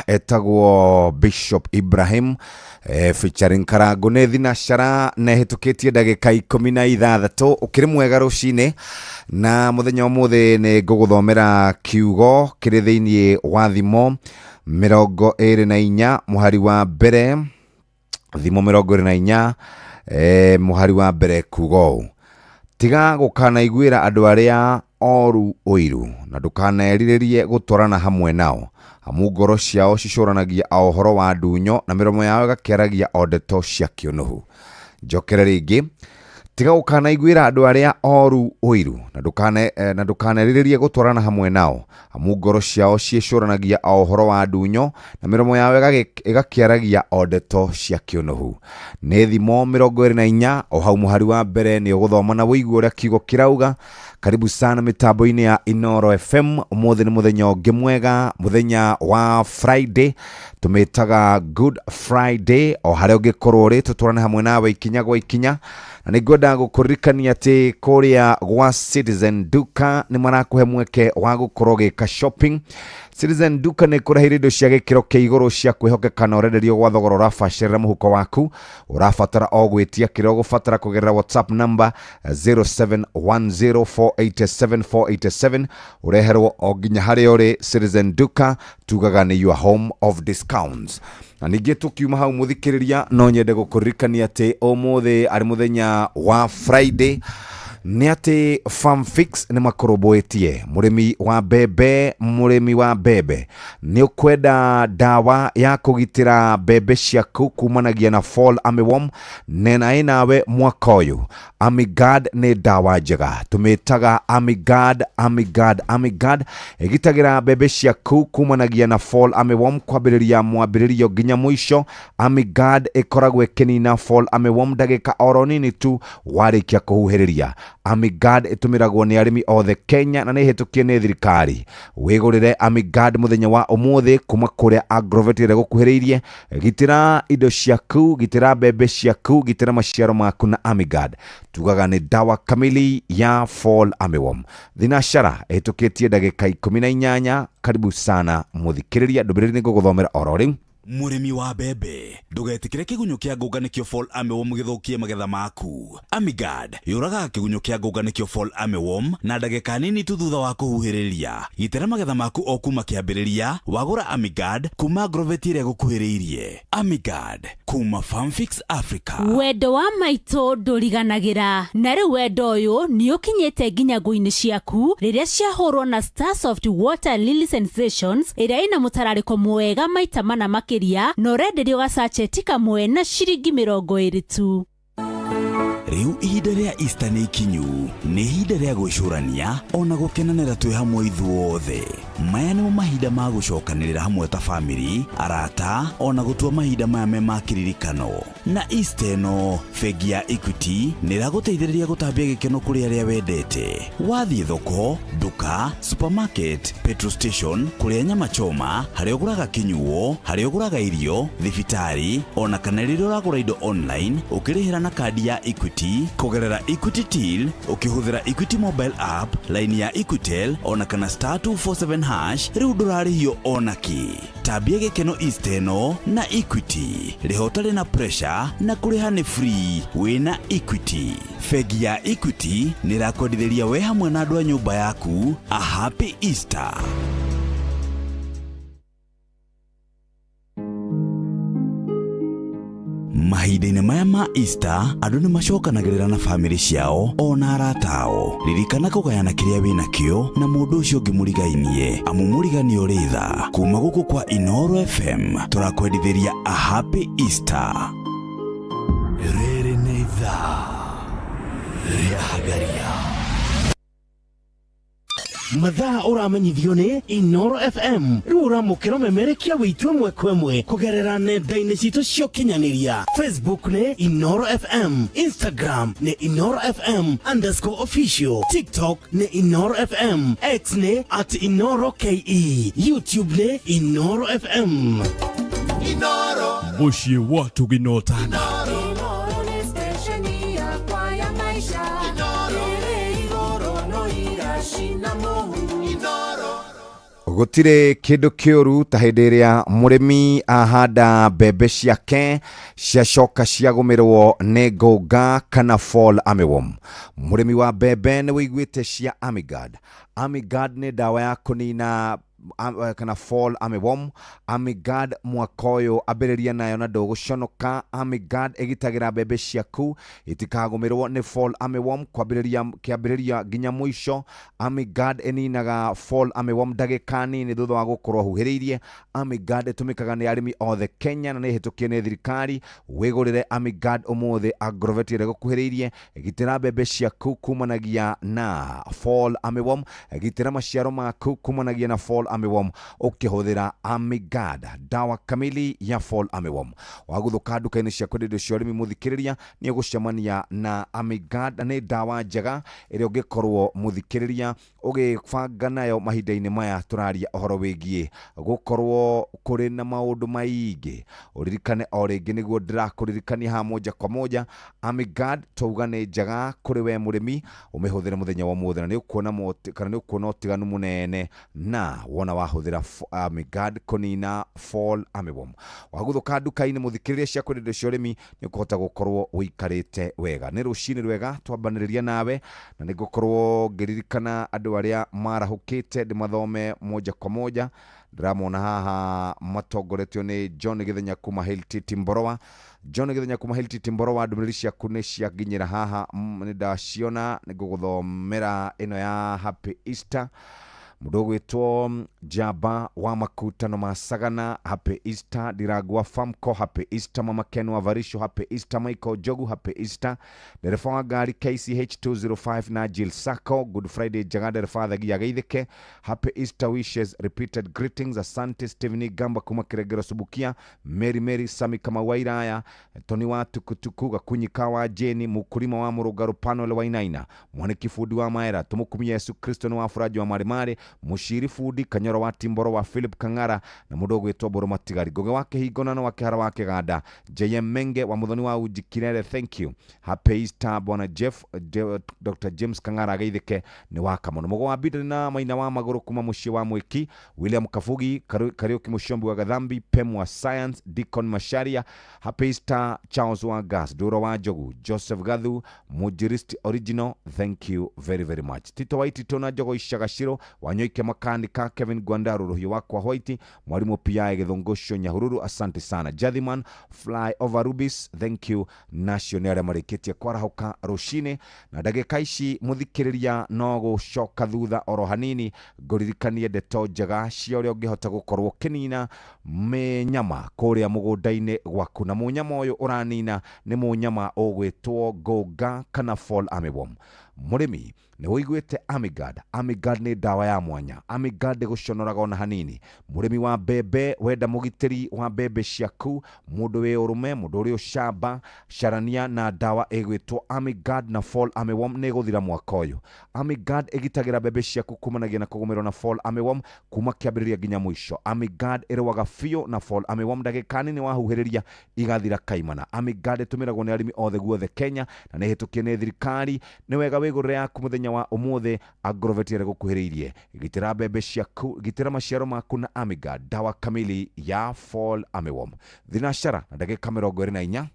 Etagwo Bishop Ibrahim featuring Karango. Nĩ thinacara na ĩhĩtũkĩtie ndagĩka 16. Ũkĩrĩ mwega rũcinĩ na mũthenya ũmũthĩ nĩ ngũgũthomera kiugo kĩrĩ thĩinĩ wa Thimo 24 mũhari wa mbere. Thimo 24 mũhari wa mbere kuga ũũ: tiga gũkanaiguĩra andũ arĩa oru ũiru, na ndũkanerirĩrie gũtwarana hamwe nao, amu ngoro ciao cicũranagia o ũhoro wa ndunyo, na mĩromo yao ĩgakĩaragia o ndeto cia kĩũnũhu. Njokere rĩngĩ: tiga gũkanaiguĩra andũ arĩa oru ũiru, na ndũkanerirĩrie gũtwarana hamwe nao, amu ngoro ciao ciĩcũranagia o ũhoro wa ndunyo, na mĩromo yao ĩgakĩaragia o ndeto cia kĩũnũhu. Nĩ Thimo 24 o hau mũhari wa mbere nĩ ũgũthoma na wĩigue ũrĩa kiugo kĩrauga. Karibu sana mĩtambo-inĩ ya Inoro FM. Ũmũthĩ nĩ mũthenya ũngĩ mwega, mũthenya wa Friday, tũmĩtaga Good Friday. O harĩa ũngĩkorwo ũrĩ, tũtwarane hamwe nawe ikinya gwa ikinya, na nĩ ngwenda gũkũririkania atĩ kũrĩa gwa Citizen Duka nĩ marakũhe mweke wa gũkorwo ũgĩka shopping. Citizen Duka nĩ kũreheire indo cia gĩkĩro kĩa igũrũ cia kwĩhokeka na ũrenderio gwa thogora ũrabacĩrĩra mũhuko waku. Ũrabatara o gwĩtia kĩrĩa ũgũbatara kũgerera WhatsApp number 0710487487, ũreherwo o nginya harĩa ũrĩ. Citizen Duka tugaga nĩ your home of discounts. Na ningĩ tũkiuma hau, mũthikĩrĩria, no nyende gũkũririkania atĩ ũmũthĩ arĩ mũthenya wa Friday nĩ atĩ Farmfix nĩ makũrũmbũĩtie mũrĩmi wa mbembe. Mũrĩmi wa mbembe, nĩ ũkwenda ndawa ya kũgitĩra mbembe ciaku kumanagia na fall armyworm nena ĩ nawe mwaka ũyũ? Amigard nĩ ndawa njega, tũmĩtaga Amigard. Amigard, Amigard ĩgitagĩra mbembe ciaku kumanagia na fall armyworm kwambĩrĩria mwambĩrĩrio nginya mũico. Amigard ĩkoragwo ĩkĩnina fall armyworm ndagĩka oro nini tu warĩkia kũhuhĩrĩria. Amigard ĩtũmĩragwo nĩ arĩmi othe Kenya na nĩ ĩhĩtũkie nĩ thirikari. Wĩgũrĩre Amigard mũthenya wa ũmũthĩ kuma kũrĩa Agrovet ĩrĩa gũkuhĩrĩirie. Gitĩra indo ciaku, gitĩra mbembe ciaku, gitĩra maciaro maku na Amigard. Tugaga nĩ dawa kamili ya fall armyworm. Thinacara ĩhĩtũkĩtie ndagĩka 18. Karibu sana mũthikĩrĩria, ndũmĩrĩri nĩ ngũgũthomera oro rĩu. Mũrĩmi wa mbembe, ndũgetĩkĩre kĩgunyũ kĩa ngũnga nĩkĩo fall armyworm gĩthũkie magetha maku. Amigard yũragaga kĩgunyũ kĩa ngũnga nĩkĩo fall armyworm na ndagĩka nini tu thutha wa kũhuhĩrĩria. Gitĩra magetha maku o kuma kĩambĩrĩria wagũra Amigard kuma Agrovet ĩrĩa gũkuhĩrĩirie. Amigard kuma Farmfix Africa. Wendo wa maitũ ndũriganagĩra, na rĩu wendo ũyũ nĩ ũkinyĩte nginya ngũ-inĩ ciaku rĩrĩa ciahũrwo na Starsoft Water Lily Sensations ĩrĩa ĩna mũtararĩko mwega maita mana makĩria, na ũrenderio gacacheti kamwe na ciringi 20 tu. Rĩu ihinda rĩa Easter nĩ ikinyu. Nĩ ihinda rĩa gwĩcũrania ona gũkenanĩra twĩ hamwe ithuothe. Maya nĩmo mahinda ma gũcokanĩrĩra hamwe ta bamĩrĩ, arata, ona gũtua mahinda maya me ma kĩririkano. Na Easter ĩno, bengi ya Equity nĩ ĩragũteithĩrĩria gũtambia gĩkeno kũrĩ arĩa wendete. Wathiĩ thoko, nduka, supermarket, petrol station, kũrĩa nyama choma, harĩa ũgũraga kĩnyuo, harĩa ũgũraga irio, thibitarĩ, ona kana rĩrĩa ũragũra indo online ũkĩrĩhĩra na kandi ya Equity kũgerera Equity Till, ũkĩhũthĩra Equity mobile app, line ya Equitel, ona kana *247#, rĩu ndũrarĩhio ona kĩ. Tambia gĩkeno Easter ĩno na Equity. Rĩha ũtarĩ na pressure na kũrĩha nĩ free wĩna Equity. Bengi ya Equity nĩ ĩrakwendithĩria we hamwe na andũ a nyũmba yaku a happy Easter. Mahinda-inĩ maya ma Easter, andũ nĩ macokanagĩrĩra na bamĩrĩ ciao ona arata ao. Ririkana kũgayana kĩrĩa wĩ nakĩo na mũndũ ũcio ũngĩ mũrigainie, amu mũriganio ũrĩ tha. Kuma gũkũ kwa Inoro FM tũrakwendithĩria a happy Easter. Rĩrĩ nĩ ithaa rĩa Hagaria. Mathaa ũramenyithio nĩ Inoro FM. Rĩu ũramũkĩra ũmemerekia witũ ĩmwe kwa ĩmwe kũgerera nenda-inĩ citũ cia ũkinyanĩria. Facebook nĩ Inoro FM, Instagram nĩ InoroFM_official, TikTok nĩ Inoro FM, X nĩ @InoroKE, YouTube nĩ Inoro FM. Mũciĩ wa tũginotana. Inoro nĩ stesheni yakwa ya maisha ĩrĩ igũrũ no iracina mũhu. Gũtirĩ kĩndũ kĩũru ta hĩndĩ ĩrĩa mũrĩmi ahanda mbembe ciake ciacoka ciagũmĩrwo nĩ ngũnga kana fall armyworm. Mũrĩmi wa mbembe nĩ wĩiguĩte cia Amigard. Amigard nĩ ndawa ya kũnina kana fall armyworm. Amigard mwaka ũyũ ambĩrĩria nayo na ndũgũconoka. Amigard ĩgitagĩra mbembe ciaku itikagũmĩrwo nĩ fall armyworm kwambĩrĩria kĩambĩrĩria nginya mũico. Amigard ĩninaga fall armyworm ndagĩka nini thutha wa gũkorwo huhĩrĩirie. Amigard ĩtũmĩkaga nĩ arĩmi othe Kenya na nĩ ĩhĩtũkie nĩ thirikari. Wĩgũrĩre Amigard ũmũthĩ Agrovet ĩrĩa ĩgũkuhĩrĩirie. Gitĩra mbembe ciaku kumanagia na fall armyworm. Gitĩra maciaro maku kumanagia na fall armyworm ũkĩhũthĩra Amigard, dawa kamili ya fall armyworm. Waguthũka nduka-inĩ cia kwendia indo cia ũrĩmi mũthikĩrĩria nĩ ũgũcemania na Amigard, na nĩ ndawa njega ĩrĩa ũngĩkorwo mũthikĩrĩria ũgĩbanga nayo mahinda-inĩ maya tũraria ũhoro wĩgiĩ gũkorwo kũrĩ na maũndũ maingĩ. Ũririkane o rĩngĩ nĩguo ndĩrakũririkania haha moja kwa moja, Amigard twauga nĩ njega kũrĩ we mũrĩmi, ũmĩhũthĩre mũthenya wa ũmũthĩ na nĩ ũkuona kana nĩ ũkuona ũtiganu mũnene na wona wahũthĩra Amigard kũnina fall armyworm. Waguthũka nduka-inĩ mũthikĩrĩria cia kwendia indo cia ũrĩmi nĩ ũkũhota gũkorwo ũikarĩte wega. Nĩ rũcinĩ rwega twambanĩrĩria nawe na nĩ ngũkorwo ngĩririkana andũ arĩa marahũkĩte ndĩmathome moja kwa moja. Ndĩramona haha matongoretio nĩ John Gĩthenya kuma Hilti Timboroa. John Gĩthenya kuma Hilti Timboroa, ndũmĩrĩri ciaku nĩ ciakinyĩra haha, nĩ ndaciona, nĩ ngũgũthomera ĩno ya Happy Easter. Mũndũ ũgwĩtwo Njamba wa Makutano ma Sagana, Happy Easter. Ndirangwa Famco, Happy Easter. Mama Ken wa Varisho, Happy Easter. Michael Njogu, Happy Easter. Ndereba wa ngari KCH 205 na Jill Sacco, Good Friday njega. Ndereba Thagia Geithĩke, Happy Easter wishes, repeated greetings. Asante Stephen Gamba kuma Kiregero Subukia, Mary Mary Sami Kamau wa Iraya, Tony wa Tukutuku, Gakunyika wa Jeni, Mukulima wa Mũrũngarũ, Panuel Wainaina, Mwaniki fundi wa Maera, Tumukumia Yesu Kristo nĩ wa Furaji wa Marĩmarĩ, Mũciri fundi Kanyoro wa Timboro wa Philip Kang'ara na mũndũ ũgwĩtwo Mbũrũ Matigari, Ngũgĩ wa Kĩhingo na wa Kĩhara wa Kĩganda, JM Menge wa Mũthoni wa Uji Kirere, thank you. Happy Easter Bwana Jeff Dr. James Kang'ara Geithĩke nĩ wa Kamono. Mũgo wa Bideni na Maina wa Magũrũ kuma mũciĩ wa Mwĩki, William Kabugi, Kariuki Mũciombi wa Gathambi, Pem wa Science, Deacon Masharia, Happy Easter Charles wa Gas, Duro wa Njogu, Joseph Gathu, Mujiristi Original, thank you very very much. Tito Waitito na Njogo Icagaciro, Wanyoike Makanika, Kevin Gwandaru, Rũhiũ wakwa White, Mwalimu P.I. Gĩthũngũcio Nyahururu, asante sana. Jathiman, Fly Over Rubis, thank you. Nacio nĩ arĩa marĩkĩtie kwarahũka rũcinĩ na ndagĩka ici mũthikĩrĩria no gũcoka thutha oro hanini ngũririkanie ndeto njega cia ũrĩa ũngĩhota gũkorwo ũkĩnina mĩnyama kũrĩa mũgũnda-inĩ gwaku, na mũnyama ũyũ ũranina nĩ mũnyama ũgwĩtwo ngũnga kana fall armyworm. Mũrĩmi nĩ ũiguĩte Amigard. Amigard nĩ ndawa ya mwanya. Amigard ndĩgũconoraga ona hanini. Mũrĩmi wa mbembe wenda mũgitĩri wa mbembe ciaku, mũndũ wĩ ũrũme, mũndũ ũrĩ ũcamba, carania na ndawa ĩgwĩtwo Amigard na fall armyworm nĩ ĩgũthira mwaka ũyũ. Amigard ĩgitagĩra mbembe ciaku kumanagia na kũgũmĩrwo na fall armyworm kuma kĩambĩrĩria nginya mũico. Amigard ĩrũaga biũ na fall armyworm ndagĩka nini wahuhĩrĩria igathira kaimana. Amigard ĩtũmĩragwo nĩ arĩmi othe guothe Kenya na nĩ ĩhĩtũkie nĩ thirikari. Nĩ wega wĩgũrĩre yaku mũthenya wa ũmũthĩ Agrovet ĩrĩa ĩgũkuhĩrĩirie. Gitĩra mbembe ciaku, gitĩra maciaro maku na Amigard, dawa kamili ya fall armyworm. Thinacara na ndagĩka 24.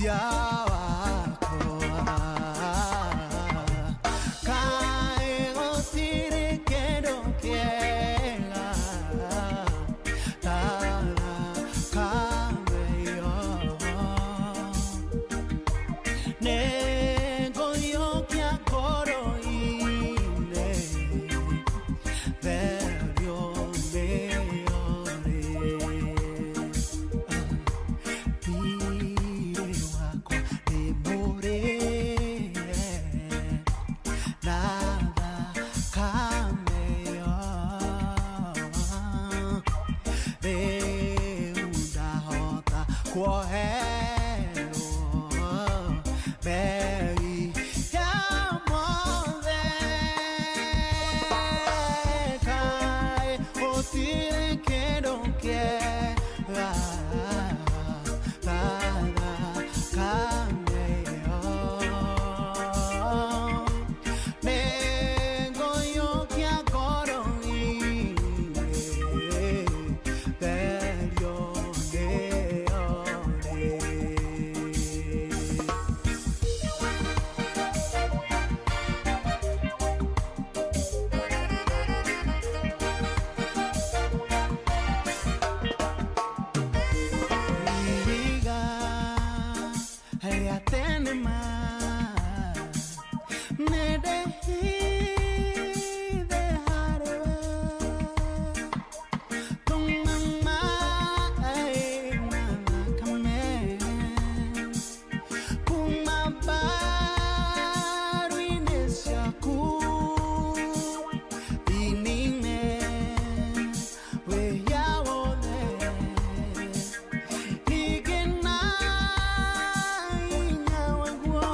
Ya wakwa Kaĩ gũtirĩ kĩndũ kĩega ta thakame ĩyo. Nĩngũiyũkia ngoro-inĩ therio nĩyo rĩ. Thiirĩ wakwa ndĩmũrĩhe na thakame ĩyo. Rĩu ndahota kuoherwo mehia mothe. Kaĩ gũtirĩ kĩndũ kĩega ta thakame ĩyo. Nĩngũiyũkia ngoro-inĩ therio nĩyo rĩ. Ihiga rĩa tene ma nĩndĩhithe harĩ we. Tũma maĩ na thakame kuma mbaru-inĩ ciaku inine wĩhia wothe. Ningĩ na hinya waguo.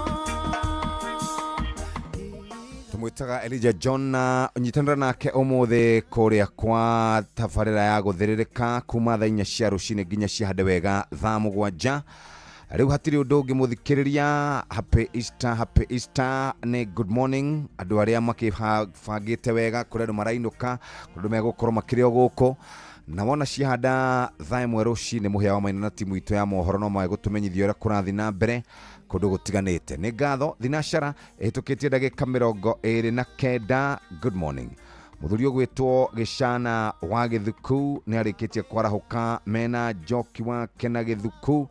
Tumwitaga Elijah John na nyitanĩra nake ũmũthĩ kũrĩa kwa tabarĩra ya gũthĩrĩrĩka kuma thaa 4 cia rũcinĩ nginya ciahande wega thaa 7. Rĩu hatirĩ ũndũ ũngĩ mũthikĩrĩria. Happy Easter, happy Easter nĩ good morning andũ arĩa makĩbangĩte wega, kũrĩ andũ marainũka, kũrĩ andũ megũkorwo makĩrĩ o gũkũ na wona ciahanda thaa 1 rũcinĩ. Mũhĩa wa Maina na timu itũ ya mohoro no magũtũmenyithia ũrĩa kũrathiĩ na mbere kũndũ gũtiganĩte. Nĩ ngatho thinacara ĩhĩtũkĩtie ndagĩka 29. Good morning. Mũthuri ũgwĩtwo Gĩcana wa Gĩthuku nĩ arĩkĩtie kwarahũka mena njoki wake na Gĩthuku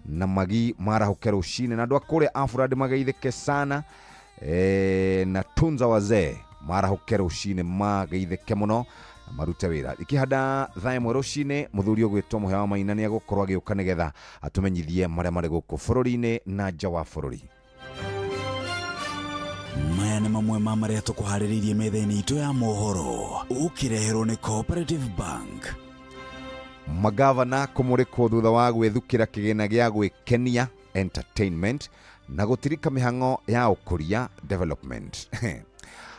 na magi marahũke rũcinĩ, na andũ a kũrĩa Afuradi mageithĩke sana na tunza wazee marahũke rũcinĩ mageithĩke mũno na marute wĩra. Ikĩhanda thaa 1 rũcinĩ, mũthuri ũgwĩtwo Mũhĩa wa Maina nĩ egũkorwo agĩũka nĩgetha atũmenyithie marĩa marĩ gũkũ bũrũri-inĩ na nja wa bũrũri. Maya nĩ mamwe ma marĩa tũkũharĩrĩirie metha-inĩ itũ ya mohoro ũkĩreherwo nĩ Cooperative Bank. Magavana kũmũrĩkwo thutha wa gwĩthukĩra kĩgĩna gĩa gwĩkenia entertainment na gũtirika mĩhang'o ya ũkũria development.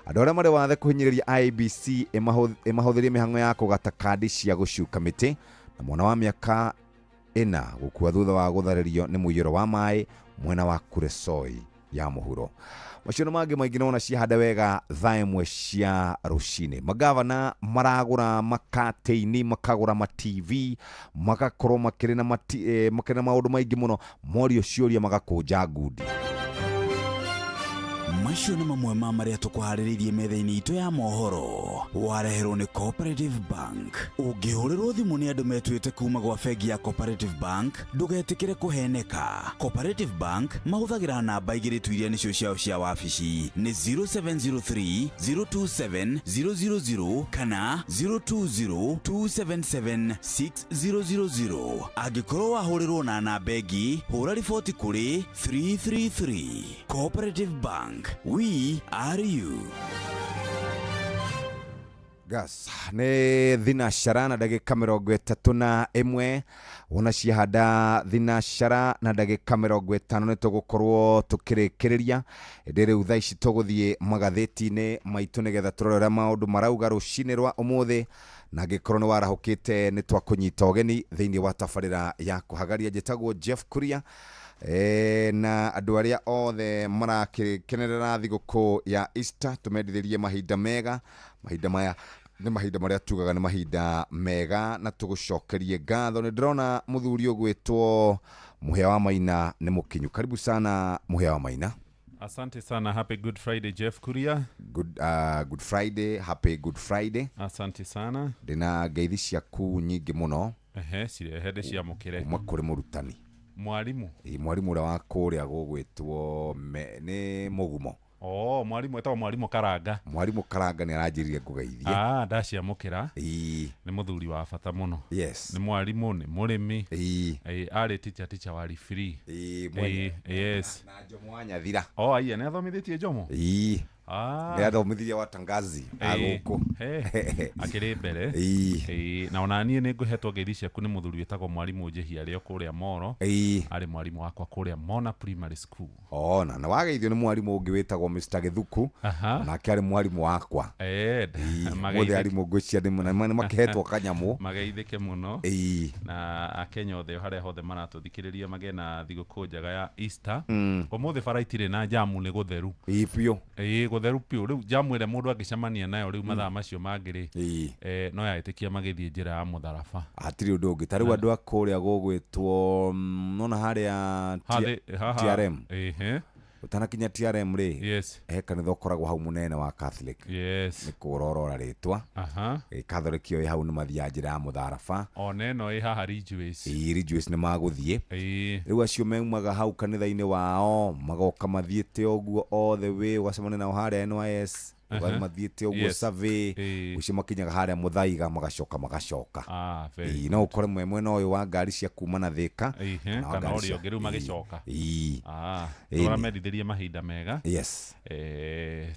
Andũ arĩa marĩ wathe kũhinyĩrĩria IEBC ĩmahũthĩrie mĩhang'o ya kũgata kandi cia gũcuka mĩtĩ, na mwana wa mĩaka 4 gũkua thutha wa gũtharĩrio nĩ mũiyũro wa maĩ mwena wa Kuresoi ya mũhuro. Macio na mangĩ maingĩ nona ciahanda wega thaa 1 cia rũcinĩ. Magavana maragũra makatĩini, makagũra ma TV, magakorwo makĩrĩ na makĩrĩ na maũndũ maingĩ mũno, morio ciũria magakũnja ngundi. Macio nĩ mamwe ma marĩa tũkũharĩrĩirie metha-inĩ itũ ya mohoro wareherwo nĩ Cooperative Bank. Ũngĩhũrĩrwo thimũ nĩ andũ metuĩte kuma gwa bengi ya Cooperative Bank, ndũgetĩkĩre kũheneka. Cooperative Bank mahũthagĩra namba 2 tu iria nĩcio ciao cia wabici, nĩ 0703 027 000 kana 020 277 6000. Angĩkorwo wahũrĩrwo na namba ĩngĩ, hũra riboti kũrĩ 333. Cooperative Bank, we are you. Gas nĩ thinacara na ndagĩka 31. Wona ciahanda thinacara na ndagĩka 50 nĩ tũgũkorwo tũkĩrĩkĩrĩria. Ĩndĩ rĩu thaa ici tũgũthiĩ magathĩti-inĩ maitũ nĩgetha tũrore ũrĩa maũndũ marauga rũcinĩ rwa ũmũthĩ, na angĩkorwo nĩ warahũkĩte nĩ twakũnyita ũgeni thĩinĩ wa tabarĩra ya kũhagaria. Njĩtagwo Jeff Kuria na andũ arĩa othe marakĩkenerera thigũkũ ya Easter tũmendithĩrie mahinda mega. Mahinda maya nĩ mahinda marĩa tugaga nĩ mahinda mega na tũgũcokerie ngatho. Nĩ ndĩrona mũthuri ũgwĩtwo Mũhĩa wa Maina nĩ mũkinyu. Karibu sana Mũhĩa wa Maina. Asante sana. Happy Good Friday, Jeff Kuria. Good Friday, happy Good Friday. Asante sana. Ndĩna ngeithi ciaku nyingĩ mũno. Ehe, cirehe ndĩciamũkĩre. Kuma kũrĩ mũrutani. Mwarimu. Ĩ, mwarimu ũrĩa wa kũrĩa gũgwĩtwo nĩ Mũgumo. Oh, mwarimu etagwo Mwarimu Karanga. Mwarimu Karanga nĩ aranjĩrire ngũgeithie. Ah, ndaciamũkĩra. Ĩ. Nĩ mũthuri wa bata mũno. Yes. Nĩ mwarimu, nĩ mũrĩmi. Ĩ. Ĩ, arĩ teacher wa free. Ĩ, mwene. Yes. Na Njomo wa Nyathira. Oh, aiya, nĩ athomithĩtie Njomo? Ĩ. Ah. Nĩ athomithirie watangazi a gũkũ. Akĩrĩ mbere. Ĩ. Na ona niĩ nĩ ngũhetwo ngeithi ciaku nĩ mũthuri wĩtagwo Mwarimu Njĩhia arĩ o kũrĩa Moro. Ĩ. Arĩ mwarimũ wakwa kũrĩa Mona Primary School. Oh, na nĩ wageithio nĩ mwarimũ ũngĩ wĩtagwo Mr. Gĩthuku. Nake arĩ mwarimũ wakwa. Mũthĩ arimũ ngwĩciria nĩ makĩhetwo kanyamũ. Mageithĩke mũno. Ĩ. Na Akenya othe harĩa hothe maratũthikĩrĩria magĩe na thigũkũ njega ya Easter. Ũmũthĩ bara itirĩ na jamu, nĩ gũtheru. Ĩ, biũ. Ĩ, gũtheru biũ. Rĩu jamu ĩrĩa mũndũ angĩcemania nayo rĩu mathaa macio mangĩ rĩ, no yaĩtĩkia magĩthiĩ njĩra ya mũtharaba. Hatirĩ ũndũ ũngĩ. Ta rĩu andũ a kũrĩa gũgwĩtwo nona harĩa TRM. Ehe. Ũtanakinya TRM rĩ, Yes. he kanitha ũkoragwo hau mũnene wa Catholic. Yes. Nĩ kũrorora rĩtwa. Aha. Catholic ĩyo ĩ hau nĩ mathiaga njĩra ya mũtharaba. Ona ĩno ĩ haha Ridgeways. Ĩ, Ridgeways nĩ magũthiĩ. Ĩ. Rĩu acio maumaga hau kanitha-inĩ wao magoka mathiĩte ũguo all the way, ũgacemania nao harĩa NYS, ũgathiĩ mathiĩte ũguo survey, ũcio makinyaga harĩa Mũthaiga magacoka magacoka. Ah, very Ĩ, no ũkore mwe mwena ũyũ wa ngari cia kuma na Thĩka, kana wa kana ngari ũrĩa cia ũngĩ rĩu magĩcoka. Ĩ. Ah, Ĩ, tũramendithĩria mahinda mega. Yes.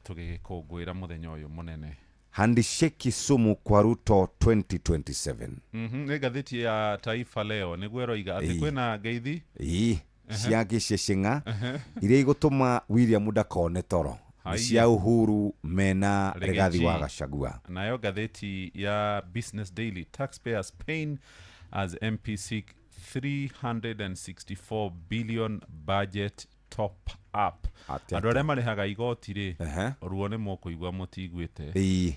Tũgĩgĩkũngũĩra mũthenya ũyũ mũnene. Handisheki sumu kwa Ruto 2027. Nĩ ngathĩti ya Taifa Leo nĩguo ĩroiga atĩ kwĩna ngeithi. Ĩ, cia gĩceceng'a iria igũtũma William ndakone toro. Nĩ cia Uhuru mena Rigathi wa Gachagua. Nayo ngathĩti ya Business Daily, taxpayers pain as MP seek 364 billion budget top up. Andũ arĩa marĩhaga igoti rĩ, ruo nĩ mũkũigua mũtiguĩte.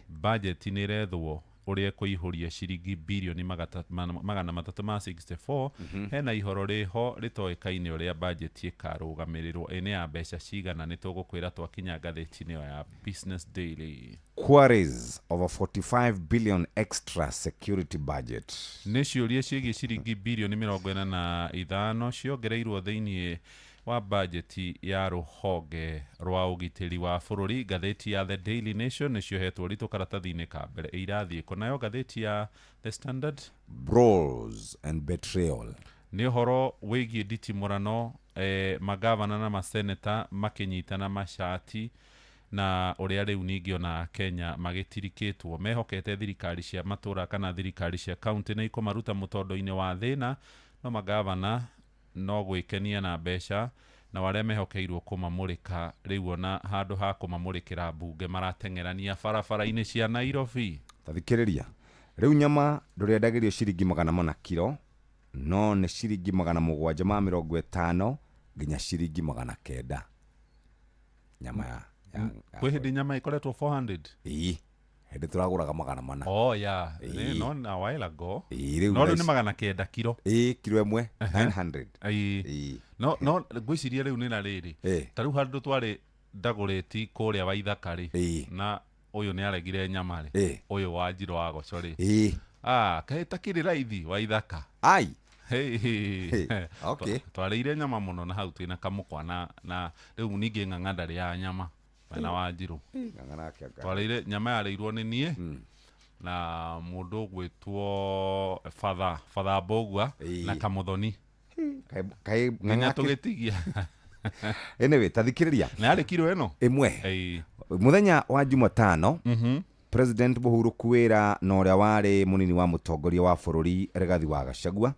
Budget nĩ ĩrethwo ũrĩa ĩkũihũria ciringi birioni 364. Hena ihoro rĩho rĩtoĩkaine ũrĩa budget ĩkarũgamĩrĩrwo, ĩ nĩ ya mbeca cigana, nĩ tũgũkwĩra twakinya ngathĩti-inĩ ĩyo ya Business Daily. Quarries over 45 billion extra security budget. Nĩ ciũria ciĩgiĩ ciringi birioni 45 ciongereirwo thĩinĩ wa bajeti ya rũhonge rwa ũgitĩri wa bũrũri. Ngathĩti ya The Daily Nation nĩ ciohetwo ritũ karatathi-inĩ ka mbere irathiĩ kũ. Nayo ngathĩti ya The Standard, Brawls and betrayal. Nĩ ũhoro wĩgiĩ nditimũrano, magavana na maseneta makĩnyitana macati, na ũrĩa rĩu ningĩ ona Kenya magĩtirikĩtwo mehokete thirikari cia matũra kana thirikari cia kaunti nĩ ikũmaruta mũtondo-inĩ wa thĩna, no magavana no gwĩkenia na mbeca, na arĩa mehokeirwo kũmamũrĩka rĩu ona handũ ha kũmamũrĩkĩra mbunge marateng'erania barabara-inĩ cia Nairobi. Tathikĩrĩria, rĩu nyama ndũrĩendagĩrio ciringi 400 kiro, no nĩ ciringi 750 nginya ciringi 900. Nyama ya kwĩ hĩndĩ nyama ĩkoretwo 400. Ĩ, hĩndĩ tũragũraga 400. Oh, yeah. No, a while ago. Ĩ, no rĩu nĩ 900 kiro. Ĩ, kiro ĩmwe 900. Ĩ. No ngwĩciria rĩu nĩ na rĩrĩ. Ta rĩu handũ twarĩ ndagũrĩti kũrĩa Waithaka rĩ, na ũyũ nĩ aregire nyama rĩ, ũyũ wa Njirũ wa Goco rĩ. Ah, kaĩ takĩrĩ raithi Waithaka. Ai. Hey. Okay. Twarĩire nyama mũno na hau twĩna kamũkwa na rĩu ningĩ ng'ang'a ndarĩaga nyama mwena wa Njirũ. Twarĩire nyama yarĩirwo nĩ niĩ na mũndũ ũgwĩtwo Father Mbũgua na Kamũthoni. Nginya tũgĩtigia. Anyway, tathikĩrĩria. Na yarĩ kiro ĩno? Ĩmwe. Mũthenya wa Jumatano, President Uhuru kwĩra na ũrĩa warĩ mũnini wa mũtongoria wa bũrũri Rigathi wa Gachagua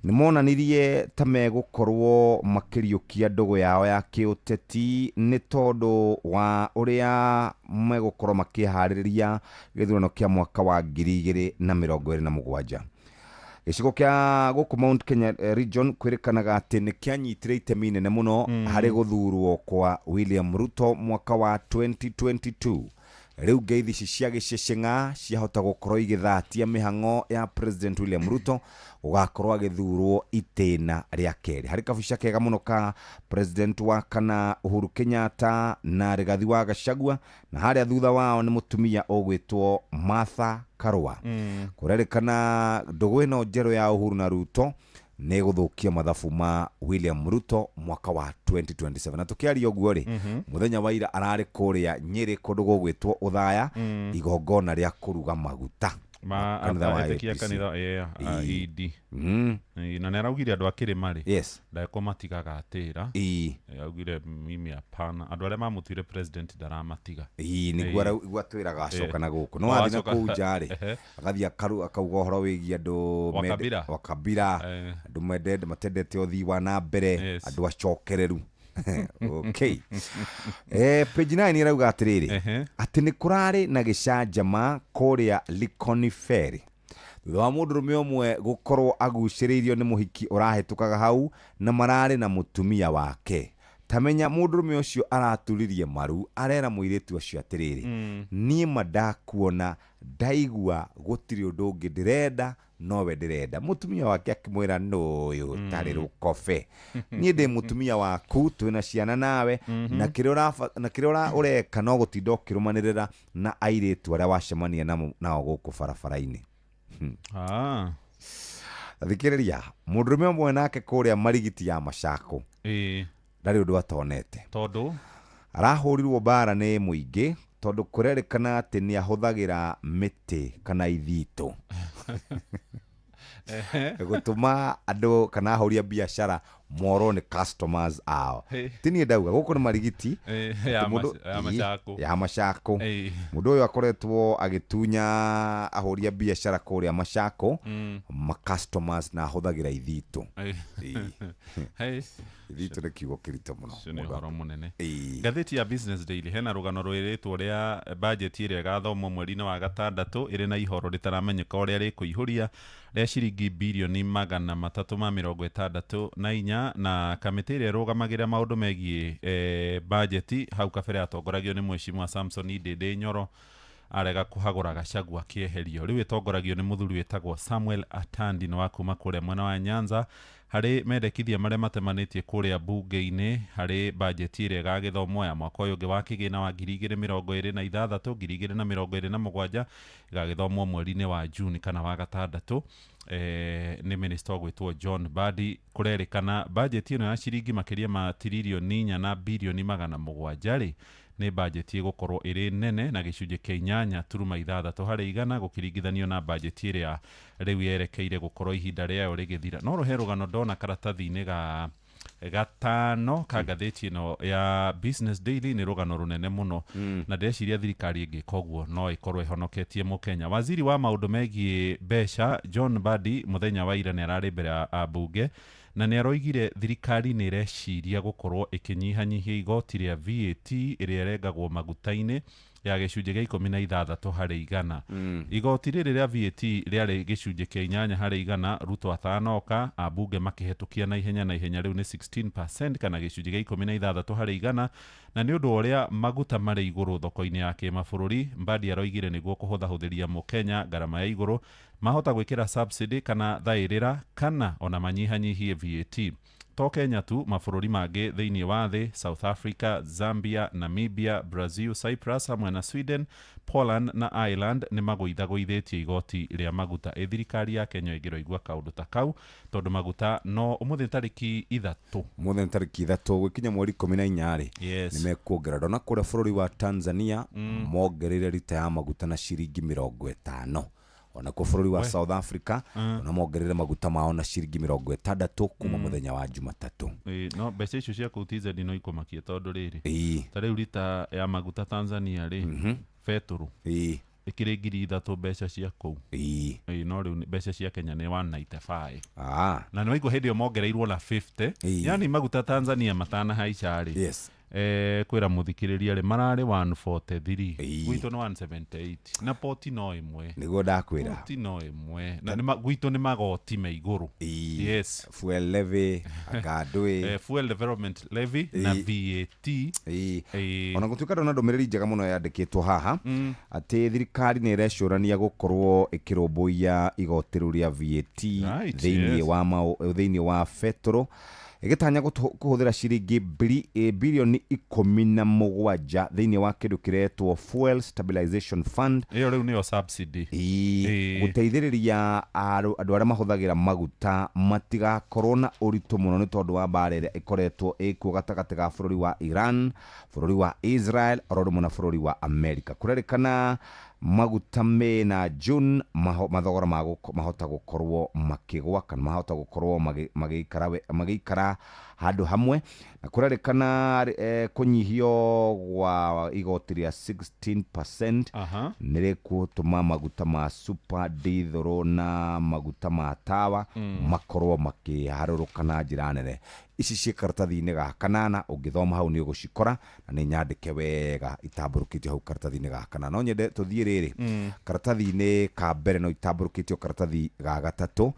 nĩ monanirie ta megũkorwo makĩriũkia ndũgũ yao ya kĩũteti nĩ tondũ wa ũrĩa megũkorwo makĩharĩrĩria gĩthurano kĩa mwaka wa 2027. Gĩcigo kĩa gũkũ Mount Kenya region kwĩrĩkanaga atĩ nĩ kĩanyitire itemi inene mũno harĩ gũthurwo kwa William Ruto mwaka wa 2022. Rĩu ngeithi ici cia gĩcĩcĩng'a ciahota gũkorwo igĩthatia mĩhang'o ya President William Ruto gũgakorwo agĩthurwo itĩna rĩa kerĩ. Harĩ kabica kega mũno ka President wa kana Uhuru Kenyatta na Rigathi wa Gachagua, na harĩa thutha wao nĩ mũtumia ũgwĩtwo Martha Karua. Kũrerĩkana ndũgũ ĩno njerũ ya Uhuru na Ruto nĩ gũthũkia mathabu ma William Ruto mwaka wa 2027. Na tũkĩaria ũguo rĩ, mũthenya wa ira ararĩ kũrĩa Nyĩrĩ kũndũ gũgwĩtwo Ũthaya, igongona rĩa kũruga maguta ma kanitha wa etĩkia APC. kanitha yeah, Ĩĩ. ED. Ĩĩ, na nĩ araugire andũ a kĩrĩma rĩ, Yes. ndekũmatigaga atĩra. Ĩĩ. Augire mimi hapana, andũ arĩa mamũtuire president ndaramatiga. Ĩĩ, nĩguo nĩguo atwĩraga acoka na gũkũ no O, athiĩ na acoka- kũu nja rĩ, Ehe. agathiĩ akauga ũhoro wĩgiĩ andũ Wa kabira. wa kabira, andũ matendete ũthii wa na mbere, Yes. andũ acokereru. Okay. Page 9 ĩrauga atĩrĩrĩ, atĩ nĩ kũrarĩ na gĩcanjama kũrĩa Likoni Ferry thutha wa mũndũrũme ũmwe gũkorwo agucĩrĩirio nĩ mũhiki ũrahĩtũkaga hau na mararĩ na mũtumia wake. Tamenya mũndũrũme ũcio araturirie maru arera mũirĩtu ũcio atĩrĩrĩ, niĩ ma ndakuona ndaigua gũtirĩ ũndũ ũngĩ ndĩrenda nowe ndĩrenda. Mũtumia wake akĩmwĩra nũyũ tarĩ rũkobe, niĩ ndĩ mũtumia waku, twĩna ciana nawe, na kĩrĩa ũreka no gũtinda ũkĩrũmanĩrĩra na airĩtu arĩa wacemania nao gũkũ barabara-inĩ. Thikĩrĩria, mũndũrũme ũmwe nake kũrĩa Marigiti ya Machako ndarĩ ũndũ atonete, tondũ arahũrirwo mbara nĩ mũingĩ tondũ kũrerĩkana atĩ nĩ ahũthagĩra mĩtĩ kana ithitũ gũtũma andũ kana ahũri a biacara morwo nĩ customers ao. Ti niĩ ndauga, gũkũ nĩ Marigiti ya Machako. Ya Machako. Mũndũ ũyũ akoretwo agĩtunya ahũri a biacara kũrĩa Machako ma customers na ahũthagĩra ithitũ. Ithitũ nĩ kiugo kĩritũ mũno. Ũcio nĩ ũhoro mũnene. Ĩĩ. Ngathĩti ya Business Daily hena rũgano rwĩrĩtwo rĩa bajeti ĩrĩa ĩgathomwo mweri-inĩ wa gatandatũ ĩrĩ na ihoro rĩtaramenyeka ũrĩa rĩkũihũria rĩa ciringi birioni 364 na kamĩtĩ ĩrĩa ĩrũgamagĩrĩra maũndũ megiĩ bajeti hau kabere yatongoragio nĩ mheshimiwa Samson Ndĩndĩ Nyoro arega kũhagũra Gachagua kĩeherio. Rĩu ĩtongoragio nĩ mũthuri wĩtagwo Samuel Atandi nĩ wa kuma kũrĩa mwena wa Nyanza harĩ mendekithia marĩa matemanĩtie kũrĩa bunge-inĩ harĩ bajeti ĩrĩa ĩgagĩthomwo ya mwaka ũyũ ũngĩ wa kĩgĩna wa 2026 2027 ĩgagĩthomwo mweri-inĩ wa Juni kana wa gatandatũ. Nĩ minister ũgwĩtwo John Mbadi. Kũrerĩkana bajeti ĩno ya ciringi makĩria ma tiririoni 4 na birioni 700 rĩ, nĩ bajeti ĩgũkorwo ĩrĩ nene na gĩcunjĩ kĩa 8.6 harĩ igana gũkĩringithanio na bajeti ĩrĩa rĩu yerekeire gũkorwo ihinda rĩayo rĩgĩthira. No rũhe rũgano ndona karatathi-inĩ ga gatano ka ngathĩti ĩno ya Business Daily nĩ rũgano rũnene mũno, na ndĩreciria thirikari ĩngĩka ũguo no ĩkorwo ĩhonoketie mũkenya. Waziri wa maũndũ megiĩ mbeca John Mbadi mũthenya wa ira nĩ ararĩ mbere ya bunge na nĩ aroigire thirikari nĩ ĩreciria gũkorwo ĩkĩnyihanyihia igoti rĩa VAT ĩrĩa ĩrengagwo maguta-inĩ ya gĩcunjĩ gĩa 16 harĩ igana. Igoti rĩrĩ rĩa VAT rĩarĩ gĩcunjĩ kĩa 8 harĩ igana Ruto atanoka, ambunge makĩhetũkia na ihenya rĩu nĩ 16% kana gĩcunjĩ gĩa 16 harĩ igana, na nĩ ũndũ wa ũrĩa maguta marĩ igũrũ thoko-inĩ ya kĩmabũrũri. Mbadi aroigire nĩguo kũhũthahũthĩria mũkenya ngarama ya igũrũ mahota gwĩkĩra subsidy kana thaĩrĩra kana ona manyihanyihie VAT. To Kenya tu, mabũrũri mangĩ thĩinĩ wa thĩ, South Africa, Zambia, Namibia, Brazil, Cyprus hamwe na Sweden, Poland na Ireland nĩ magũithagũithĩtie igoti rĩa maguta. Ĩ thirikari ya Kenya ĩngĩroigua kaũndũ ta kau, tondũ maguta no ũmũthĩ tarĩki 3. Ũmũthĩ nĩ tarĩki 3 gũkinya mweri 14 rĩ, Yes. nĩ mekuongerera. Ndona kũrĩa bũrũri wa Tanzania mongereire rita ya maguta na ciringi 50. Ona kuo bũrũri wa South Africa ona mongereire maguta mao na ciringi 60 kuma mũthenya wa Jumatatũ. No mbeca icio cia kũu TZ no ikũmakia tondũ rĩrĩ, Ĩĩ. ta rĩu rita ya maguta Tanzania rĩ, betũrũ ĩkĩrĩ 3,000 mbeca cia kũu. Ĩĩ. No rĩu mbeca cia Kenya nĩ 195. Na nĩ waigua hĩndĩ ĩyo mongereirwo na 50. Ĩĩ. Yani maguta Tanzania matanahaica rĩ, Yes. Kwĩra mũthikĩrĩria rĩ mararĩ 143 Ĩĩ. gwitũ nĩ 178 na poti no ĩmwe. Nĩguo ndakwĩra. Poti no ĩmwe na gwitũ nĩ magoti me igũrũ. Ĩĩ. Yes. Fuel levy akandũĩ. Fuel development levy na Ĩĩ. VAT. Ĩĩ. Ĩĩ. Ona gũtuĩka ndona ndũmĩrĩri njega mũno yandĩkĩtwo haha atĩ thirikari nĩ ĩrecũrania gũkorwo ĩkĩrũmbũiya igoti rĩu rĩa VAT thĩinĩ wa thĩinĩ wa betũrũ, ĩgĩtanya kũhũthĩra ciringi birioni 17 thĩinĩ wa kĩndũ kĩretwo Fuel Stabilization Fund. Ĩyo rĩu nĩyo subsidy. Ĩĩ, Ĩĩ. gũteithĩrĩria andũ arĩa mahũthagĩra maguta matigakorwo na ũritũ mũno nĩ tondũ wa mbara ĩrĩa ĩkoretwo ĩkuo gatagatĩ ga bũrũri wa Iran, bũrũri wa Israel oro rĩmwe na bũrũri wa America. Kũrerĩkana maguta May na June mathogora mahota gũkorwo makĩgwa kana mahota gũkorwo magĩikara handũ hamwe, na kũrerĩkana kũnyihio gwa igoti rĩa 16% nĩ rĩgũtũma maguta ma super diesel na maguta ma tawa makorwo makĩharũrũka na njĩra nene. Ici ciĩ karatathi-inĩ ga kanana, ũngĩthoma hau nĩ ũgũcikora na nĩ nyandĩke wega itambũrũkĩtio hau karatathi-inĩ ga kanana. No nyende tũthiĩ rĩrĩ karatathi-inĩ ka mbere, no itambũrũkĩtio karatathi ga gatatũ,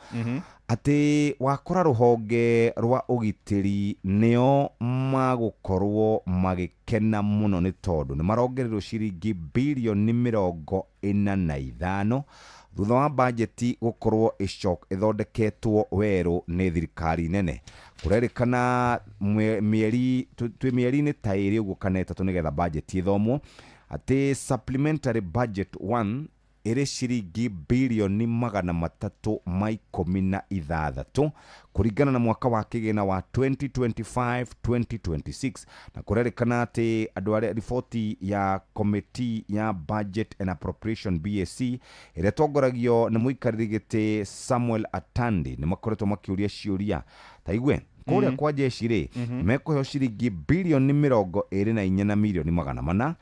atĩ wakora rũhonge rwa ũgitĩri nĩo magũkorwo magĩkena mũno nĩ tondũ nĩ marongererwo ciringi birioni 45 thutha wa bajeti gũkorwo ĩthondeketwo werũ nĩ thirikari nene. Kũrerĩkana mĩeri twĩ mĩeri-inĩ ta ĩrĩ ũguo kana ĩtatũ nĩgetha bajeti ĩthomwo, atĩ supplementary budget 1 ĩrĩ ciringi birioni 316 kũringana na mwaka wa kĩgĩna wa 2025-2026, na kũrerĩkana atĩ andũ arĩa riboti ya committee ya Budget and Appropriation BAC ĩrĩa ĩtongoragio nĩ mũikarĩri gĩtĩ Samuel Atandi nĩ makoretwo makĩũria ciũria ta igue kũrĩa kwa jeshi rĩ mekũheo ciringi birioni 24 na mirioni 400,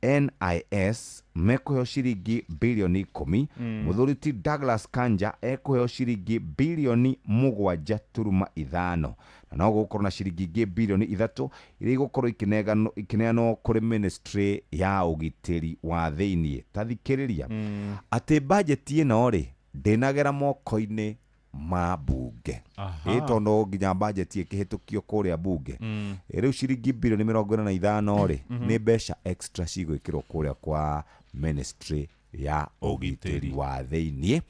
NIS mekũheo ciringi birioni 10, mũthuri ti Douglas Kanja ekũheo ciringi birioni 7.5, na no gũgũkorwo na ciringi ingĩ birioni 3 iria igũkorwo ikĩneanwo kũrĩ ministry ya ũgitĩri wa thĩiniĩ. Ta thikĩrĩria atĩ bajeti ĩno rĩ ndĩnagera moko-inĩ ma bunge. Ĩ tondũ nginya bajeti ĩkĩhĩtũkio kũrĩa bunge. Rĩu ciringi birioni 45 rĩ nĩ mbeca extra cigwĩkĩrwo kũrĩa kwa ministry ya ũgitĩri wa thĩiniĩ,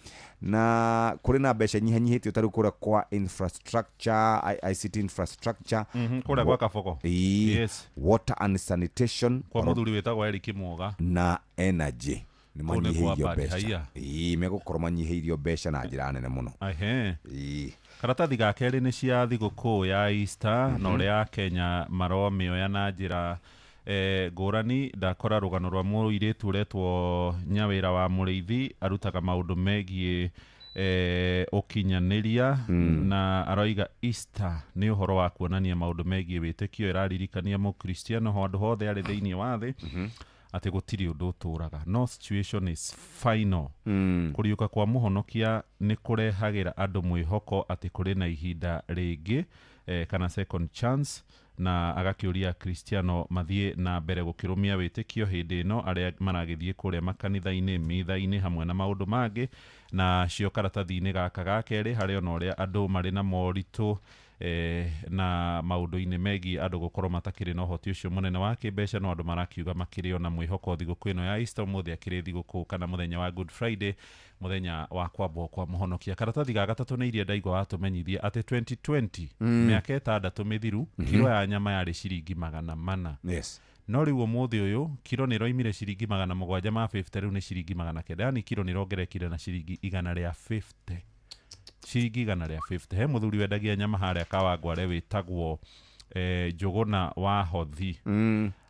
na kũrĩ na mbeca nyihanyihĩtio ta rĩu kũrĩa kwa infrastructure, ICT infrastructure, kũrĩa gwa Kabogo. Ĩĩ, Yes. water and sanitation kwa mũthuri wĩtagwo Eric Mwoga na energy nĩ Kũu nĩ kwa manyihĩirio Bad mbeca. Haiya. Ĩĩ, megũkorwo manyihĩirio mbeca na njĩra nene mũno. Ehe. Ĩĩ. Karatathi ga kerĩ nĩ cia thigũkũ ya Easter na ũrĩa Kenya maromĩoya na njĩra ngũrani. Ndakora rũgano rwa mũirĩtu ũretwo Nyawĩra wa Mũrĩithi, arutaga maũndũ megiĩ ũkinyanĩria na aroiga Easter nĩ ũhoro wa kuonania maũndũ megiĩ wĩtĩkio, ĩraririkania mũkristiano handũ hothe arĩ thĩinĩ wa thĩ atĩ gũtirĩ ũndũ ũtũraga, no situation is final. Kũriũka kwa mũhonokia nĩ kũrehagĩra andũ mwĩhoko atĩ kũrĩ na ihinda rĩngĩ kana second chance, na agakĩũria Kristiano mathiĩ na mbere gũkĩrũmia wĩtĩkio hĩndĩ ĩno arĩa maragĩthiĩ kũrĩa makanitha-inĩ, mitha-inĩ hamwe na maũndũ mangĩ. Na cio karatathi-inĩ gaka ga kerĩ harĩ ona ũrĩa andũ marĩ na moritũ na maũndũ-inĩ megiĩ andũ gũkorwo matakĩrĩ na ũhoti ũcio mũnene wa kĩmbeca, no andũ marakiuga makĩrĩ ona mwĩhoko thigũkũ ĩno ya Easter. Ũmũthĩ akĩrĩ thigũkũ kana mũthenya wa Good Friday, mũthenya wa kwambwo kwa mũhonokia. Karatathi ga gatatũ nĩ iria ndaigua watũmenyithia atĩ 2020 mĩaka 6 mĩthiru kiro ya nyama yarĩ ciringi 400. Yes. No rĩu ũmũthĩ ũyũ kiro nĩ ĩroimire ciringi 750, rĩu nĩ ciringi 900, yani kiro nĩ ĩrongerekire na ciringi 150. Ciringi 150. He mũthuri wendagia nyama harĩa Kawangware wĩtagwo Njũgũna wa Hothi,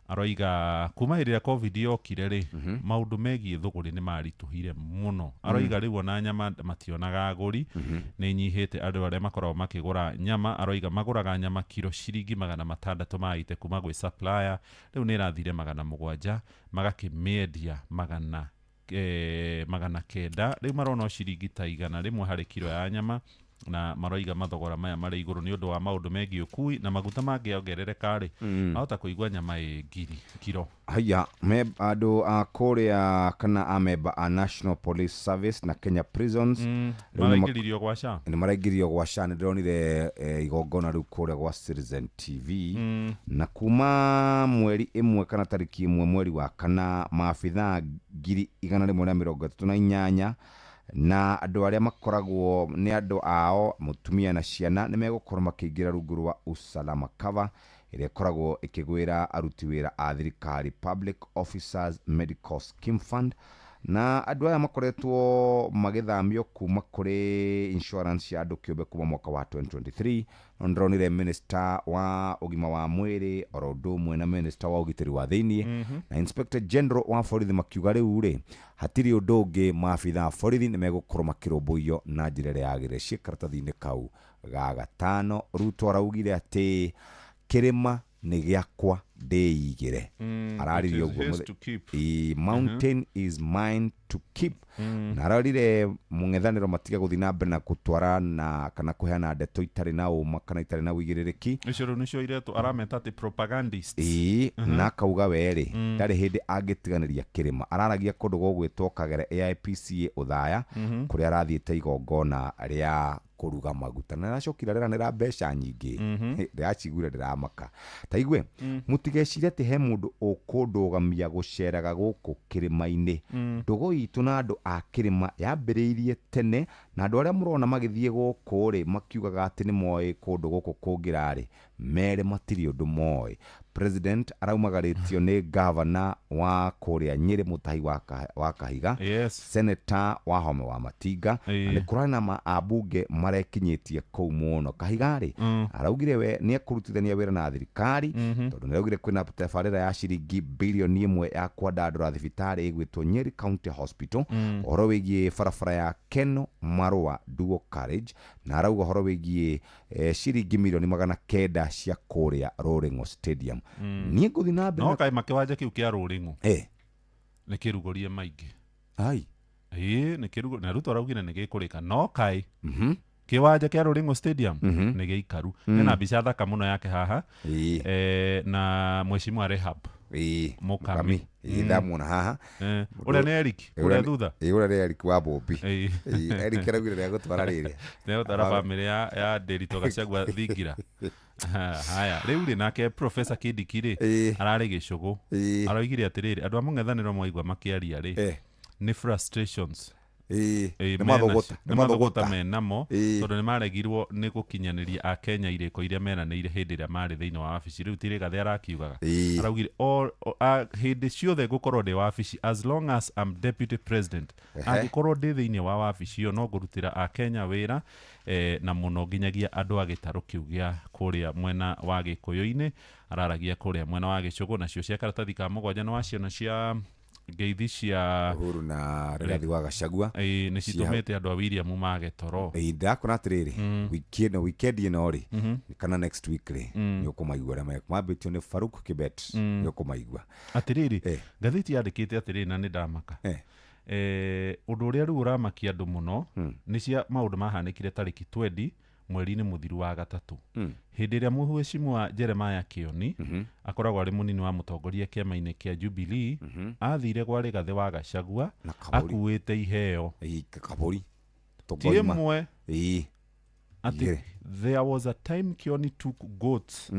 aroiga kuma hĩndĩ ĩrĩa COVID yokire rĩ maũndũ megiĩ thũgũrĩ nĩ maritũhire mũno. Aroiga rĩu ona nyama mationaga agũri, nĩ inyihĩte andũ arĩa makoragwo makĩgũra nyama. Aroiga magũraga nyama kiro ciringi 680 kuma gwĩ supplier, rĩu nĩ ĩrathire 700, magakĩmĩendia 900, rĩu marona o ciringi ta 100 harĩ kiro ya nyama. Na maroiga mathogora maya marĩ igũrũ nĩ ũndũ wa maũndũ megiĩ ũkui na maguta mangĩongerereka rĩ, ahota kũigua nyama ĩ ngiri kiro. Haya, andũ a kũrĩa kana amemba a National Police Service na Kenya Prisons rĩu Maraingĩririo gwa SHA. Nĩ maraingĩrio gwa SHA. Nĩ ndĩronire igongona rĩu kũrĩa gwa Citizen TV, na kuma mweri 1 kana tarĩki 1 mweri wa kana, maabithaa 138,000 na andũ arĩa makoragwo nĩ andũ ao, mũtumia na ciana, nĩ megũkorwo makĩingĩra rungu rwa Usalama Cover ĩrĩa ĩkoragwo ĩkĩgwĩra aruti wĩra a thirikari, Public Officers Medical Scheme Fund. Na andũ aya makoretwo magĩthamio kuma kũrĩ insurance ya andũ kĩũmbe kuma mwaka wa 2023. No ndĩronire minister wa ũgima wa mwĩrĩ oro ũndũ ũmwe na minister wa ũgitĩri wa thĩiniĩ na inspector general wa borithi makiuga rĩu rĩ, hatirĩ ũndũ ũngĩ, maabitha a borithi nĩ megũkorwo makĩrũmbũiyo na njĩra ĩrĩa yagĩrĩire. Ciĩ karatathi-inĩ kau ga gatano. Ruto araugire atĩ kĩrĩma nĩ gĩakwa ndĩigĩre. Araririe It is ũguo his to keep. Mountain is mine to keep. Na arorire mũng'ethanĩro matige gũthiĩ na mbere na gũtwara na kana kũheana ndeto itarĩ na ũma kana itarĩ na ũigĩrĩrĩki. Icio rĩu nĩcio iretwo, arameta atĩ propagandists. Ĩĩ, na akauga werĩ ndarĩ hĩndĩ angĩtiganĩria kĩrĩma. Araragia kũndũ gũgwĩtwo Kagere AIPCA Ũthaya, kũrĩa arathiĩte igongona rĩa kũruga maguta, na aracokire areranĩra mbeca nyingĩ. Ndĩraciguire ndĩramaka. Ta igue, mũtigecirie atĩ he mũndũ ũkũndũgamia gũceraga gũkũ kĩrĩma-inĩ. Ndũgũ itũ na andũ a kĩrĩma yambĩrĩirie tene, na andũ arĩa mũrona magĩthiĩ gũkũ rĩ, makiugaga atĩ nĩ moĩ kũndũ gũkũ kũngĩrarĩ mere, matirĩ ũndũ moĩ. President araumagarĩtio nĩ gavana wa kũrĩa Nyĩrĩ, Mũtahi wa Kahiga, senator wa Home wa Matinga, na nĩ kũrarĩ na ambunge marekinyĩtie kũu mũno. Kahiga rĩ, araugire we nĩ ekũrutithania wĩra na thirikari, tondũ nĩ araugire kwĩna tabarĩra ya ciringi bilioni 1 ya kwandandũra thibitarĩ ĩgwĩtwo Nyeri County Hospital, ũhoro wĩgiĩ barabara ya Keno Marũa Dual Carriage, na arauga ũhoro wĩgiĩ ciringi milioni 900 cia kũrĩa Rũrĩng'o Stadium. Niĩ ngũthiĩ na mbere No kaĩ makĩwanja kĩu kĩa Rũrĩng'o nĩ kĩrugũrie maingĩ. Ai. Ĩĩ, nĩ kĩrugo na Ruto araugire nĩ gĩkũrĩka, no kaĩ kĩwanja kĩa Rũrĩng'o Stadium nĩ gĩikaru. Hena mbica thaka mũno yake haha na mheshimiwa Rehab Mukami. Ĩĩ, ndamuona haha. Ũrĩa nĩ Eric kũrĩa thutha. Ĩĩ, ũrĩa nĩ Eric wa Bombi. Ĩĩ, Eric araugire nĩegũtwara rĩrĩ. Nĩegũtwara bamĩrĩ ya Ndĩritũ Gachagua thingira. Haya, rĩu rĩ, nake Professor Kindiki rĩ, ararĩ gĩcũgũ. Aroigire atĩrĩrĩ, andũ a mũng'ethanĩro mwaigua makĩaria rĩ, nĩ frustrations. Nĩ mathũgũta. Nĩ mathũgũta menamo, tondũ nĩ maregirwo nĩ gũkinyanĩria akenya irĩko iria meranĩire hĩndĩ ĩrĩa marĩ thĩinĩ wa wabici. Rĩu ti Rigathĩ arakiugaga, araugire hĩndĩ ciothe ngũkorwo ndĩ wabici, as long as I'm deputy president, angĩkorwo ndĩ thĩinĩ wa wabici ĩyo, no ngũrutĩra akenya wĩra, na mũno nginyagia andũ a gĩtarũ kĩu gĩa kũrĩa mwena wa Gĩkũyũ-inĩ. Araragia kũrĩa mwena wa Gĩcũgũ. Nacio cia karatathi ka mũgwanja nĩ waciona cia ngeithi cia Uhuru na Rigathi wa Gachagua. Ĩĩ, nĩ citũmĩte andũ a William mage toro. Ĩĩ, ndakona atĩrĩrĩ, wiki ĩno, weekend ĩno rĩ, kana next week rĩ, nĩ ũkũmaigua ũrĩa mambĩtio nĩ Faruk Kibet, nĩ ũkũmaigua. Atĩrĩrĩ, ngathĩti yandĩkĩte atĩrĩrĩ, na nĩ ndamaka, ũndũ ũrĩa rĩu ũramakia andũ mũno nĩ cia maũndũ mahanĩkire tarĩki 20 mweri-inĩ mũthiru wa gatatũ, hĩndĩ ĩrĩa mũhecimiwa Jeremiah Kioni, akoragwo arĩ mũnini wa mũtongoria kĩama-inĩ kĩa Jubilee, athire kwa Rigathĩ wa Gachagua akuĩte iheo. Kabũri. Ti ĩmwe, atĩ there was a time Kioni took goats,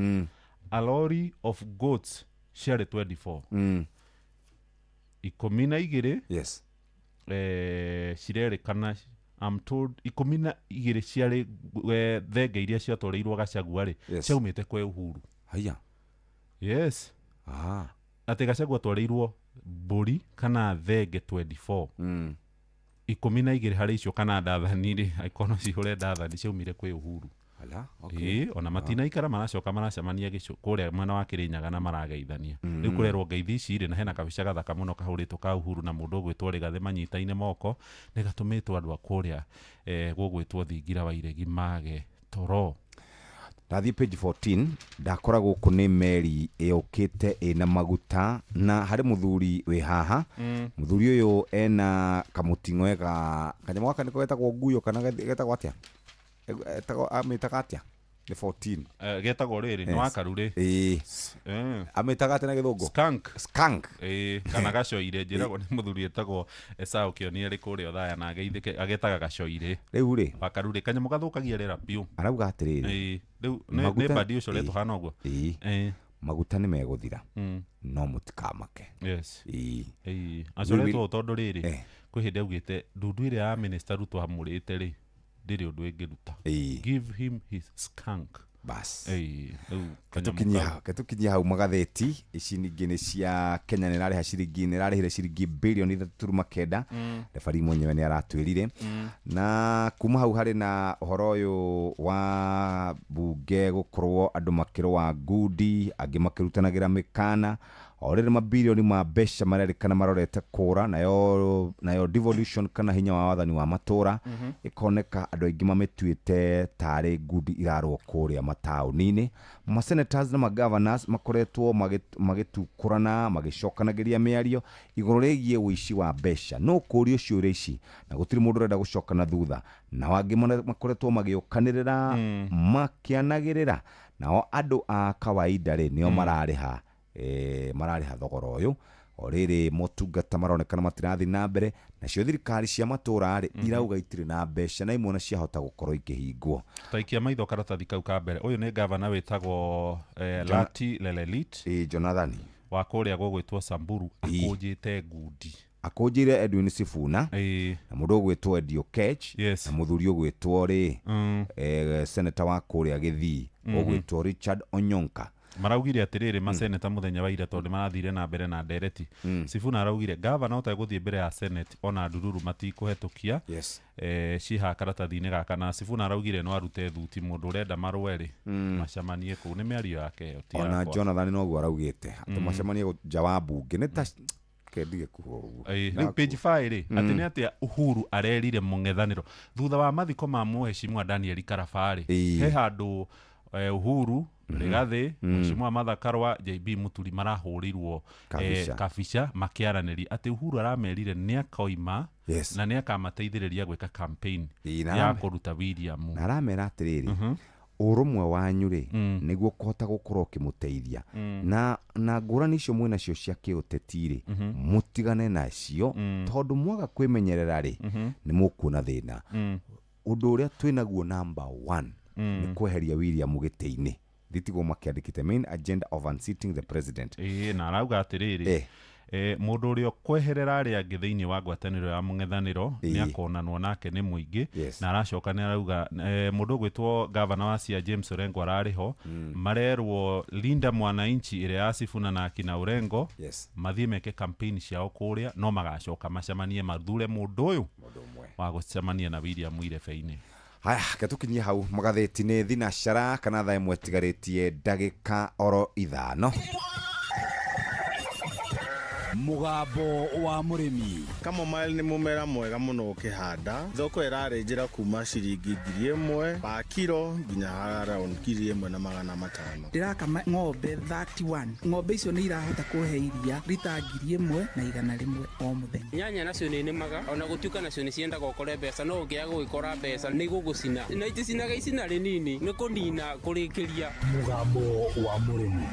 a lorry of goats ciarĩ 24, 12. Cirerĩkana, I'm told, 12 ciarĩ thenge iria ciatwarĩirwo Gachagua rĩ, ciaumĩte kwĩ Uhuru. Haya. Yes. Atĩ Gachagua atwarĩirwo mbũri kana thenge 24, 12 harĩ icio kana ndathani rĩ, angĩkorwo no cihũre ndathani, ciaumire kwĩ Uhuru. Ala, okay. Ĩĩ, ona matinaikara maracoka maracemania kũrĩa mwena wa Kĩrĩnyaga na marageithania. Rĩu kũrerwo ngeithi ici rĩ, na hena kabica gathaka mũno kahũrĩtwo ka Uhuru na mũndũ ũgwĩtwo Rigathĩ manyitaine moko, nĩ gatũmĩtwo andũ a kũrĩa gũgwĩtwo thingira wa iregi mage toro. Ndathiĩ page 14, ndakora gũkũ nĩ meri ĩũkĩte ĩna maguta, na harĩ mũthuri wĩ haha. Mũthuri ũyũ ena kamũting'oe ga kanyamũ gaka nĩko getagwo nguyo kana getagwo atĩa? Etagwo amĩtaga atĩa? Nĩ 14. Getagwo rĩrĩ nĩ Yes. wakarurĩ. Ĩĩ. Amĩtaga atĩa na gĩthũngũ? Skunk. Skunk. Ĩĩ, kana gacoire njĩragwo nĩ mũthuri etagwo Esau Kĩonia arĩ kũrĩa Othaya na ageithĩke agetaga gacoire. Rĩu rĩ. Wakarurĩ kanyamũ gathũkagia rĩera biũ. Arauga atĩrĩrĩ. Ĩĩ, rĩu nĩ bandi ũcio ũretwo hana ũguo. Ĩĩ. Maguta nĩ megũthira. No mũtikamake. Yes. Ĩĩ. Ĩĩ, acoretwo ũũ tondũ rĩrĩ kwĩ hĩndĩ augĩte ndundu ĩrĩa ya minister Ruto amũrĩte rĩ ndĩrĩ ũndũ ĩngĩruta. Give him his skunk. Bas. Ĩĩ, rĩu kanyamũ kau. Ketukinyia hau magathĩti ici ningĩ nĩ cia Kenya nĩ ĩrarĩha ciringi nĩ ĩrarĩhire ciringi birioni 3.9. Refari mwenyewe nĩ aratwĩrire. Na kuma hau harĩ na ũhoro ũyũ wa bunge gũkorwo andũ makĩrũa ngundi angĩ makĩrutanagĩra mĩkana o rĩrĩ mabirioni ma mbeca marerĩkana marorete kũra nayo devolution kana hinya wa wathani wa matũra ĩkoneka andũ aingĩ mamĩtuĩte tarĩ ngundi irarũo kũrĩa mataũni-inĩ. Masenators na magovernors makoretwo magĩtukũrana magĩcokanagĩria mĩario igũrũ rĩgiĩ ũici wa mbeca no kũrio ciũria ici na gũtirĩ mũndũ ũrenda gũcoka na thutha nao angĩ makoretwo magĩũkanĩrĩra makĩanagĩrĩra nao andũ a kawaida rĩ nĩo mararĩha mararĩha thogora ũyũ o rĩrĩ motungata maronekana matirathiĩ na mbere nacio thirikari cia matũra rĩ irauga itirĩ na mbeca na imwe ciahota gũkorwo ikĩhingwo. Taikia maitho karatathi kau ka mbere ũyũ nĩ gavana wĩtagwo Lati Lelelit. Ĩĩ, Jonathan wa kũrĩa gũgwĩtwo Samburu akũnjĩte ngundi akũnjĩire Edwin Sifuna na mũndũ ũgwĩtwo Eddie Oketch na mũthuri ũgwĩtwo rĩ senator wa kũrĩa Gĩthii ũgwĩtwo Richard Onyonka. Maraugire atĩrĩrĩ maseneta mũthenya wa ira tondũ marathire na mbere na ndereti. Sifuna araugire gavana ũtegũthiĩ mbere ya senate ona ndururu matikũhetũkia. Yes. Ciha karatathi-inĩ gaka na Sifuna araugire no arute thuti mũndũ ũrenda marũe rĩ macemanie kũu nĩ mĩario yake ĩyo ti ona yakwa. Jonathan noguo araugĩte atĩ macemanie nja wa bunge nĩ ta kendige kuga ũguo. Rĩu page 5 rĩ atĩ nĩ atĩa Uhuru arerire mũng'ethanĩro thutha wa mathiko ma mũheshimiwa Daniel Karaba rĩ he handũ Uhuru Rigathi Mheshimiwa Martha Karua JB Muturi marahũrĩirwo kabica makĩaranĩria atĩ Uhuru aramerire nĩakoima na nĩakamateithĩrĩria gwĩka campaign ya kũruta William. Na aramera atĩrĩrĩ ũrũmwe wanyu rĩ nĩguo kũhota gũkorwo ũkĩmũteithia na ngũrani icio mwĩnacio cia kĩũteti rĩ mũtigane nacio tondũ mwaga kwĩmenyerera rĩ nĩ mũkuona thĩna. Ũndũ ũrĩa twĩnaguo number 1 nĩ kweheria William gĩtĩ-inĩ thitigwo makĩandĩkĩte main agenda of unseating the president. Ĩĩ, na arauga atĩrĩrĩ mũndũ ũrĩa ũkweherera arĩa angĩ thĩinĩ wa ngwatanĩro ya mũng'ethanĩro nĩ akonanwo nake nĩ mũingĩ. Na aracoka nĩ arauga mũndũ ũgwĩtwo gavana wa Siaya James Orengo ararĩ ho marerwo Linda Mwananchi ĩrĩa ya Sifuna na akina Orengo mathiĩ meke campaign ciao kũrĩa no magacoka macemanie mathure mũndũ ũyũ wa gũcemania na William irebe-inĩ. Haya, ketukinyie hau magathĩti nĩ thinacara kana thaa ĩmwe ĩtigarĩtie ndagĩka oro 5. Mũgambo wa mũrĩmi. Chamomile nĩ mũmera mwega mũno ũkĩhanda. Thoko ĩrarĩ njĩra kuma ciringi 1,000 pa kiro nginya around 1,500. Ndĩrakama ng'ombe 31. Ng'ombe icio nĩ irahota kũhe iria rita 1,100 o mũthenya. Nyanya nacio nĩ nĩmaga ona gũtuĩka nacio nĩ ciendaga ũkore mbeca no ũngĩaga gũgĩkora mbeca nĩ igũgũcina na iticinaga icina rĩnini nĩ kũnina kũrĩkĩria. Mũgambo wa mũrĩmi.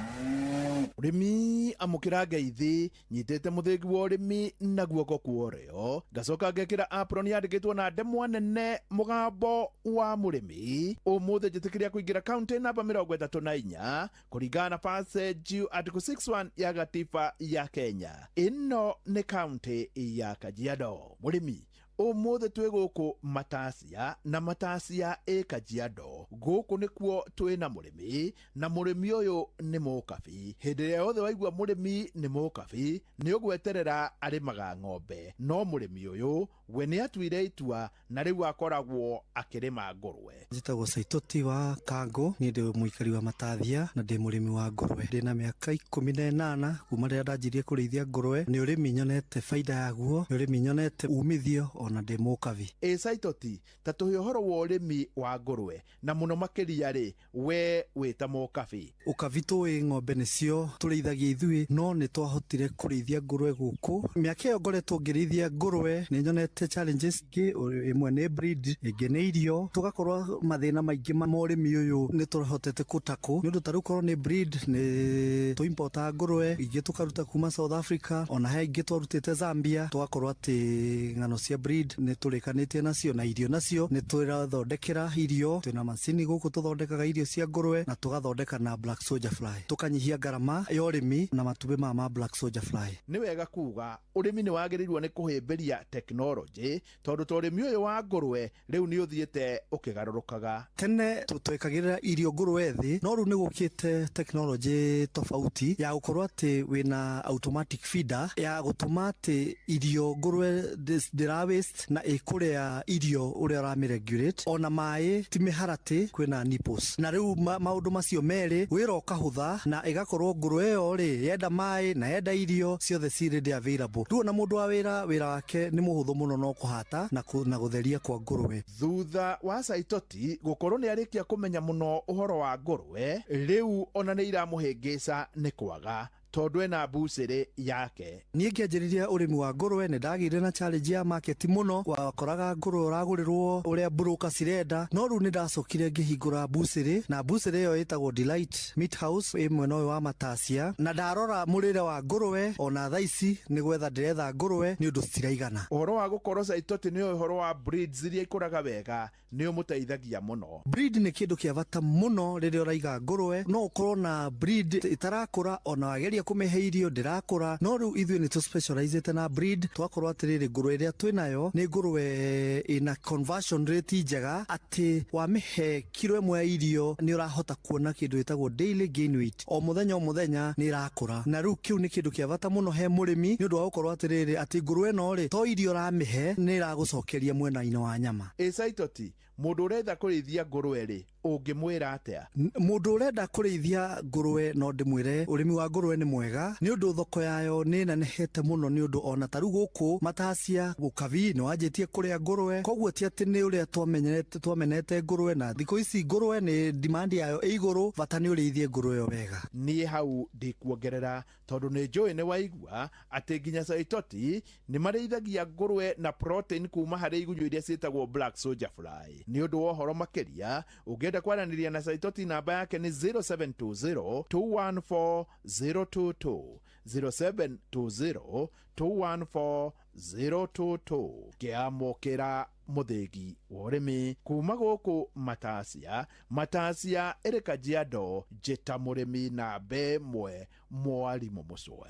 Ũrĩmi amũkĩra ngeithi nyitĩte mũthĩgi wa ũrĩmi na guoko kwa ũrĩo ngacoka ngekĩra apron yandĩkĩtwo na ndemwa nene mũgambo wa mũrĩmi. Ũmũthĩ njĩtĩkĩria kũingĩra kaunti namba 34 kũringana na passage article 61 ya gatiba ya Kenya. Ĩno nĩ kaunti ya Kajiado. Mũrĩmi ũmũthĩ twĩ gũkũ Matasia na Matasia ĩ Kajiado. Gũkũ nĩkuo twĩna mũrĩmi na mũrĩmi ũyũ nĩ mũkabi. Hĩndĩ ĩrĩa yothe waigua mũrĩmi nĩ mũkabi nĩ ũgweterera arĩmaga ng'ombe, no mũrĩmi ũyũ we nĩ atuire itua na rĩu akoragwo akĩrĩma ngũrwe. Njĩtagwo Saitoti wa Kango, niĩ ndĩ mũikari wa Matathia na ndĩ mũrĩmi wa ngũrwe. Ndĩna mĩaka 18 kuma rĩrĩa ndanjirie kũrĩithia ngũrwe. Nĩ ũrĩmi nyonete baida yaguo, nĩ ũrĩmi nyonete umithio ona ndĩ mũkabi. Ĩ Saitoti, ta tũhe ũhoro wa ũrĩmi wa ngũrwe na mũno makĩria rĩ, we wĩ ta mũkabi. Ũkabi tũĩ ng'ombe nĩcio tũrĩithagia ithuĩ, no nĩ twahotire kũrĩithia ngũrwe gũkũ. Mĩaka ĩyo ngoretwo ngĩrĩithia ngũrwe nĩ nyonete challenges ingĩ, ĩmwe nĩ breed, ĩngĩ nĩ irio, tũgakorwo mathĩna maingĩ ma ũrĩmi ũyũ nĩ tũhotete kũtakũ nĩ ũndũ ta rĩu korwo nĩ breed nĩ tũimportaga ngũrwe ingĩ tũkaruta kuma South Africa, ona he ingĩ twarutĩte Zambia, tũgakorwo atĩ ng'ano cia breed nĩ tũrĩkanĩtie nacio na irio nacio nĩ tũrathondekera irio, twĩna macini gũkũ tũthondekaga irio cia ngũrwe na tũgathondeka na black soldier fly, tũkanyihia ngarama ya ũrĩmi na matumbĩ maya ma black soldier fly. Nĩ wega kuga ũrĩmi nĩ wagĩrĩirwo nĩ kũhĩmbĩria tekinoronjĩ tondũ ta ũrĩmi ũyũ wa ngũrwe rĩu nĩ ũthiĩte ũkĩgarũrũkaga. Tene twekagĩrĩra irio ngũrwe thĩ, no rĩu nĩ gũkĩte tekinoronjĩ tofauti ya gũkorwo atĩ wĩna automatic feeder ya gũtũma atĩ irio ngũrwe ndĩra waste na ĩkũrĩa irio ũrĩa ũramĩregulate, ona maĩ ti mĩharatĩ, kwĩna nipples. Na rĩu maũndũ macio merĩ wĩra ũkahũtha na ĩgakorwo ngũrwe ĩyo rĩ yenda maĩ na yenda irio ciothe cirĩ available. Rĩu ona mũndũ wa wĩra wĩra wake nĩ mũhũthũ mũno no kũhata na gũtheria kwa ngũrwe. Thutha wa Saitoti gũkorwo nĩ arĩkia kũmenya mũno ũhoro wa ngũrwe, rĩu ona nĩ iramũhĩngĩca nĩ kwaga tondũ ena mbucĩrĩ yake. Niĩ ngĩanjĩrĩria ũrĩmi wa ngũrwe nĩ ndagĩire na challenge ya market mũno, wakoraga ngũrwe ũragũrĩrwo ũrĩa broker cirenda, no rĩu nĩ ndacokire ngĩhingũra mbucĩrĩ na mbucĩrĩ ĩyo ĩtagwo Delight Meat House ĩ mwena ũyũ wa Matacia, na ndarora mũrĩre wa ngũrwe ona thaa ici nĩ gwetha ndĩretha ngũrwe nĩ ũndũ citiraigana. Ũhoro wa gũkorwo Saitoti nĩ ũhoro wa breeds iria ikũraga wega nĩ ũmũteithagia mũno. Breed nĩ kĩndũ kĩa bata mũno rĩrĩa ũraiga ngũrwe, no ũkorwo na breed ĩtarakũra ona wageria kũmĩhe irio ndĩrakũra, no rĩu ithuĩ nĩ tũspecializĩte na breed, twakorwo atĩrĩrĩ ngũrwe ĩrĩa twĩnayo nĩ ngũrwe ĩna conversion rate njega atĩ wamĩhe kiro ĩmwe ya irio nĩ ũrahota kuona kĩndũ gĩtagwo daily gain weight, o mũthenya o mũthenya nĩ ĩrakũra. Na rĩu kĩu nĩ kĩndũ kĩa bata mũno he mũrĩmi nĩ ũndũ wa gũkorwo atĩrĩrĩ atĩ ngũrwe ĩno rĩ to irio ũramĩhe nĩ ĩragũcokeria mwena-inĩ wa nyama. Ĩ Saitoti, mũndũ ũrenda kũrĩithia ngũrwe rĩ ũngĩmwĩra atĩa? Mũndũ ũrenda kũrĩithia ngũrwe no ndĩmwĩre ũrĩmi wa ngũrwe nĩ mwega nĩ ũndũ thoko yayo nĩ ĩnenehete mũno, nĩ ũndũ ona ta rĩu gũkũ Matacia Ũkabi nĩ wanjĩtie kũrĩa ngũrwe, koguo ti atĩ nĩ ũrĩa twamenete ngũrwe, na thikũ ici ngũrwe nĩ demand yayo ĩ igũrũ, bata nĩ ũrĩithie ngũrwe ĩyo wega. Niĩ hau ndikuongerera tondũ nĩ njũĩ nĩ waigua atĩ nginya Saitoti nĩ marĩithagia ngũrwe na protein kuma harĩ igunyũ iria ciĩtagwo black soldier fly. Nĩ ũndũ wa ũhoro makĩria ũngĩenda kwaranĩria na Saitoti namba yake nĩ 0720 214 022, 0720 214 022. Kĩamũkĩra mũthĩgi wa ũrĩmi kuma gũkũ Matacia. Matacia ĩrĩ Kajiado, njĩta mũrĩmi namba ĩmwe mwarimũ mũcwe.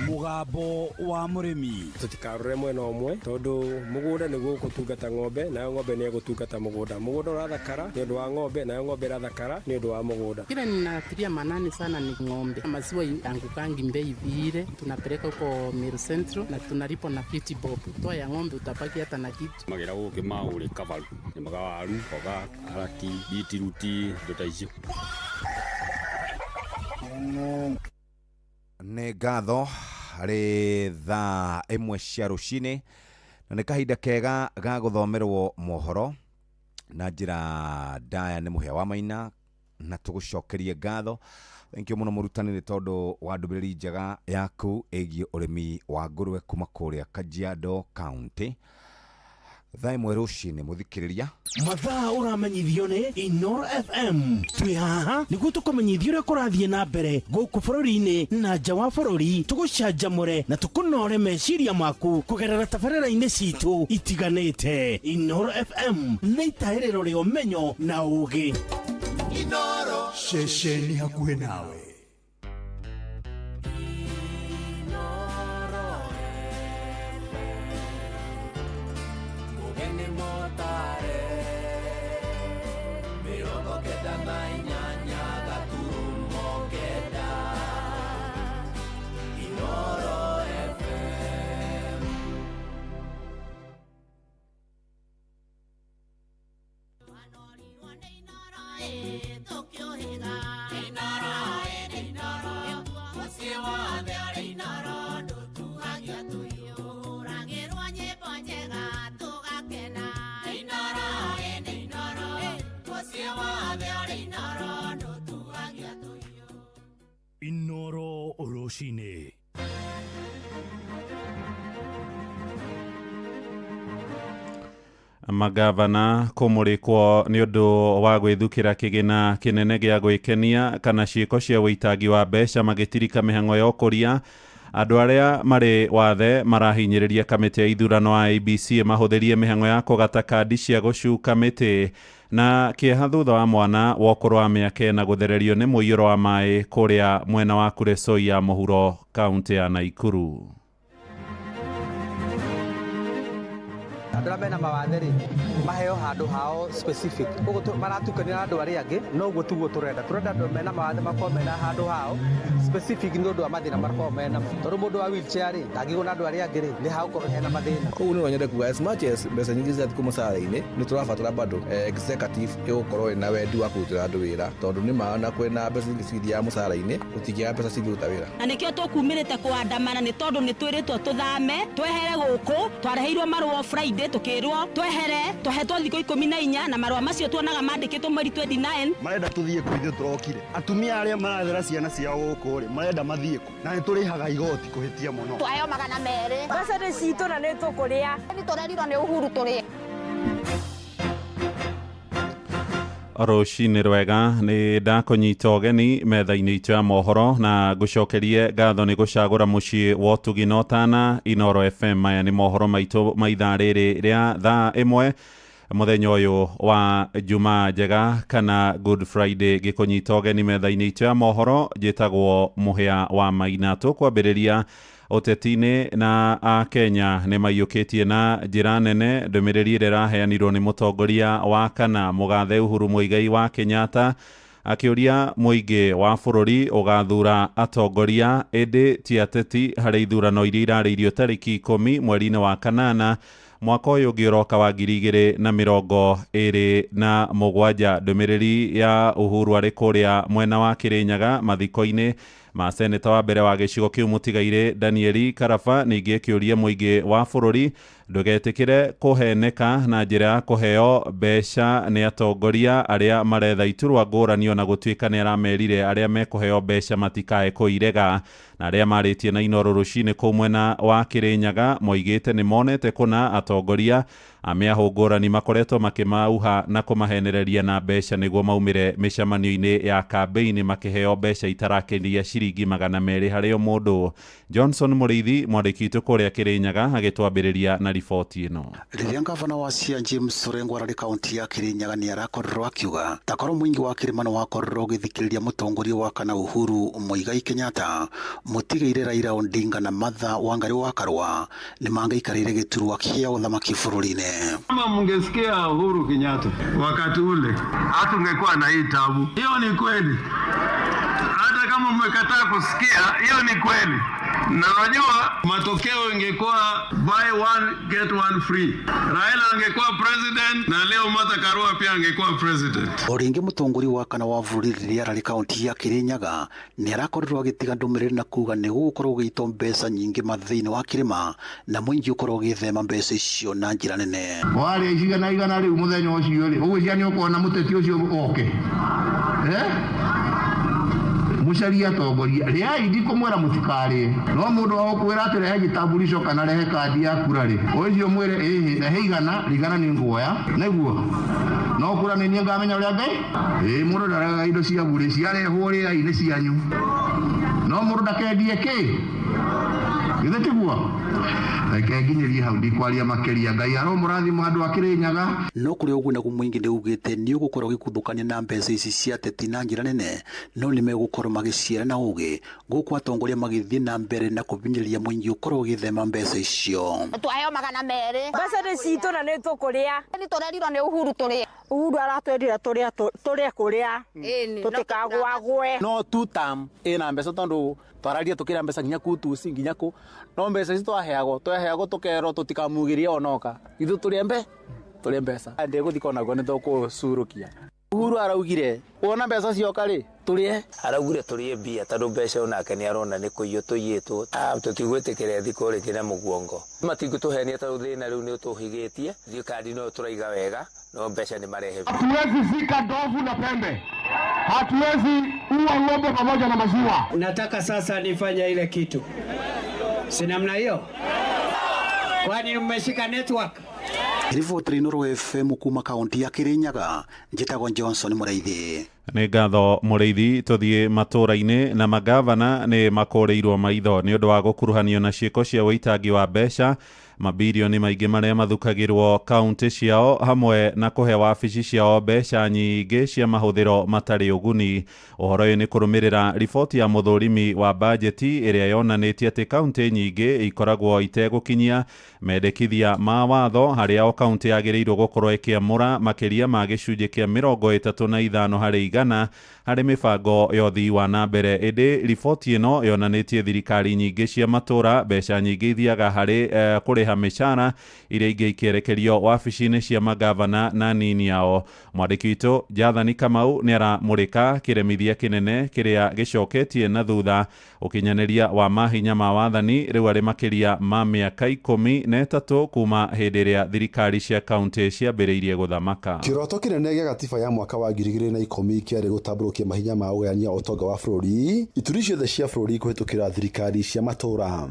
Mũgambo wa mũrĩmi. Tũtikarore mwena ũmwe tondũ mũgũnda nĩguo ũgũtungata ng'ombe nayo ng'ombe nĩ ĩgũtungata mũgũnda. Mũgũnda ũrathakara nĩ ũndũ wa ng'ombe nayo ng'ombe ĩrathakara nĩ ũndũ wa mũgũnda. Kile ninatilia manani sana ni ng'ombe. Maziwa yangukangi mbei vile tunapeleka huko Meru Central na tunalipo na 50 bob. Toa ya ng'ombe utapaki hata na kitu. Magera gũkĩ maũrĩ kabaru. Nĩmaga waru, mboga, araki, bitiruti, indo ta icio. Nĩ ngatho harĩ thaa 1 cia rũcinĩ na nĩ kahinda kega ga gũthomerwo mohoro na njĩra ndaya nĩ Mũhĩa wa Maina, na tũgũcokerie ngatho. Thank you mũno mũrutani nĩ tondũ wa ndũmĩrĩri njega yaku ĩgiĩ ũrĩmi wa ngũrwe kuma kũrĩa Kajiado County. Thaa 1 rũcinĩ mũthikĩrĩria. Mathaa ũramenyithio nĩ Inoro FM. Twĩ haha nĩguo tũkũmenyithie ũrĩa kũrathiĩ na mbere gũkũ bũrũri-inĩ na nja wa bũrũri, tũgũcanjamũre na tũkũnore meciria maku kũgerera tabarĩra-inĩ citũ itiganĩte. Inoro FM nĩ itahĩrĩro rĩa ũmenyo na ũũgĩ. Inoro ceceni hakuhĩ nawe. Inoro. Rũcinĩ. Magavana kũmũrĩkwo nĩ ũndũ wa gwĩthukĩra kĩgĩna kĩnene gĩa gwĩkenia kana ciĩko cia wĩitangi wa mbeca magĩtirika mĩhang'o ya ũkũria. Andũ arĩa marĩ wathe marahinyĩrĩria kamĩtĩ ya ithurano IEBC ĩmahũthĩrie mĩhang'o ya kũgata kandi cia gũcuka mĩtĩ na kĩeha thutha wa mwana wa ũkũrũ wa mĩaka 4 gũthererio nĩ mũiyũro wa maĩ kũrĩa mwena wa Kuresoi ya mũhuro kaũntĩ ya Naikuru. Andũ arĩa mena mawathe rĩ maheo handũ hao specific, koguo maratukanio na andũ arĩa angĩ, no ũguo tiguo tũrenda. Tũrenda andũ mena mawathe makorwo mena handũ hao specific nĩ ũndũ wa mathĩna makorwo mena namo, tondũ mũndũ wa wheelchair rĩ ndangĩgwo na andũ arĩa angĩ rĩ nĩ hagũkorwo hena mathĩna. Koguo no nyende kuga as much as mbeca nyingĩ cirathiĩ mũcara-inĩ, nĩ tũrabatara bado executive ĩgũkorwo ĩna wendi wa kũrutĩra andũ wĩra, tondũ nĩ ma na kwĩna mbeca nyingĩ cithiaga mũcara-inĩ gũtingĩaga mbeca cingĩruta wĩra. Na nĩkĩo tũkumĩrĩte kũandamana nĩ tondũ nĩ twĩrĩtwo tũthame twehere gũkũ, twareheirwo marũa Friday tukirwo twehere twahetwo thikũ 14 na marũa macio tuonaga mandĩkĩtwo mweri 29. Marenda tuthiĩ kũ ithuĩ tũrokire? Atumia arĩa marathera ciana ciao gũkũ rĩ marenda mathiĩ kũ? Na nĩ tũrĩhaga igoti kũhĩtia mũno. Twaheo 200. Mbeca nĩ citũ na nĩ tũkũrĩa. Nĩ tũrerirwo nĩ Uhuru tũrĩe. Rũcinĩ rwega, nĩ ndakũnyita ũgeni metha-inĩ itũ ya mohoro na ngũcokerie ngatho nĩ gũcagũra mũciĩ wa ũtugi na ũtana Inoro FM. Maya nĩ mohoro maitũ ma ithaa rĩrĩ rĩa thaa 1 mũthenya ũyũ wa Jumaa njega kana Good Friday. Ngĩkũnyita ũgeni metha-inĩ itũ ya mohoro, njĩtagwo Mũhĩa wa Maina. Tũkwambĩrĩria ũteti-inĩ na Akenya nĩ maiyũkĩtie na njĩra nene ndũmĩrĩri ĩrĩa ĩraheanirwo nĩ mũtongoria wa kana mũgathe Uhuru Muigai wa Kenyatta, akĩũria mũingĩ wa bũrũri ũgathura atongoria ĩndĩ ti ateti harĩ ithurano iria irarĩirio tarĩki 10 mweri-inĩ wa 8 mwaka ũyũ ũngĩ ũroka wa 2027. Ndũmĩrĩri ya Uhuru arĩ kũrĩa mwena wa Kĩrĩnyaga mathiko-inĩ ma seneta wa mbere wa gĩcigo kĩu mũtigairĩ Danieli Karaba, ningĩ akĩũria mũingĩ wa bũrũri ndũgetĩkĩre kũheneka na njĩra ya kũheo mbeca nĩ atongoria arĩa maretha iturwa ngũrani, ona gũtuĩka nĩ aramerire arĩa mekũheo mbeca matikae kũirega. Na arĩa marĩtie na Inoro rũcinĩ kũu mwena wa Kĩrĩnyaga moigĩte nĩ monete kũna atongoria a mĩahũ ngũrani makoretwo makĩmauha na kũmahenereria na mbeca nĩguo maumĩre mĩcemanio-inĩ ya kambĩini makĩheo mbeca itarakĩria ciringi 200 harĩ o mũndũ. Johnson Mũrĩithi mwandĩki witũ kũrĩa Kĩrĩnyaga agĩtwambĩrĩria na riboti ĩno. Rĩrĩa ngavana wa Siaya James Orengo ararĩ kaunti ya Kĩrĩnyaga nĩ arakorirwo akiuga takorwo mũingĩ wa kĩrĩma nĩ wakorirwo ũgĩthikĩrĩria mũtongoria wa kana Uhuru Muigai Kenyatta, mũtigaire Raila Odinga na Martha Wangari wa Karua nĩ mangĩikarĩire gĩturwa kĩa ũthamaki bũrũri-inĩ. Kama mungesikia Uhuru Kenyatta wakati ule, hatungekuwa na hii tabu. Hiyo ni kweli. Hata kama mmekataa kusikia, hiyo ni kweli. Na unajua matokeo ingekuwa buy one get one free. Raila angekuwa president na leo Martha Karua pia angekuwa president. O rĩngĩ mũtongoria wa kana wa bũrũri rĩrĩa ararĩ kaunti ya Kĩrĩnyaga nĩ arakorirwo agĩtiga ndũmĩrĩri na kuga nĩ gũgũkorwo gũgĩitwo mbeca nyingĩ thĩinĩ wa kĩrĩma na mũingĩ ũkorwo ũgĩthema mbeca icio na njĩra nene. Warĩa igana igana rĩu mũthenya ũcio rĩ, ũgwĩciria nĩ ũkuona mũteti ũcio oke? Mũcarie atongoria rĩai, ndikumwĩra mũtikarĩe, no mũndũ wa gũkwĩra atĩ rehe gĩtambulico kana rehe kandi ya kura rĩ, ũcio mwĩre ĩhĩ rehe igana rigana nĩ nguoya nĩguo no kura nĩ niĩ ngamenya ũrĩa Ngai ĩĩ. Mũndũ ndaregaga indo cia burĩ, ciarehwo rĩai nĩ cianyu, no mũndũ ndakendie kĩ, githĩ tiguo? Reke nginyĩrie hau, ndikwaria makĩria. Ngai aromũrathima andũ a Kĩrĩnyaga. No kũrĩ ũguo naguo mũingĩ nĩ ugĩte nĩ ũgũkorwo ũgĩkuthũkania na mbeca ici cia ateti na njĩra nene, no nĩ megũkorwo magĩciara na ũgĩ gũkũ atongoria magĩthiĩ na mbere na kũbinyĩrĩria mũingĩ ũkorwo ũgĩthema mbeca icio. Twaheo 200. Mbeca nĩ citũ na nĩ tũkũrĩa. Nĩ tũrerirwo nĩ Uhuru tũrĩe. Uhuru aratwĩrire tũrĩe kũrĩa tũtikagwagwe. No two term ĩna mbeca tondũ twararia tukira mbeca nginya kutuci nginya ku, no mbeca ici twaheagwo tukerwo tutikamugirie onoka ithu tũrĩe tũrĩe mbeca ndĩgũthika onaguo nĩ tũkũcurukia. Uhuru araugire wona mbeca cioka rĩ tũrĩe, araugire tũrĩe mbia tondũ mbeca onake nĩ arona nĩ kũiywo tũiyĩtwo. Tũtigwĩtĩkĩra thikũ rĩngĩ na mũguongo, matingĩtũhenia tondũ thĩna rĩu nĩ ũtũhigĩtie, thirikari no tũraiga wega no mbeca nĩ marehe. Hatuwezi fika ndovu na pembe. Hatuwezi uwa ng'ombe pamoja na maziwa. Nataka sasa nifanye ile kitu, si namna hiyo? Kwani mmeshika network? Riboti Inooro FM kuma kaunti ya Kirinyaga, njĩtagwo Johnson Mũraithi. Nĩ ngatho Mũrĩithi. Tũthiĩ matũũra-inĩ na magavana nĩ makũrĩirwo maitho nĩ ũndũ wa gũkuruhanio na ciĩko cia ũitangi wa mbeca mabirioni maingĩ marĩa mathukagĩrwo kaunti ciao, hamwe na kũhe wabici ciao mbeca nyingĩ cia mahũthĩro matarĩ ũguni. Ũhoro ũyũ nĩ kũrũmĩrĩra riboti ya mũthũrimi wa bajeti ĩrĩa yonanĩtie atĩ kaunti nyingĩ ikoragwo itegũkinyia mendekithia ma watho, harĩa o kaunti yagĩrĩirwo gũkorwo ĩkĩamũra makĩria ma gĩcunjĩ kĩa 35 harĩ igana harĩ mĩbango ya ũthii wa na mbere. Ĩndĩ riboti ĩno yonanĩtie thirikari nyingĩ cia matũũra mbeca nyingĩ ithiaga harĩ kũrĩha mĩcara, iria ingĩ ikĩerekerio wabici-inĩ cia magavana na nini yao. Mwandĩki witũ Jathani Kamau nĩ aramũrĩka kĩremithia kĩnene kĩrĩa gĩcoketie na thutha ũkinyanĩria wa mahinya ma wathani rĩu arĩ makĩria ma mĩaka 13 kuma hĩndĩ ĩrĩa thirikari cia kaunti ciambĩrĩirie gũthamaka. Kĩroto kĩnene gĩa gatiba ya mwaka wa 2010 kĩarĩ gũtambũrũkia mahinya ma ũgayania ũtonga wa bũrũri ituri ciothe cia bũrũri kũhĩtũkĩra thirikari cia matũũra.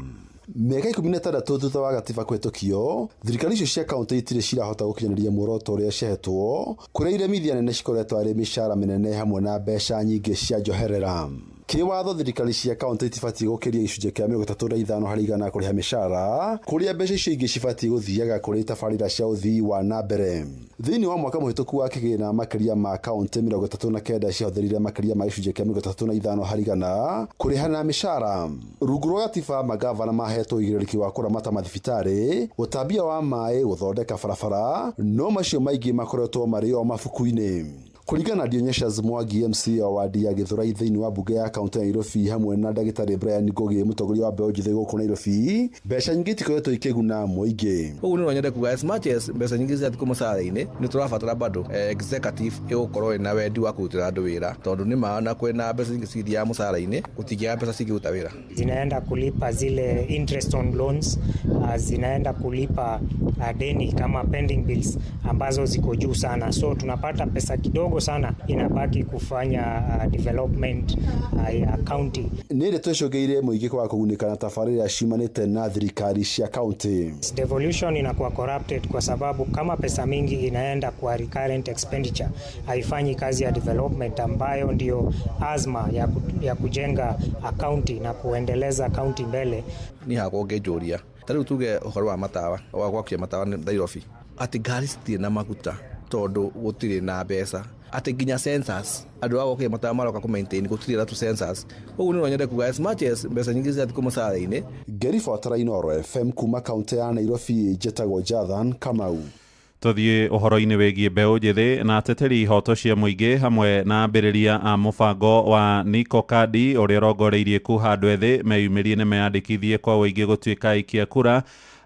Mĩaka 16 thutha wa gatiba kũhĩtũkio, thirikari icio cia kaunti itirĩ cirahota gũkinyanĩria muoroto ũrĩa ciahetwo, kũrĩa iremithia nene cikoretwo arĩ mĩcara mĩnene hamwe na mbeca nyingĩ cia njoherera. Kĩwatho, thirikari cia kaunti itibatiĩ gũkĩria gĩcunjĩ kĩa 35 harĩ igana kũrĩha mĩcara, kũrĩa mbeca icio ingĩ cibatiĩ gũthiaga kũrĩ tabarĩra cia ũthii wa na mbere. Thĩinĩ wa mwaka mũhĩtũku wa kĩgĩna, makĩria ma kaunti 39 ciahũthĩrire makĩria ma gĩcunjĩ kĩa 35 harĩ igana kũrĩha na mĩcara. Rungu rwa gatiba, magavana mahetwo ũigĩrĩrĩki wa kũramata mathibitarĩ, ũtambia wa maĩ, gũthondeka barabara, no macio maingĩ makoretwo marĩ o mabuku-inĩ. Kũringana na Dionysius Mwangi, MC wa wadi ya Githurai thĩinĩ wa mbunge ya kaunti ya Nairobi, hamwe na ndagĩtarĩ Brian Ngugi, mũtongoria wa mbeũ njĩthĩ gũkũ Nairobi, mbeca nyingĩ itikoretwo ikĩguna mũingĩ. Ũguo nĩ nyende kuga as much as mbeca nyingĩ cirathiĩ mũcara-inĩ, nĩ tũrabatara bado executive ĩgũkorwo ĩna wendi wa kũrutĩra andũ wĩra, tondũ nĩ ma na kwĩna mbeca nyingĩ cithiaga mũcara-inĩ, gũtingĩaga mbeca cingĩruta wĩra. Zinaenda kulipa zile interest on loans, zinaenda kulipa deni kama pending bills ambazo ziko juu sana, so tunapata pesa kidogo sana inabaki kufanya development ya county. Nĩ ndeto icũngĩire mũingĩ kwaga kũgunĩka na tabarĩra ciumanĩte na thirikari cia kaunti. Devolution inakuwa corrupted kwa sababu kama pesa mingi inaenda kwa recurrent expenditure, haifanyi kazi ya development ambayo ndio azma ya kujenga county na kuendeleza county mbele. Ni hakwa ũngĩnjũria ta rĩu tuge ũhoro wa matawa wa gwakia matawa Nairobi, atĩ ngari citirĩ na maguta tondũ gũtirĩ na mbeca, atĩ nginya sensors andũ a gwakia matawa maroka kũ maintain gũtirĩ na tu sensors. Ũguo nĩ nyende kuga as much as mbeca nyingĩ cirathiĩ mũcara-inĩ. Ngĩribotera Inooro FM kuma kaunti ya Nairobi, njĩtagwo Jathan Kamau. Tũthiĩ ũhoro-inĩ wĩgiĩ mbeũ njĩthĩ na ateteri ihoto cia mũingĩ hamwe na ambĩrĩria a mũbango wa Niko Kadi ũrĩa ũrongoreirie kuha andũ ethĩ meyumĩrie nĩ meyandĩkithie kwa ũingĩ gũtuĩka aikia kura,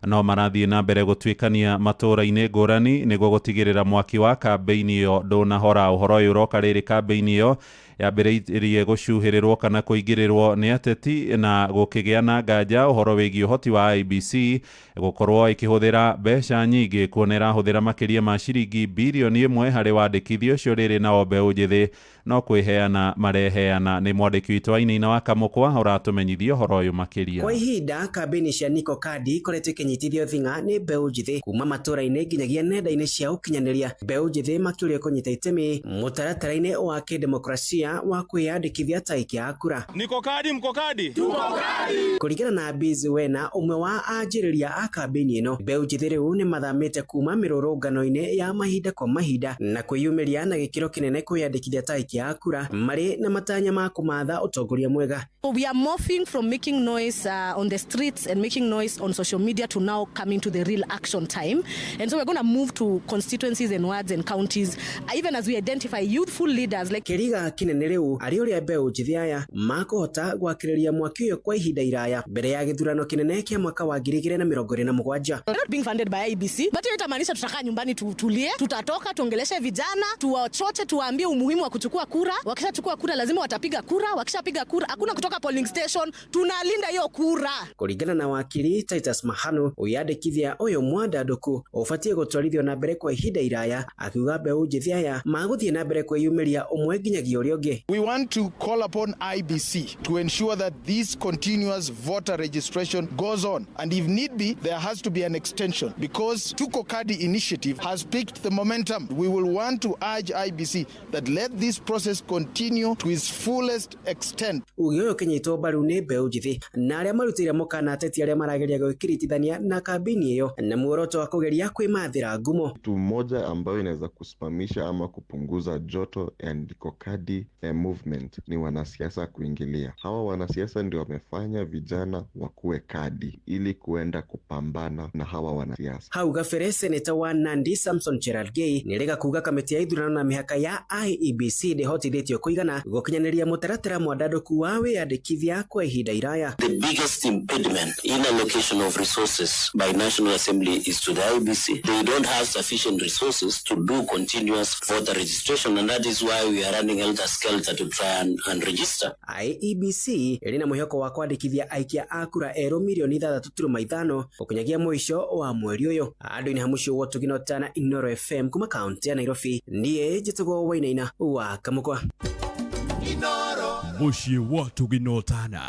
no marathiĩ na mbere gũtuĩkania matũũra-inĩ ngũrani nĩguo gũtigĩrĩra mwaki wa kambĩini ĩyo ndũnahora. Ũhoro ũyũ ũroka rĩrĩ kambĩini ĩyo yambĩrĩirie gũcuhĩrĩrwo kana kũingĩrĩrwo nĩ ateti na gũkĩgĩa na nganja ũhoro wĩgiĩ ũhoti wa IEBC gũkorwo ĩkĩhũthĩra mbeca nyingĩ, kuona ĩrahũthĩra makĩria ma ciringi birioni 1 harĩ wandĩkithia ũcio, rĩrĩ nao mbeũ njĩthĩ no kwĩheana mareheana. Nĩ mwandĩki witũ Wainaina wa Kamũkwa ũratũmenyithia ũhoro ũyũ makĩria. Kwa ihinda kambĩini cia Niko Kadi ikoretwo ikinyitithio thing'a nĩ mbeũ njĩthĩ kuma matũũra-inĩ nginyagia nenda-inĩ cia ũkinyanĩria, mbeũ njĩthĩ makĩũrio kũnyita itemi mũtaratara-inĩ wa kĩdemokrasia wa kwĩyandĩkithia ta aikia a kura. Niko kadi, mko kadi? Tuko kadi. Kũringana na Biz Wena, ũmwe wa anjĩrĩria a kambĩini ĩno, mbeũ njĩthĩ rĩu nĩ mathamĩte kuma mĩrũrũngano-inĩ ya mahinda kwa mahinda na kwĩyumĩria na gĩkĩro kĩnene kwĩyandĩkithia ta aikia a kura marĩ na matanya ma kũmatha ũtongoria mwega. We are morphing from making noise on the streets and making noise on social media to now coming to the real action time. And so we're going to move to constituencies and wards and counties, even as we identify youthful leaders like Kĩriga kĩnene rĩu arĩ ũrĩa mbeũ njĩthĩ aya makũhota gwakĩrĩria mwaki ũyũ kwa ihinda iraya mbere ya gĩthurano kĩnene kĩa mwaka wa 2027. We're not being funded by IEBC, but hiyo itamaanisha tutakaa nyumbani tutulie, tutatoka tuongeleshe vijana, tuwachoche, tuwaambie umuhimu wa kuchukua Watachukua kura, wakishachukua kura lazima watapiga kura, wakishapiga kura hakuna kutoka polling station, tunalinda hiyo kura. Kũringana na wakiri Titus Mahanu, wĩyandĩkithia ũyũ mwandandũku ũbatiĩ gũtwarithio na mbere kwa ihinda iraya, akiuga mbeũ njĩthĩ aya magũthiĩ na mbere kwĩyumĩria ũmwe nginyagia ũrĩa ũngĩ. We want to call upon IBC to ensure that this continuous voter registration goes on, and if need be, there has to be an extension because Tuko Kadi initiative has picked the momentum. We will want to urge IBC that let this process continue to its fullest extent. Uge ũyũ ũkĩnyitwo mbaru nĩ mbeũ njĩthĩ na arĩa marutĩire mũkana ateti arĩa marageria gwĩkiritithania na kambĩini ĩyo na muoroto wa kũgeria kwĩmathĩra ngumo. Kitu moja ambayo inaweza kusimamisha ama kupunguza joto ya Ndiko Kadi movement ni wanasiasa kuingilia. Hawa wanasiasa ndio wamefanya vijana wakuwe kadi ili kuenda kupambana na hawa wanasiasa. Hau gabere seneta wa Nandi Samson Cherargei nĩarega kuga kamĩtĩ ya ithurano na mĩhaka ya IEBC ndĩhotithĩtio kũigana gũkinyanĩria mũtaratara mwandandũku wa wĩyandĩkithia kwa ihinda iraya. The biggest impediment in allocation of resources by National Assembly is to the IBC. They don't have sufficient resources to do continuous voter registration, and that is why we are running helter-skelter to try and register. IEBC ĩrĩ na mwĩhoko wa kwandĩkithia aikia a kura erũ mirioni 6.5 gũkinyagia mũico wa mweri ũyũ. Andũ-inĩ ha mũciĩ wa Ũtugi na Ũtana, Inooro FM kuma kaunti ya Nairobi, niĩ njĩtagwo Wainaina wa Kamũkwa. Mũciĩ wa Ũtugi na Ũtana.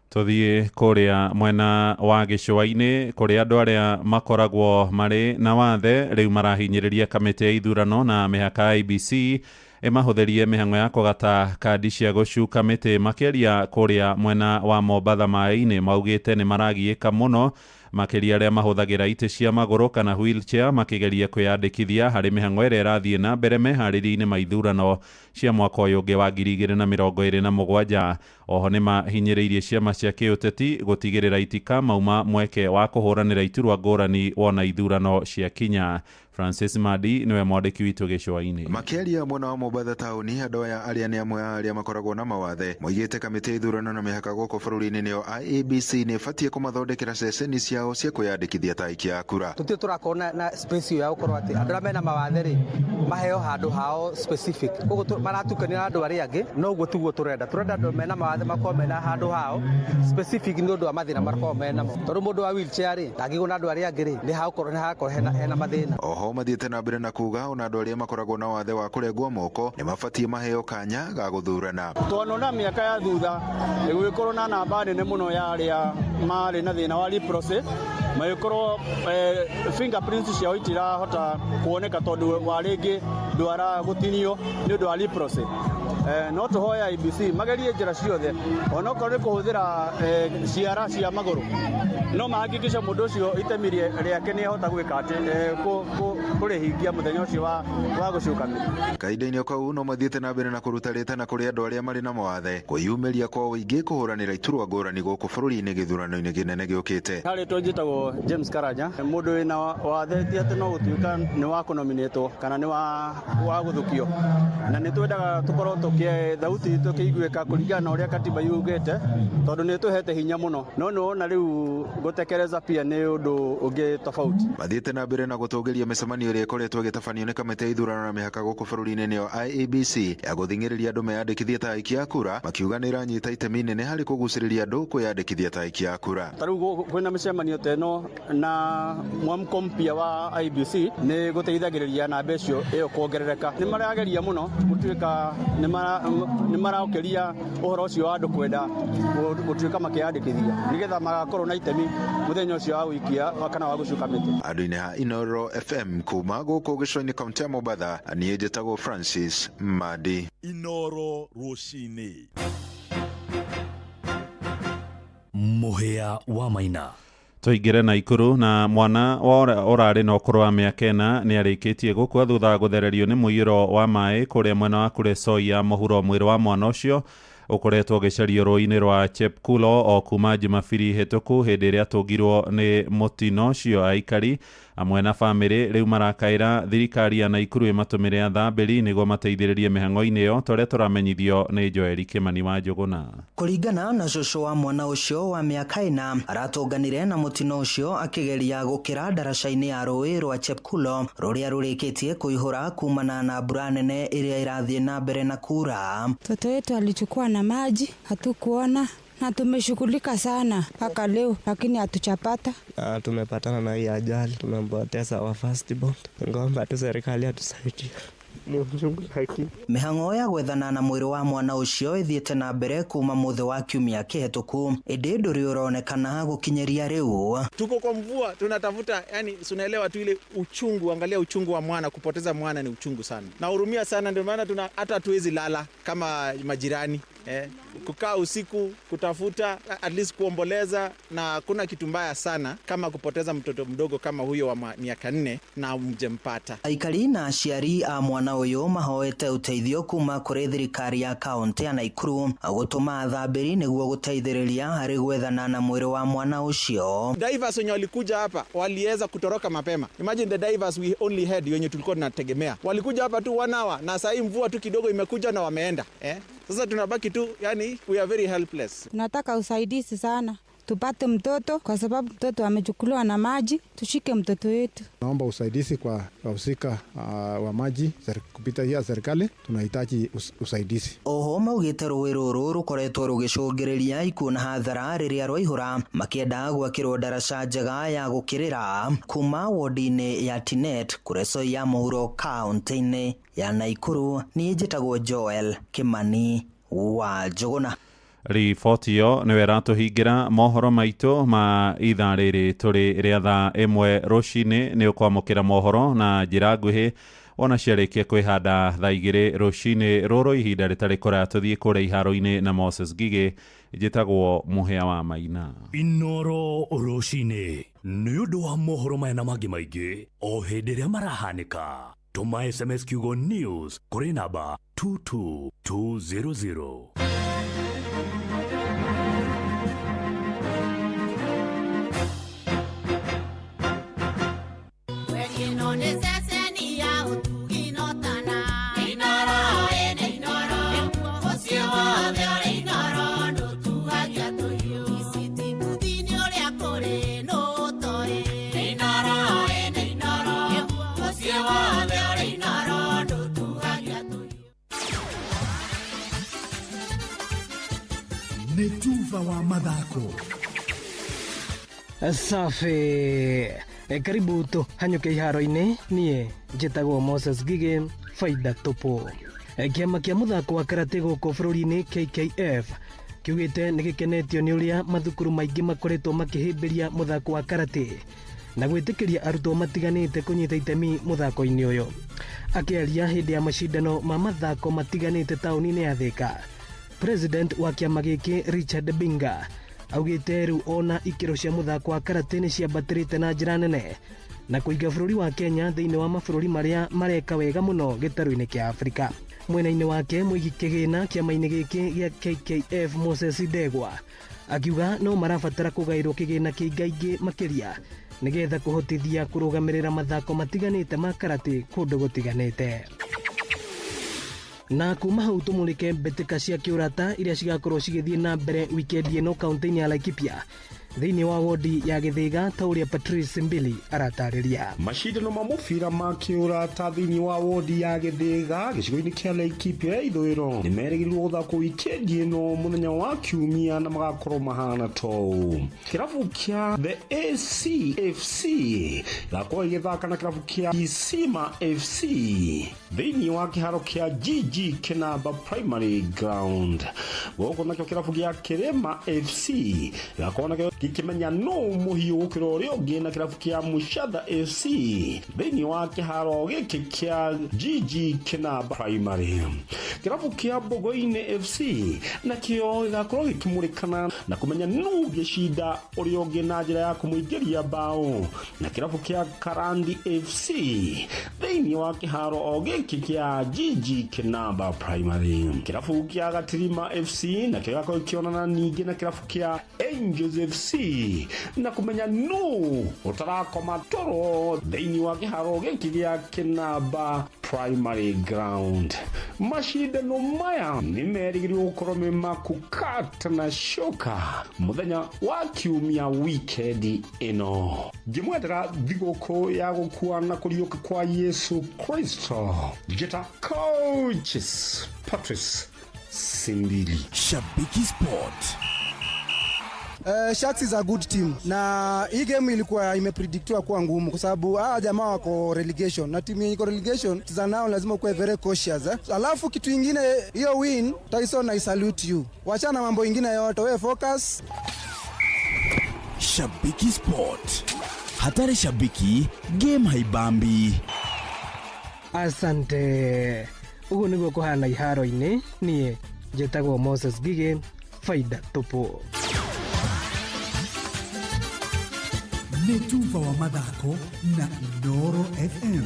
Tuthiĩ kũrĩa mwena wa gĩcũa-inĩ kũrĩa andũ arĩa makoragwo marĩ na wathe rĩu marahinyĩrĩria kamĩtĩ ya ithurano na mĩhaka IBC ĩmahũthĩrie mĩhang'o ya kũgata kandi cia gũcuka mĩtĩ. Makĩria kũrĩa mwena wa Mombatha maĩ-inĩ maugĩte nĩ maragiĩka mũno makĩria arĩa mahũthagĩra itĩ cia magũrũ kana wheelchair makĩgeria kwĩyandĩkithia harĩ mĩhang'o ĩrĩa ĩrathiĩ na mbere meharĩria-inĩ ma ithurano cia mwaka ũyũ ũngĩ wa 2027. Oho nĩ mahinyĩrĩirie ciama cia kĩũteti gũtigĩrĩra itikamauma mweke wa kũhũranĩra iturwa ngũrani wona ithurano cia kinya. Francis Madi niwe mwandĩki witũ gĩcũa-inĩ. Makĩaria mwena wa Mombatha taũni, andũ aya arĩa nĩ amwe a arĩa makoragwo na mawathe moigĩte kamĩtĩ ya ithurano na mĩhaka gũkũ bũrũri-inĩ nĩyo IEBC nĩ ĩbatiĩ kũmathondekera ceceni ciao cia kwĩyandĩkithia ta aikia a kura. Tũtirĩ tũrakorwo na space ĩyo ya gũkorwo atĩ andũ arĩa mena mawathe rĩ maheo handũ hao specific, koguo maratukania na andũ arĩa angĩ, no ũguo tiguo tũrenda. Tũrenda andũ mena mawathe makorwo mena handũ hao specific nĩ ũndũ wa mathĩna makorwo menamo, tondũ mũndũ wa wheelchair rĩ ndangĩgwo na andũ arĩa angĩ rĩ nĩ hagũkorwo nĩ hagakorwo hena mathĩna. Oho mathiĩte na mbere na kuga ona andũ arĩa makoragwo na wathe wa kũrengwo moko nĩ mabatiĩ maheo kanya ga gũthurana. Twanona mĩaka ya thutha gũgĩkorwo na namba nene mũno ya arĩa marĩ na thĩna wa leprosy, magĩkorwo fingerprints ciao itirahota kuoneka tondũ wa rĩngĩ ndwara gũtinio nĩ ũndũ wa leprosy. No tũhoya IBC magerie njĩra ciothe onokorwo nĩ kũhũthĩra ciara cia magũrũ, no mahakikishe mũndũ ũcio itemi rĩake nĩ ahota gwĩka atĩ kũrĩhingia mũthenya ũcio wa gũcuka mĩtĩ. Kahinda-inĩ kau no mathiĩte na mbere na kũruta rĩtana kũrĩ andũ arĩa marĩ na mawathe kwĩyumĩria kwa ũingĩ kũhũranĩra iturwa ngũrani gũkũ bũrũri-inĩ gĩthurano-inĩ kĩnene gĩũkĩte. Harĩ tũ njĩtagwo James Karanja, mũndũ wĩna wathe ti atĩ no gũtuĩka nĩ wa kũnominĩtwo kana nĩ wa gũthukio, na nĩ twendaga tũkorwo tũkĩ thauti itũ ĩkĩiguĩka kũringana na ũrĩa katiba yugĩte, tondũ nĩ tũhete hinya mũno, no nĩwona rĩu gũtekereza pia nĩ ũndũ ũngĩ tofauti. Mathiĩte na mbere na gũtũgĩria mĩcemanio ĩrĩa ĩkoretwo ĩgĩtabanio nĩ kamĩtĩ ya ithurano na mĩhaka gũkũ bũrũri-inĩ nĩyo IEBC ya gũthing'ĩrĩria andũ meyandĩkithie ta aikia a kura, makiuga nĩ ĩranyita itemi inene harĩ kũgucĩrĩria andũ kwĩyandĩkithia ta aikia a kura. Ta rĩu kwĩna mĩcemanio ta ĩno na mwamko mpya wa IBC nĩ gũteithagĩrĩria namba icio ĩyo kuongerereka. Nĩ marageria mũno gũtuĩka nĩ maraũkĩria ũhoro ũcio wa andũ kwenda gũtuĩka makĩyandĩkithia nĩgetha magakorwo na itemi mũthenya ũcio wa gũikia kana wa gũcuka mĩtĩ. Andũ-inĩ ha Inooro FM kuma gũkũ gĩcũa-inĩ kaunti ya Mombatha, niĩ njĩtagwo Francis Madi. Inooro rũcinĩ. Mũhĩa wa Maina. Tũingĩre Naikuru na mwana wa ũrarĩ na ũkũrũ wa mĩaka 4 nĩ arĩkĩtie gũkua thutha wa gũthererio nĩ mũiyũro wa maĩ kũrĩa mwena wa Kuresoi ya mũhuro. Mwĩrĩ wa mwana ũcio Ũkoretwo ũgĩcario rũĩ-inĩ rwa Chepkulo o kuma Jumabiri hĩtũku hĩndĩ ĩrĩa atũngirwo nĩ mũtino ũcio. Aikari amwe na bamĩrĩ rĩu marakaĩra thirikari ya Naikuru ĩmatũmĩre athambĩri nĩguo mateithĩrĩrie mĩhang'o-inĩ ĩyo, ta ũrĩa tũramenyithio nĩ Joeli Kĩmani wa Njũgũna. Kũringana na cũcũ wa mwana ũcio wa mĩaka 4, aratũnganire na mũtino ũcio akĩgeria gũkĩra ndaraca-inĩ ya rũĩ rwa Chepkulo rũrĩa rũrĩkĩtie kũihũra kumana na mbura nene ĩrĩa ĩrathiĩ na mbere na kura. Mtoto wetu alichukua na maji, hatukuona na tumeshughulika sana mpaka leo, lakini hatuchapata. Tumepatana na hii ajali, tumempoteza wa first born. Ngomba tu serikali atusaidie. Ni uchungu lakini. Mĩhang'o ya gwethana na mwĩrĩ wa mwana ũcio ĩthiĩte na mbere kuma mũthĩ wa kiumia kĩhetũku, ĩndĩ ndũrĩ ũronekana gũkinyĩria rĩu. Tuko kwa mvua tunatafuta, yani unaelewa tu ile uchungu, angalia uchungu wa mwana, kupoteza mwana ni uchungu sana. Nahurumia sana, ndio maana tuna hata hatuwezi lala kama majirani. Kukaa usiku kutafuta at least kuomboleza, na kuna kitu mbaya sana kama kupoteza mtoto mdogo kama huyo wa miaka 4 na mjempata. Aikari na aciari a mwana ũyũ mahoete ũteithio kuma kũrĩ thirikari ya kaunti ya Naikuru gũtũma athambĩri nĩguo gũteithĩrĩria harĩ gwethana na mwĩrĩ wa mwana ũcio. Divers wenye walikuja hapa waliweza kutoroka mapema. Imagine the divers we only had wenye tulikuwa tunategemea. Walikuja hapa tu 1 hour na saa hii mvua tu kidogo imekuja na wameenda. Sasa tunabaki tu, yani we are very helpless. Tunataka usaidizi sana, tupate mtoto kwa sababu mtoto amechukuliwa na maji, tushike mtoto wetu. Naomba usaidizi kwa wahusika wa maji kupitia serikali, tunahitaji usaidizi. Oho maugĩte rũĩ rũrũ rũkoretwo rũgĩcũngĩrĩria ikuũ na hathara rĩrĩa rwaihũra, makĩenda gwakĩrwo ndaraca njega ya gũkĩrĩra kuma wodi-inĩ ya Tinet Kuresoi ya mũhuro kaunti-inĩ ya Naikuru. Niĩ njĩtagwo Joel Kĩmani wa Njũgũna. Riboti ĩyo nĩwe ĩratũhingĩra mohoro maitũ ma ithaa rĩrĩ tũrĩ rĩa thaa 1 rũcinĩ. Nĩ ũkwamũkĩra mohoro na njĩra nguhĩ ona ciarĩkia kwĩhanda thaa 2 rũcinĩ rũrũ, ihinda rĩtarĩ kũraya tũthiĩ kũrĩa iharo-inĩ na Moses Ngigĩ. Njĩtagwo Mũhĩa wa Maina. Inoro rũcinĩ nĩ ũndũ wa mohoro maya na mangĩ maingĩ o hĩndĩ ĩrĩa marahanĩka. Tũma SMS kiugo news kũrĩ namba 22200. Nĩ tuba wa mathako. Safi. Karibu tũhanyũke iharo-inĩ. Niĩ njĩtagwo Moses Ngigĩ, faida tũpũ. Kĩama kĩa mũthako wa karate gũkũ bũrũri-inĩ KKF kiugĩte nĩ gĩkenetio nĩ ũrĩa mathukuru maingĩ makoretwo makĩhĩmbĩria mũthako wa karate na gwĩtĩkĩria arutwo matiganĩte kũnyita itemi mũthako-inĩ ũyũ. Akĩaria hĩndĩ ya macindano ma mathako matiganĩte taũni-inĩ ya Thika, President wa kĩama gĩkĩ Richard Binga augĩte rĩu ona ikĩro cia mũthako wa karate nĩ ciambatĩrĩte na njĩra nene na kũiga bũrũri wa Kenya thĩinĩ wa mabũrũri marĩa mareka wega mũno gĩtarũ-inĩ kĩa Afrika. Mwena-inĩ wake mũigi kĩgĩna kĩama-inĩ gĩkĩ gĩa KKF Moses Ndegwa akiuga no marabatara kũgaĩrwo kĩgĩna kĩingaingĩ makĩria nĩgetha kũhotithia kũrũgamĩrĩra mathako matiganĩte ma karate kũndũ gũtiganĩte. Na kuma hau tũmũrĩke mbĩtĩka cia kĩũrata iria cigakorwo cigĩthiĩ na mbere wikendi ĩno kaunti-inĩ ya Laikipia thĩinĩ wa wodi ya Gĩthĩga, ta ũrĩa Patrice Mbili aratarĩria. Macindano ma mũbira ma kĩũrata thĩinĩ wa wodi ya Gĩthĩga gĩcigo-inĩ kĩa Laikipia ya ithũĩro nĩ merĩgĩrĩirwo gũthakwo wikendi ĩno mũthenya wa kiumia na magakorwo mahana tou. Kĩrabu kĩa The ACFC gĩgakorwo gĩgĩthaka na kĩrabu kĩa Kisima FC thĩinĩ wa kĩharo kĩa GG Kinamba Primary Ground. Gũkũ nakĩo kĩrabu gĩa Kĩrĩma FC gĩgakorwo nakĩo Gĩkĩmenya nũ mũhiũ gũkĩra ũrĩa ũngĩ na kĩrabu kĩa Mushatha FC thĩinĩ wa kĩharo gĩkĩ kĩa GG Kinamba Primary. Kĩrabu kĩa Mbogo-inĩ FC nakĩo gĩgakorwo gĩkĩmũrĩkana na kũmenya nũ ũngĩcinda ũrĩa ũngĩ na njĩra ya kũmũingĩria bao na kĩrabu kĩa Karandi FC thĩinĩ wa kĩharo o gĩkĩ kĩa GG Kinamba Primary. Kĩrabu kĩa Gatirima FC nakĩo gĩgakorwo gĩkĩonana ningĩ na kĩrabu kĩa Angels FC na kũmenya nũ ũtarakoma toro thĩinĩ wa kĩharo gĩkĩ gĩa Kinamba Primary Ground. Mashindano maya nĩ merĩgĩrĩirwo gũkorwo me ma kũkata na shoka mũthenya wa kiumia wikendi ĩno. Ngĩmwendera thigũkũ ya gũkua na kũriũka kwa Yesu Kristo, njĩta Coaches Patrice Simbili. Shabiki Sport. Sharks is a good team na hii game ilikuwa imepredictiwa kuwa ngumu kwa sababu hawa jamaa wako relegation na timu yenye iko relegation cheza nao lazima ukuwe very cautious, eh? Alafu kitu ingine, hiyo win Tyson, I salute you. Wachana mambo ingine yote, we focus. Shabiki Sport. Hatari shabiki, game haibambi. Asante. Ũguo nĩguo kũhana iharo-inĩ. Niĩ njĩtagwo Moses Gige, faida tupu. Nĩ tuba wa mathako na Inooro FM.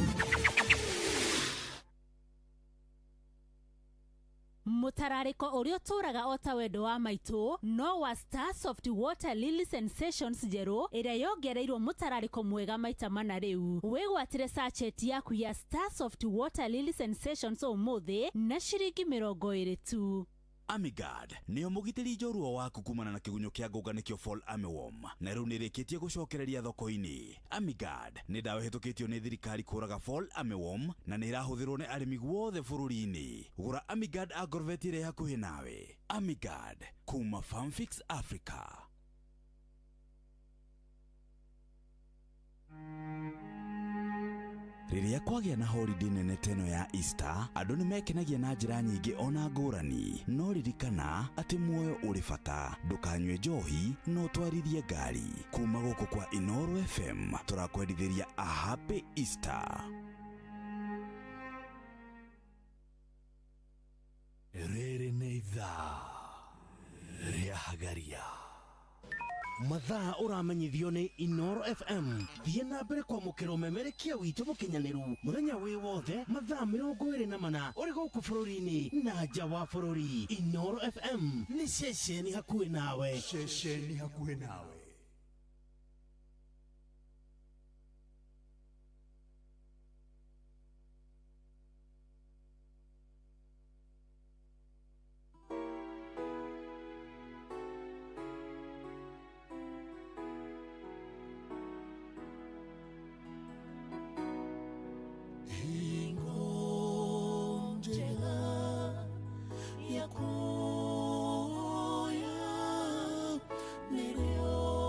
Mutararĩko ũrĩa ũtũũraga o ta wendo wa maitũ no wa Star Soft Water Lily Sensations njerũ ĩrĩa yongereirwo mũtararĩko mwega maita mana. Rĩu wĩgwatĩre sachet yaku ya Star Soft Water Lily Sensations ũmũthĩ na ciringi 20 tu. Amigard nĩyo mũgitĩri njorua waku kumana na kĩgunyũ kĩa ngũnga nĩkĩo Fall Armyworm, na rĩu nĩrĩkĩtie gũcokereria thoko-inĩ. Amigard nĩ ndawa ĩhĩtũkĩtio nĩ thirikari kũraga Fall Armyworm na nĩ ĩrahũthĩrwo nĩ arĩmi guothe bũrũri-inĩ. Gũra Amigard Agrovet ĩrĩa hakuhĩ nawe. Amigard kuma Farmfix Africa. Rĩrĩa kwagĩa na holiday nene teno ya Easter, andũ nĩ mekenagia na njĩra nyingĩ ona ngũrani. No ririkana atĩ muoyo ũrĩ bata, ndũkanyue njohi no ũtwarithie ngari. Kuma gũkũ kwa Inooro FM tũrakwendithĩria a happy Easter. Rĩrĩ nĩ ithaa rĩa Hagaria. Mathaa ũramenyithio nĩ Inooro FM. Thiĩ na mbere kwamũkĩra ũmemerekia witũ mũkinyanĩru mũthenya wĩ wothe mathaa 24 ũrĩ gũkũ bũrũri-inĩ na nja wa bũrũri. Inooro FM nĩ ceceni hakuhĩ nawe. Ceceni hakuhĩ nawe. Njega ya kuya nilio.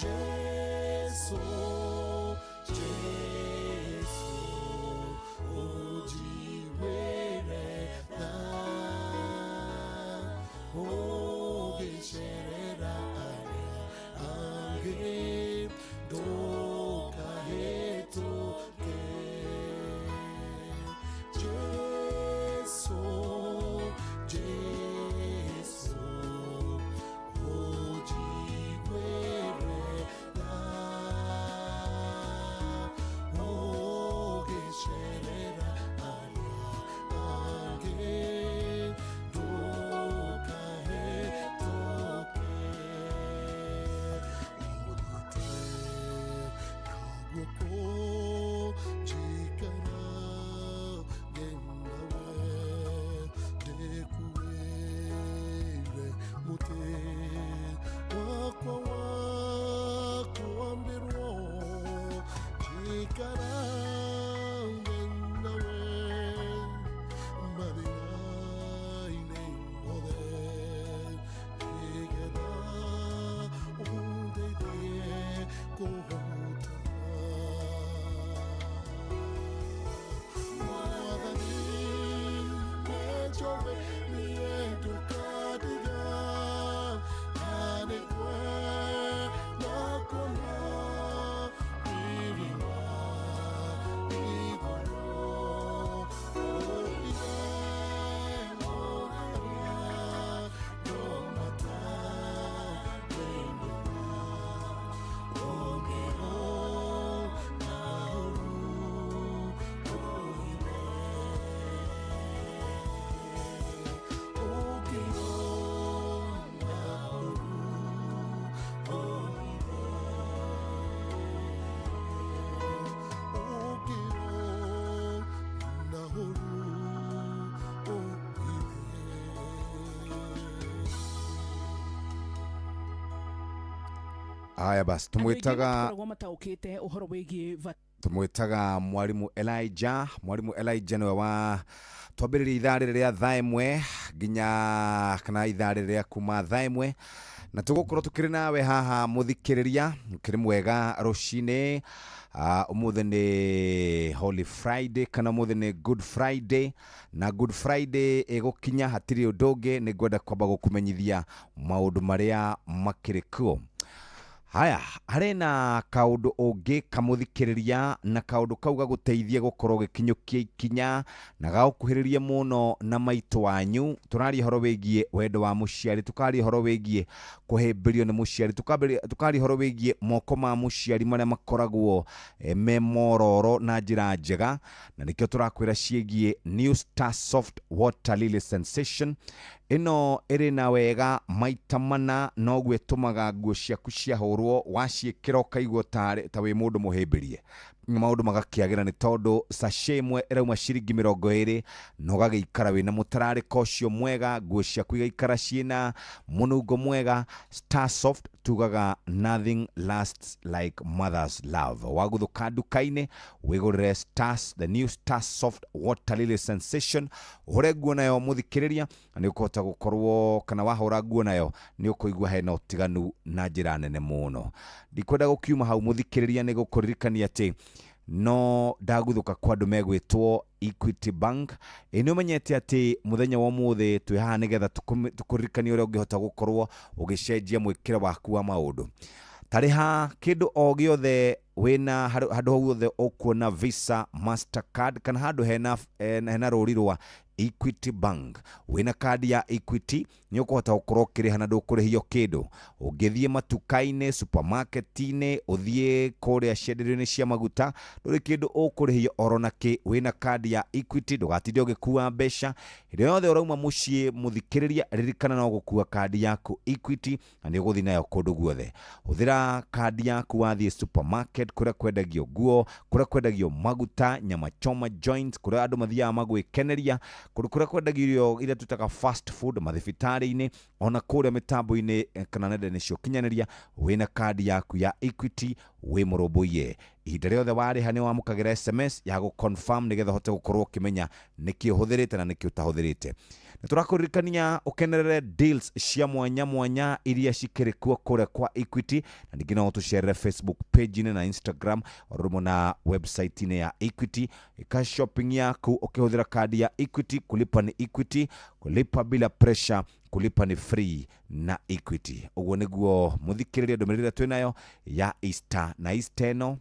Jesu, Jesu, ũnjiguĩre tha, ũgĩcerera arĩa angĩ, ndũkahĩtũke. Jesu, Jesu, ũnjiguĩre tha, ũgĩcerera arĩa angĩ, ndũkahĩtũke. Ũnyite na guoko njikara nawe ndĩkuĩre mũtĩ wakwa wa kwambĩrwo, njikara nawe mathĩna-inĩ mothe, nĩgetha ũndeithie kũhotana. Mwathani, nĩnjũĩ niĩ ndũkandiga, na nĩngwenda kuona riri wa igũrũ. Ũndige ũrĩa andũ matarĩ ũngĩona ũru ũhithe. Ũngĩona ũru ũhithe. Ũngĩona ũru ũhithe. Haya basi, tumwitaga makoragwo mataũkĩte ũhoro wĩgiĩ tumwitaga mwarimu Elijah. Mwarimu Elijah niwe wa twambĩrĩria ithaa rĩrĩ rĩa thaa 1 nginya kana ithaa rĩrĩ rĩa kuma thaa 1, na tũgũkorwo tũkĩrĩ nawe haha mũthikĩrĩria ũkĩrĩ mwega rũcinĩ. Ũmũthĩ nĩ Holy Friday kana ũmũthĩ nĩ Good Friday, na Good Friday ĩgũkinya hatirĩ ũndũ ũngĩ, nĩ ngwenda kwamba gũkũmenyithia maũndũ marĩa makĩrĩ kuo. Haya, harĩ na kaũndũ ũngĩ kamũthikĩrĩria, na kaũndũ kau gagũteithie gũkorwo gĩkinyũkia ikinya na gagũkuhĩrĩria mũno na maitũ wanyu. Tũraria ũhoro wĩgiĩ wendo wa mũciari, tũkaria ũhoro wĩgiĩ kũhĩmbĩrio nĩ mũciari, tũkaria ũhoro wĩgiĩ moko ma mũciari marĩa makoragwo me mororo na njĩra njega, na nĩkĩo tũrakwĩra ciĩgiĩ New Star Soft Water Lily Sensation. Ĩno ĩrĩ na wega maita mana, noguo ĩtũmaga nguo ciaku ciahũrwo waciĩkĩra ũkaigua ta wĩ mũndũ mũhĩmbĩrie, maũndũ magakĩagĩra, nĩ tondũ sachet ĩmwe ĩrauma ciringi 20, na ũgagĩikara wĩna mũtararĩko ũcio mwega, nguo ciaku igaikara ciĩna mũnungo mwega. Star Soft tugaga nothing lasts like mother's love. Waguthũka nduka-inĩ wĩgũrĩre Stars, the new Star Soft Water Lily Sensation, ũhũre nguo nayo mũthikĩrĩria, na nĩ ũkũhota gũkorwo kana wahũra nguo nayo nĩ ũkũigua hena ũtiganu na njĩra nene mũno. Ndikwenda gũkiuma hau mũthikĩrĩria, nĩ gũkũririkania atĩ no ndaguthũka kwa andũ megwĩtwo Equity Bank. Ĩ nĩ ũmenyete atĩ mũthenya wa ũmũthĩ twĩ haha nĩgetha tũkũririkanie ũrĩa ũngĩhota gũkorwo ũgĩcenjia mwĩkĩre waku wa maũndũ. Tarĩha kĩndũ o gĩothe wĩna handũ hau hothe ũkuona Visa, Mastercard kana handũ hena rũri rwa Equity Bank. Wĩna kandi ya Equity nĩ ũkũhota gũkorwo ũkĩrĩha na ndũkũrĩhio kĩndũ. Ũngĩthiĩ matuka-inĩ, supermarket-inĩ, ũthiĩ kũrĩa cienderio-inĩ cia maguta, ndũrĩ kĩndũ ũkũrĩhio oro nakĩ wĩna kandi ya Equity. Ndũgatinde ũgĩkua mbeca. Hĩndĩ yothe ũrauma mũciĩ mũthikĩrĩria, ririkana no gũkua kandi yaku Equity na nĩ ũgũthiĩ nayo kũndũ guothe. Hũthĩra kandi yaku wathiĩ supermarket, kũrĩa kwendagio nguo, kũrĩa kwendagio maguta, nyama choma joints, kũrĩa andũ mathiaga magwĩkeneria, kũndũ kũrĩa kwendagio irio iria twĩtaga fast food, mathibitarĩ-inĩ, ona kũrĩa mĩtambo-inĩ kana nenda-inĩ cia ũkinyanĩria, wĩna kandi yaku ya Equity wĩ mũrũmbũiye. Ihinda rĩothe warĩha nĩ wamũkagĩra SMS ya gũ-confirm nĩgetha ũhote gũkorwo ũkĩmenya nĩkĩ ũhũthĩrĩte na nĩkĩ ũtahũthĩrĩte. Nĩ tũrakũririkania ũkenerere deals cia mwanya mwanya iria cikĩrĩ kuo kũrĩa kwa Equity, na ningĩ no ũtũcerere Facebook page-inĩ na Instagram o rũmwe na website-inĩ ya Equity. Ĩka shopping yaku ũkĩhũthĩra kandi ya Equity. Kulipa ni Equity, kulipa bila pressure, kulipa ni free na Equity. Ũguo nĩguo mũthikĩrĩria ndũmĩrĩri ĩrĩa twĩnayo ya Easter, na Easter ĩno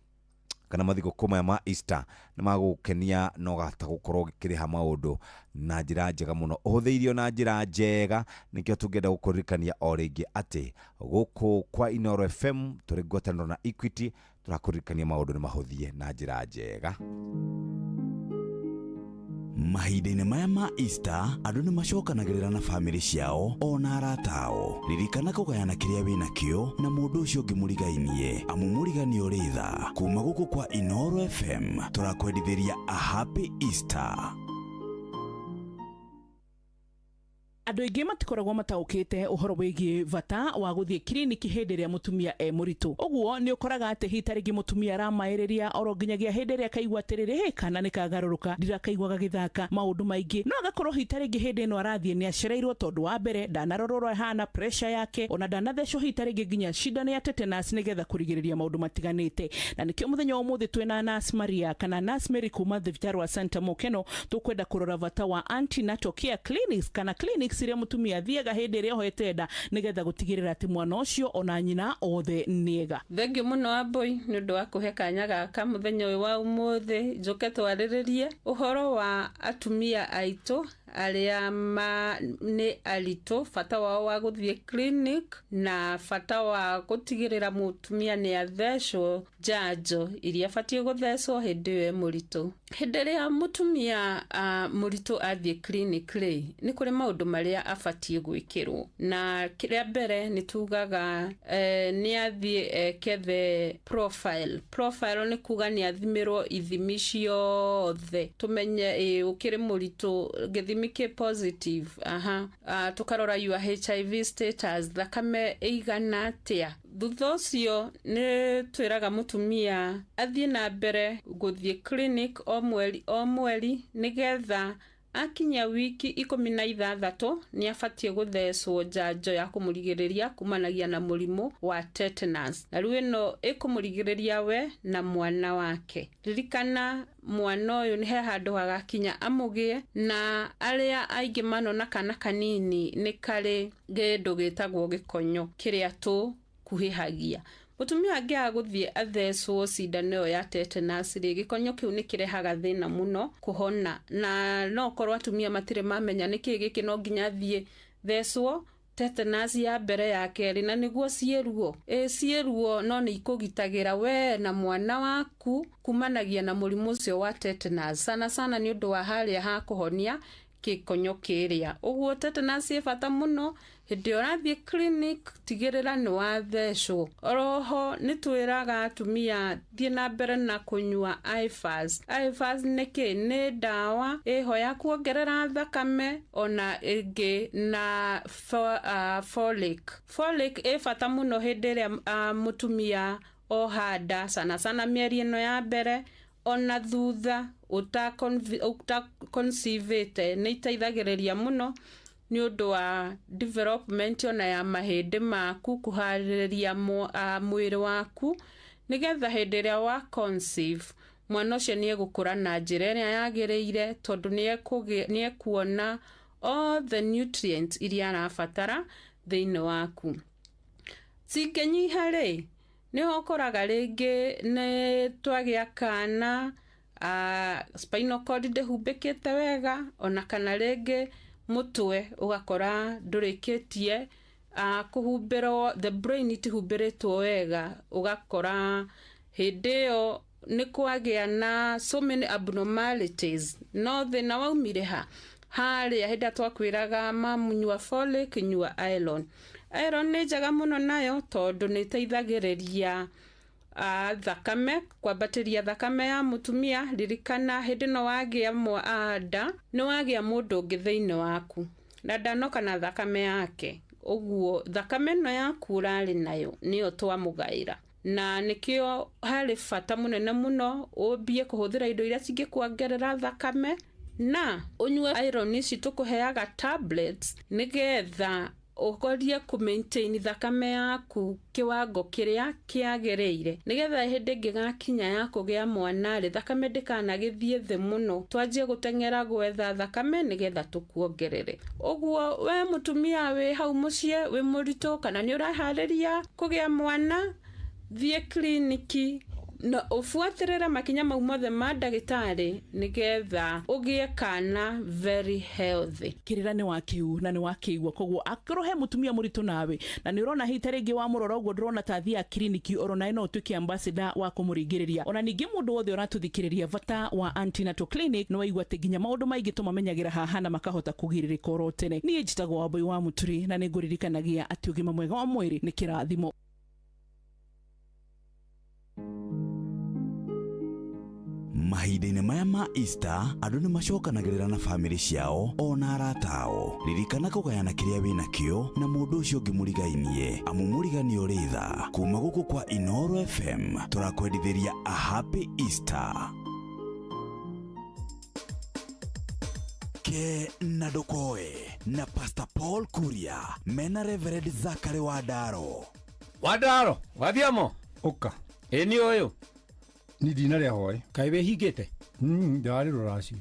kana mathigũkũ maya ma Easter nĩ magũgũkenia na ũgahota gũkorwo ũgĩkĩrĩha maũndũ na njĩra njega mũno, ũhũthĩirio na njĩra njega. Nĩkĩo tũngĩenda gũkũririkania o rĩngĩ atĩ gũkũ kwa Inooro FM tũrĩ ngwatanĩro na Equity tũrakũririkania maũndũ nĩ mahũthie na njĩra njega. Mahinda-inĩ maya ma Easter, andũ nĩ macokanagĩrĩra na bamĩrĩ ciao ona arata ao. Ririkana kũgayana kĩrĩa wĩ nakĩo na mũndũ ũcio ũngĩ mũrigainie, amu mũriganio ũrĩ tha. Kuma gũkũ kwa Inooro FM tũrakwendithĩria a happy Easter. Andũ aingĩ matikoragwo mataũkĩte ũhoro wĩgiĩ bata wa gũthiĩ kiriniki hĩndĩ ĩrĩa mũtumia e mũritũ. Ũguo nĩ ũkoraga atĩ hihi ta rĩngĩ mũtumia aramaĩrĩria oro nginyagia hĩndĩ ĩrĩa akaigua atĩrĩrĩ, "Hĩ, kana nĩ kagarũrũka, ndirakaigua gagĩthaka maũndũ maingĩ." No agakorwo hihi ta rĩngĩ hĩndĩ ĩno arathiĩ nĩ acereirwo, tondũ wa mbere ndanarorwo ũrĩa ĩhana pressure yake, ona ndanathecwo hihi ta rĩngĩ nginya cindano ya tetanus nĩgetha kũrigĩrĩria maũndũ matiganĩte. Na nĩkĩo mũthenya wa ũmũthĩ twĩna Nurse Maria kana Nurse Mary kuma thibitarĩ wa Santa Mokeno, tũkwenda kũrora bata wa antenatal care clinics kana clinics iria mũtumia athiaga hĩndĩ ĩrĩa ohete nda nĩgetha gũtigĩrĩra atĩ mwana ũcio ona nyina othe nĩ ega. Thengiũ mũno Wambũi nĩ ũndũ wa kũhe kanya gaka mũthenya ũyũ wa ũmũthĩ njũke twarĩrĩrie ũhoro wa atumia aitũ arĩa ma nĩ aritũ, bata wao wa gũthiĩ clinic na bata wa gũtigĩrĩra mũtumia nĩ athecwo njanjo iria abatiĩ gũthecwo hĩndĩ ĩyo e mũritũ. Hĩndĩ ĩrĩa mũtumia mũritũ athiĩ clinic rĩ, nĩ kũrĩ maũndũ marĩa abatiĩ gwĩkĩrwo, na kĩrĩa mbere nĩ tugaga nĩ athiĩ eke the profile. Profile nĩ kuga nĩ athimĩrwo ithimi ciothe tũmenye ĩ ũkĩrĩ mũritũ, gĩthimi kĩ positive, aha. Tũkarora your HIV status, thakame ĩigana atĩa. Thutha ũcio nĩ twĩraga mũtumia athiĩ na mbere gũthiĩ clinic o mweri o mweri, nĩgetha akinya wiki 16 nĩ abatiĩ gũthecwo njanjo ya kũmũrigĩrĩria kumanagia na mũrimũ wa tetanus, na rĩu ĩno ĩkũmũrigĩrĩria we na mwana wake. Ririkana mwana ũyũ nĩ he handũ hagakinya amũgĩe, na arĩa aingĩ manona kana kanini nĩ karĩ kĩndũ gĩtagwo gĩkonyo kĩrĩa tũkuhĩhagia. Mũtumia angĩaga gũthiĩ athecwo cindano ĩyo ya tetanus rĩ, gĩkonyo kĩu nĩ kĩrehaga thĩna mũno kũhona, na no korwo atumia matirĩ mamenya nĩkĩ gĩkĩ, no nginya athiĩ thecwo tetanus ya mbere, ya kerĩ, na nĩguo ciĩruo ĩ ciĩruo, no nĩ ikũgitagĩra we na mwana waku kumanagia na mũrimũ ũcio wa tetanus, sana sana nĩ ũndũ wa harĩa ha kũhonia gĩkonyo kĩrĩa. Ũguo tetanus ĩ bata mũno. Hĩndĩ ĩrĩa ũrathiĩ clinic, tigĩrĩra nĩ wathecwo. Oroho nĩ twĩraga atumia thiĩ na mbere na kũnyua IFAS. IFAS nĩ kĩ? Nĩ ndawa ĩho ya kuongerera thakame ona ĩngĩ na folic. Folic ĩ bata mũno hĩndĩ ĩrĩa mũtumia oha nda, sana sana mĩeri ĩno ya mbere ona thutha ũta conceive-ĩte, nĩ iteithagĩrĩria mũno nĩ ũndũ wa development ona ya mahĩndĩ maku, kũharĩrĩria mwĩrĩ waku nĩgetha hĩndĩ ĩrĩa wa conceive mwana ũcio nĩ egũkũra na njĩra ĩrĩa yagĩrĩire, tondũ nĩ ekuona all the nutrients iria arabatara thĩinĩ waku. Cingĩnyiha rĩ, nĩho ũkoraga rĩngĩ nĩ twagĩa kana spinal cord ndĩhumbĩkĩte wega, ona kana rĩngĩ mũtwe ũgakora ndũrĩkĩtie kũhumbĩrwo, the brain itihumbĩrĩtwo wega, ũgakora hĩndĩ ĩyo nĩ kwagĩa na so many abnormalities. No thĩna waumire ha harĩa hĩndĩ ĩrĩa twakwĩraga mamu nyua folic, nyua iron. Iron nĩ njega mũno nayo, tondũ nĩ ĩteithagĩrĩria thakame, kwambatĩria thakame ya mũtumia. Ririkana hĩndĩ ĩno wagĩa nda nĩ wagĩa mũndũ ũngĩ thĩinĩ waku na ndanoka na thakame yake, ũguo thakame ĩno yaku ũrarĩ nayo nĩyo twamũgaĩra, na nĩkĩo harĩ bata mũnene mũno ũmbie kũhũthĩra indo iria cingĩkuongerera thakame. Na ũnyue iron ici tũkũheaga tablets nĩgetha ũgorie kũ maintain thakame yaku kiwango kĩrĩa kĩagĩrĩire, nĩgetha hĩndĩ ĩngĩgakinya ya kũgĩa mwana rĩ, thakame ndĩkanagĩthiĩ thĩ mũno, twanjie gũteng'era gwetha thakame nĩgetha tũkuongerere. Ũguo we mũtumia wĩ hau mũciĩ wĩ mũritũ kana nĩ ũraharĩria kũgĩa mwana, thiĩ kliniki na ũbuatĩrĩre makinya mau mothe ma ndagĩtarĩ nĩgetha ũgĩe kana very healthy. Kĩrĩra nĩ wakiu na nĩ wakĩigua, koguo akorwo he mũtumia mũritũ nawe na nĩ ũrona hita rĩngĩ wamũrora ũguo ndũrona ta athiaga kiriniki, oro nawe no ũtuĩke ambassador wa kũmũringĩrĩria. Ona ningĩ mũndũ wothe ũratũthikĩrĩria bata wa antenatal clinic nĩ waigua atĩ nginya maũndũ maingĩ tũmamenyagĩra haha na makahota kũgirĩrĩka oro tene. Niĩ njĩtagwo Wambui wa Mũturi na nĩ ngũririkanagia atĩ ũgima mwega wa mwĩrĩ nĩ kĩrathimo. Mahinda-inĩ maya ma Easter, andũ nĩ macokanagĩrĩra na bamĩrĩ ciao ona arata ao. Ririkana kũgayana kĩrĩa wĩnakĩo na mũndũ ũcio ũngĩ mũrigainie, amu mũrigani ũrĩ tha. Kuma gũkũ kwa Inooro FM tũrakwendithĩria a happy Easter. Ke na ndũkoe na Pastor Paul Kuria mena Reverend Zachary Wandaro. Wandaro, wathiamo? Ũka. Ĩ nĩ ũyũ. Ni ndinarĩa hwaĩ. Kaĩ wĩhingĩte? Ndarĩ rũracio.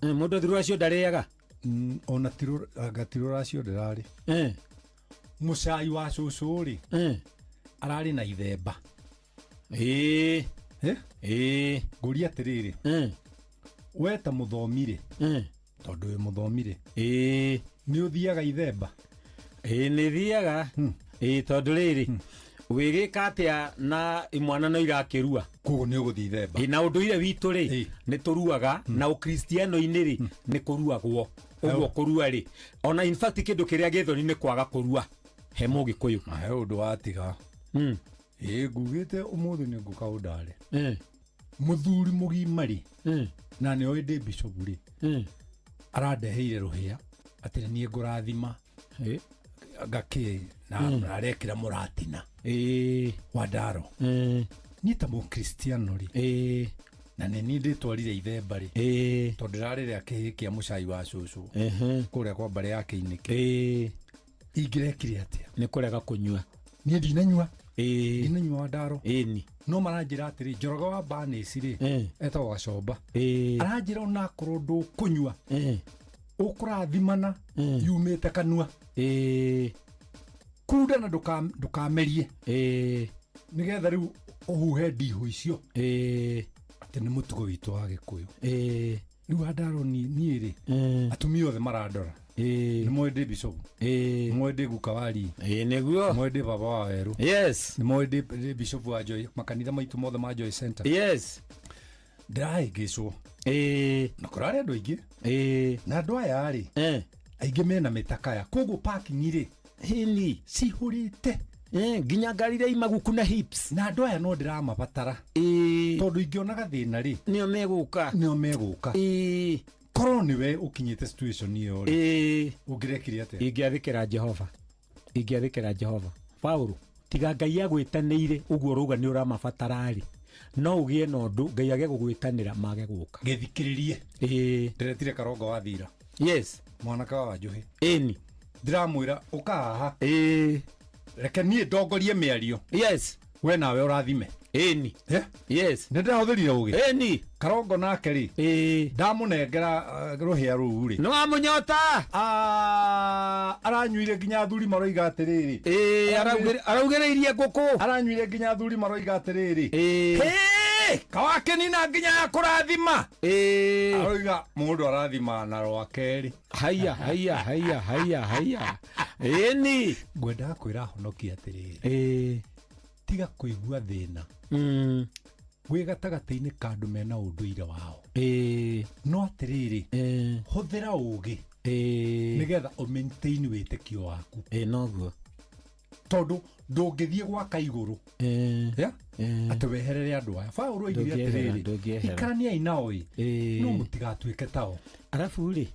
Mũndũ athi rũracio ndarĩaga? Ona anga ti rũracio ndĩrarĩ. Mũcai wa cũcũ rĩ, ararĩ na ithemba. Ĩĩ. Ĩĩ. Ngũria atĩrĩrĩ, we ta mũthomi rĩ, tondũ wĩ mũthomi rĩ, ĩĩ, nĩ ũthiaga ithemba? Ĩĩ nĩ thiaga. Ĩĩ tondũ rĩrĩ, wĩgĩka atĩa na imwana no irakĩrua? Koguo nĩ ũgũthiĩ ithemba. Ĩ na ũndũire witũ rĩ, nĩ tũruaga, na ũkristiano-inĩ rĩ, nĩ kũruagwo. Ũguo kũrua rĩ, ona in fact kĩndũ kĩrĩa gĩthoni nĩ kwaga kũrua he mũgĩkũyũ. Na he ũndũ watiga. Ĩ ngugĩte ũmũthĩ nĩ ngũka ũndare. Mũthuri mũgima rĩ, na nĩ oĩ ndĩ bishop rĩ, arandeheire rũhĩa atĩ niĩ ngũrathima ngakĩ na arekĩra mũratina. Wandaro. Niĩ ta mũkristiano rĩ, na nĩ niĩ ndĩtwarire ithemba rĩ, tondũ ndĩrarĩrĩa kĩhĩ kĩa mũcai wa cũcũ kũrĩa kwa mbarĩ ya Kĩinĩkĩ, ingĩrekire atĩa? Nĩ kũrega kũnyua. Niĩ ndinanyua. Ndinanyua Wandaro. Ĩni. No maranjĩra atĩrĩ, Njoroge wa Banĩci rĩ, etagwo Gacomba, aranjĩra onakorwo ndũkũnyua ũkũrathimana yumĩte kanua, kunda na ndũkamerie, nĩgetha rĩu ũhuhe ndihũ icio, atĩ nĩ mũtugo witũ wa Gĩkũyũ. Rĩu Wandaro niĩ rĩ, atumia othe marandora, nĩ moĩ ndĩ bishop, nĩ moĩ ndĩ guka wa rii, nĩguo, nĩ moĩ ndĩ baba wa werũ, yes, nĩ moĩ ndĩ bishop wa Joy, makanitha maitũ mothe ma Joy Center, yes, ndĩrahĩngĩcwo na kũrarĩ andũ aingĩ, na andũ aya rĩ, aingĩ mena mĩtakaya, koguo parking rĩ hini cihũrĩte nginya ngari iria imaguku na hips, na andũ aya no ndĩramabatara, tondũ ingĩona gathĩna rĩ, nĩo megũka, nĩo megũka. Korwo nĩwe ũkinyĩte situation ĩyo rĩ, ũngĩrekire atĩa? Ingĩathĩkĩra Jehova, ingĩathĩkĩra Jehova. Paũlũ, tiga Ngai agwĩtanĩire ũguo ũrauga nĩ ũramabatara rĩ, no ũgĩe na ũndũ Ngai age gũgwĩtanĩra mage gũka. Gĩthikĩrĩrie. Ndĩretire Karongo wa Thira. Yes. Mwanake wa Wanjũhĩ. Ĩni. Ndĩramwĩra ũka haha. Reke niĩ ndongorie mĩario. Yes. We nawe ũrathime. Ĩni. Yes. Nĩ ndĩrahũthĩrire ũgĩ. Ĩni. Karongo nake rĩ, ndamũnengera rũhĩa rũu rĩ, nĩ wamũnyota. Aranyuire nginya athuri maroiga atĩrĩrĩ, araugĩrĩirie ngũkũ, aranyuire nginya athuri maroiga atĩrĩrĩ, kawakenina nginya ya kũrathima. Aroiga mũndũ arathima na rwa kerĩ. Haya haya haya haya haya. Ĩni. Ngwendaga kwĩra honoki atĩrĩrĩ, tiga kũigua thĩna wĩ gatagatĩ-inĩ ka andũ mena ũndũire wao, no atĩrĩrĩ, hũthĩra ũgĩ nĩgetha ũmaintain wĩtĩkio waku. Noguo, tondũ ndũngĩthiĩ gwaka igũrũ atĩ weherere andũ aya. Paũlũ oigire atĩrĩrĩ, ikaraniai nao ĩ, no mũtigatuĩke tao. Arabu rĩ,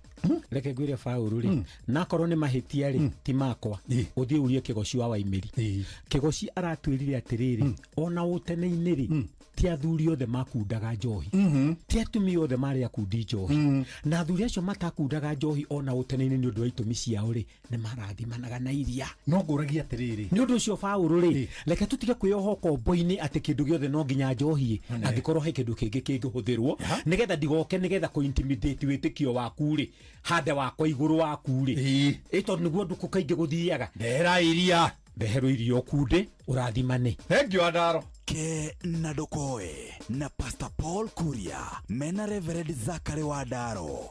reke ngwĩre Paũlũ rĩ, nakorwo nĩ mahĩtia rĩ, ti makwa, ũthiĩ ũrie Kĩgoci wa Waimĩri. Kĩgoci aratwĩrire atĩrĩrĩ, ona ũtene-inĩ rĩ, Ti athuri othe makundaga njohi, ti atumia othe marĩ akundi njohi, na athuri acio matakundaga njohi ona ũtene-inĩ nĩ ũndũ wa itũmi ciao rĩ, nĩ marathimanaga na iria. No ngũragia atĩrĩrĩ, nĩ ũndũ ũcio Paũlũ rĩ, reke tũtige kwĩyoha ũkombo-inĩ atĩ kĩndũ gĩothe no nginya njohi, angĩkorwo he kĩndũ kĩngĩ kĩngĩhũthĩrwo nĩgetha ndigoke nĩgetha kũ-intimidate wĩtĩkio waku rĩ, hande wakwa igũrũ waku rĩ, ĩ tondũ nĩguo ndũkũ kaingĩ gũthiaga. Ndehera iria, ndeherwo iria ũkunde ũrathimane. Thengiũ Andaro. Ke na Ndokoe na Pastor Paul Kuria mena Reverend Zachary Wandaro.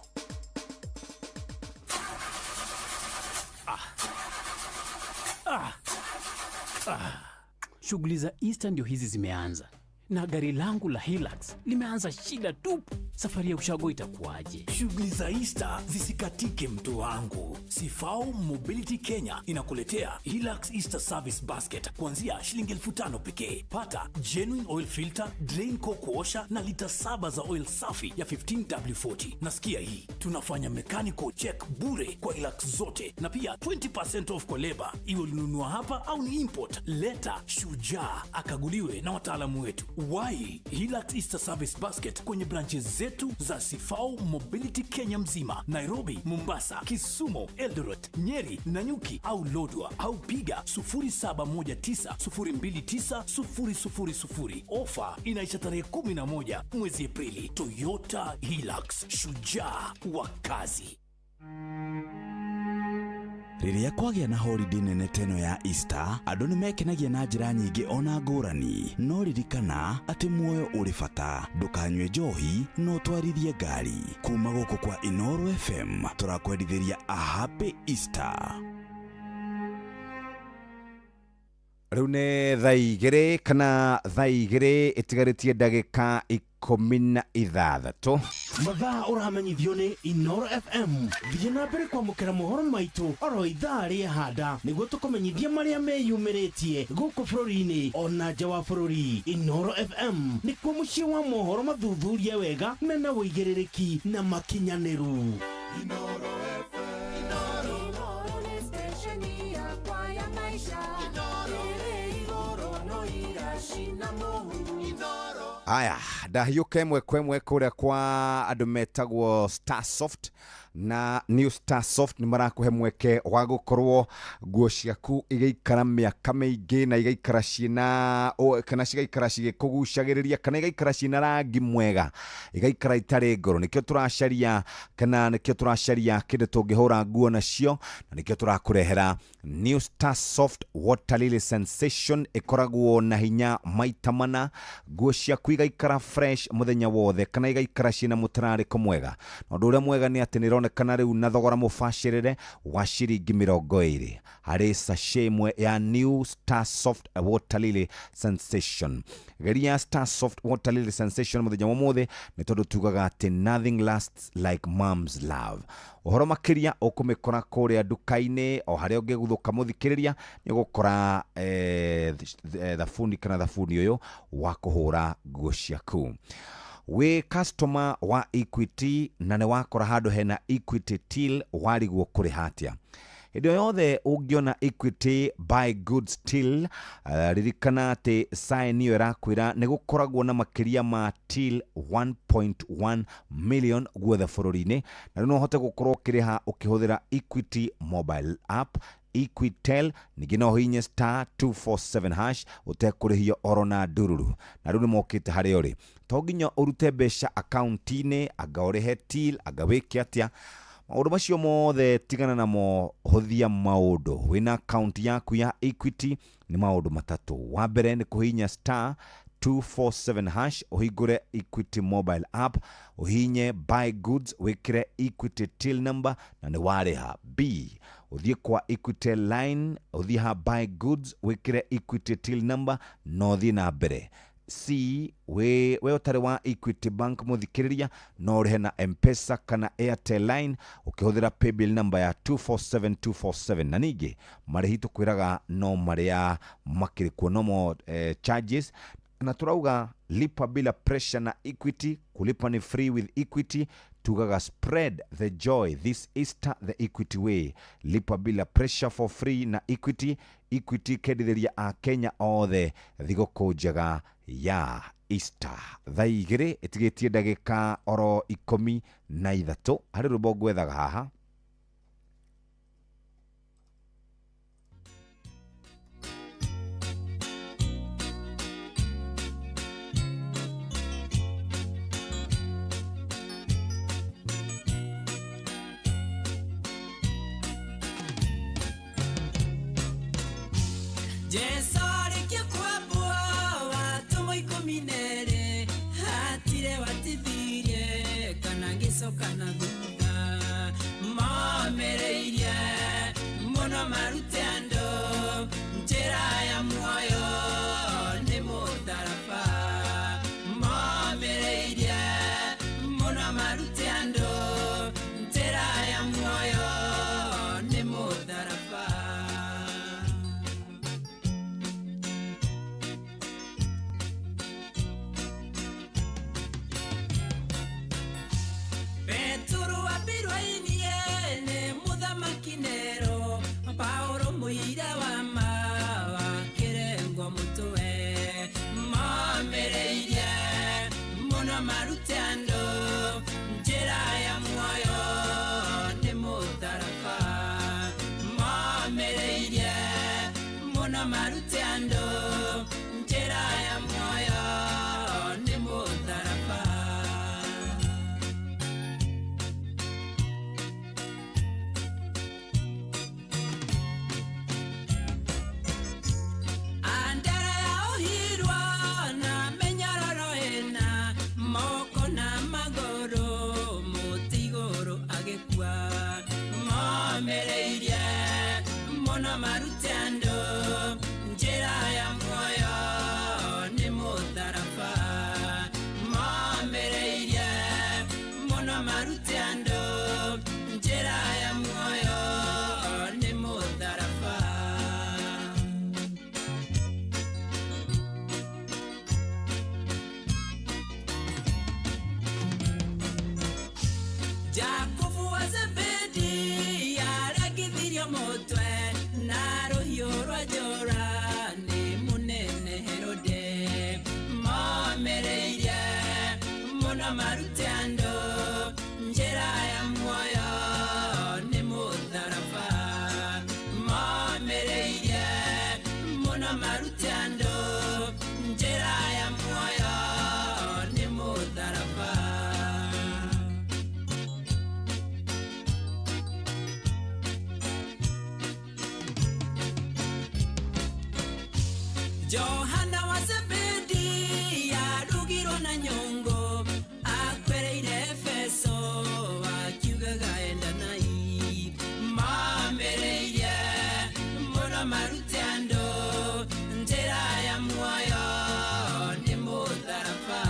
Shughuli za Easter ndio hizi zimeanza na gari langu la Hilux limeanza shida tupu. Safari ya ushago itakuwaje? Shughuli za Easter zisikatike mtu wangu. Sifau Mobility Kenya inakuletea Hilux Easter Service Basket kuanzia shilingi 5,000 pekee. Pata genuine oil filter, drain coke washer na lita 7 za oil safi ya 15W40. Nasikia hii, tunafanya mechanical check bure kwa Hilux zote na pia 20% off kwa leba, iwe ulinunua hapa au ni import. Leta shujaa akaguliwe na wataalamu wetu. Wai Hilux Easter Service Basket kwenye branches zetu za Sifau Mobility Kenya mzima, Nairobi, Mombasa, Kisumu, Eldoret, Nyeri, Nanyuki au Lodwar, au piga 0719029000. Ofa inaisha tarehe 11 mwezi Aprili. Toyota Hilux, shujaa wa kazi. Rĩrĩa kwagĩa na holiday nene teno ya Easter, andũ nĩ mekenagia na njĩra nyingĩ ona ngũrani. No ririkana atĩ muoyo ũrĩ bata, ndũkanyue njohi no ũtwarithie ngari. Kuma gũkũ kwa Inooro FM tũrakwendithĩria a happy Easter. Rĩu nĩ thaa igĩrĩ kana thaa igĩrĩ ĩtigarĩtie ndagĩka 16. Mathaa ũramenyithio nĩ Inooro FM. Thiĩ na mbere kwamũkĩra mohoro maitũ oro ithaa rĩa handa nĩguo tũkũmenyithie marĩa meyumĩrĩtie gũkũ bũrũri-inĩ ona nja wa bũrũri. Inooro FM nĩkuo mũciĩ wa mohoro mathuthurie wega mena ũigĩrĩrĩki na makinyanĩru. Inooro FM. Inooro nĩ station yakwa ya maisha. Ĩrĩ igũrũ no iracina mũhu. Aya, ndahiũka ĩmwe kwa ĩmwe kũrĩa kwa andũ metagwo Starsoft na New Starsoft nĩ marakũhe mweke wa gũkorwo nguo ciaku igaikara mĩaka mĩingĩ na igaikara ciĩna kana cigaikara cigĩkũgucagĩrĩria kana igaikara ciĩna rangi mwega, igaikara itarĩ ngũrũ. Nĩkĩo tũracaria kana nĩkĩo tũracaria kĩndũ tũngĩhũra nguo nacio, na nĩkĩo tũrakũrehera New Starsoft Water Lily Sensation. Ĩkoragwo na hinya maita mana, nguo ciaku igaikara fresh mũthenya wothe kana igaikara ciĩna mũtararĩko mwega. Na ũndũ ũrĩa mwega nĩ atĩ nĩronekana rĩu na thogora mũbacĩrĩre wa ciringi 20 harĩ sachet ĩmwe ya New Starsoft Water Lily Sensation. Geria Starsoft Water Lily Sensation mũthenya wa ũmũthĩ nĩ tondũ tugaga atĩ nothing lasts like mom's love. Ũhoro makĩria ũkũmĩkora kũrĩa nduka-inĩ o harĩa ũngĩguthũka mũthikĩrĩria nĩ ũgũkora thabuni kana thabuni ũyũ wa kũhũra nguo ciaku. Wĩ customer wa Equity na nĩ wakora handũ hena Equity till warigwo kũrĩha atĩa. Hĩndĩ o yothe ũngĩona Equity buy goods till, ririkana atĩ sign ĩyo ĩrakwĩra nĩ gũkoragwo na makĩria ma till 1.1 million guothe bũrũri-inĩ, na rĩu no ũhote gũkorwo ũkĩrĩha ũkĩhũthĩra Equity mobile app Equitel, ningĩ no ũhihinye star 247 hash ũtekũrĩhio oro na ndururu. Na rĩu nĩ mokĩte harĩa ũrĩ, to nginya ũrute mbeca akaunti-inĩ anga ũrĩhe till anga wĩke atĩa. Maũndũ macio mothe tigana namo, hũthia maũndũ. Wĩna akaunti yaku ya Equity nĩ maũndũ matatũ. Wa mbere nĩ kũhihinya star 247 hash ũhingũre Equity mobile app, ũhihinye buy goods, wĩkĩre Equity till number na nĩ warĩha. B, ũthiĩ kwa Equity line, ũthiĩ ha buy goods, wĩkĩre Equity till number na ũthiĩ na mbere. C, we ũtarĩ wa Equity Bank mũthikĩrĩria no ũrĩhe na M-Pesa kana Airtel line ũkĩhũthĩra paybill number ya 247247. Na ningĩ marĩhi tũkwĩraga no marĩa makĩrĩ kuo nomo charges. Na turauga lipa bila pressure na Equity, kulipa ni free with Equity. Tugaga spread the joy this Easter the Equity way, lipa bila pressure for free na Equity. Equity kendithĩria akenya othe thigũkũ njega ya Easter. Thaa 2 ĩtigĩtie ndagĩka oro 13 harĩ rwĩmbo ngwethaga haha. Jesu arĩkia kwambwo atũmwo 12 hatirĩ watithirie kana ngĩcoka na thutha, momĩrĩirie mũno marute andũ njĩra ya muoyo nĩ mũtharaba, momĩrĩirie mũno marute andũ njĩra ya muoyo nĩ mũtharaba. Petero ambirwo ainie nĩ mũthamaki Nero, Paũlũ mũira wa ma wakĩrengwo mũtwe, momĩrĩirie mũno marute andũ njĩra ya muoyo nĩ mũtharaba, momĩrĩirie mũno marute andũ njĩra ya muoyo nĩ mũtharaba. Andrea ohirwo na mĩnyororo ĩna moko na magũrũ mũtĩ igũrũ agĩkua, momĩrĩirie mũno marute andũ njĩra ya muoyo nĩ mũtharaba, momĩrĩirie mũno marute andũ njĩra ya muoyo nĩ mũtharaba. Jakubu wa Zebedi aragithirio mũtwe na rũhiũ rwa njora nĩ mũnene Herode, momĩrĩirie mũno marute andũ njĩra ya muoyo nĩ mũtharaba, momĩrĩirie mũno marute andũ njĩra ya muoyo nĩ mũtharaba. Johana wa Zebedi arugirwo na nyũngũ akwereire Efeso akiugaga endanai, mamĩrĩirie mũno marute andũ njĩra ya muoyo nĩ mũtharaba,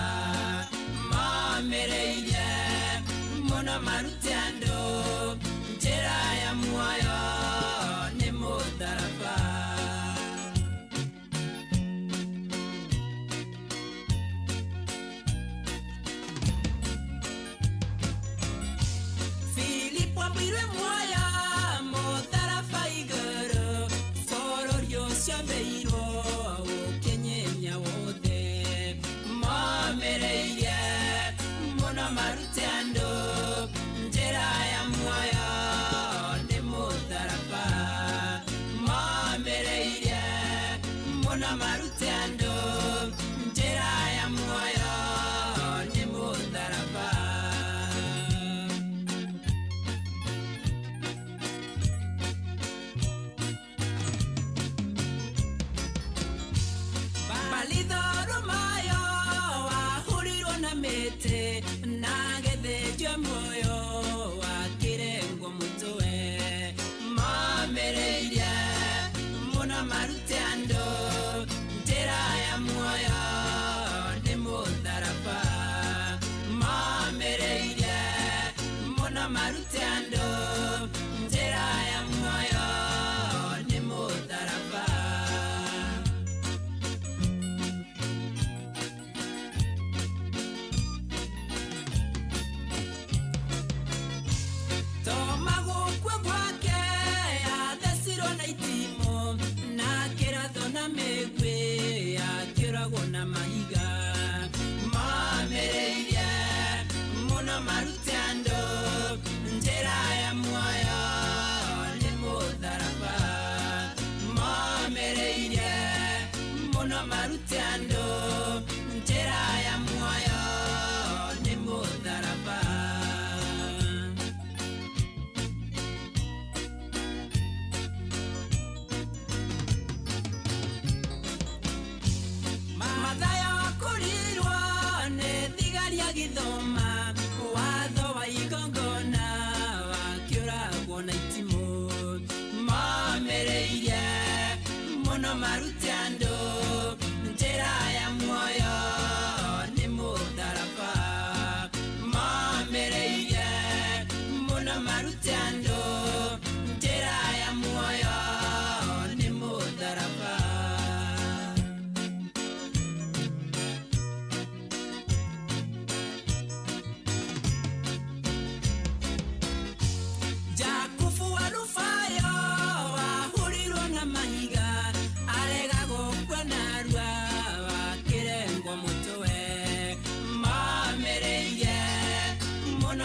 mamĩrĩirie mũno marute andũ njĩra ya muoyo nĩ mũtharaba.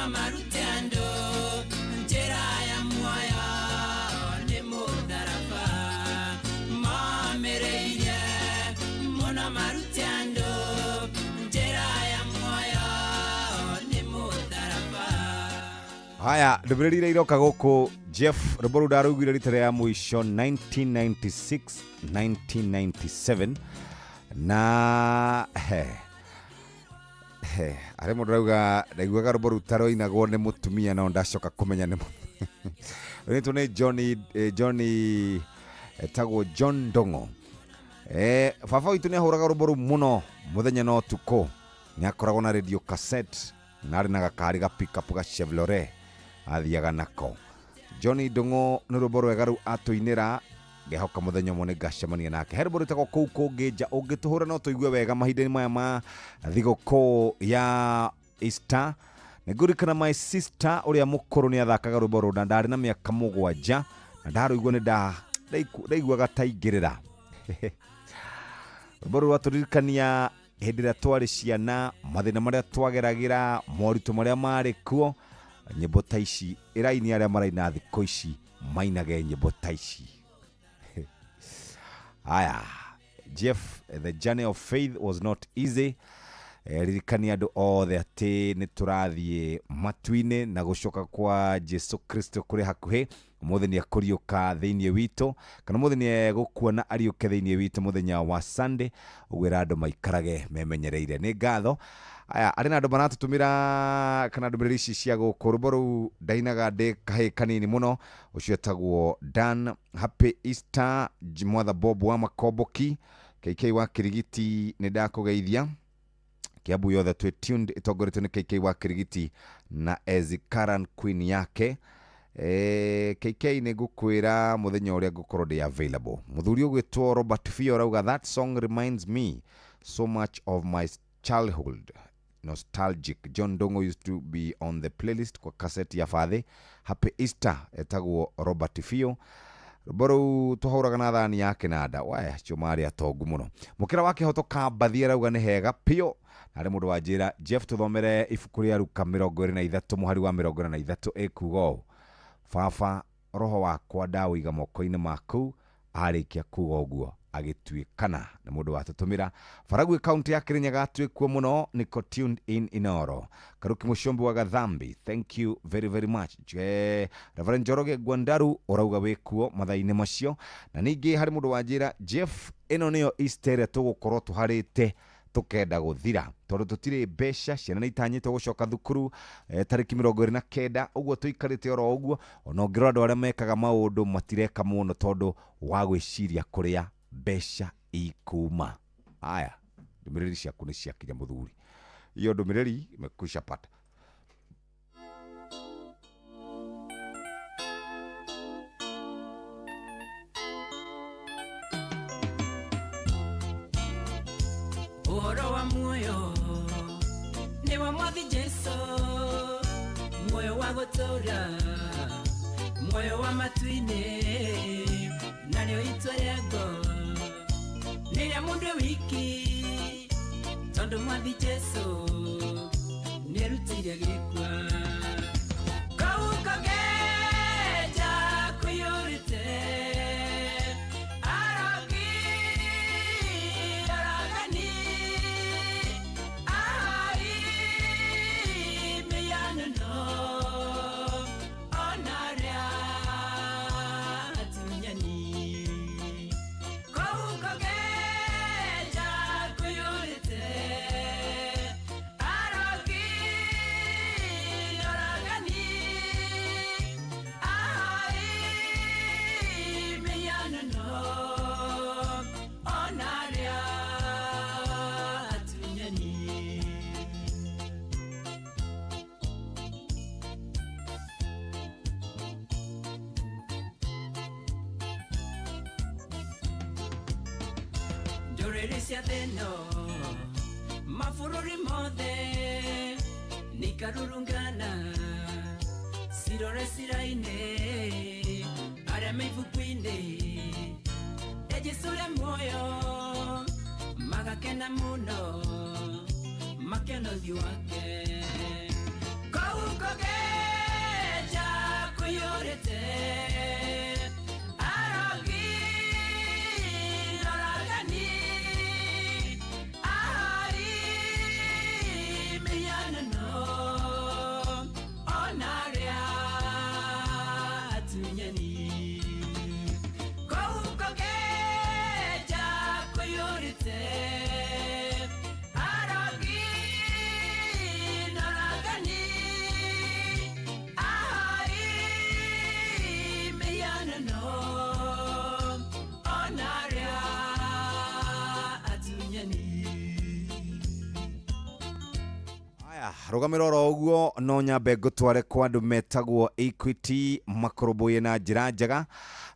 Mũno marute andũ njĩra ya muoyo nĩ mũtharaba. Momĩrĩirie mũno marute andũ njĩra ya muoyo nĩ mũtharaba. Haya, ndũmĩrĩri iria iroka gũkũ Jeff, rwĩmbo rũu ndarũiguire rita rĩa mũico 1996 1997 na he he arĩ mũndũ arauga ndaiguaga rwĩmbo rũu ta rwainagwo nĩ mũtumia no ndacoka kũmenya nĩ rwĩtwo nĩ Johnny, Johnny etagwo John Ndong'o. Baba witũ nĩ ahũraga rwĩmbo rũu mũno mũthenya na ũtukũ. Nĩ akoragwo na radio cassette na arĩ na gakari ga pickup ga Chevrolet athiaga nako. Johnny Ndong'o nĩ rwĩmbo rwega rũu atũinĩra, ngehoka mũthenya ũmwe nĩ ngacemania nake. He rwĩmbo rwĩtagwo kũu kũngĩ nja, ũngĩtũhũra no tũigue wega mahinda-inĩ maya ma thigũkũ ya Easter. Nĩngũririkana my sister ũrĩa mũkũrũ nĩ athakaga rwĩmbo rũu na ndarĩ na mĩaka 7 na ndarũigua nĩ ndaiguaga ta ingĩrĩra. Rwĩmbo rũu rwatũririkania hĩndĩ ĩrĩa twarĩ ciana, mathĩna marĩa twageragĩra, moritũ marĩa marĩ kuo. Nyĩmbo ta ici ĩraini arĩa maraina thikũ ici mainage nyĩmbo ta ici. Aya, Jeff, the journey of faith was not easy. Ririkania andũ othe atĩ nĩ tũrathiĩ matu-inĩ na gũcoka kwa Jesu Kristo kũrĩ hakuhĩ. Ũmũthĩ nĩ ekũriũka thĩinĩ witũ, kana ũmũthĩ nĩ egũkua na ariũke thĩinĩ witũ mũthenya wa Sunday. Ũguo ĩra andũ maikarage memenyereire. Nĩ ngatho. Aya, arĩ na andũ maratũtũmĩra kana ndũmĩrĩri ici cia gũkũ. Rwĩmbo rũu ndainaga ndĩ kahĩĩ kanini mũno, ũcio etagwo Dan. Happy Easter Mwatha Bob wa Makomboki, KK wa Kirigiti, nĩ ndakũgeithia. Kiambu yothe twĩ tuned ĩtongoretio nĩ KK wa Kirigiti na Ezikaran Queen yake. KK nĩ ngũkwĩra mũthenya ũrĩa ngũkorwo ndĩ available. Mũthuri ũgwĩtwo Robert Fio arauga that song reminds me so much of my childhood, nostalgic. John Ndong'o used to be on the playlist kwa cassette ya fathe. Happy Easter etagwo Robert Fio. Rwĩmbo rũu twahũraga na thani ya kĩnanda. Waya, acio marĩ atongu mũno. Mũkĩra wa kĩhoto Kambathi arauga nĩ hega piũ. Na harĩ mũndũ wanjĩra Jeff tũthomere ibuku rĩa Luka 23 mũhari wa 43 ĩkuga ũũ: Baba, roho wakwa ndaũiga moko-inĩ maku. Arĩkia kuga ũguo agĩtuĩkana. Nĩ mũndũ watũtũmĩra. Baragwi kaunti ya Kirinyaga twĩkuo mũno, niko tuned in Inoro. Karuki Mũcombi wa Gathambi, thank you very very much. Reverend Njoroge Gwandaru ũrauga wĩkuo mathaa-inĩ macio. Na ningĩ harĩ mũndũ wanjĩra Jeff, ĩno nĩyo Easter ĩrĩa tũgũkorwo tũharĩte tũkenda gũthira tondũ tũtirĩ mbeca, ciana nĩ itanyĩtwo gũcoka thukuru tarĩki 29, ũguo tũikarĩte oro ũguo. Ona ũngĩrora andũ arĩa mekaga maũndũ matireka mũno tondũ wa gwĩciria kũrĩa mbeca ikuma. Aya, ndũmĩrĩri ciaku nĩ ciakinya mũthuri. Iyo ndũmĩrĩri imekwisha pata. Ũhoro wa muoyo nĩ wa Mwathi Jesu, muoyo wa gũtũũra, muoyo wa matu-inĩ, narĩo itua rĩa ngoro nĩ rĩa mũndũ wiki, tondũ Mwathi Jesu nĩerutĩire gĩkua. Kau kũngeja kũiyũrĩte arogi aragani ahai mĩhianano ona arĩa atunyani. Kau kũngeja kũiyũrĩte arogi aragani ahai mĩhianano ona arĩa atunyani. Ndũrĩrĩ cia thĩ ĩno mabũrũri mothe nĩikarurungana cirore ciraine arĩa me ibuku-inĩ rĩa Jesũ rĩa muoyo magakena mũno makĩona ũthiũ wake. Kau kũge kũiyũrĩte arogi oragani ahoi mĩhianano ona arĩa atunyani kũu kũngĩnja kũiyũrĩte arogi noragani ahoi mĩhianano ona arĩa atunyani. Rũgamĩro oro ũguo no nyambe ngũtware kwa andũ metagwo Equity makũrũmbũiye na njĩra njega.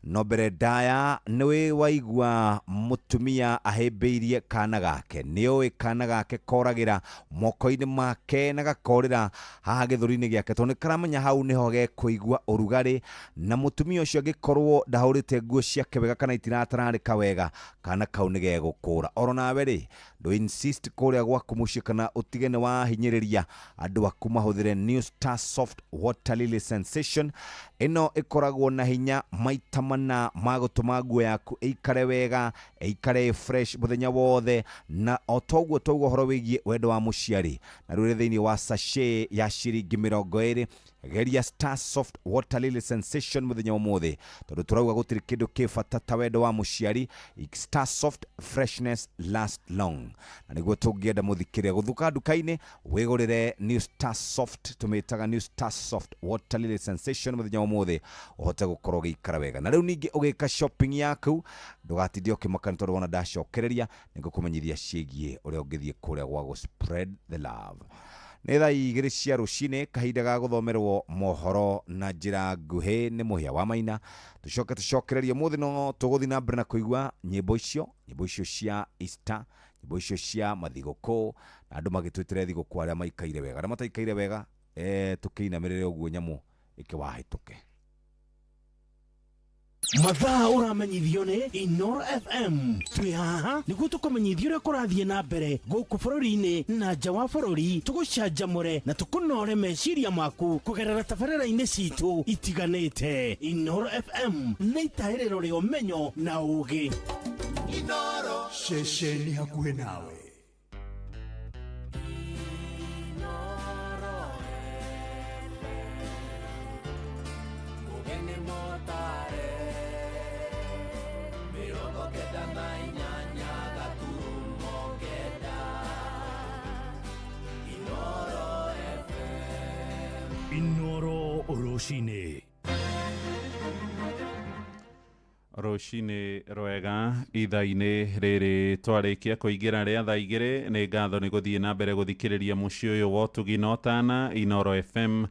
No mbere ndaya nĩ waigua mũtumia ahĩmbĩirie kana gake, nĩ ũĩ kana gake koragĩra moko-inĩ make na gakorĩra haha gĩthũri-inĩ gĩake, tondũ nĩ karamenya hau nĩho gekũigua ũrugarĩ, na mũtumia ũcio angĩkorwo ndahũrĩte nguo ciake wega kana itiratararĩka wega, kana kau nĩ gegũkũra. Oro nawe rĩ, ndũ insist kũrĩa gwaku mũciĩ kana ũtige nĩ wahinyĩrĩria andũ aku mahũthĩre New Star Soft Water Lily Sensation. Ĩno ĩkoragwo na hinya maita mana ma gũtũma nguo yaku ĩikare wega, ĩikare fresh mũthenya wothe, na o toguo toguo ũhoro wĩgiĩ wendo wa mũciari. Na rĩu thĩinĩ wa sachet ya ciringi 20, geria Star Soft Water Lily Sensation mũthenya ũmũthĩ, tondũ tũrauga gũtirĩ kĩndũ kĩ bata ta wendo wa mũciari. Star Soft freshness last long, na nĩguo tũngĩenda mũthikĩrĩria gũthuka nduka-inĩ wĩgũrĩre New Star Soft, tũmĩtaga New Star Soft Water Lily Sensation mũthenya ũmũthĩ, ũhote gũkorwo ũgĩikara wega. Na rĩu ningĩ ũgĩka shopping yaku ndũgatinde ũkĩmaka, nĩ tondũ wona ndacokereria nĩngũkũmenyithia ciĩgiĩ ũrĩa ũngĩthiĩ kũrĩa gwa gũ spread the love. Nĩ thaa 2 cia rũcinĩ, kahinda ga gũthomerwo mohoro na njĩra nguhĩ nĩ Mũhĩa wa Maina. Tũcoke tũcokererie ũmũthĩ, no tũgũthiĩ na mbere na kũigua nyĩmbo icio cia Easter, nyĩmbo icio cia mathigũkũ, na andũ magĩtwĩtĩre thigũkũ arĩa maikaire wega, arĩa mataikaire wega tũkĩinamĩrĩre ũguo nyamũ ĩkĩwahĩtũke. Mathaa ũramenyithio nĩ Inoro FM. Twĩ haha nĩguo tũkũmenyithia ũrĩa kũrathiĩ na mbere gũkũ bũrũri-inĩ na nja wa bũrũri, tũgũcanjamũre na tũkũnore meciria maku kũgerera tabarĩra-inĩ citũ itiganĩte. Inoro FM nĩ itahĩrĩro rĩa ũmenyo na ũũgĩ. Inoro ceceni hakuhĩ nawe. Inoro rũcinĩ. Rũcinĩ rwega ithaa-inĩ rĩrĩ twarĩkia kũingĩra rĩa thaa 2. Nĩ ngatho nĩ gũthiĩ na mbere gũthikĩrĩria mũciĩ ũyũ wa ũtugi na ũtana Inoro FM.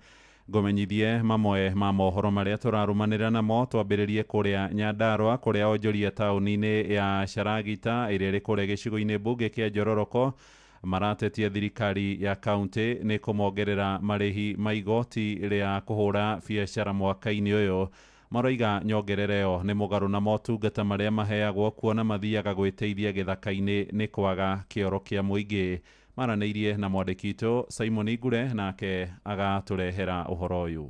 Ngũmenyithie mamwe ma mohoro marĩa tũrarũmanĩra namo. Twambĩrĩrie kũrĩa Nyandarũa, kũrĩa onjoria taũni-inĩ ya Sharagita ĩrĩa ĩrĩ kũrĩa gĩcigo-inĩ mbunge kĩa Njororoko maratetia thirikari ya kaunti nĩ kũmongerera marĩhi ma igoti rĩa kũhũra biacara mwaka-inĩ ũyũ. Maroiga nyongerera ĩyo nĩ mũgarũ na motungata marĩa maheagwo, kuona mathiaga gwĩteithia gĩthaka-inĩ nĩ kwaga kĩoro kĩa mũingĩ. Maranĩirie na mwandĩki witũ Simon Ngure, nake agatũrehera ũhoro ũyũ.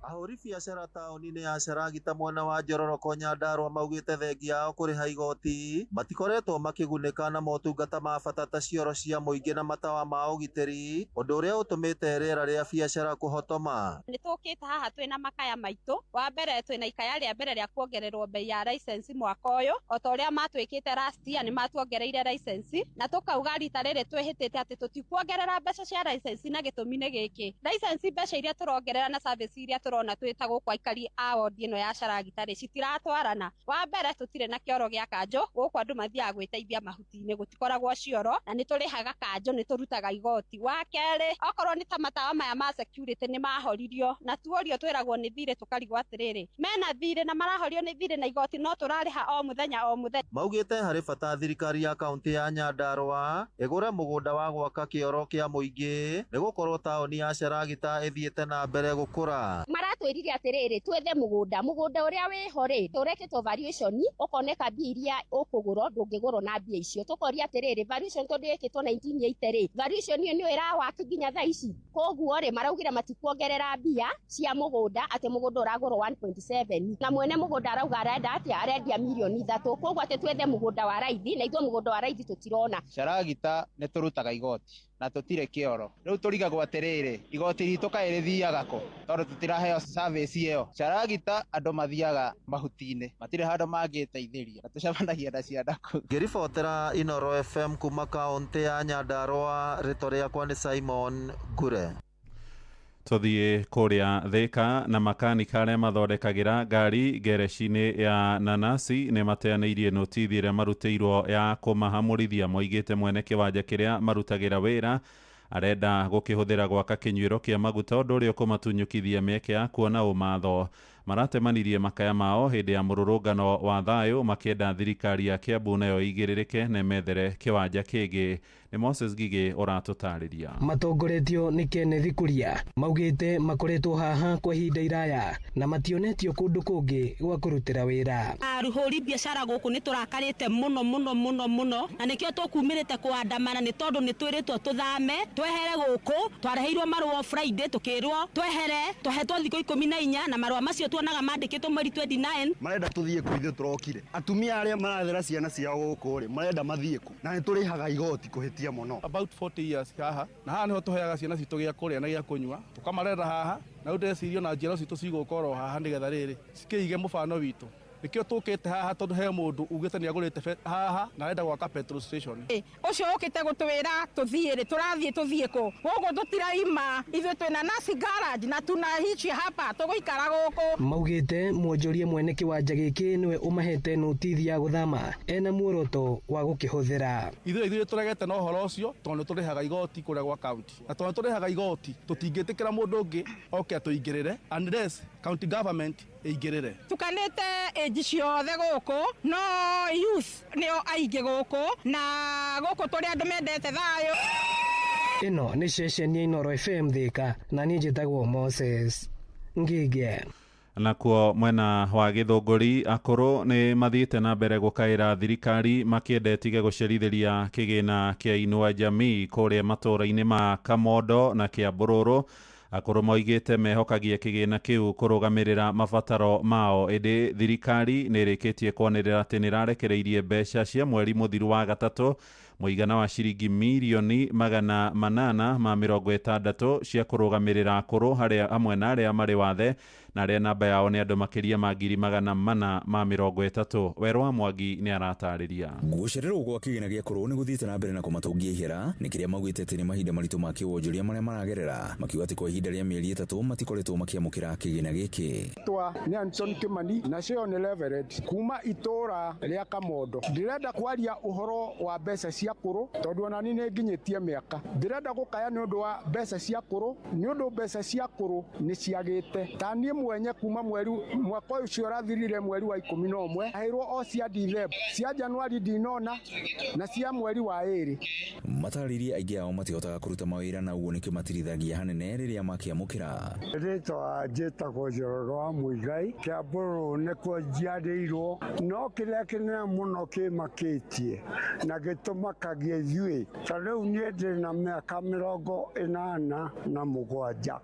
Ahũri biacara taũni-inĩ ya Sharagita mwena wa Njororoko Nyandarũa maugĩte thengia yao kũrĩha igoti matikoretwo makĩgunĩka na motungata ma bata ta cioro cia mũingĩ na matawa ma ũgitĩri, ũndũ ũrĩa ũtũmĩte rĩera rĩa biacara kũhotoma. Nĩ tũkĩte haha twĩna makaya maitũ. Wa mbere twĩna ikaya rĩa mbere rĩa kuongererwo bei ya license mwaka ũyũ, o ta ũrĩa matwĩkĩte last year nĩ matuongereire license, na tũkauga rita rĩrĩ twĩhĩtĩte atĩ tũtikuongerera mbeca cia license, na gĩtũmi nĩ gĩkĩ: license mbeca iria tũrongerera na service iria tũrona twĩta gũkũ aikari a wodi ĩno ya Sharagita rĩ citiratwarana. Wa mbere tũtirĩ na kĩoro gĩa kanjũ, gũkũ andũ mathiaga gwĩteithia mahuti-inĩ, gũtikoragwo cioro, na nĩ tũrĩhaga kanjũ, nĩ tũrutaga igoti. Wa kerĩ, okorwo nĩ ta matawa maya ma security nĩ mahoririo, na tuorio twĩragwo nĩ thirĩ, tũkarigwo atĩrĩrĩ, mena thirĩ na marahorio nĩ thirĩ na igoti no tũrarĩha o mũthenya o mũthenya. Maugĩte harĩ bata thirikari ya kaunti ya Nyandarũa ĩgũre mũgũnda wa gwaka kĩoro kĩa mũingĩ, nĩgũkorwo taũni ya Sharagita ĩthiĩte na mbere gũkũra. Maratwĩrire atĩrĩrĩ, twethe mũgũnda, mũgũnda ũrĩa wĩho rĩ, tũrekĩtwo valuation ũkoneka mbia iria ũkũgũrwo ndũngĩgũrwo na mbia icio. Tũkoria atĩrĩrĩ, valuation tondũ ĩkĩtwo 1980 rĩ, valuation ĩyo nĩyo ĩrawaki nginya thaa ici. Koguo rĩ, maraugire matikuongerera mbia cia mũgũnda, atĩ mũgũnda ũragũrwo 1.7 na mwene mũgũnda arauga arenda atĩa, arendia mirioni 3. Koguo atĩ twethe mũgũnda wa raithi, na ithuĩ mũgũnda wa raithi tũtirona. Caragita nĩ tũrutaga igoti na tũtirĩ kĩoro. Rĩu tũrigagwo atĩrĩrĩ, igoti ritũ kaĩ rĩthiaga kũ tondũ tũtiraheo service ĩyo. Caragita andũ mathiaga mahuti-inĩ, matirĩ handũ mangĩteithĩria, na tũcemanagia na ciana kũu. Ngĩribotera Inoro FM kuma kaũntĩ ya Nyandarua, rĩtwa rĩakwa nĩ Simon Ngure. Tũthiĩ kũrĩa Thika na makanika arĩa mathondekagĩra ngari ngereci-inĩ ya Nanasi nĩ mateanĩirie notithi ĩrĩa marutĩirwo ya kũmahamũrithia. Moigĩte mwene kĩwanja kĩrĩa marutagĩra wĩra arenda gũkĩhũthĩra gwaka kĩnyuĩro kĩa maguta, ũndũ ũrĩa ũkũmatunyũkithia mĩeke ya kuona ũmatho. Maratemanirie makaya mao hĩndĩ ya mũrũrũngano wa thayũ makĩenda thirikari ya Kiambu nayo ĩigĩrĩrĩke na ĩmethere kĩwanja kĩngĩ. Nĩ Moses Ngigĩ ũratũtarĩria. Matongoretio nĩ Kenneth Kuria maugĩte makoretwo haha kwa ihinda iraya na mationetio kũndũ kũngĩ gwa kũrutĩra wĩra. Arũhũri biacara gũkũ nĩ tũrakarĩte mũno mũno mũno mũno, na nĩkĩo tũkumĩrĩte kũandamana, nĩ tondũ nĩ twĩrĩtwo tũthame twehere gũkũ. Twareheirwo marũa Friday tũkĩrwo twehere, twahetwo thikũ 14 na marũa macio tuonaga mandĩkĩtwo mweri 29. Marenda tũthiĩ kũ ithuĩ tũrokire. Atumia arĩa marathera ciana ciao gũkũ rĩ, marenda mathiĩ kũ? Na nĩ tũrĩhaga igoti kũhĩtia mũno. About 40 years haha, na haha nĩho tũheaga ciana citũ gĩa kũrĩa na gĩa kũnyua, tũkamarera haha, na rĩu ndĩreciria ona njiaro citũ cigũka oro haha nĩgetha rĩrĩ cikĩige mũbano witũ. Nĩkĩo tũkĩte haha tondũ he mũndũ ugĩte nĩ agũrĩte haha na arenda gwaka petrol station. Ũcio ũkĩte gũtwĩra tũthiĩ rĩ, tũrathiĩ tũthiĩ kũ? Gũkũ tũtiraima, ithuĩ twĩna Nasi garage na tunaishi hapa, tũgũikara gũkũ. Maugĩte mwonjoria mwene kĩwanja gĩkĩ nĩwe ũmahete notithi ya gũthama ena muoroto wa gũkĩhũthĩra. Ithuĩ tũregete na ũhoro ũcio tondũ nĩ tũrĩhaga igoti kũrĩa gwa county, na tondũ tũrĩhaga igoti tũtingĩtĩkĩra mũndũ ũngĩ oke atũingĩrĩre unless county government ĩingĩrĩre. Tukanĩte age ciothe gũkũ, no youth nĩo aingĩ gũkũ, na gũkũ tũrĩ andũ mendete thayũ. Ĩno nĩ ceceni ya Inoro FM Thika, na niĩ njĩtagwo Moses Ngige. Nakuo mwena wa Gĩthũngũri, akũrũ nĩ mathiĩte na mbere gũkaĩra thirikari makĩenda ĩtige gũcerithĩria kĩgĩna kĩa Inua Jamii kũrĩa matũũra-inĩ ma Kamondo na Kĩambũrũrũ. Akũrũ moigĩte mehokagia kĩgĩna kĩu kũrũgamĩrĩra mabataro mao, ĩndĩ thirikari nĩ ĩrĩkĩtie kwanĩrĩra atĩ nĩ ĩrarekereirie mbeca cia mweri mũthiru wa gatatũ mũigana wa ciringi mirioni 860 cia kũrũgamĩrĩra akũrũ harĩa hamwe na arĩa marĩ wathe na arĩa namba yao nĩ andũ makĩria ma 430,000. Werũ wa Mwangi nĩ aratarĩria. Gũcererwo gwa kĩgĩna gĩa kũrũ nĩ gũthiĩte na mbere na kũmatũngia ihera nĩ kĩrĩa maugĩte atĩ nĩ mahinda maritũ ma kĩwonjoria marĩa maragerera, makiuga atĩ kwa ihinda rĩa mĩeri 3 matikoretwo makĩamũkĩra kĩgĩna gĩkĩ. Twa nĩ Anton Kimani na cio nĩ Reverend kuma itũra rĩa Kamondo. Ndĩrenda kwaria ũhoro wa mbeca cia kũrũ tondũ ona niĩ nĩ nginyĩtie mĩaka. Ndĩrenda gũkaya nĩ ũndũ wa mbeca cia kũrũ, nĩ ũndũ mbeca cia kũrũ nĩ ciagĩte. Ta niĩ mwenye kuma mweri mwaka ũcio ũrathirire mweri wa 11 aheirwo o cia Dithemba, cia Januari ndinona na cia mweri wa 2. Matarĩrie aingĩ ao matihotaga kũruta mawĩra na ũguo nĩkĩo matirithagia hanene rĩrĩa makĩamũkĩra. Rĩtwa njĩtagwo Njoroge wa Mũigai, Kĩambũrũ nĩkuo njiarĩirwo, no kĩrĩa kĩnene mũno kĩmakĩtie na gĩtũmakagia ithuĩ, ta rĩu niĩ ndĩ na mĩaka 87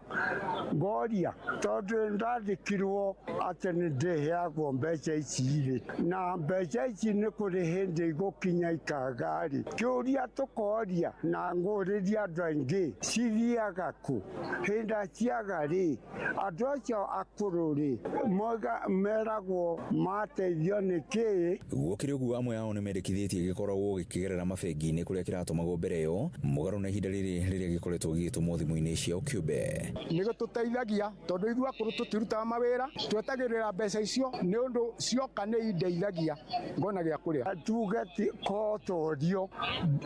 ngoria tondũ ndandĩkirwo atĩ nĩ ndĩheagwo mbeca ici rĩ, na mbeca ici nĩ kũrĩ hĩndĩ igũkinya ikaga-rĩ, kĩũria tũkoria na ngũrĩria andũ aingĩ cithiaga kũ? Hĩndĩ ciaga rĩ, andũ acio akũrũ rĩ, meragwo mateithio nĩ kĩĩ? Gũkĩrĩ ũguo amwe ao nĩ mendekithĩtie gĩkoragwo gĩkĩgerera mabengi-inĩ kũrĩa kĩratũmagwo mbere ĩyo mũgarũ na ihinda rĩrĩ rĩrĩa gĩkoretwo gĩgĩtũmwo thimũ-inĩ ciao kĩũmbe. Nĩ gĩtũteithagia tondũ ithuĩ akũrũ tũtirutaga mawĩra, twetagĩrĩra mbeca icio nĩ ũndũ cioka nĩ indeithagia ngona gĩa kũrĩa. Tuge kotorio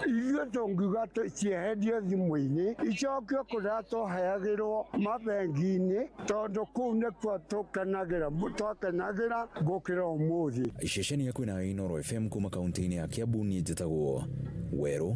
ithuĩ tũngiuga cieherio thimũ-inĩ icokio kũrĩa twaheagĩrwo mabengi-inĩ tondũ kũu nĩkuo tũkenagĩra twakenagĩra gũkĩra ũmũthĩ. Ceceni ya kwĩna Inoro FM kuma kaunti-inĩ ya Kiambu, niĩ njĩtagwo Werũ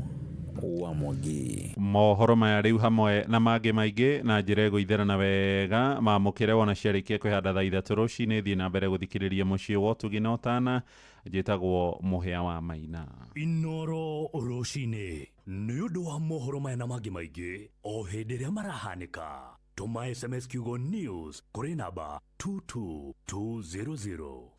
wa Mwangi. Mohoro maya rĩu hamwe na mangĩ maingĩ na njĩra ĩgũitherana wega mamũkĩre wona ciarĩkia kwĩhanda thaa 3 rũcinĩ. Thiĩ na mbere gũthikĩrĩria mũciĩ wa ũtugi na ũtana. Njĩtagwo Mũhĩa wa Maina. Inoro rũcinĩ nĩ ũndũ wa mohoro maya na mangĩ maingĩ o hĩndĩ ĩrĩa marahanĩka. Tũma SMS kiugo news kũrĩ namba 22200.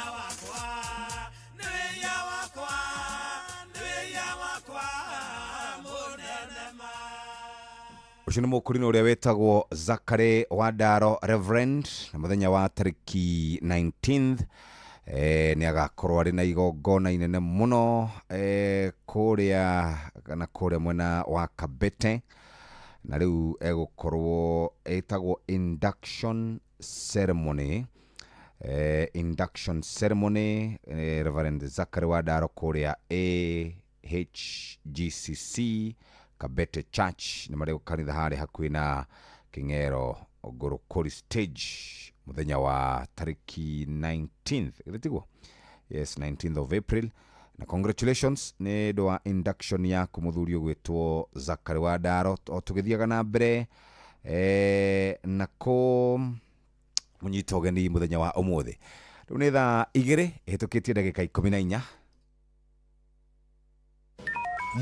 Wakwa, nĩ wĩya wakwa, nĩ wĩya. Ũcio nĩ mũkũrinũ ũrĩa wĩtagwo Zachary Wandaro Reverend, na mũthenya wa tarĩki 19th nĩ agakorwo arĩ na igongona inene mũno kũrĩa kana kũrĩa mwena wa Kabete, na rĩu egũkorwo ĩtagwo induction ceremony. Induction ceremony, Reverend Zachary Wandaro kũrĩa AHGCC Kabete Church, nĩ marĩ kanitha harĩa hakuhĩ na King'ero Ngorokori stage mũthenya wa tarĩki 19th, githĩ tiguo? Yes, 19th of April. Na congratulations nĩ ũndũ wa induction yaku mũthuri ũgwĩtwo Zachary Wandaro. O tũgĩthiaga na mbere na kũ mũnyita ũgeni mũthenya wa ũmũthĩ, rĩu nĩ thaa 2 ĩhĩtũkĩtie ndagĩka 14.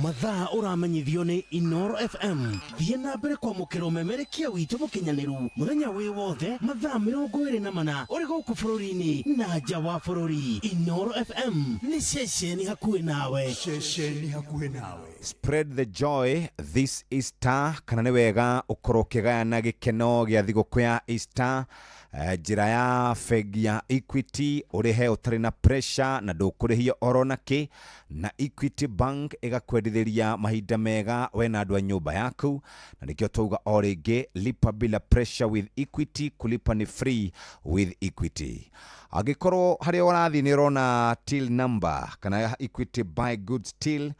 Mathaa ũramenyithio nĩ Inoro FM. Thiĩ na mbere kwamũkĩra ũmemerekia witũ mũkinyanĩru mũthenya wĩ wothe mathaa 24 ũrĩ gũkũ bũrũri-inĩ na nja wa bũrũri. Inoro FM nĩ ceceni hakuhĩ nawe. Ceceni hakuhĩ nawe. Spread the joy this Easter, kana nĩ wega ũkorwo ũkĩgayana gĩkeno gĩa thigũkũ ya Easter njĩra ya bengi ya Equity, ũrĩhe ũtarĩ na pressure na ndũkũrĩhio oro nakĩ, na Equity Bank ĩgakwendithĩria mahinda mega we na andũ a nyũmba yaku, na nĩkĩo twauga o rĩngĩ, lipa bila pressure with Equity, kulipa ni free with Equity. Angĩkorwo harĩa ũrathiĩ nĩ ũrona till number kana Equity buy goods till,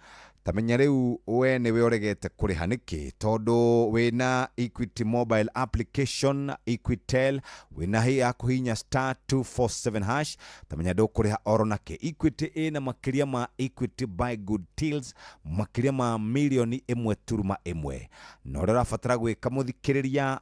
tamenya rĩu we nĩwe ũregete kũrĩha nĩkĩ, tondũ wĩna Equity mobile application Equitel, wĩna hĩ ya kũhinya star 247 hash, tamenya ndũkũrĩha oro nakĩ. Equity ĩna makĩria ma Equity buy good tills makĩria ma milioni 1.1, na ũrĩa ũrabatara gwĩka mũthikĩrĩria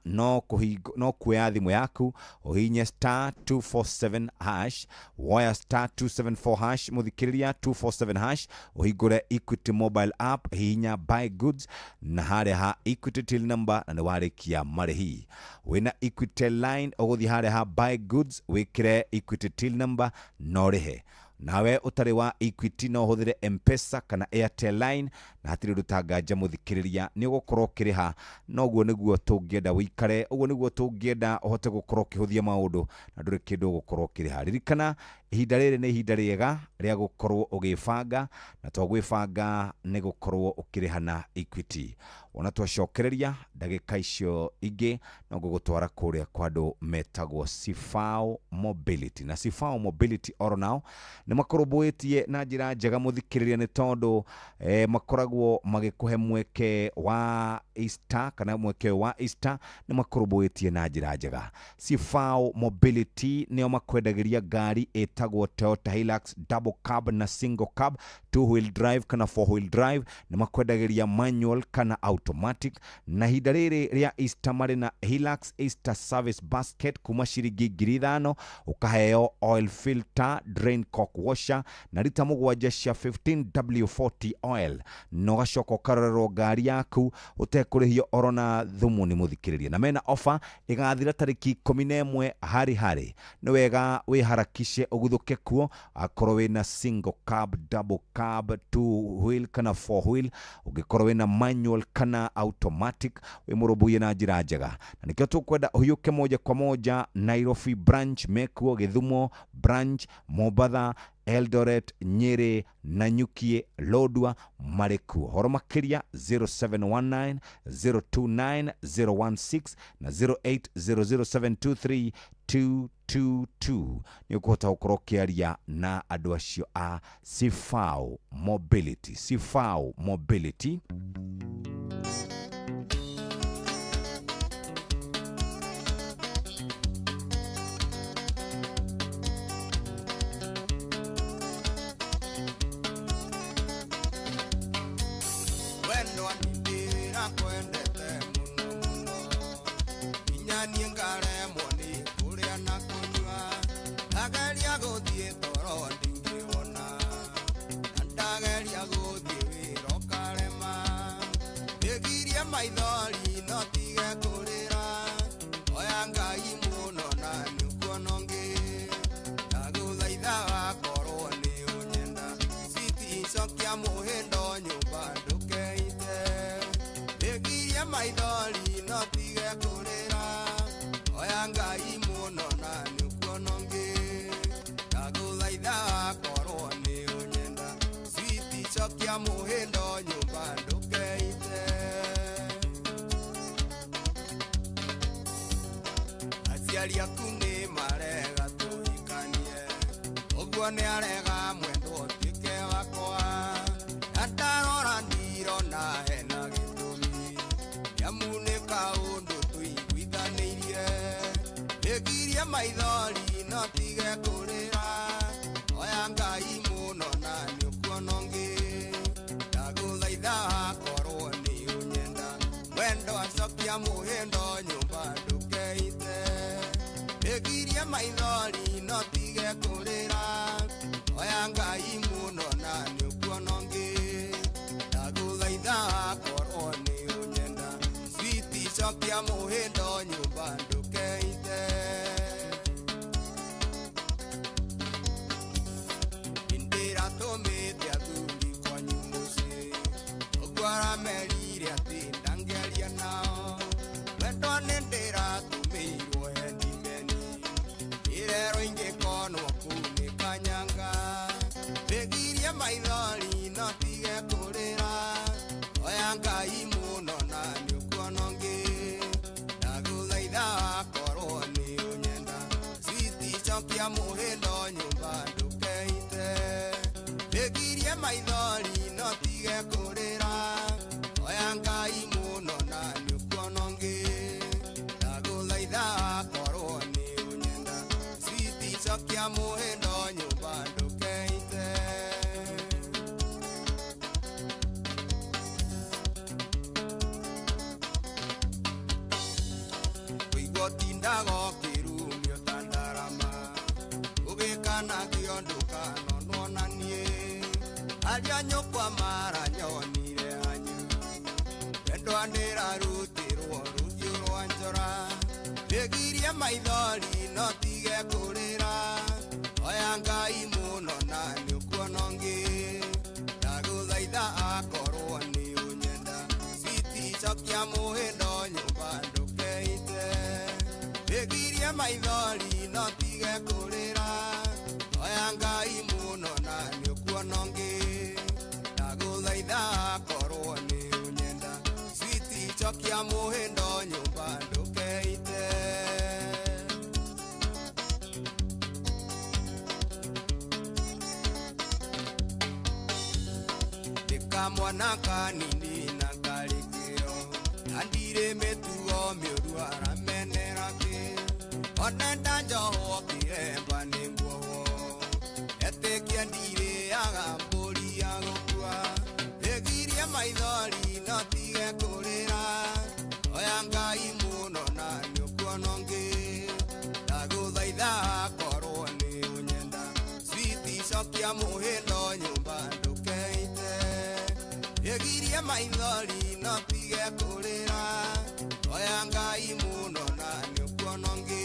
no kuoya thimũ yaku ũhinye star 247 hash, woya star 274 hash, mũthikĩrĩria 247 hash, ũhingũre Equity mobile app, hihinya buy goods na harĩa ha Equity till number, na nĩ warĩkia marĩhi. Wĩna Equity line ũgũthiĩ harĩa ha buy goods, wĩkĩre Equity till number na ũrĩhe. Nawe ũtarĩ wa Equity no ũhũthĩre M-Pesa kana Airtel line, na hatirĩ ũndũ tanganja mũthikĩrĩria, nĩ ũgũkorwo ũkĩrĩha. Na ũguo nĩguo tũngĩenda ũikare, ũguo nĩguo tũngĩenda ũhote gũkorwo ũkĩhũthia maũndũ na ndũrĩ kĩndũ ũgũkorwo ũkĩrĩha. Ririkana ihinda rĩrĩ nĩ ihinda rĩega rĩa gũkorwo ũgĩbanga, na to gwĩbanga nĩ gũkorwo ũkĩrĩha na Equity. Ona twacokereria ndagĩka icio ingĩ no ngũgũtwara kũrĩa kwa andũ metagwo Sifao Mobility, na Sifao Mobility oro nao nĩ makorobũĩtie na njĩra njega mũthikĩrĩria, nĩ tondũ makoragwo magĩkũhe mweke wa Easter kana mweke wa Easter, nĩ makorobũĩtie na njĩra njega. Sifao Mobility nĩo makwendagĩria ngari ĩtagwo Toyota Hilux double cab na single cab, two wheel drive kana four wheel drive, nĩ makwendagĩria manual kana automatic, na ihinda rĩrĩ rĩa Easter marĩ na Hilux Easter service basket kuma ciringi 5,000, ũkaheo oil filter, drain cock washer na rita 7 cia 15W40 oil, na ũgacoka ũkarorerwo ngari yaku ũtekũrĩhio oro na thumuni mũthikĩrĩria. Na mena offer ĩgathira tarĩki 11 harĩ harĩ, nĩ wega wĩharakishe ũguthũke kuo, akorwo wĩna single cab, double cab, two wheel kana four wheel, ũngĩkorwo wĩna manual kana automatic, wĩ mũrũmbũiye na njĩra njega. Na nĩkĩo tũkwenda ũhiũke moja kwa moja Nairobi branch mekuo, Gĩthumo branch, Mombatha, Eldoret, Nyeri, Nanyuki, Lodwar marĩ kuo. Horo makĩria 0719 029 016 na 0800 723 222 nĩ ũkũhota gũkorwo ũkĩaria na andũ acio a Sifao Mobility. Sifao Mobility. Wendo ndĩrakwendete mũno mũno, nginya niĩ ngaremwo nĩ kũrĩa na kũnyua, ndageria gũthiĩ toro ndingĩwona, na ndageria gũthiĩ wĩra ũkarema, ndĩgirie maithori no tige kũrĩra, oya Ngai mũno na nĩũkuona ũngĩ, ndagũthaitha wakorwo nĩ ũnyenda, citi cokia mũhĩndo nyũmba ndũkeite. Maithori no tige kũrĩra. Oya Ngai mũno na nĩũkuona ũngĩ. Ndagũthaitha akorwo nĩ ũnyenda. Switi cokia mũhĩndo nyũmba ndũkeite. Aciari aku nĩ marega tũhikanie. Ũguo nĩ arega mwendwo ũtuĩke wakwa. Na ndarora ndirona hena gĩtũmi. Nĩamu nĩ kaũndũ tũiguithanĩirie. Ĩgirie maithori no tige kũrĩra. Oya Ngai mũno na nĩũkuona ũngĩ. Ndagũthaitha akorwo nĩ ũnyenda. Wendo acokia mũhĩndo nyũmba ndũkeite. Ĩgirie maithori no tige kũrĩra. Oya Ngai mũno na nĩũkuona ũngĩ. Ndagũthaitha akorwo nĩ ũnyenda. Switi cokia mũhĩndo nyũmba ndũkeite. Nĩndĩratũmĩte athuri kwanyu mũciĩ. Ũguo aramerire atĩ ndangĩaria nao. Wendo nĩndĩratũmĩirwo hendimeni. Irero ingĩkonwo kũu nĩ kanyanga. Ndĩgirie maithori no tige kũrĩra. Oya Ngai mũno na nĩũkuona ũngĩ. Ndagũthaitha akorwo nĩ ũnyenda. Switi cokia mũhĩndo nyũmba ndũkeite. Ndĩgirie maithori no tige kũrĩra. Oya Ngai mũno na nĩũkuona ũngĩ. Ndagũthaitha akorwo nĩ ũnyenda. Switi cokia mũhĩndo nyũmba ndũkeite. Kũigua ũtindaga ũkĩrumio ta ndarama. Ũgĩkanagio ndũkanonwo na niĩ. Arĩa nyũkwa maranyonire hanyu. Wendwa ndĩrarutirwo rũhiũ rwa njora. Ndĩgirie maithori no tige kũrĩra. Oya Ngai mũno na nĩũkuona ũngĩ. Ndagũthaitha akorwo nĩ ũnyenda. Switi cokia mũhĩndo nyũmba ndũkeite. Ndĩgirie maithori no tige kũrĩra. Oya Ngai mũno na nĩũkuona ũngĩ. Ndagũthaitha akorwo nĩ ũnyenda. Switi cokia mũhĩndo nyũmba ndũkeite. Ndĩkamwana kanini na karĩ kĩo. Na ndirĩ mĩtugo mĩũru aramenera kĩ. Ona ndanjohwo kĩremba nĩnguohwo. Etĩkia ndirĩaga mbũri ya gũkua. Ĩgirie maithori no tige kũrĩra. Oya Ngai mũno na nĩũkuona ũngĩ. Ndagũthaitha akorwo nĩ ũnyenda. Switi cokia mũhĩndo nyũmba ndũkeite. Ĩgirie maithori no tige kũrĩra. Oya Ngai mũno na nĩũkuona ũngĩ.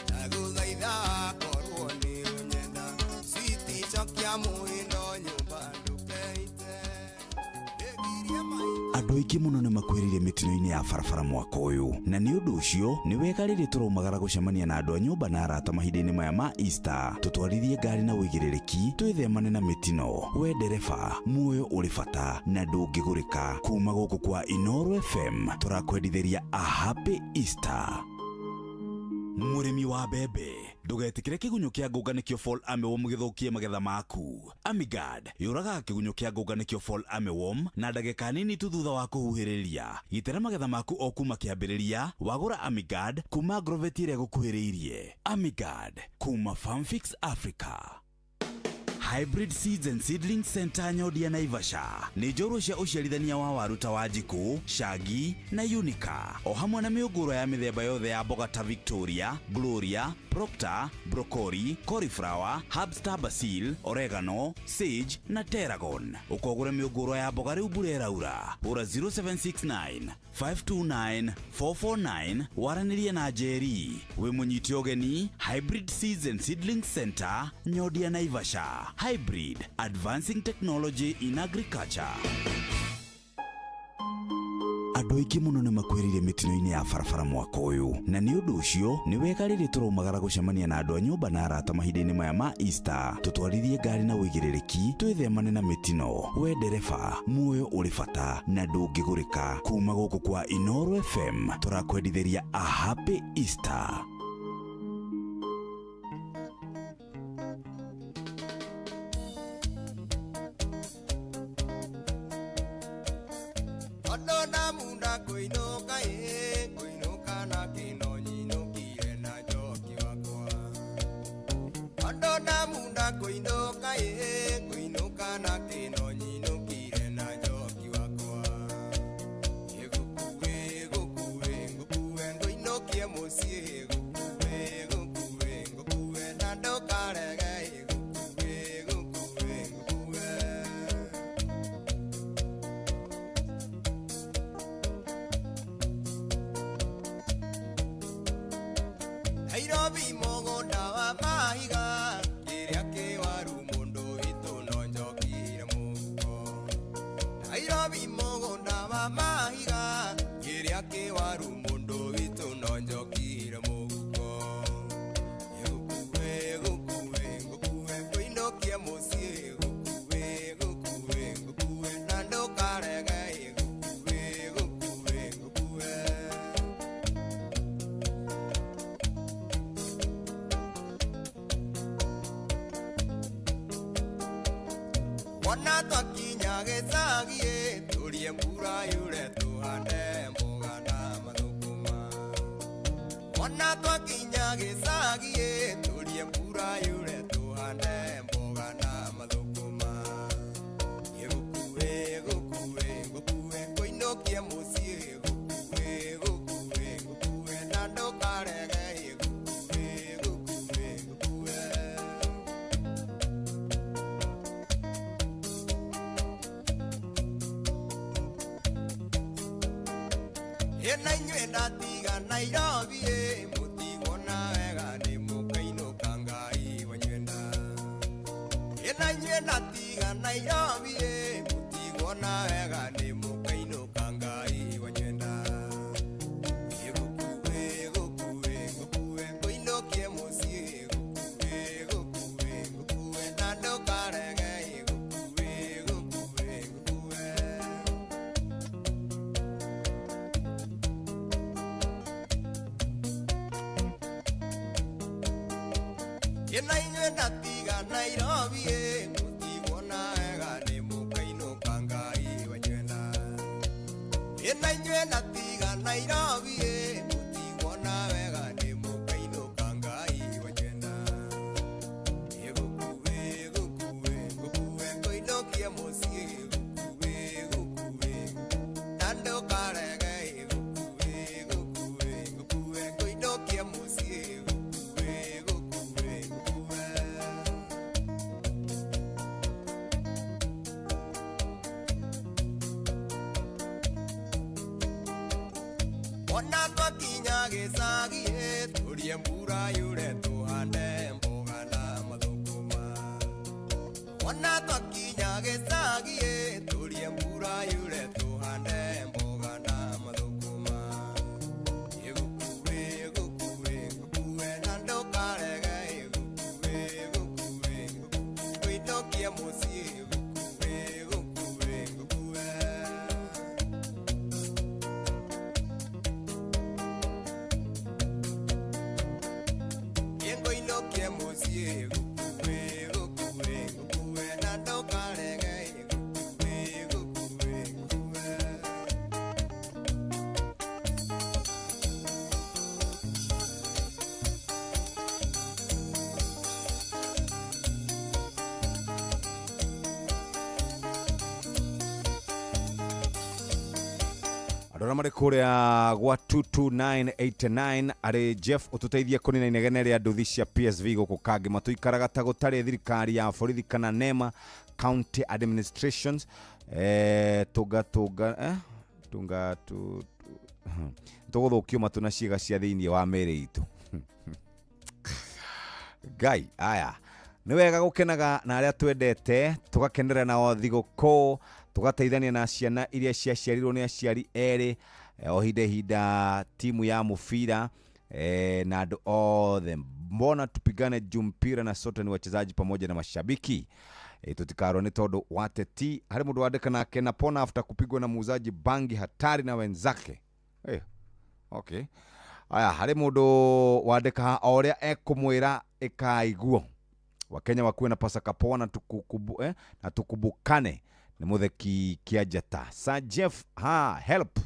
Ndagũthaitha akorwo nĩ ũnyenda. Switi cokia mũhĩndo nyũmba ndũkeite. Andũ aingĩ mũno nĩ makuĩrĩire mĩtino-inĩ ya barabara mwaka ũyũ, na nĩ ũndũ ũcio nĩ wega rĩrĩ tũraumagara gũcemania na andũ a nyũmba na arata mahinda-inĩ maya ma Easter, tũtwarithie ngari na ũigĩrĩrĩki, twĩthemane na mĩtino. We ndereba, muoyo ũrĩ bata na ndũngĩgũrĩka. Kuma gũkũ kwa Inooro FM tũrakwendithĩria a happy Easter. Mũrĩmi wa mbembe, ndũgetĩkĩre kĩgunyũ kĩa ngũnga nĩkĩo fall armyworm gĩthũkie magetha maku. Amigard yũragaga kĩgunyũ kĩa ngũnga nĩkĩo fall armyworm na ndagĩka nini tu thutha wa kũhuhĩrĩria. Gitĩra magetha maku o kuma kĩambĩrĩria wagũra Amigard kuma Agrovet ĩrĩa ĩgũkuhĩrĩirie. Amigard kuma Farmfix Africa. Hybrid Seeds and Seedling Center Nyodia Naivasha nĩ njorua cia ũciarithania wa waru ta Wanjikũ, Shangi na Unica, o hamwe na mĩũngũrwa ya mĩthemba yothe ya mboga ta Victoria, Gloria, Proctor, Broccoli, Cauliflower, Herbstar Basil, Oregano, Sage na Tarragon. Ũkogũra mĩũngũrwa ya mboga rĩu mbura ĩraura. Hũra 0769 529 449 waranĩrie na Njeri. Wĩ mũnyite ũgeni Hybrid Seeds and Seedling Center Nyodia Naivasha. Hybrid Advancing Technology in Agriculture. Andũ aingĩ mũno nĩ makuĩrĩire mĩtino-inĩ ya barabara mwaka ũyũ, na nĩ ũndũ ũcio nĩ wega rĩrĩ tũraumagara gũcemania na andũ a nyũmba na arata mahinda-inĩ maya ma Easter, tũtwarithie ngari na ũigĩrĩrĩki, twĩthemane na mĩtino. We ndereba, muoyo ũrĩ bata na ndũngĩgũrĩka. Kuma gũkũ kwa Inooro FM tũrakwendithĩria a happy Easter. Tondũ ndamunda ngũinũka ĩ, ngũinũka na kĩno nyinũkire na njoki wakwa. Tondũ ndamunda ngũinũka ĩ, ngũinũka na kĩno nyinũkire na njoki wakwa. Ĩgũkue, ĩgũkue, ngũkue ngũinũkie mũciĩ, ĩgũkue, ĩgũkue, ngũkue na ndũkarege, ĩgũkue, ĩgũkue, ngũkue. Nairobi mũgũnda wa mahiga kĩrĩa kĩwaru mũndũ witũ no njokire mũhuko. Nairobi mũgũnda wa mahiga kĩrĩa kĩwaru mũndũ witũ no njokire mũhuko. Ĩgũkue, ĩgũkue, ngũkue ngũinũkie mũciĩ, ĩgũkue, ĩgũkue, ngũkue na ndũkarege, ĩgũkue, ĩgũkue, ngũkue. Wona twakinya gĩcagi tũrie mbura yure tũhande mboga na mathũkũma. Wona twakinya gĩcagi tũrie mbura yure tũhande mboga na mathũkũma. Ĩgũkue, ĩgũkue, ngũkue ngũinũkie mũciĩ, ĩgũkue, ĩgũkue, ngũkue na ndũkarege, ĩgũkue, ĩgũkue, ngũkue. Ĩna inyuĩ ndatiga Nairobi ĩ, mũtiguona wega nĩ mũkainũka Ngai wanyu enda. Ĩna inyuĩ ndatiga Nairobi ĩ, mũtiguona wega nĩ mũkainũka Ngai wanyu enda. Ĩgũkue, ĩgũkue, ngũkue ngũinũkie mũciĩ, ĩgũkue, ĩgũkue, ngũkue na ndũkarege, ĩgũkue, ĩgũkue, ngũkue. Ĩna inyuĩ ndatiga Nairobi ĩ, mũtiguona wega nĩ mũkainũka Ngai wanyu enda. Ĩna inyuĩ ndatiga Nairobi ĩ, mũtiguona wega nĩ mũkainũka Ngai wanyu enda. Ĩgũkue, ĩgũkue, ngũkue ngũinũkie mũciĩ, ĩgũkue, ĩgũkue, na ndũkarege, ĩgũkue, ĩgũkue, ngũkue ngũinũkie mũciĩ, ĩgũkue, ĩgũkue, ngũkue. Ona twakinya gĩcagi ĩ, tũrie mbura yure tũhande mboga na mathũkũma. Ona twakinya gĩcagi ĩ, tũrie mbura yure tũhande mboga na mathũkũma. Ĩgũkue, ĩgũkue, ngũkue na ndũkarege, ĩgũkue, ĩgũkue, ngũinũkie mũciĩ, ĩgũkue, ĩgũkue, ngũkue. Ngũinũkie mũciĩ, gũkue, gũkue, ngũkue na ndũkarege, gũkue, gũkue, ngũkue. Andå arä a marä kå rä a gwa 22989 arä Jeff å tå teithie kå nina inegene rä a nduthi cia PSV gå kå kangä tå ikaraga ta gå tarä thirikari ya borithi kana nema county administrations tũnga tũnga tũnga tũgũthũkio matũ na ciĩga cia thĩinĩ wa mĩĩrĩ itũ. Ngai aya nĩ wega gũkenaga na arĩa twendete tũgakenera nao thigũkũ. Tũgateithania na ciana iria ciaciarirwo nĩ aciari erĩ, o hinda ihinda timu ya mũbira, na andũ othe. Mbona tupigane juu mpira na sote ni wachezaji pamoja na mashabiki. Tutikarwo nĩ tondũ wateti. Harĩ mũndũ wandĩka nake napona after kupigwa na muuzaji bangi hatari na wenzake. Okay. Aya, harĩ mũndũ wandĩka o ũrĩa ekũmwĩra ĩkaiguo. Wakenya wakuwe na Pasaka poa na na tukubukane. Ni Mutheki Kiajata. Sir Jeff ha help.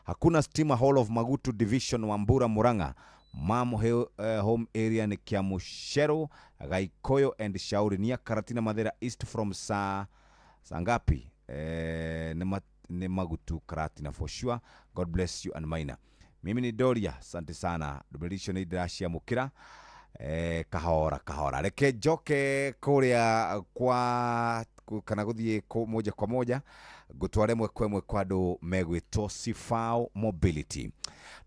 Hakuna stima Hall of Magutu Division Wambura Murang'a. Mam home area ni Kiamushero, Gaikoyo and Shauri nia Karatina Mathira East from saa ngapi? Ni Magutu Karatina for sure. God bless you and mine. Mimi ni Doria, asante sana. Ndũmĩrĩri icio nĩ ndĩraciamũkĩra. Kahora kahora. Reke njoke kũrĩa kwa kana gũthiĩ moja kwa moja ngũtware ĩmwe kwa ĩmwe kwa andũ megwĩtwo Sifao Mobility.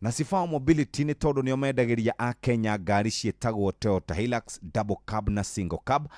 Na Sifao Mobility nĩ tondũ nĩo mendagĩria akenya ngari ciĩtagwo Toyota Hilux, double cab na single cab.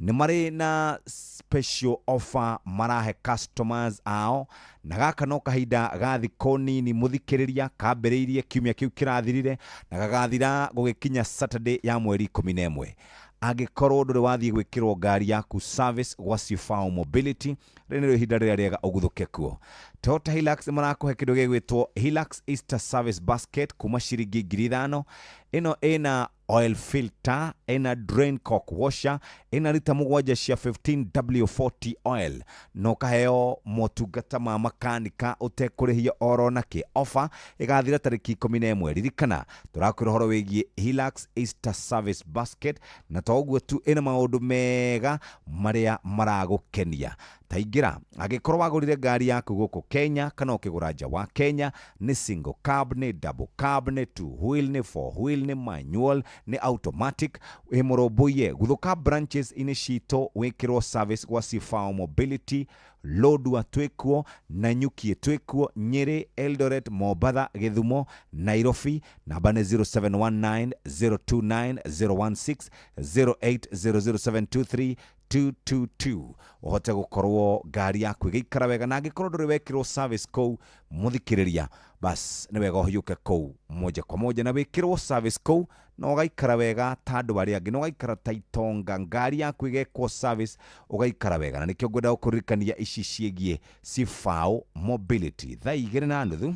Nĩ marĩ na special offer marahe customers ao, na gaka no kahinda ga thikũ nini mũthikĩrĩria, kambĩrĩirie kiumia kĩu kĩrathirire na gagathira gũgĩkinya Saturday ya mweri 11. Angĩkorwo ndũrĩ wathiĩ gwĩkĩrwo ngari yaku service gwa Sifao Mobility, rĩrĩ nĩrĩo ihinda rĩrĩa rĩega ũguthũke kuo. Toyota Hilux marakũhe kĩndũ gĩgwĩtwo Hilux Easter Service Basket kuma ciringi 5,000. Ĩno ĩna oil filter, ĩna drain cock washer, ĩna rita 7 cia 15W40 oil, na ũkaheo motungata ma makanika ũtekũrĩhio oro nakĩ. Offer ĩgathira tarĩki 11. Ririkana tũrakwĩra ũhoro wĩgiĩ Hilux Easter Service Basket, na to ũguo tu, ĩna maũndũ mega marĩa maragũkenia. Taingĩra angĩkorwo wagũrire ngari yaku gũkũ Kenya kana ũkĩgũra nja wa Kenya, nĩ single cab, nĩ double cab, nĩ two wheel, nĩ four wheel, nĩ manual, nĩ automatic, wĩ mũrũmbũiye. Guthũka branches inĩ citũ wĩkĩrwo service gwa Sifao Mobility. Lodwar twĩkuo, Nanyuki twĩkuo, Nyeri, Eldoret, Mombatha, Gĩthumo, Nairobi. Namba nĩ 0719 029 016 0800 222. Ũhote gũkorwo ngari yaku ĩgĩikara wega, na angĩkorwo ndũrĩ wekĩrwo service kũu mũthikĩrĩria, bas nĩ wega ũhiũke kũu moja kwa moja na wĩkĩrwo service kũu, na ũgaikara wega ta andũ arĩa angĩ, na ũgaikara ta itonga. Ngari yaku ĩgekwo service ũgaikara wega, na nĩkĩo ngwenda gũkũririkania ici ciĩgiĩ Sifao Mobility. Thaa 2:30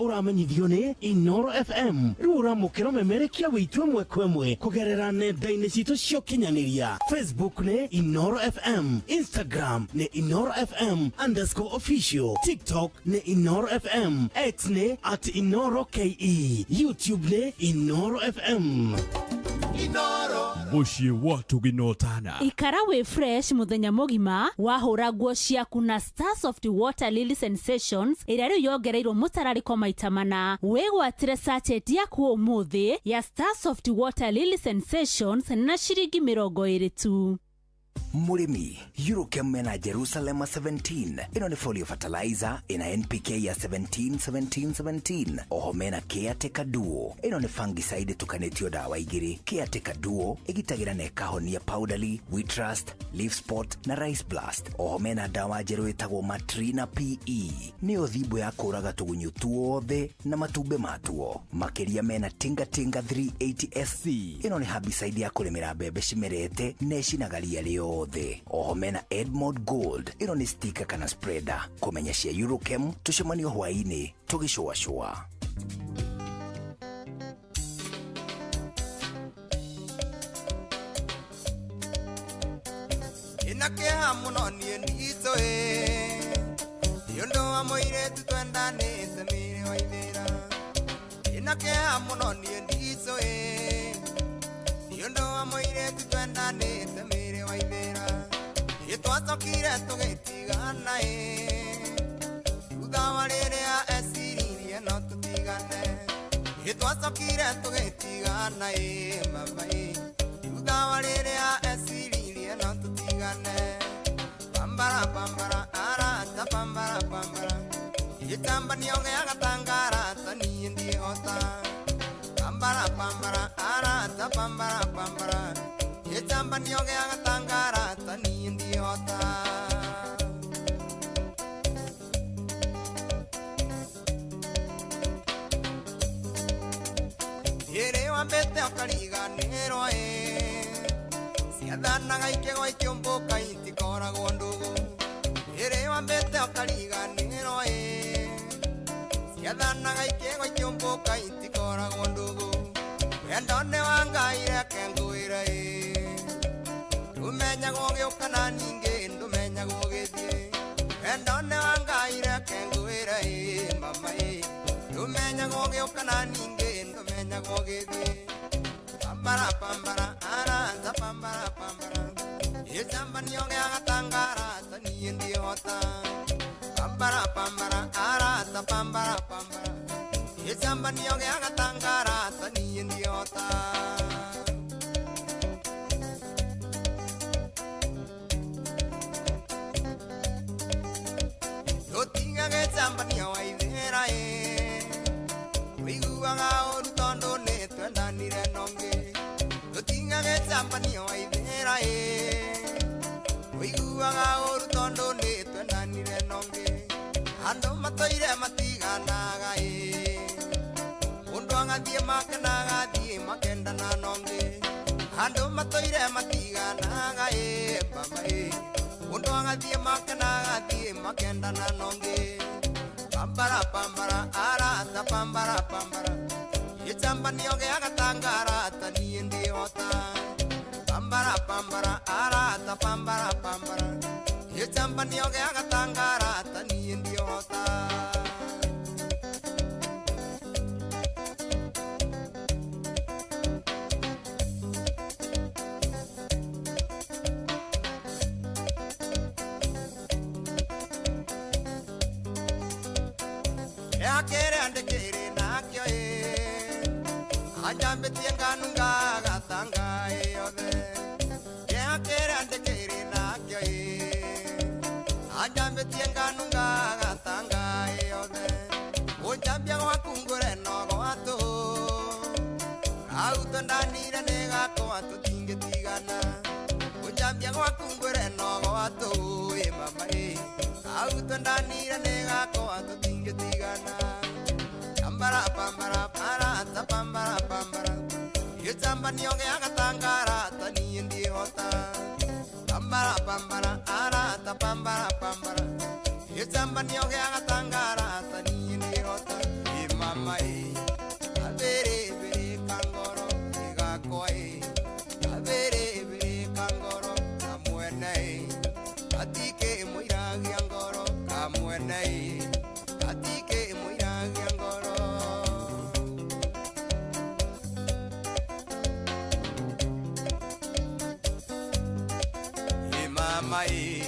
Ũramenyithio nĩ Inoro FM. Rĩu ũramũkĩra ũmemerekia witũ ĩmwe kwa ĩmwe kũgerera nenda-inĩ citũ cia ũkinyanĩria. Facebook nĩ Inoro FM, Instagram nĩ Inoro FM underscore official, TikTok nĩ Inoro FM, X nĩ at Inoro KE, YouTube nĩ Inoro FM. Mũciĩ wa tũginotana. Ikara wĩ fresh mũthenya mũgima wahũra nguo ciaku na Starsoft Water Lily Sensations ĩrĩa rĩu yongereirwo mũtararĩko maita mana. Wĩgwatĩre sachet yaku ũmũthĩ ya Starsoft Water Lily Sensations na ciringi 20 tu. Mũrĩmi, Eurochem mena Jerusalem 17. Ĩno nĩ folio fertilizer ĩna NPK ya 17 17 17. Oho mena Caretaker Duo. Ĩno nĩ fungicide ĩtukanĩtio ndawa igĩrĩ. Caretaker Duo ĩgitagĩra na ĩkahonia powdery, wheat rust, leaf spot na rice blast. Oho mena ndawa njerũ ĩtagwo Matrina PE. Nĩyo thimbo ya kũraga tũgunyũ tuothe na matumbĩ matuo. Makĩria mena Tinga Tinga 380 SC. Ĩno nĩ herbicide ya kũrĩmĩra mbembe cimerete na ĩcinaga ria rĩothe. Oho mena Edmond Gold. Ĩno nĩ sticker kana spreader. Kũmenya cia Eurochem tũcemanio hwaĩ-inĩ tũgĩcũacũa. Ina kĩeha mũno niĩ ndicũĩ nĩ ũndũ wa mũirĩtu twendanĩte mĩrĩ wa ithĩra. Ina kĩeha mũno niĩ ndicũĩ nĩ ũndũ wa mũirĩtu twendanĩte mĩrĩ wa ithĩra. Twacokire tũgĩtigana ĩ thutha wa rĩrĩa eciririe no tũtigane. Twacokire tũgĩtigana ĩ mama ĩ thutha wa rĩrĩa eciririe no tũtigane. Pambara pambara arata pambara pambara gĩtamba nĩogĩaga tangarata niĩ ndiĩhota. Pambara pambara arata pambara pambara gĩtamba nĩogĩaga tangarata niĩ ndiĩhota. wambĩte ũkariganĩrwo ĩ ciathanaga ikĩgwa ikĩũmbũka itikoragwo ndũgũ ĩrĩ wambĩte ũkariganĩrwo ĩ ciathanaga ikĩgwa ikĩũmbũka itikoragwo ndũgũ wendo nĩ wa Ngai reke ngwĩre ĩ ndũmenyagwo gĩũka na ningĩ ndũmenyagwo gĩthiĩ wendo nĩ wa Ngai reke ngwĩre ĩ mama ĩ ndũmenyagwo gĩũka na ningĩ ndũmenyagwo gĩthiĩ pambara pambara arata pambara pambara gĩcambanio gĩa gatangara ta niĩ ndihota pambara pambara arata pambara pambara gĩcambanio gĩa gatangara ta niĩ ndihota. Gĩcambanio wa ithĩra ĩ ũiguaga ũru tondũ nĩ twendanire nongĩ tũtiga gĩcambanio wa ithĩra ĩ ũiguaga ũru tondũ nĩ twendanire nongĩ andũ matũire matiganaga ĩ mũndũ agathiĩ make na agathiĩ makendana nongĩ andũ matũire matiganaga ĩ mama ĩ mũndũ agathiĩ make na agathiĩ makendana nongĩ pambara pambara arata pambara pambara gĩcambanio gĩa gatangara ta niĩ ndihota pambara pambara arata pambara pambara gĩcambanio gĩa gatangara ta niĩ ndihota. Kĩrĩa ndĩkĩrĩ nakĩo ĩ anjambĩtie nganunga gatanga ĩ yothe kĩeha kĩrĩa ndĩkĩrĩ nakĩo ĩ anjambĩtie nganunga gatanga ĩ yothe ũnjambia gwaku ngũre no gwatũ kau twendanire nĩ gakwa tũtingĩtigana ũnjambia gwaku ngũre no gwatũ ĩ mama ĩ kau twendanire nĩ gakwa tũtingĩtigana pambara pambara parata pambara pambara gĩcambanio gĩa gatangara ta niĩ ndihota pambara pambara arata pambara pambara gĩcambanio gĩa gatangara ta niĩ ndihota ĩ mama ĩ kabĩrĩbĩrĩ kangoro ĩ gakwa ĩ kabĩrĩbĩrĩ kangoro kamwene ĩ gatikĩ mũiragia ngoro kamwene ĩ gatikĩ mũiragia ngoro. Ĩ mama ĩ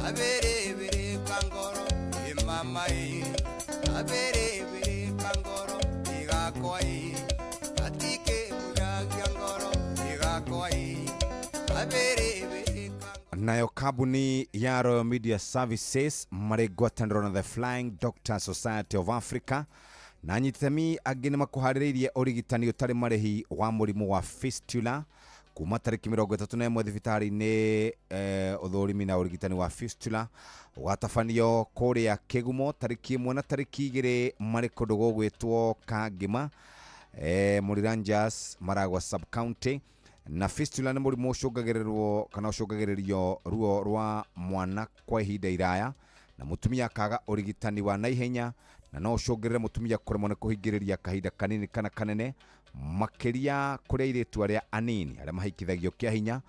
kabĩrĩbĩrĩ kangoro ĩ mama ĩ kabĩrĩbĩrĩ kangoro ĩ gakwa ĩ gatikĩ mũiragia ngoro ĩ gakwa ĩ kabĩrĩbĩrĩ. Nayo kambuni ya Royal Media Services marĩ ngwatanĩro na The Flying Doctor Society of Africa na anyititami angĩ nĩ makũharĩrĩirie ũrigitani ũtarĩ marĩhi wa mũrimũ wa fistula kuma tarĩki 31 thibitarĩ-inĩ ũthũrimi na ũrigitani wa fistula ũgatabanio kũrĩa Kĩgumo tarĩki 1 na tarĩki 2 marĩ kũndũ gũgwĩtwo Kangima Mũriranjas Maragwa sub county. Na fistula nĩ mũrimũ ũcũngagĩrĩrwo kana ũcũngagĩrĩrio ruo rwa mwana kwa ihinda iraya na mũtumia akaga ũrigitani wa naihenya na no ũcũngĩrĩre mũtumia kũremwo nĩ kũhingĩrĩria kahinda kanini kana kanene makĩria kũrĩ airĩtu arĩa anini arĩa mahikithagio kĩa hinya.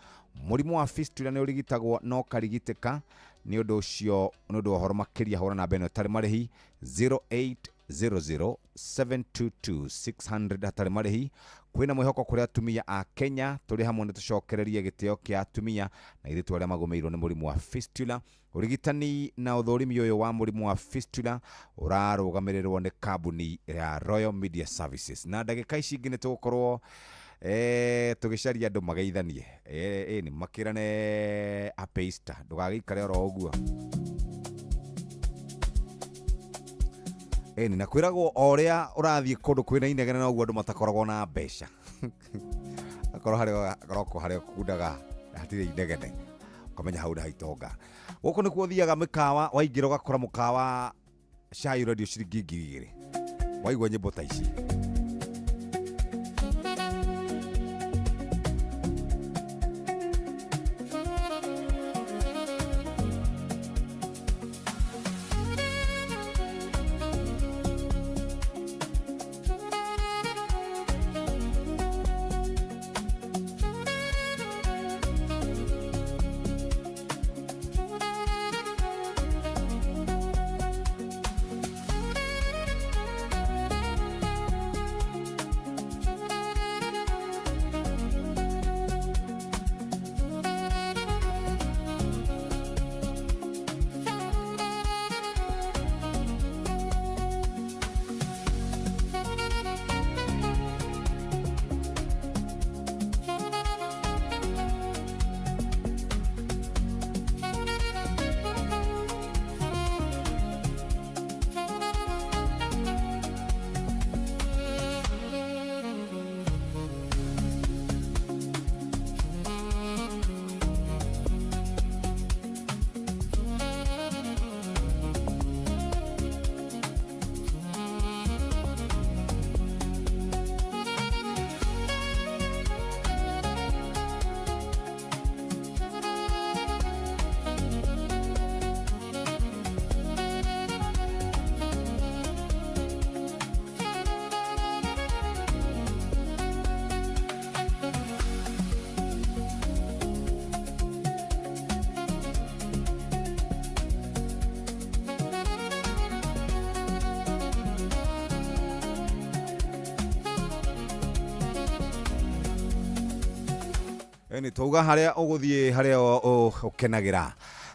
Mũrimũ wa fistula nĩ ũrigitagwo no ũkarigitĩka nĩ ũndũ ũcio nĩ ũndũ wa ũhoro makĩria hũra namba ĩno ĩtarĩ marĩhi 0800 722 600 hatarĩ marĩhi. Kwĩna mwĩhoko kũrĩ atumia a Kenya tũrĩ hamwe nĩ tũcokererie gĩtĩo kĩa atumia na airĩtu arĩa magũmĩirwo nĩ mũrimũ wa fistula. Ũrigitani na ũthũrimi ũyũ wa mũrimũ wa fistula ũrarũgamĩrĩrwo nĩ kambuni ya Royal Media Services. Na ndagĩka ici ingĩ nĩ tũgũkorwo tũgĩcaria andũ mageithanie nĩ makĩrane happy Easter ndũgagĩikare oro ũguo. Ĩni na kwĩragwo o ũrĩa ũrathiĩ kũndũ kwĩna inegene noguo andũ matakoragwo na mbeca akorwo harĩa akorwo harĩa kundaga hatirĩ inegene ũkamenya hau nĩ haitonga. Gũkũ nĩkuo ũthiaga mĩkawa waingĩra ũgakora mũkawa cai ũrendio ciringi 2,000 waigua nyĩmbo ta ici. Ĩni twauga harĩa ũgũthiĩ harĩa ũkenagĩra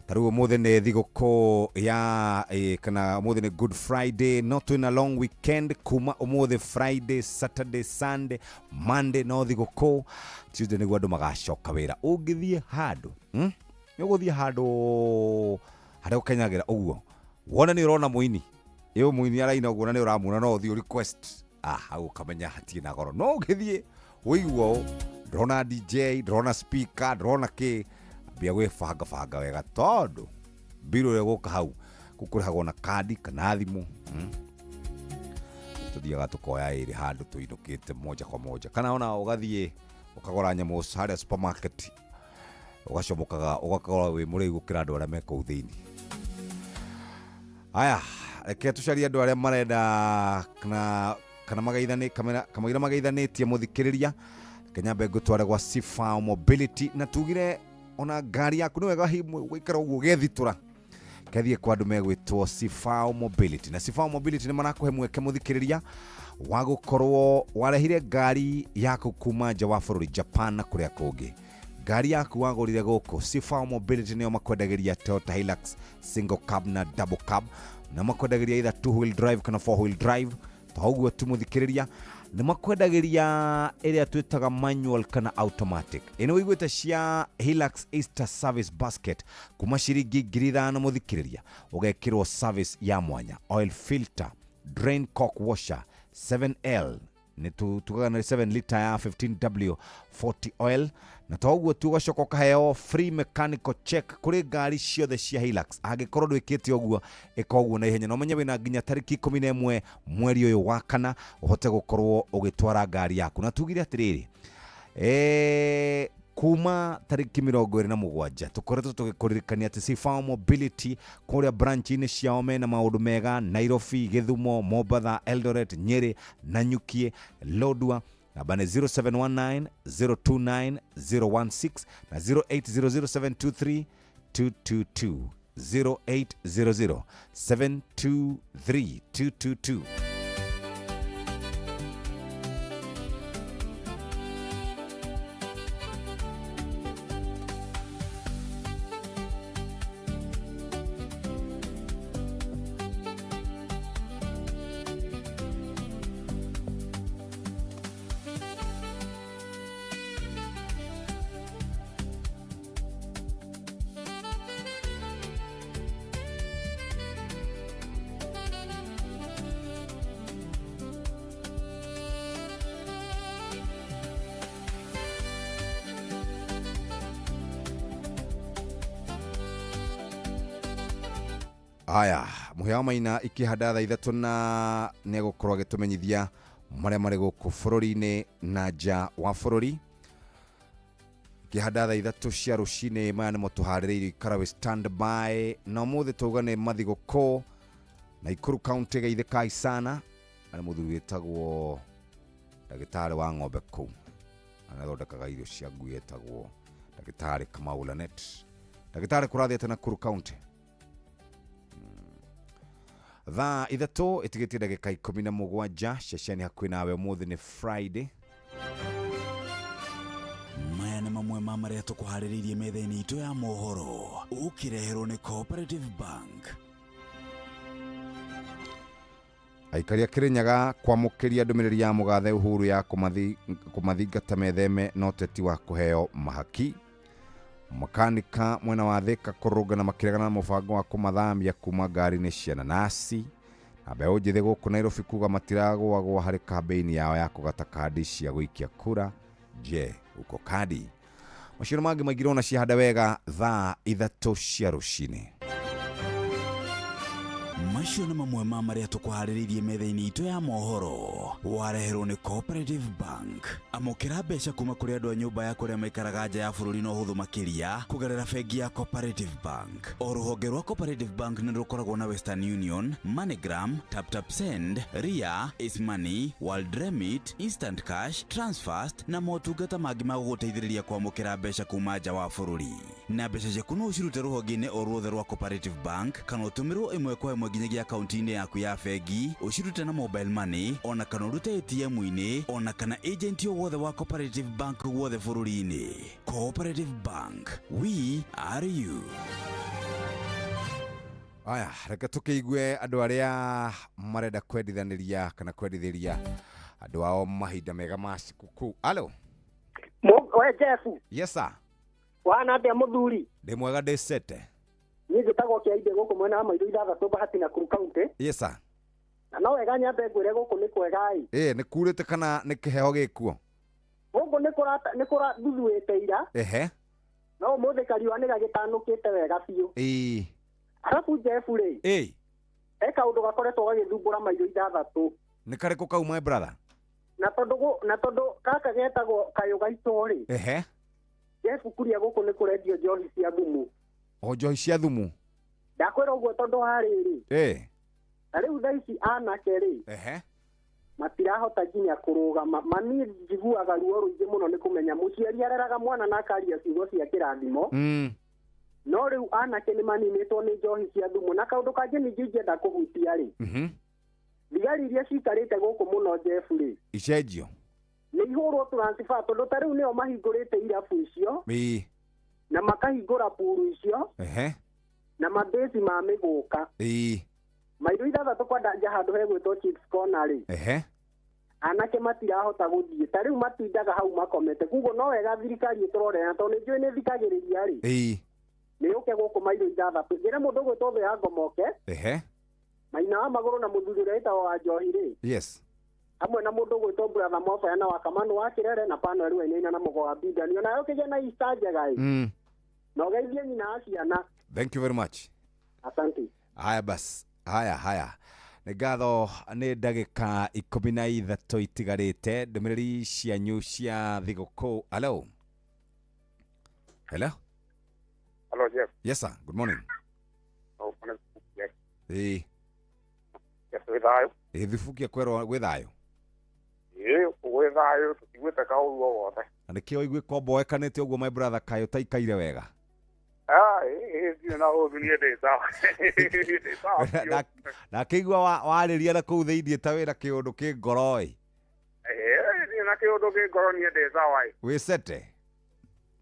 ta rĩu ũmũthĩ nĩ thigũkũ ya kana ũmũthĩ nĩ Good Friday, no twĩna long weekend kuma ũmũthĩ Friday, Saturday, Sunday, Monday no thigũkũ. Tuesday nĩguo andũ magacoka wĩra. Ũngĩthiĩ handũ, Nĩ ũgũthiĩ handũ harĩa ũkenyagĩra ũguo wone nĩ ũrona mũini ĩyo mũini araina ũguo na nĩ ũramuona no ũthiĩ request, ah, hau ũkamenya hatirĩ na goro. No ũngĩthiĩ ũigua ũũ, ndĩrona DJ, ndĩrona speaker, ndĩrona kĩ, ambia gwĩbangabanga wega tondũ mbirũ ĩrĩa ĩgũka hau kũu kũrĩhagwo na kandi kana thimũ, Tũthiaga tũkoya ĩrĩ handũ tũinũkĩte moja kwa moja, kana ona ũgathiĩ ũkagũra nyamũ harĩa supermarket, ũgacomokaga ũgakorwo wĩ mũrĩu gũkĩra andũ arĩa me kũu thĩinĩ. Aya, reke tũcarie andũ arĩa marenda kana magaithani kamera kamũira magaithanĩtie mũthikĩrĩria. Reke nyambe ngũtware gwa Sifao Mobility, na tugire ona ngari yaku nĩ wega gũikara ũguo ũgethitũra kethiĩ kwa andũ megwĩtwo Sifao Mobility. Na Sifao Mobility nĩ marakũhe mweke mũthikĩrĩria wa gũkorwo warehire ngari yaku kuma nja wa bũrũri, Japan na kũrĩa kũngĩ. Ngari yaku wagũrire gũkũ, Sifao Mobility nĩo makwendagĩria Toyota Hilux single cab na double cab, na makwendagĩria either two wheel drive kana four wheel drive. To ũguo tu mũthikĩrĩria, nĩ makwendagĩria ĩrĩa twĩtaga manual kana automatic. Ĩno ũiguĩte cia Hilux Easter Service Basket kuma ciringi 5,000 mũthikĩrĩria, ũgekĩrwo service ya mwanya, oil filter, drain cock washer, 7L nĩ tugaga nĩ 7 liter ya 15W40 oil, na to ũguo tu ũgacoka ũkaheo free mechanical check kũrĩ ngari ciothe cia Hilux. Angĩkorwo ndwĩkĩte ũguo, ĩka ũguo na ihenya, na ũmenye wĩna nginya tarĩki 11 mweri ũyũ wa kana ũhote gũkorwo ũgĩtwara ngari yaku. Na tugire atĩrĩrĩ, kuma tarĩki 27 tũkoretwo tũgĩkũririkania atĩ Sifao Mobility kũrĩa branch-inĩ ciao mena maũndũ mega Nairobi, Gĩthumo, Mombatha, Eldoret, Nyeri, Nanyuki, Lodwar. Namba nĩ 0719 029 016 na 0800 723 222, 0800 723 222. Aya, mũhĩa wa Maina ikĩhanda thaa 3 na nĩ egũkorwo agĩtũmenyithia marĩa marĩ gũkũ bũrũri-inĩ na nja wa bũrũri. Ikĩhanda thaa 3 cia rũcinĩ, maya nĩmo tũharĩrĩirie, ikara wĩ stand by. Na ũmũthĩ tauga nĩ mathigũkũ Nakuru County geithĩkai sana, arĩ mũthuri wĩtagwo ndagĩtarĩ wa ng'ombe kũu, anathondekaga irio cia ngui etagwo ndagĩtarĩ Kamau Lanet. Ndagĩtarĩ, kũrathiĩ atĩa Nakuru County? Thaa 3 ĩtigĩtie ndagĩka 17, ceceni hakuhĩ nawe. Ũmũthĩ nĩ Friday. Maya nĩ mamwe ma marĩa tũkũharĩrĩirie metha-inĩ itũ ya mohoro, ũkĩreherwo nĩ Cooperative Bank. Aikari a Kĩrĩnyaga kwamũkĩria ndũmĩrĩri ya mũgathe Uhuru ya kũmathingata metheme na ũteti wa kũheo mahaki. Makanika mwena wa Thika kũrũngana makĩregana na mũbango wa kũmathamia kuma ngari-inĩ cia nanasi. Na mbeũ njĩthĩ gũkũ Nairobi kuga matiragũagũa harĩ kambĩini yao ya kũgata kandi cia gũikia kura. Je, uko kadi? Maciaro mangĩ maingĩ ona ciahanda wega thaa 3 cia rũcinĩ. Macio nĩ mamwe ma marĩa tũkũharĩrĩirie metha-inĩ itũ ya mohoro, wareherwo nĩ Cooperative Bank. Amũkĩra mbeca kuma kũrĩ andũ a nyũmba ya kũrĩa maikaraga nja ya bũrũri na ũhũthũ makĩria kũgerera bengi ya Cooperative Bank. O rũhonge rwa Cooperative Bank nĩ rũkoragwo na Western Union, MoneyGram, TapTap Send, Ria, Ace Money, World Remit, Instant Cash, Transfast na motungata mangĩ ma gũgũteithĩrĩria kwamũkĩra mbeca kuma nja wa bũrũri. Na mbeca ciaku no ũcirute rũhonge-inĩ o ruothe rwa Cooperative Bank kana ũtũmĩrwo ĩmwe kwa ĩmwe nginyagia akaunti-inĩ yaku ya bengi, ũcirute na mobile money ona kana ũrute ATM-inĩ ona kana agent o wothe wa Cooperative Bank guothe bũrũri-inĩ. Cooperative Bank, we are you. Aya, reke tukiigue andu aria marenda kwendithaniria kana kwendithiria andu ao mahinda mega ma sikukuu. Alo. We Jeff. Yes sir. Wana atia muthuri? Ndi mwega ndi sete. Ni njitagwo Kiainde guku mwena wa Maitũ ithathatũ Bahati na Nakuru County. Yes sir. Na no wega nyambe ngwire guku ni kwega i. Ni kurite kana ni kiheho gikuo? Guku ni kura thuthuite ira. Ehe. No umuthi kariua ni gagitanukite wega biũ. Ii. Arabu Jeff ri. Ii. He kaundu gakoretwo gagithumbura Maitũ ithathatũ. Ni kariku kau my brother? Na tondu gaka getagwo kayũ gaitũ ri. Ehe. Jeff kuria guku ni kurendio njohi cia thumu. O njohi cia thumu? Ndakwĩra ũguo tondu harĩrĩ. Eh. Na rĩu thaa ici anake rĩ. Ehe. Matirahota nginya kũrũgama. Mami njiguaga ruo rũingĩ mũno nĩ kũmenya mũciari areraga mwana na akaria ciugo cia kĩrathimo. No rĩu anake nĩ maninĩtwo nĩ njohi cia thumu. Na kaũndũ kangĩ ningĩ ingĩenda kũhutia rĩ. Thigari iria ciikarĩte gũkũ mũno Jeff rĩ. Icenjio. Nĩ ihũrwo transfer tondũ ta rĩu nĩo mahingũrĩte irabu icio. Ĩĩ. Na makahingũra puru icio. Ehe. Na mabĩci ma mĩgũka. Ĩĩ. Maitũ ithathatũ kwa ndanja handũ hegwĩtwo Chips Corner rĩ. Ehe. Anake matirahota gũthiĩ ta rĩu matindaga hau makomete. Koguo no wega thirikari ĩtũrore tondũ nĩ njũĩ nĩ thikagĩrĩria rĩ. Ĩĩ. Nĩ yũke gũkũ Maitũ ithathatũ. Njĩre mũndũ ũgwĩtwo Thũ ya Ngomoke. Ehe. Maina wa magũrũ na mũthuri ũrĩa wĩtagwo wa Njohi rĩ. Yes. Hamwe na mũndũ ũgwĩtwo Brother Mofaya na Wakamanu wa Kĩrere na Panuel Wainaina na Mũgo wa Bidani. Ona ũkĩgĩa na Easter njega ĩ. Na ũgeithie nyina wa ciana. Thank you very much. Asante. Haya bas. Haya haya. Nĩ ngatho nĩ ndagĩka 13 itigarĩte ndũmĩrĩri cianyu cia thigũkũ. Hello. Hello. Hello Jeff. Yes sir. Good morning. Oh, yes. Ĩĩ. Yes, wĩ thayũ. Ĩĩ thibukia kwerwo gwĩ thayũ. Ĩĩ gwĩ thayũ tũtiguĩte kaũru o wothe. Na nĩkĩo ũigue komboekanĩte ũguo my brother kaĩ ũtaikaire wega. Ah, ĩĩ ndirĩ na ũru niĩ ndĩ sawa. Ndĩ sawa biũ. Ndakĩigua warĩria na kũu thĩiniĩ ta wĩna kĩũndũ kĩ ngoro ĩ. Ĩĩ ndirĩ na kĩũndũ kĩ ngoro niĩ ndĩ sawa ĩ. Wĩcete?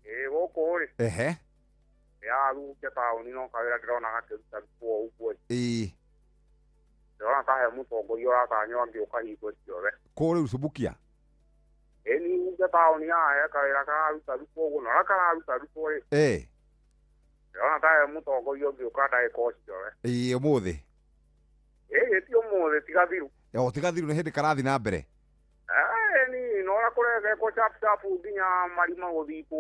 Ĩĩ gũkũ rĩ. Ehe. Ndĩrathungia taũni no kawĩra ndĩrona gakĩruta rutwo ũguo ĩ. Ĩĩ. Ndĩrona ta he mũtongoria ũratanywo angĩũka hingo ciothe. Kũũ rĩu Subukia? Ĩĩ nĩ hungia taũni haha he kawĩra kararuta rutwo ũguo na ũrĩa kararuta rutwo rĩ. Ĩĩ. Ndĩrona ta he mũtongoria ũngĩũka ndagĩka o ciothe. Ĩĩ ũmũthĩ? Ĩĩ ti ũmũthĩ tiga thiru. O tiga thiru nĩ hĩndĩ karathi na mbere? Ĩĩ ni na ũrĩa kũrekwo chap chap nginya marima gũthikwo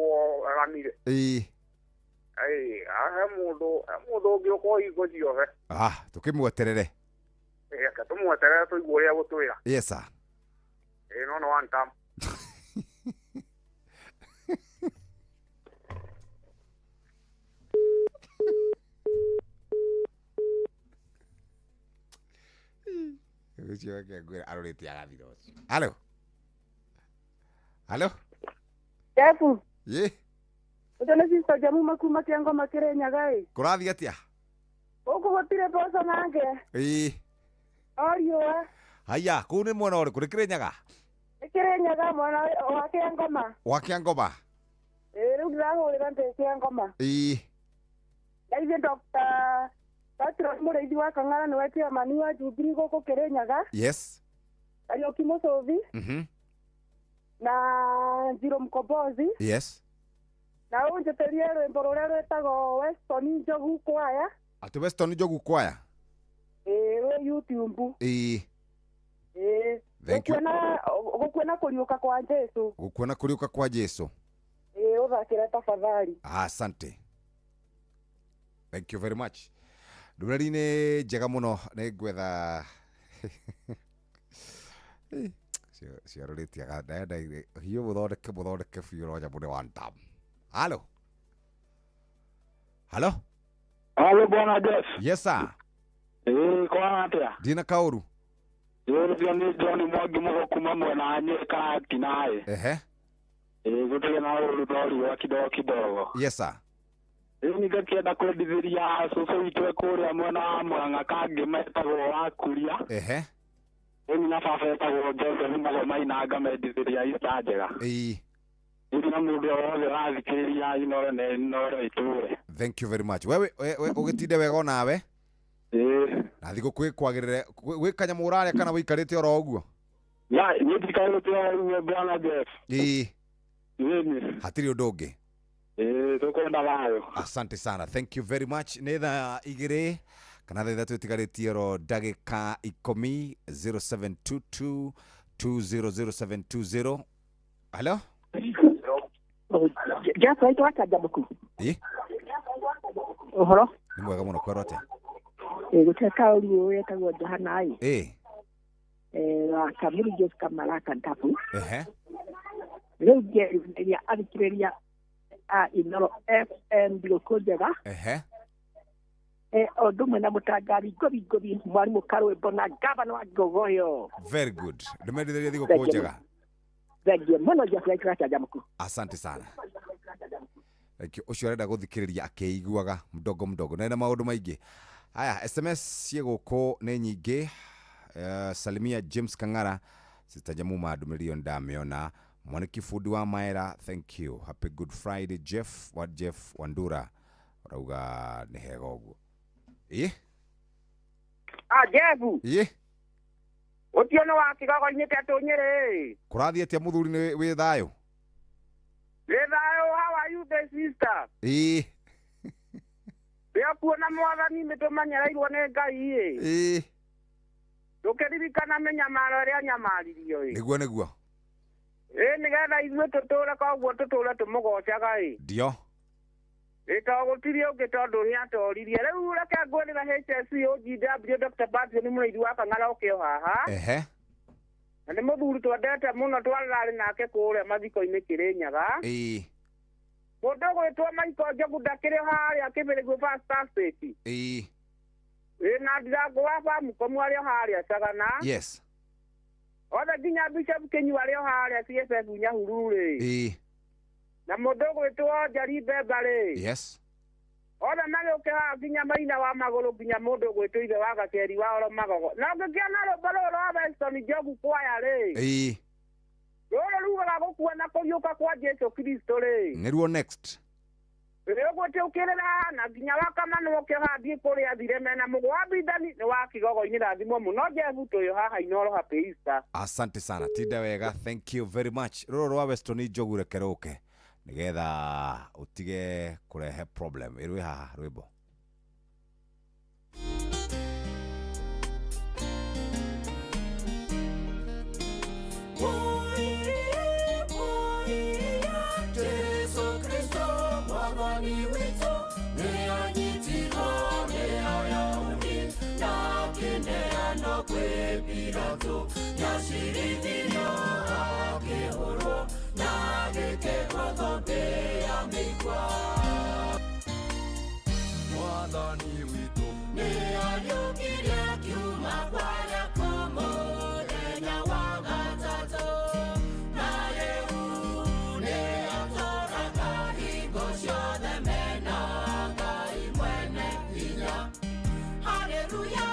rami rĩ. Ĩĩ. Ĩĩ he mũndũ ũngĩũka o hingo ciothe. Ah, tũkĩmweterere. Reke tũmweterere tũigue ũrĩa egũtwĩra. Yes sir. Ĩĩ no no one time. Ũcio reke ngwĩre arorĩte agathira ũcio. Hello. Hello. Jeff. Ye. Ũcio nĩ sister Jamuma kuma Kĩangoma Kĩrĩnyaga ĩ. Kũrathiĩ atĩa? Gũkũ gũtirĩ mboco nange. Ĩĩ. O riũa. Haya, kũu nĩ mwena ũrĩkũ? Nĩ Kĩrĩnyaga? Nĩ Kĩrĩnyaga mwena wa Kĩangoma. Wa Kĩangoma? Ĩĩ rĩu ndĩrahũrĩra ndĩ Kĩangoma. Ĩĩ. Ndeithie Dr. Patrick Mũrĩithi wa Kang'ara nĩwe chairman wa Jubilee gũkũ Kĩrĩnyaga. Yes. Kariũki Mũcũthi. Na Njirũ Mkombozi. Yes. Na ũnjĩtĩrie rwĩmbo rũrĩa rwĩtagwo Weston Njogu Kwaya. Atĩ Weston Njogu Kwaya? Ĩĩ rwĩ YouTube. Ĩĩ. Ĩĩ. Thank you. Gũkuona kũriũka kwa Jesu. Gũkuona kũriũka kwa Jesu. Ĩĩ ũthakĩre tafadhali. Asante. Thank you very much. Ndũmĩrĩri nĩ njega mũno nĩ ngwetha ciarorĩtie ndenda hiũ mũthondeke mũthondeke biũ no nyamũ nĩ one time. Halo. Halo. Halo bwana Jeff. Yes sir. Kwa atĩa? Ndina kaũru. Ĩĩ nĩ John Mwangi mũgo kuma mwena wa Nyĩrĩ Karatina ĩ. Ehe. Ĩĩ gũtirĩ na ũru no riũa kidogo kidogo. Yes sir. Rĩu ningakĩenda kwendithĩria cũcũ witũ e kũrĩa mwena wa Mũrang'a kangĩ metagwo wa Kuria. Ehe. Ĩni na baba etagwo Joseph Magoma na ngamendithĩria Easter njega. Ĩĩ. Ĩni na mũndũ o wothe ũrathikĩrĩria Inoro na Inoro itũre. Thank you very much. Wewe ũgĩtinde wega onawe. Ĩĩ. Na thigũkũ ĩkwagĩrĩre. Gwĩ kanyamũ ũrarĩa kana wĩikarĩte oro ũguo? Ya, niĩ ndikarĩte oro ũguo bwana Jeff. Ĩĩ. Ĩni. Hatirĩ ũndũ ũngĩ. Ĩĩ, tũkwenda thayũ. Asante sana. Thank you very much. Nĩ thaa 2 kana thaa 3 ĩtigarĩtie oro ndagĩka 10 0722 200720. Hello? Jeff waitũ wa Canjamũku. Ĩĩ. Ũhoro? Nĩ mwega mũno, kwerwo atĩa? Ĩĩ, gũtirĩ kaũru ũyũ etagwo Johana ĩ. Ĩĩ. Wa Kamuru Joseph Kamaraka Ndabu. Ehe. Rĩu ngĩrĩria athikĩrĩria a Inoro FM thigũkũ njega. Ehe. O ũndũ ũmwe na mũtangathi Ngobi Ngobi mwarimũ Karwĩmbo na gavana wa Ngogoyo. Very good. Ndĩmendithĩrie thigũkũ njega. Thengiũ mũno Jeff waitũ wa Canjamũku. Asante sana. Thank you. Ũcio arenda gũthikĩrĩria akĩiguaga mdogo mdogo. Na ena maũndũ maingĩ. Aya, SMS ciĩ gũkũ nĩ nyingĩ. Salimia James Kang'ara, Sister Jamuma ndũmĩrĩri ĩyo nĩndamĩona. Mwaniki fundi wa Maera, thank you. Happy Good Friday Jeff wa Jeff Wandura. Ũrauga nĩ hega ũguo. Ĩĩ? Ah, Jeff. Ĩĩ? Ũtio nĩ wa kĩgogo-inĩ kĩa Nyĩrĩ. Kũrathiĩ atĩa mũthuri nĩ wĩ thayũ? Wĩ thayũ, how are you the sister? Ĩĩ. Ndĩ kuona mwathani nĩtũmenyereirwo nĩ Ngai ĩ. Ĩĩ. Ndũkĩririkana mĩnyamaro ĩrĩa nyamaririo ĩ. Nĩguo nĩguo. Ĩĩ, nĩgetha ithuĩ tũtũre koguo tũtũre tũmũgocaga ĩ. Ndio. Ĩ, to gũtirĩ ũngĩ tondũ nĩatoririe. Rĩu reke ngwĩrĩra HSC OGW Dr. Patrick nĩ mũrĩithi wa Kang'ara ũkĩ o haha. Ehe. Na nĩ mũthuri twendete mũno twararĩ nake kũrĩa mathiko-inĩ Kĩrĩnyaga. Ĩĩ. Mũndũ ũgwĩtwo Michael Njogu ndakĩrĩ harĩa Kĩbĩrĩgũ First State. Ĩĩ. Ĩ, na Ndirango wa Bamukomu arĩ o harĩa Sagana. Yes. Othe nginya Bishop Kĩnyua arĩ o harĩa CFF Nyahururu rĩ. Ĩĩ. Na mũndũ ũgwĩtwo Njeri Mbemba rĩ. Yes. Othe magĩũke haha nginya Maina wa Magũrũ nginya mũndũ ũgwĩtwo ithe wa Gaceri wa Oro Magogo. Na ũngĩkĩona rwĩmbo rũrũ rwa Weston Njogu kwaya rĩ. Ĩĩ. Rũrũ rugaga gũkua na kũriũka kwa Jesũ Kristo rĩ. Nĩruo next. Rĩ ũgwĩtĩ ũkĩrĩra na nginya wakamanwo ũkĩ haha thiĩ kũrĩa thire mena mũgwa bithani nĩ wa kĩgogo-inĩ rathimwo mũno Jeff tũyũ haha Inoro Happy Easter. Asante sana. Tinda wega. Thank you very much. Rũrũ rwa Weston Njogu reke rũke nĩgetha ũtige kũrehe problem. Ĩrwĩ haha rwĩmbo. Jesu Kristo mwathani witũ nĩanyitirwo nĩ Ayahudi na akĩneanwo kwĩ Pilato, nĩacirithirio akĩhũrwo na agĩkĩrwo thũmbĩ ya mĩigua. Mwathani witũ nĩariũkirie akiuma kwa arĩa akuũ mũthenya wa gatatũ, na rĩu nĩatũũraga hingo ciothe mena Ngai mwene hinya. Haleluya,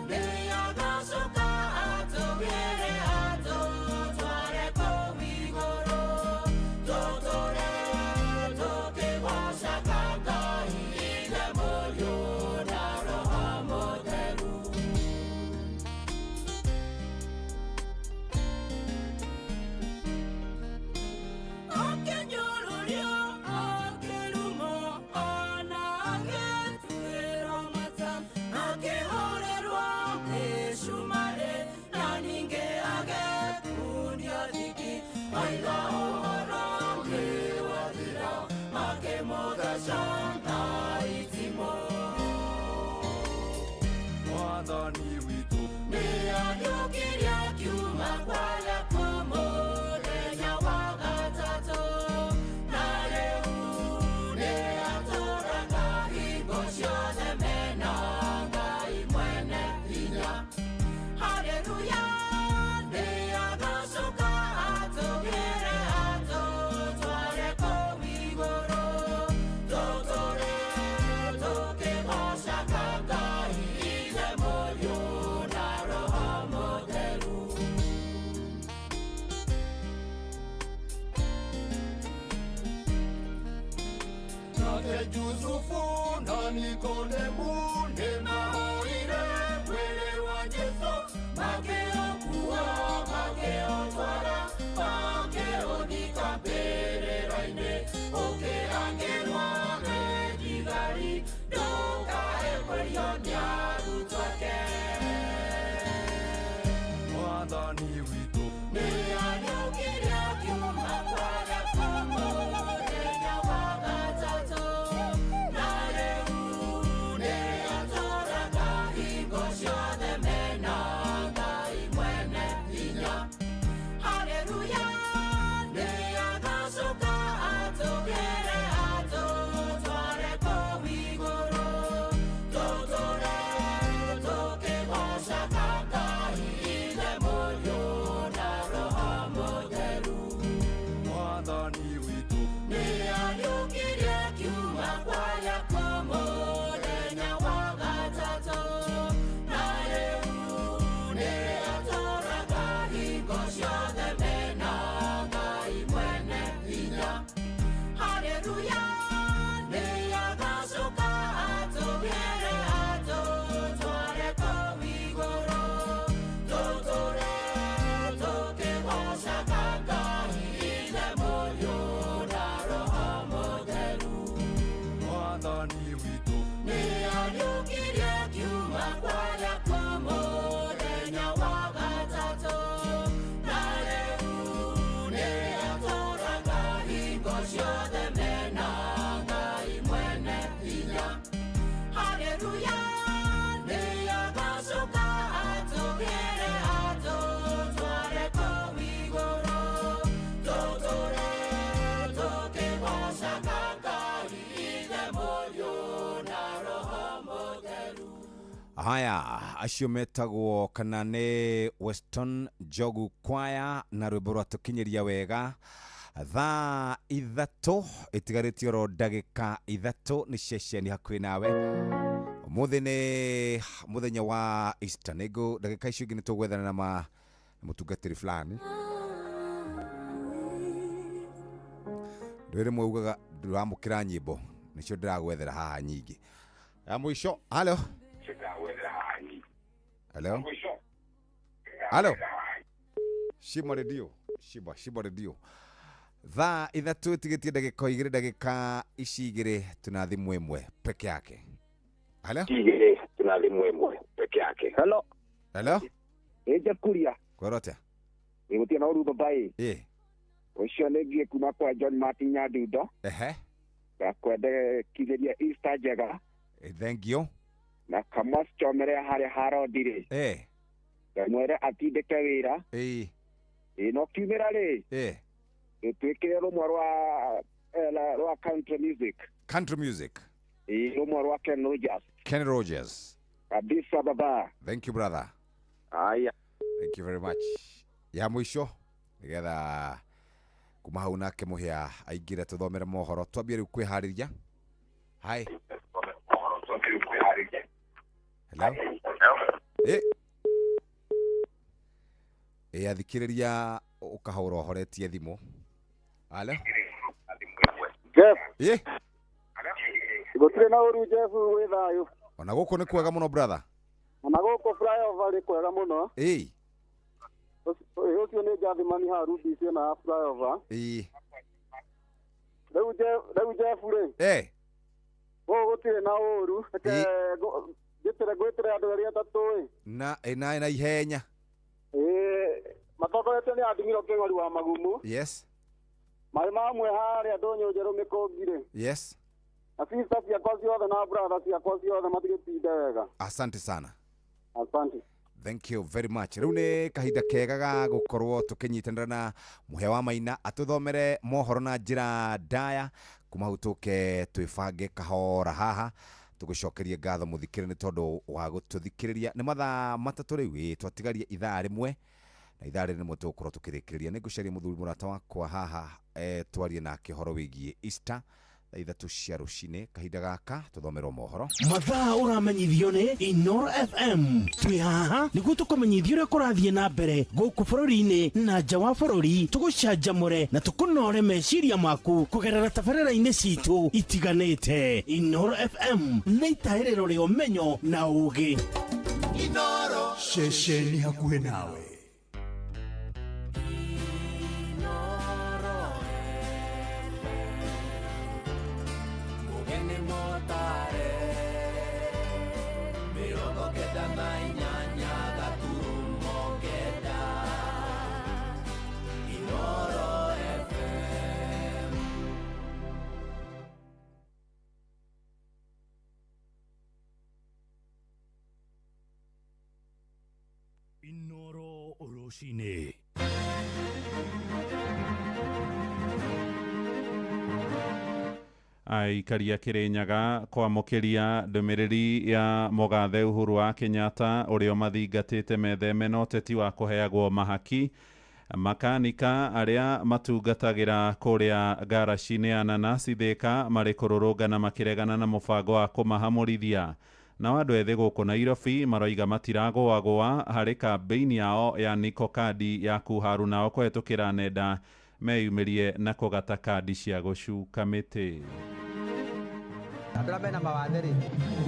nĩagacoka atũgĩre atũtware Jusufu na Nikodemu nĩmahoire mwĩrĩ wa Jesũ makĩũkua makĩũtwara makĩũthika mbĩrĩra-inĩ ũkĩangĩrwo nĩ thigari ndũkae kũrio nĩ arutwo ake. Mwathani witũ nĩariũkire akiuma kwa arĩa akuũ mũthenya wa gatatũ na rĩu nĩatũũraga hingo ciothe mena Ngai mwene hinya. Haleluya, nĩagacoka atũgĩre atũtware kũu igũrũ tũtũũre tũkĩgoocaga Ngai Ithe Mũriũ na Roho Mũtheru. Mwathani witũ nĩariũkirie akiuma kwa arĩa akuũ mũthenya wa gatatũ na rĩu nĩatũũraga hingo ciothe mena Ngai mwene hinya. Haleluya, nĩagacoka atũgĩre atũtware kũu igũrũ tũtũũre tũkĩgoocaga Ngai Ithe Mũriũ na Roho Mũtheru. Mwathani witũ nĩariũkirie akiuma kwa arĩa akuũ mũthenya wa gatatũ na rĩu nĩatũũraga hingo ciothe mena Ngai mwene hinya. Haleluya, nĩagacoka atũgĩre atũtware kũu igũrũ tũtũũre tũkĩgoocaga Ngai Ithe Mũriũ na Roho Mũtheru. Haya, acio metagwo kana nĩ Weston Njogu Choir na rwĩmbo rwa tũkinyĩria wega. Thaa 3 ĩtigarĩtie oro ndagĩka 3 nĩ ceceni hakuhĩ nawe. Ũmũthĩ nĩ mũthenya wa Easter. Nĩngũ ndagĩka icio ingĩ nĩ tũgwethana na mũtungatĩri fulani. Ndũĩ rĩmwe ugaga ndũramũkĩra nyĩmbo, nĩcio ndĩragwethera haha nyingĩ. Ya mũico, halo. Hello? Halo? Shima redio. Shima redio. Thaa 3 ĩtigĩtie ndagĩka 2, ndagĩka ici 2 tuna thimũ ĩmwe peke yake. Halo? 2 tuna thimũ ĩmwe peke yake. Hello. Hello? Ĩnja kuria. Kwĩrwo atĩa? Ĩgũtia na ũru babai. Ĩ. Ũcio nĩ ngiĩ kuma kwa John Martin Nyadundo. Ehe. Ngakwendekithĩria Easter njega. Thank you. Na Kamas Chomere harĩa Harodi rĩ. Ngamwĩre atindĩke wĩra. Ĩ no kiumĩra rĩ. Ĩtwĩkĩre rũmwe rwa country music. Country music. Ĩ rũmwe rwa Ken Rogers. Ken Rogers. Kabisa baba. Thank you brother. Aya. Thank you very much. Ya mũico nĩgetha kuma hau nake mũhĩa aingĩre tũthomere mohoro twambie rĩu kwĩharĩria. Hi. Hello. Ĩ athikĩrĩria ũkahũra ũhoretie thimũ. Halo. Jeff. Ĩ. Gũtirĩ na ũru Jeff wĩ thayũ. Ona gũkũ nĩ kwega mũno brother. Ona gũkũ flyover nĩ kwega mũno. Ĩ. Ũcio nĩ Njathimani haha Rubis ĩno ya flyover. Ĩ. Rĩu Jeff rĩ. Gũkũ gũtirĩ na ũru. Reke ngwĩtĩre andũ arĩa atatũ ĩ. Na na ihenya. Ĩ matongoretio nĩ Adimiro Kĩng'ori wa Magumu. Yes. Marĩ mamwe harĩa ndũnyũ njerũ mĩkũngi rĩ. Yes. Na sister ciakwa ciothe na brother ciakwa ciothe matigĩtinde wega. Asante sana. Asante. Thank you very much. Rĩu nĩ kahinda kega ga gũkorwo tũkĩnyitanĩra na Mũhĩa wa Maina atũthomere mohoro na njĩra ndaya kuma hau tũke twĩbange kahora haha tũgũcokerie ngatho mũthikĩrĩria nĩ tondũ wa gũtũthikĩrĩria. Nĩ mathaa 3 rĩu ĩ twatigaria ithaa 1 na ithaa rĩrĩ nĩmo tũgũkorwo tũkĩrĩkĩrĩria. Nĩ ngũcaria mũthuri mũrata wakwa haha twarie nake ũhoro wĩgiĩ Easter Thaa 3 cia rũcinĩ. Kahinda gaka tũthomerwo mohoro. Mathaa ũramenyithio nĩ Inoro FM. Twĩ haha nĩguo tũkũmenyithia ũrĩa kũrathiĩ na mbere gũkũ bũrũri-inĩ na nja wa bũrũri, tũgũcanjamũre na tũkũnore meciria maku kũgerera tabarĩra-inĩ citũ itiganĩte. Inoro FM nĩ itahĩrĩro rĩa ũmenyo na ũũgĩ. Inoro ceceni hakuhĩ nawe. Inoro rũcinĩ. Aikaria Kĩrĩnyaga kwamũkĩria ndũmĩrĩri ya mũgathe Uhuru wa Kenyatta ũrĩa ũmathingatĩte metheme na ũteti wa kũheagwo mahaki. Makanika arĩa matungatagĩra kũrĩa ngaraci-inĩ ya Nanasi Thika marĩ kũrũrũngana makĩregana na mũbango wa kũmahamũrithia. Nao andũ ethĩ gũkũ Nairobi maroiga matiragũagũa harĩ kambĩini yao ya Niko Kadi ya kuharu nao kũhetũkĩra nenda meyumĩrie na kũgata kandi cia gũcuka mĩtĩ. Andũ arĩa mena mawathe rĩ,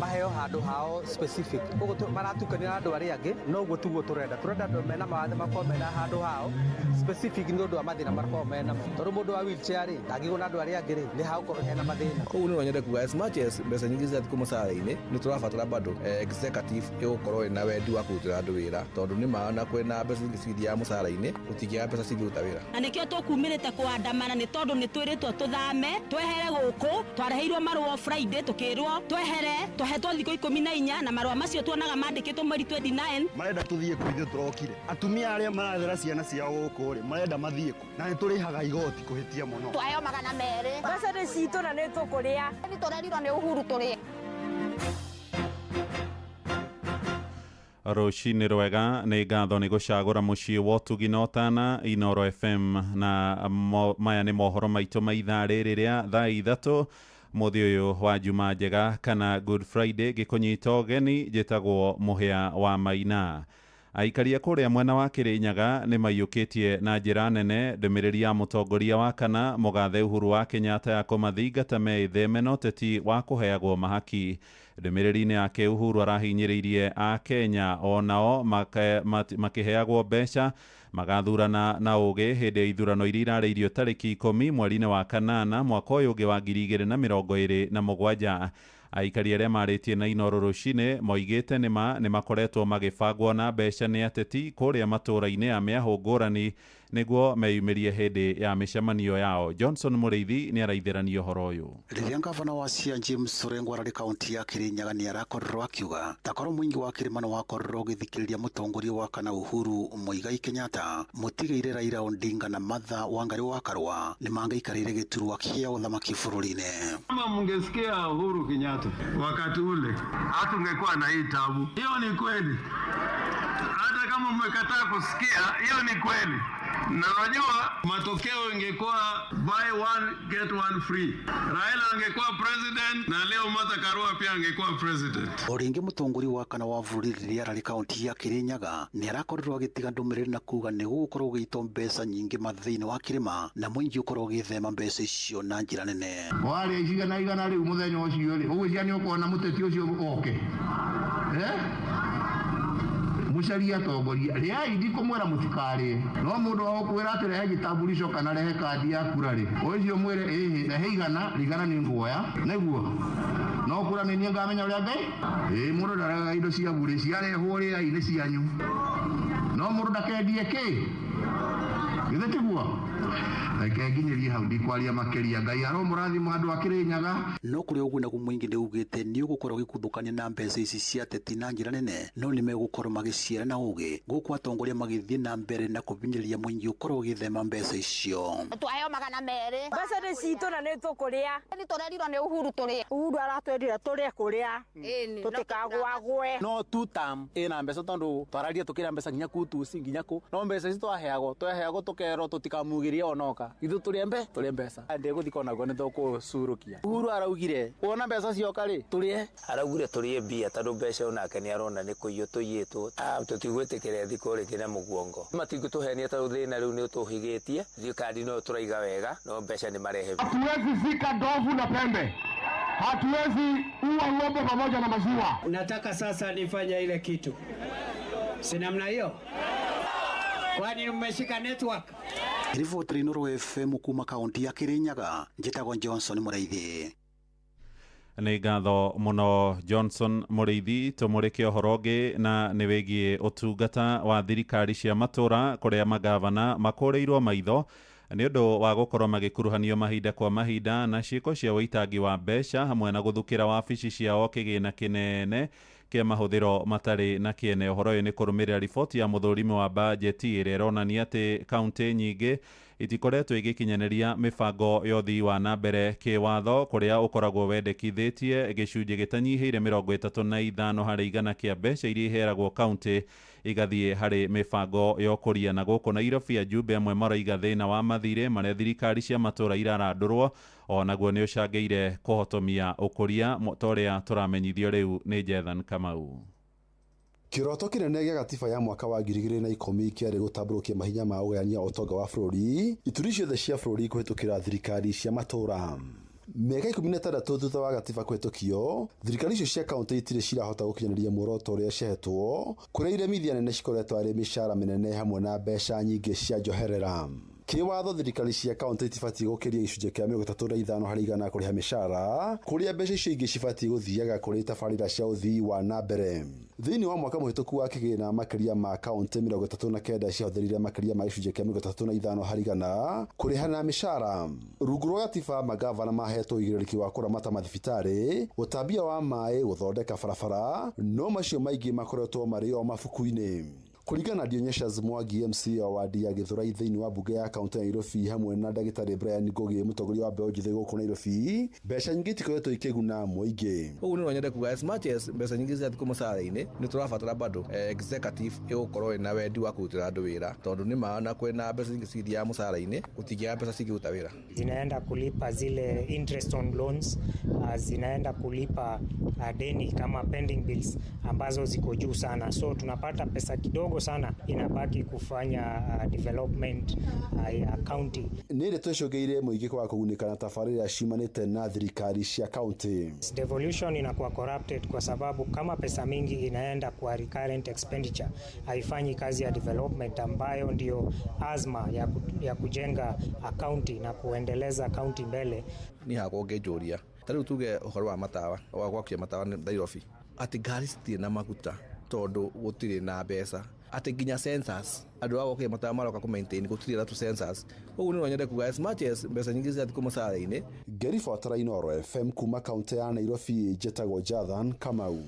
maheo handũ hao specific. Koguo maratukanio na andũ arĩa angĩ, no ũguo tiguo tũrenda. Tũrenda andũ mena mawathe makorwo mena handũ hao specific nĩ ũndũ wa mathĩna makoragwo mena namo. Tondũ mũndũ wa wheelchair rĩ, ndangĩgwo na andũ arĩa angĩ rĩ, nĩ hagũkorwo hena mathĩna. Koguo nĩ nyende kuga as much as mbeca nyingĩ cirathiĩ mũcara-inĩ, nĩ tũrabatara bado executive ĩgũkorwo ĩna wendi wa kũrutĩra andũ wĩra, tondũ nĩ ma na kwĩna mbeca nyingĩ cithiaga mũcara-inĩ, gũtingĩaga mbeca cingĩruta wĩra. Na nĩkĩo tũkumĩrĩte kũandamana nĩ tondũ nĩ twĩrĩtwo tũthame, twehere gũkũ, twareheirwo marũa Friday tukirwo twehere, twahetwo thikũ 14 na marũa macio tuonaga mandĩkĩtwo mweri 29. Marenda tũthiĩ kũ ithuĩ tũrokire. Atumia arĩa marathera ciana ciao gũkũ rĩ, marenda mathiĩ kũ? Na nĩ tũrĩhaga igoti kũhĩtia mũno. Twaheo 200. Mbeca nĩ citũ na nĩ tũkũrĩa. Nĩ tũrerirwo nĩ Uhuru tũrĩe. Rũcinĩ rwega nĩ ngatho nĩ gũcagũra mũciĩ wa ũtugi na ũtana Inoro FM, na maya nĩ mohoro maitũ ma ithaa rĩrĩ rĩa thaa 3 mũthĩ ũyũ wa Juma njega kana Good Friday. Gĩkũnyita ũgeni njĩtagwo Mũhĩa wa Maina. Aikaria kũrĩa mwena wa Kĩrĩnyaga nĩ maiyũkĩtie na njĩra nene ndũmĩrĩri ya mũtongoria wa kana mũgathe Uhuru wa Kenyatta ya kũmathingata meĩtheme na ũteti wa kũheagwo mahaki. Ndũmĩrĩri-inĩ yake Uhuru arahinyĩrĩirie a Kenya onao makĩheagwo mbeca magathurana na ũgĩ hĩndĩ ya ithurano iria irarĩirio tarĩki 10 mweri-inĩ wa kanana mwaka ũyũ ũngĩ wa 2027. Aikari arĩa marĩtie na Inoro rũcinĩ moigĩte nĩma nĩ makoretwo magĩbangwo na mbeca nĩ ateti kũrĩa matũũra-inĩ ya mĩahũ ngũrani nĩguo meyumĩrie hĩndĩ ya mĩcemanio yao. Johnson Mũrĩithi nĩ araithĩrania ũhoro ũyũ. Rĩrĩa ngavana wa Siaya James Orengo ararĩ kaunti ya Kĩrĩnyaga nĩ arakorirwo akiuga takorwo mũingĩ wa kĩrĩma nĩ wakorirwo ũgĩthikĩrĩria mũtongoria wa kana Uhuru Muigai Kenyatta, mũtigĩire Raila Odinga na Martha Wangari wa Karua nĩ mangĩikarĩire gĩturwa kĩa ũthamaki bũrũri-inĩ. Kama mungesikia Uhuru Kenyatta wakati ule hatungekuwa na hii tabu. Hiyo ni kweli. Hata kama mmekataa kusikia, hiyo ni kweli. Na unajua matokeo ingekuwa buy one get one free. Raila angekuwa president na leo Martha Karua pia angekuwa president. O rĩngĩ mũtongoria wa kana wa bũrũri rĩrĩa ararĩ kaunti ya Kĩrĩnyaga nĩ arakorirwo agĩtiga ndũmĩrĩri na kuga nĩ gũgũkorwo gũgĩitwo mbeca nyingĩ thĩinĩ wa kĩrĩma na mũingĩ ũkorwo ũgĩthema mbeca icio na njĩra nene. Warĩa igana igana rĩu mũthenya ũcio rĩ, ũgwĩciria nĩ ũkuona mũteti ũcio oke? Mũcarie atongoria rĩai, ndikũmwĩra mũtikarĩe, no mũndũ wa gũkwĩra atĩ rehe gĩtambulisho kana rehe kandi ya kura rĩ, ũcio mwĩre ĩhĩ rehe igana, rigana nĩ nguoya nĩguo no kura nĩ niĩ ngamenya ũrĩa Ngai ĩĩ. Mũndũ ndaregaga indo cia burĩ, ciarehwo rĩai nĩ cianyu, no mũndũ ndakendie kĩ, githĩ tiguo? Reke nginyĩrie hau, ndikwaria makĩria. Ngai aromũrathima andũ a Kĩrĩnyaga. No kũrĩ ũguo naguo mũingĩ nĩ ugĩte nĩ ũgũkorwo ũgĩkuthũkania na mbeca ici cia ateti na njĩra nene, no nĩ megũkorwo magĩciara na ũgĩ gũkũ atongoria magĩthiĩ na mbere na kũbinyĩrĩria mũingĩ ũkorwo ũgĩthema mbeca icio. Twaheo 200. Mbeca nĩ citũ na nĩ tũkũrĩa. Nĩ tũrerirwo nĩ Uhuru tũrĩe. Uhuru aratwĩrire tũrĩe kũrĩa tũtikagũagũe. No two term ĩna mbeca tondũ twararia tũkĩrĩa mbeca nginya kutuci nginya kũ, no mbeca ici twaheagwo tũkĩrĩa Tũkerwo tũtikamugirie onoka ithu tũrĩe tũrĩe mbeca ndĩgũthika onaguo nĩ tũkũcurũkia. Uhuru araugire wona mbeca cioka rĩ tũrĩe, araugire tũrĩe mbia tondũ mbeca onake nĩ arona nĩ kũiywo tũiyĩtwo. Tũtigwĩtĩkĩra thikũ rĩngĩ na mũguongo, matingĩtũhenia tondũ thĩna rĩu nĩ ũtũhigĩtie. Thirikari no tũraiga wega no mbeca nĩ marehe. Hatuwezi zika ndovu na pembe, hatuwezi ua ng'ombe pamoja na maziwa. Nataka sasa nifanye ile kitu, si namna hiyo? Kwani mmeshika network? Riboti Inooro FM kuma kaunti ya Kirinyaga, njĩtagwo Johnson Mũrĩithi. Nĩ ngatho mũno Johnson Mũrĩithi. Tũmũrĩke ũhoro ũngĩ na nĩ wĩgiĩ ũtungata wa thirikari cia matũra kũrĩa magavana makũrĩirwo maitho nĩ ũndũ wa gũkorwo magĩkuruhanio mahinda kwa mahinda na ciĩko cia ũitangi wa mbeca hamwe na gũthukĩra wabici ciao kĩgĩna kĩnene kĩa mahũthĩro matarĩ na kĩene. Ũhoro ũyũ nĩ kũrũmĩrĩra riboti ya mũthũrimi wa bajeti ĩrĩa ĩronania atĩ kaunti nyingĩ itikoretwo igĩkinyanĩria mĩbango ya ũthii wa na mbere kĩwatho kũrĩa ũkoragwo wendekithĩtie gĩcunjĩ gĩtanyihĩire 35 harĩ igana kĩa mbeca iria ihearagwo kaunti igathiĩ harĩ mĩbango ya ũkũria. Na gũkũ Nairobi ajumbe amwe maraiga thĩna wa mathirĩ marĩa thirikari cia matũra irarandũrwo onaguo nĩ ũcangĩire kũhotomia ũkũria ta ũrĩa tũramenyithio rĩu nĩ Jethan Kamau. Kĩroto kĩnene gĩa gatiba ya mwaka wa 2010 kĩarĩ gũtambũrũkia mahinya ma ũgayania ũtonga wa bũrũri ituri ciothe cia bũrũri kũhĩtũkĩra thirikari cia matũra. Mĩaka 16 thutha wa gatiba kũhĩtũkio, thirikari icio cia kaunti itirĩ cirahota gũkinyanĩria muoroto ũrĩa ciahetwo, kũrĩa iremithia nene cikoretwo arĩ mĩcara mĩnene hamwe na mbeca nyingĩ cia njoherera. Kĩwatho thirikari cia kaunti itibatiĩ gũkĩria gĩcunjĩ kĩa 35 harĩ igana kũrĩha mĩcara, kũrĩa mbeca icio ingĩ cibatiĩ gũthiaga kũrĩ tabarĩra cia ũthii wa na mbere. Thĩinĩ wa mwaka mũhĩtũku wa kĩgĩna, makĩria ma kaunti 39 ciahũthĩrire makĩria ma gĩcunjĩ kĩa 35 harĩ igana kũrĩha na mĩcara. Rungu rwa gatiba, magavana mahetwo ũigĩrĩrĩki wa kũramata mathibitarĩ, ũtambia wa maĩ, gũthondeka barabara, no macio maingĩ makoretwo marĩ o mabuku-inĩ. Kũringana na Dionysius Mwangi, MC wa wadi ya Githurai thĩinĩ wa mbunge ya kaunti ya Nairobi hamwe na ndagĩtarĩ Brian Ngugi mũtongoria wa mbeũ njĩthĩ gũkũ Nairobi, mbeca nyingĩ itikoretwo ikĩguna mũingĩ. Ũguo nĩ nyende kuga as much as mbeca nyingĩ cirathiĩ mũcara-inĩ nĩ tũrabatara bado executive ĩgũkorwo ĩna wendi wa kũrutĩra andũ wĩra tondũ nĩ ma na kwĩna mbeca nyingĩ cithiaga mũcara-inĩ gũtingĩaga mbeca cingĩruta wĩra. Zinaenda kulipa zile interest on loans, zinaenda kulipa deni kama pending bills ambazo ziko juu sana, so tunapata pesa kidogo sana inabaki kufanya development ya county. Nĩ ndeto icũngĩire mũingĩ kwaga kũgunĩka na tabarĩra ciumanĩte na thirikari cia kaunti. Devolution inakuwa corrupted kwa sababu kama pesa mingi inaenda kwa recurrent expenditure, haifanyi kazi ya development ambayo ndio azma ya kujenga county na kuendeleza county mbele. Ni hakwa ũngĩnjũria ta rĩu tuge ũhoro wa matawa wa gwakia matawa Nairobi atĩ ngari citirĩ na maguta tondũ gũtirĩ na mbeca, atĩ nginya sensors andũ a gwakia matawa maroka kũ maintain gũtirĩ na sensors. Ũguo nĩ nyende kuga as much as mbeca nyingĩ cirathiĩ mũcara-inĩ. Ngĩribotera Inooro FM kuma kaunti ya Nairobi, njĩtagwo Jathan Kamau.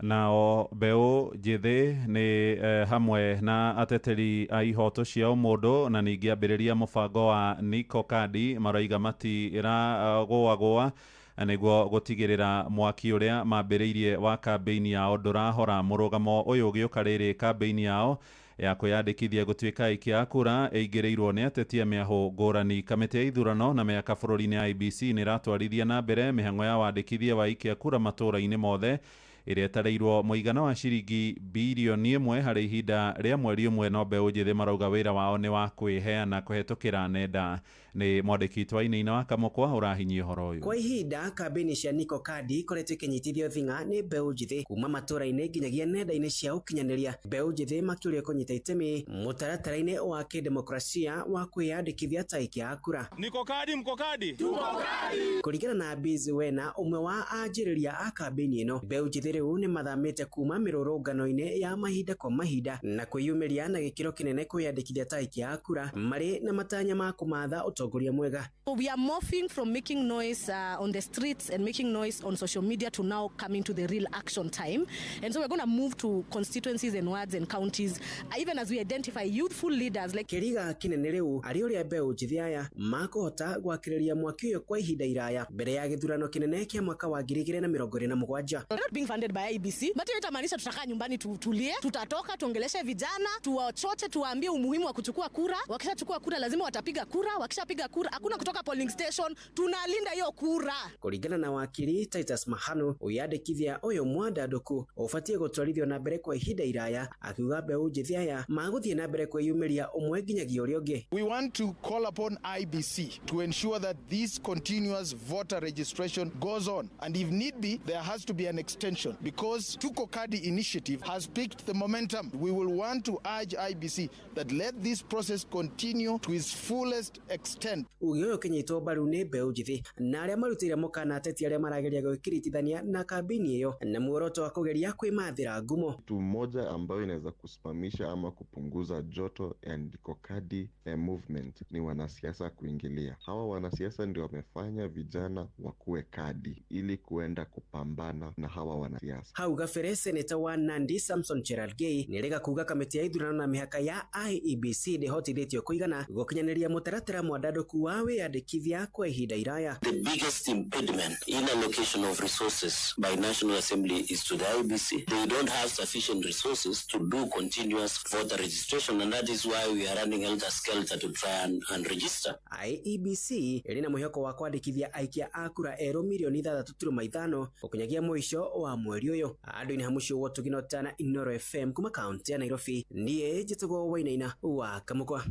Nao mbeũ njĩthĩ nĩ hamwe na ateteri a ihoto cia ũmũndũ na ningĩ ambĩrĩria mũbango wa Niko Kadi maroiga matiragũagũa nĩguo gũtigĩrĩra mwaki ũrĩa mambĩrĩirie wa kambĩini yao ndũrahora. Mũrũgamo ũyũ ũgĩũka rĩrĩ kambĩini yao ya kwĩyandĩkithia gũtuĩka aikia a kura ĩingĩrĩirwo nĩ ateti a mĩahũ ngũrani. Kamĩtĩ ya ithurano na mĩaka bũrũri-inĩ IEBC nĩ ĩratwarithia na mbere mĩhang'o ya wandĩkithia wa aikia kura matũũra-inĩ mothe ĩrĩa ĩtarĩirwo mũigana wa ciringi birioni 1 harĩ ihinda rĩa mweri ũmwe, no mbeũ njĩthĩ marauga wĩra wao nĩ wa kwĩheana kũhetũkĩra nenda. Nĩ mwandĩki Twainaina wa Kamũkwa ũrahinyia ũhoro ũyũ. Kwa ihinda kambĩini cia Niko Kadi ikoretwo ikinyitithio thing'a nĩ mbeũ njĩthĩ kuma matũũra-inĩ nginyagia nenda-inĩ cia ũkinyanĩria, mbeũ njĩthĩ makĩũrio kũnyita itemi mũtaratara-inĩ wa kĩdemokrasia wa kwĩyandĩkithia ta aikia a kura. Niko Kadi, mko kadi? Tuko kadi. Kũringana na Biz Wena, ũmwe wa anjĩrĩria a kambĩini ĩno, mbeũ njĩthĩ rĩu nĩ mathamĩte kuma mĩrũrũngano-inĩ ya mahinda kwa mahinda na kwĩyumĩria na gĩkĩro kĩnene kwĩyandĩkithia ta aikia a kura marĩ na matanya ma kũmatha ũtongoria mwega. We are morphing from making noise on the streets and making noise on social media to now coming to the real action time. And so we're going to move to constituencies and wards and counties, even as we identify youthful leaders like Kĩriga kĩnene rĩu arĩ ũrĩa mbeũ njĩthĩ aya makũhota gwakĩrĩria mwaki ũyũ kwa ihinda iraya mbere ya gĩthurano kĩnene kĩa mwaka wa 2027. They're not being funded extended by IEBC, but hiyo itamaanisha tutakaa nyumbani tutulie, tutatoka tuongeleshe vijana, tuwachoche, tuwaambie umuhimu wa kuchukua kura. Wakishachukua kura lazima watapiga kura, wakishapiga kura hakuna kutoka polling station, tunalinda hiyo kura. Kũringana na wakiri Titus Mahanu, wĩyandĩkithia ũyũ mwandandũku ũbatiĩ gũtwarithio na mbere kwa ihinda iraya, akiuga mbeũ njĩthĩ aya magũthiĩ na mbere kwĩyumĩria ũmwe nginyagia ũrĩa ũngĩ. We want to call upon IBC to ensure that this continuous voter registration goes on, and if need be, there has to be an extension because Tuko Kadi initiative has picked the momentum. We will want to urge IBC that let this process continue to its fullest extent. Uge ũyũ ũkĩnyitwo mbaru nĩ mbeũ njĩthĩ na arĩa marutĩire mũkana ateti arĩa marageria gwĩkiritithania na kambĩini ĩyo na muoroto wa kũgeria kwĩmathĩra ngumo. Kitu moja ambayo inaweza kusimamisha ama kupunguza joto ya Ndiko Kadi movement ni wanasiasa kuingilia. Hawa wanasiasa ndio wamefanya vijana wakuwe kadi ili kuenda kupambana na hawa wanasiasa. Hau gabere seneta wa Nandi Samson Cherargei nĩarega kuga kamĩtĩ ya ithurano na mĩhaka ya IEBC ndĩhotithĩtio kũigana gũkinyanĩria mũtaratara mwandandũku wa wĩyandĩkithia kwa ihinda iraya. The biggest impediment in allocation of resources by National Assembly is to the IEBC. They don't have sufficient resources to do continuous voter registration, and that is why we are running helter-skelter to try and register. IEBC ĩrĩ na mwĩhoko wa kwandĩkithia aikia a kura erũ mirioni 6.5 gũkinyagia mũico wa mweri ũyũ. Andũ-inĩ ha mũciĩ wa Ũtugi na Inooro FM kuma kaunti ya Nairobi, niĩ njĩtagwo Wainaina wa Kamũkwa.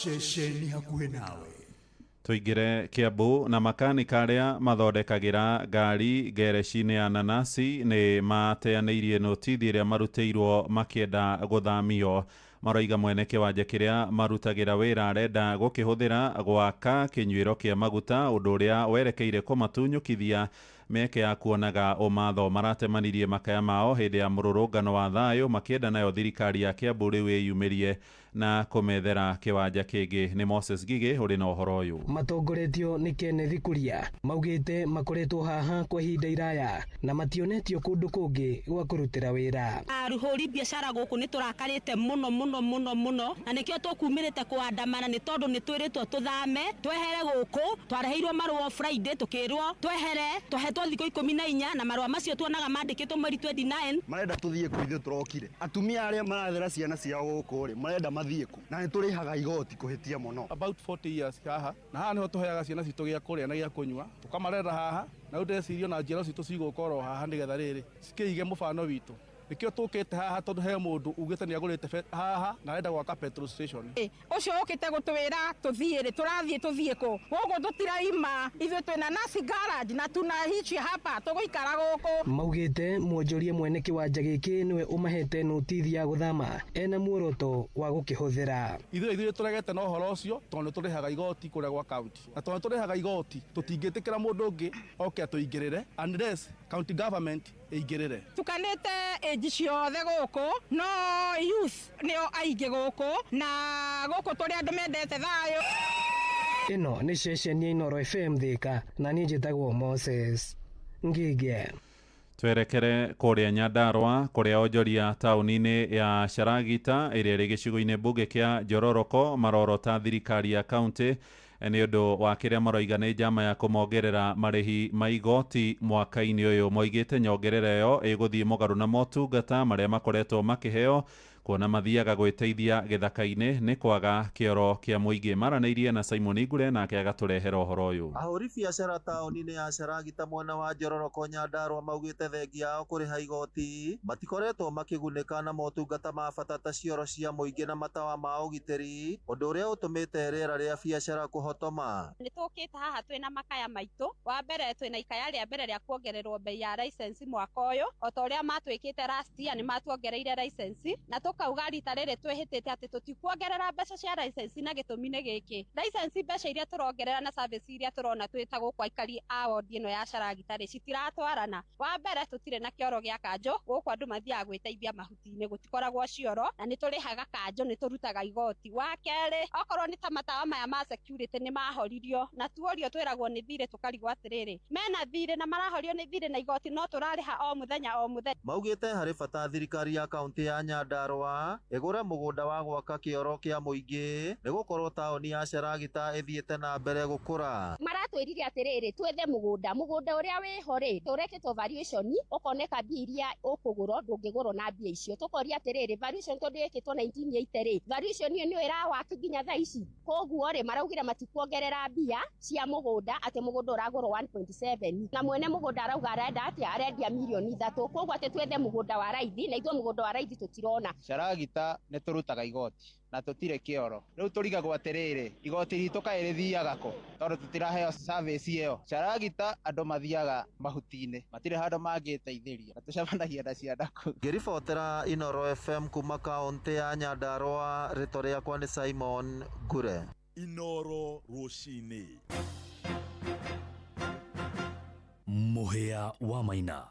Ceceni hakuhĩ nawe. Tũingĩre Kiambu na makanika arĩa mathondekagĩra ngari ngereci-inĩ ya nanasi nĩ mateanĩirie notithi ĩrĩa marutĩirwo makĩenda gũthamio. Maroiga mwene kĩwanja kĩrĩa marutagĩra wĩra arenda gũkĩhũthĩra gwaka kĩnyuĩro kĩa maguta, ũndũ ũrĩa werekeire kũmatunyũkithia mĩeke ya kuonaga ũmatho. Maratemanirie makaya mao hĩndĩ ya mũrũrũngano wa thayũ makĩenda nayo thirikari ya Kiambu rĩu ĩyumĩrie na kũmethera kĩwanja kĩngĩ. Nĩ Moses Gigĩ ũrĩ na ũhoro ũyũ. Matongoretio nĩ Kenneth Kuria maugĩte makoretwo haha kwa ihinda iraya na mationetio kũndũ kũngĩ gwa kũrutĩra wĩra. Arũhũri biacara gũkũ nĩ tũrakarĩte mũno mũno mũno mũno na nĩkĩo tũkumĩrĩte kũandamana nĩ tondũ nĩ twĩrĩtwo tũthame twehere gũkũ. Twareheirwo marũa Friday tũkĩrwo twehere, twahetwo thikũ 14 na marũa macio tuonaga mandĩkĩtwo mweri 29. Marenda tũthiĩ kũ ithuĩ tũrokire. Atumia arĩa marathera ciana ciao gũkũ rĩ marenda mathiĩ kũ, na nĩ tũrĩhaga igoti kũhĩtia mũno. About 40 years haha na haha nĩho tũheaga ciana citũ gĩa kũrĩa na gĩa kũnyua, tũkamarera haha na rĩu ndĩreciria ona njiaro citũ cigũka oro haha nĩgetha rĩrĩ cikĩige mũbano witũ. Nĩkĩo tũkĩte haha tondũ he mũndũ ugĩte nĩ agũrĩte haha na arenda gwaka petrol station. Ũcio ũkĩte gũtwĩra tũthiĩ rĩ, tũrathiĩ tũthiĩ kũ? Gũkũ tũtiraima, ithuĩ twĩna nasi garage na tunaishi hapa, tũgũikara gũkũ. Maugĩte mwonjoria mwene kĩwanja gĩkĩ nĩwe ũmahete notithi ya gũthama ena muoroto wa gũkĩhũthĩra. Ithuĩ tũregete na ũhoro ũcio tondũ nĩ tũrĩhaga igoti kũrĩa gwa county, na tondũ tũrĩhaga igoti tũtingĩtĩkĩra mũndũ ũngĩ oke atũingĩrĩre unless county government ĩingĩrĩre. Tukanĩte age ciothe gũkũ, no youth nĩo aingĩ gũkũ, na gũkũ tũrĩ andũ mendete thayũ. Ĩno nĩ ceceni ya Inooro FM Thika na niĩ njĩtagwo Moses Ngige. Twerekere kũrĩa Nyandarũa kũrĩa onjoria taũni-inĩ ya Sharagita ĩrĩa ĩrĩ gĩcigo-inĩ mbunge kĩa Njororoko marorota thirikari ya kaunti nĩ ũndũ wa kĩrĩa maroiga nĩ njama ya kũmongerera marĩhi ma igoti mwaka-inĩ ũyũ. Moigĩte nyongerera ĩyo ĩgũthiĩ mũgarũ na motungata marĩa makoretwo makĩheo kuona mathiaga gwĩteithia gĩthaka-inĩ nĩ kwaga kĩoro kĩa mũingĩ. Maranĩirie na Simon Ngure nake agatũrehera ũhoro ũyũ. Ahũri biacara taũni-inĩ ya Sharagita mwena wa Njororoko Nyandarũa maugĩte thengia yao kũrĩha igoti matikoretwo makĩgunĩka na motungata ma bata ta cioro cia mũingĩ na matawa ma ũgitĩri, ũndũ ũrĩa ũtũmĩte rĩera rĩa biacara kũhotoma. Nĩ tũkĩte haha twĩna makaya maitũ. Wa mbere twĩna ikaya rĩa mbere rĩa kuongererwo bei ya license mwaka ũyũ, o ta ũrĩa matwĩkĩte last year nĩ matuongereire license, na tũkauga rita rĩrĩ twĩhĩtĩte atĩ tũtikuongerera mbeca cia license na gĩtũmi nĩ gĩkĩ. License mbeca iria tũrongerera na service iria tũrona twĩ ta gũkũ aikari a wodi ĩno ya Sharagita rĩ citiratwarana. Wa mbere tũtirĩ na kĩoro gĩa kanjũ, gũkũ andũ mathiaga gwĩteithia mahuti-inĩ, gũtikoragwo cioro, na nĩ tũrĩhaga kanjũ, nĩ tũrutaga igoti. Wa kerĩ, okorwo nĩ ta matawa maya ma security nĩ mahoririo, na tuorio twĩragwo nĩ thirĩ, tũkarigwo atĩrĩrĩ, mena thirĩ na marahorio nĩ thirĩ na igoti no tũrarĩha o mũthenya o mũthenya. Maugĩte harĩ bata thirikari ya kaunti ya Nyandarũa Nyandarua ĩgũre mũgũnda wa gwaka kĩoro kĩa mũingĩ nĩgũkorwo taũni ya Sharagita ĩthiĩte na mbere gũkũra. Maratwĩrire atĩrĩrĩ, twethe mũgũnda, mũgũnda ũrĩa wĩho rĩ, tũrekĩtwo valuation ũkoneka mbia iria ũkũgũrwo ndũngĩgũrwo na mbia icio. Tũkoria atĩrĩrĩ, valuation tondũ ĩkĩtwo 1980 rĩ, valuation ĩyo nĩyo ĩrawaki nginya thaa ici. Koguo rĩ, maraugire matikuongerera mbia cia mũgũnda, atĩ mũgũnda ũragũrwo 1.7 na mwene mũgũnda arauga arenda atĩa, arendia mirioni 3. Koguo atĩ twethe mũgũnda wa raithi, na ithuĩ mũgũnda wa raithi tũtirona. Sharagita nĩ tũrutaga igoti na tũtirĩ kĩoro. Rĩu tũrigagwo atĩrĩrĩ, igoti ritũ kaĩ rĩthiaga kũ tondũ tũtiraheo service ĩyo. Sharagita andũ mathiaga mahuti-inĩ, matirĩ handũ mangĩteithĩria, na tũcemanagia na ciana kũu. Ngĩribotera Inoro FM kuma kaũntĩ ya Nyandarua, rĩtwa rĩakwa nĩ Simon Ngure. Inoro rũcinĩ. Mũhĩa wa Maina.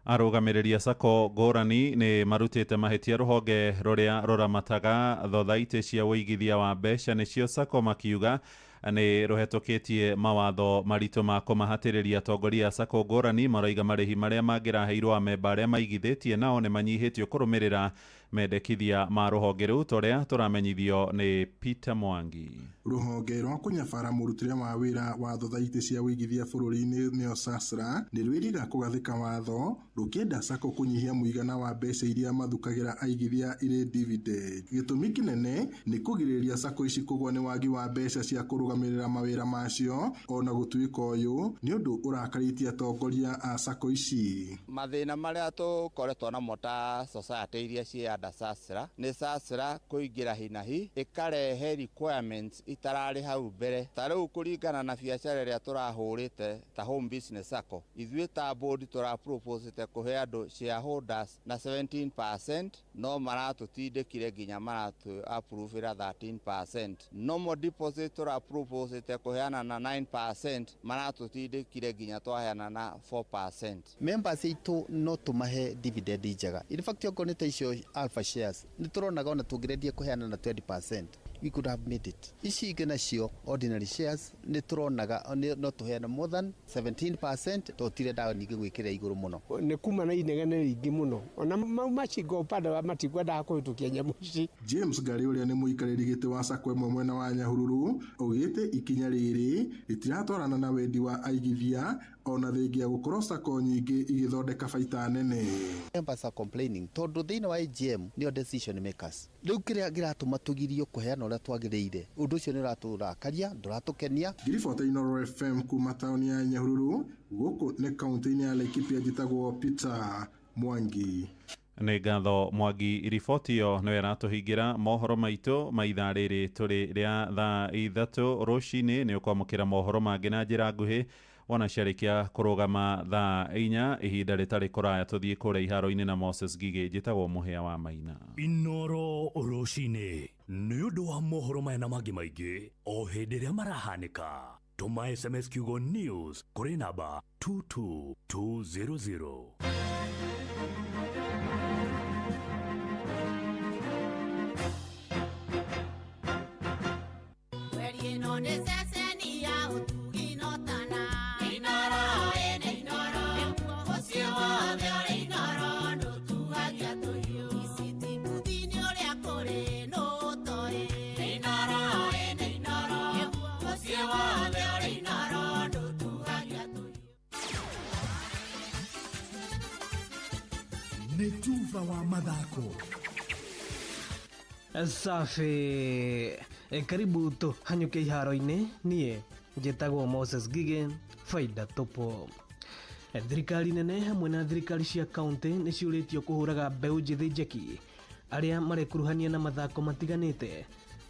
Arũgamĩrĩri a sacco ngũrani nĩ marutĩte mahĩtia rũhonge rũrĩa rũramataga thothaitĩ cia ũigithia wa mbeca nĩcio sacco, makiuga nĩ rũhetũkĩtie mawatho maritũ ma kũmahatĩrĩria atongoria a sacco ngũrani. Maroiga marĩhi marĩa mangĩraheirwo amemba arĩa maigithĩtie nao nĩ manyihĩtio kũrũmĩrĩra mendekithia ma rũhonge rũu, torĩa tũramenyithio nĩ Peter Mwangi. Rũhonge rwa kũnyabara mũrutĩre wa wĩra wa thothaitĩ cia ũigithia bũrũri-inĩ nĩyo SASRA nĩ rwĩriga kũgathĩka watho rũkĩenda sacco kũnyihia mũigana wa mbeca iria mathukagĩra aigithia irĩ dividend. Gĩtũmi kĩnene nĩ kũgirĩrĩria sacco ici kũgwa nĩ wagi wa mbeca cia kũrũgamĩrĩra mawĩra macio, ona gũtuĩka ũyũ nĩ ũndũ ũrakarĩtie atongoria a sacco ici. Mathĩna marĩa tũkoretwo namo ta society iria ciĩ under SASRA nĩ SASRA kũingĩra hinahi ĩkarehe requirements itararĩ hau mbere. Ta rĩu kũringana na biacara ĩrĩa tũrahũrĩte ta home business sacco, ithuĩ ta board tũraproposete kũhe andũ shareholders na 17%, no maratũtindĩkire nginya maratũ approve-ĩra 13%. Normal deposit tũraproposete kũheana na 9%, maratũtindĩkire nginya twaheana na 4%. Members aitũ no tũmahe dividend njega. In fact okorwo nĩ ta icio alpha shares nĩ tũronaga ona tũngĩrendia kũheana na 20%, we could have made it. Ici ingĩ nacio ordinary shares nĩ tũronaga no tũheana more than 17%, tũtirendaga ningĩ gwĩkĩra igũrũ mũno. Nĩ kuma na inegene rĩingĩ mũno, ona mau macinga upande wa matikwendaga kũhĩtũkia nyamũ ici. James Ngari ũrĩa nĩ mũikarĩri gĩtĩ wa sacco ĩmwe mwena wa Nyahururu augĩte ikinya rĩrĩ rĩtiratwarana na wendi wa aigithia ona thengia gũkorwo sacco nyingĩ igĩthondeka baita nene. Members are complaining tondũ thĩinĩ wa AGM nĩo decision makers. Rĩu kĩrĩa kĩratũma tũgirio kũheana ũrĩa twagĩrĩire, ũndũ ũcio nĩ ũratũrakaria, ndũratũkenia. Ngiribota Inoro FM kuma taũni ya Nyahururu, gũkũ nĩ kaũntĩ-inĩ ya Laikipia, njĩtagwo Peter Mwangi. Nĩ ngatho Mwangi, riboti ĩyo nĩyo ĩratũhingĩra mohoro maitũ ma ithaa rĩrĩ tũrĩ rĩa thaa 3 rũcinĩ. Nĩ ũkwamũkĩra mohoro mangĩ na njĩra nguhĩ wona ciarĩkia kũrũgama thaa 4, ihinda rĩtarĩ kũraya tũthiĩ kũrĩa iharo-inĩ na Moses Ngigĩ. Njĩtagwo Mũhĩa wa Maina. Inoro rũcinĩ nĩ ũndũ wa mohoro maya na mangĩ maingĩ o hĩndĩ ĩrĩa marahanĩka. Tũma SMS kiugo news kũrĩ namba 22200. Nĩ tuba wa mathako. Safi. Karibu tũhanyũke iharo-inĩ. Niĩ njĩtagwo Moses Ngigĩ, faida tupu. Thirikari nene hamwe na thirikari cia kaunti nĩ ciũrĩtio kũhũraga mbeũ njĩthĩ njeki arĩa marekuruhania na mathako matiganĩte,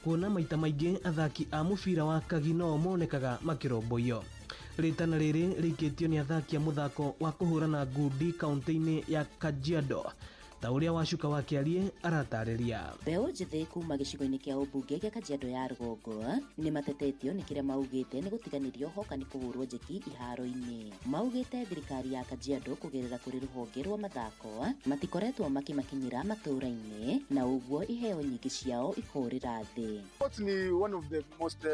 kuona maita maingĩ athaki a mũbira wa kagi no monekaga makĩrũmbũiyo. Rĩtana rĩrĩ rĩikĩtio nĩ athaki a mũthako wa kũhũrana ngundi kaunti-inĩ ya Kajiado, ta ũrĩa Wacuka wa Kĩarie aratarĩria. Mbeũ njĩthĩ kuma gĩcigo-inĩ kĩa ũmbunge gĩa Kajiado ya rũgongo nĩ matetetio nĩ kĩrĩa maugĩte nĩ gũtiganĩrio hoka nĩ kũhũrwo njeki iharo-inĩ. Maugĩte thirikari ya Kajiado kũgerera kũrĩ rũhonge rwa mathako matikoretwo makĩmakinyĩra matũũra-inĩ, na ũguo iheo nyingĩ ciao ikũrĩra thĩ. Sports ni one of the most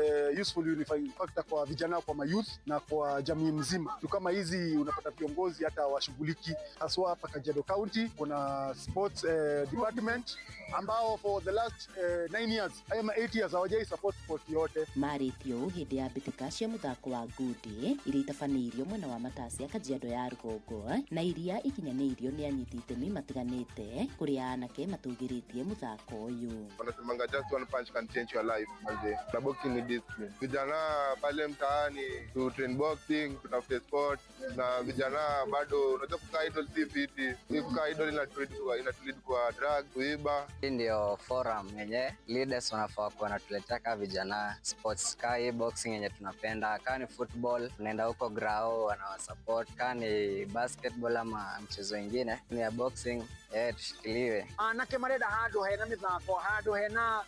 useful unifying factor kwa vijana, kwa mayouth na kwa jamii mzima. Tu kama hizi unapata viongozi hata washughuliki, haswa hapa Kajiado County kuna sports department ambao for the last 9 years ama 8 years hawajai support sport yote. Marĩtie ũũ hĩndĩ ya mbĩtĩka cia mũthako wa ngundi iria itabanĩirio mwena wa Matasia Kajiado ya rũgongo na iria ikinyanĩirio nĩ anyiti itemi matiganĩte kũrĩa anake matũgĩrĩtie mũthako ũyũ. Wanasemanga just one punch can change your life manze. Na boxing ni discipline. Vijana pale mtaani tu train boxing, tutafute sport na vijana bado unajua kukaa idle si fiti. Kukaa idle inatulead kwa drug, kuiba. Hii ndio forum yenye leaders wanafaa kuwa wanatuletea kama vijana sports, ka hii boxing yenye tunapenda, ka ni football tunaenda huko grao wanawasupport, ka ni basketball ama mchezo ingine ni ya boxing, tushikiliwe. Anake marenda handu hena mithako, handu hena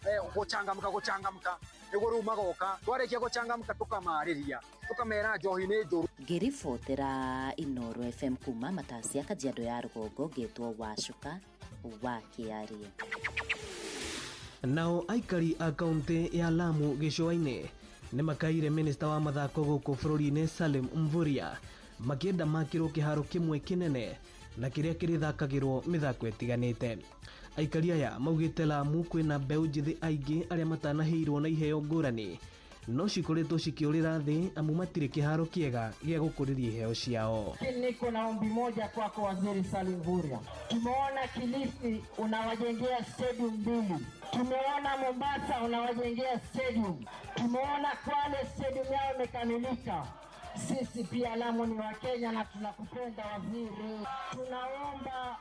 guchangamka niguo riu magoka twarikia guchangamka tukamariria tukamera njohi ni njuru. Ngĩribotera Inooro FM kuma Matasia Kajiado ya rũgongo ngetwo Wacuka wa Kĩarie. Nao aikari a kaunti ya Lamu gĩcũa-inĩ nĩ makaire minista wa mathako gũkũ bũrũri-inĩ Salim Mvurya makĩenda makĩrwo kĩharo kĩmwe kĩnene na kĩrĩa kĩrĩthakagĩrwo mĩthako ĩtiganĩte. Aikari aya maugĩte Lamu kwĩna mbeũ njĩthĩ aingĩ arĩa matanahĩirwo na iheo ngũrani no cikoretwo cikĩũrĩra thĩ amu matirĩ kĩharo kĩega gĩa gũkũrĩria iheo ciao. Niko na ombi moja kwako Waziri Salim Mvurya. Tumeona Kilifi unawajengea stadium 2. Tumeona Mombasa unawajengea stadium. Tumeona Kwale stadium yao imekamilika. Sisi pia Lamu ni wa Kenya na tunakupenda waziri. Tunaomba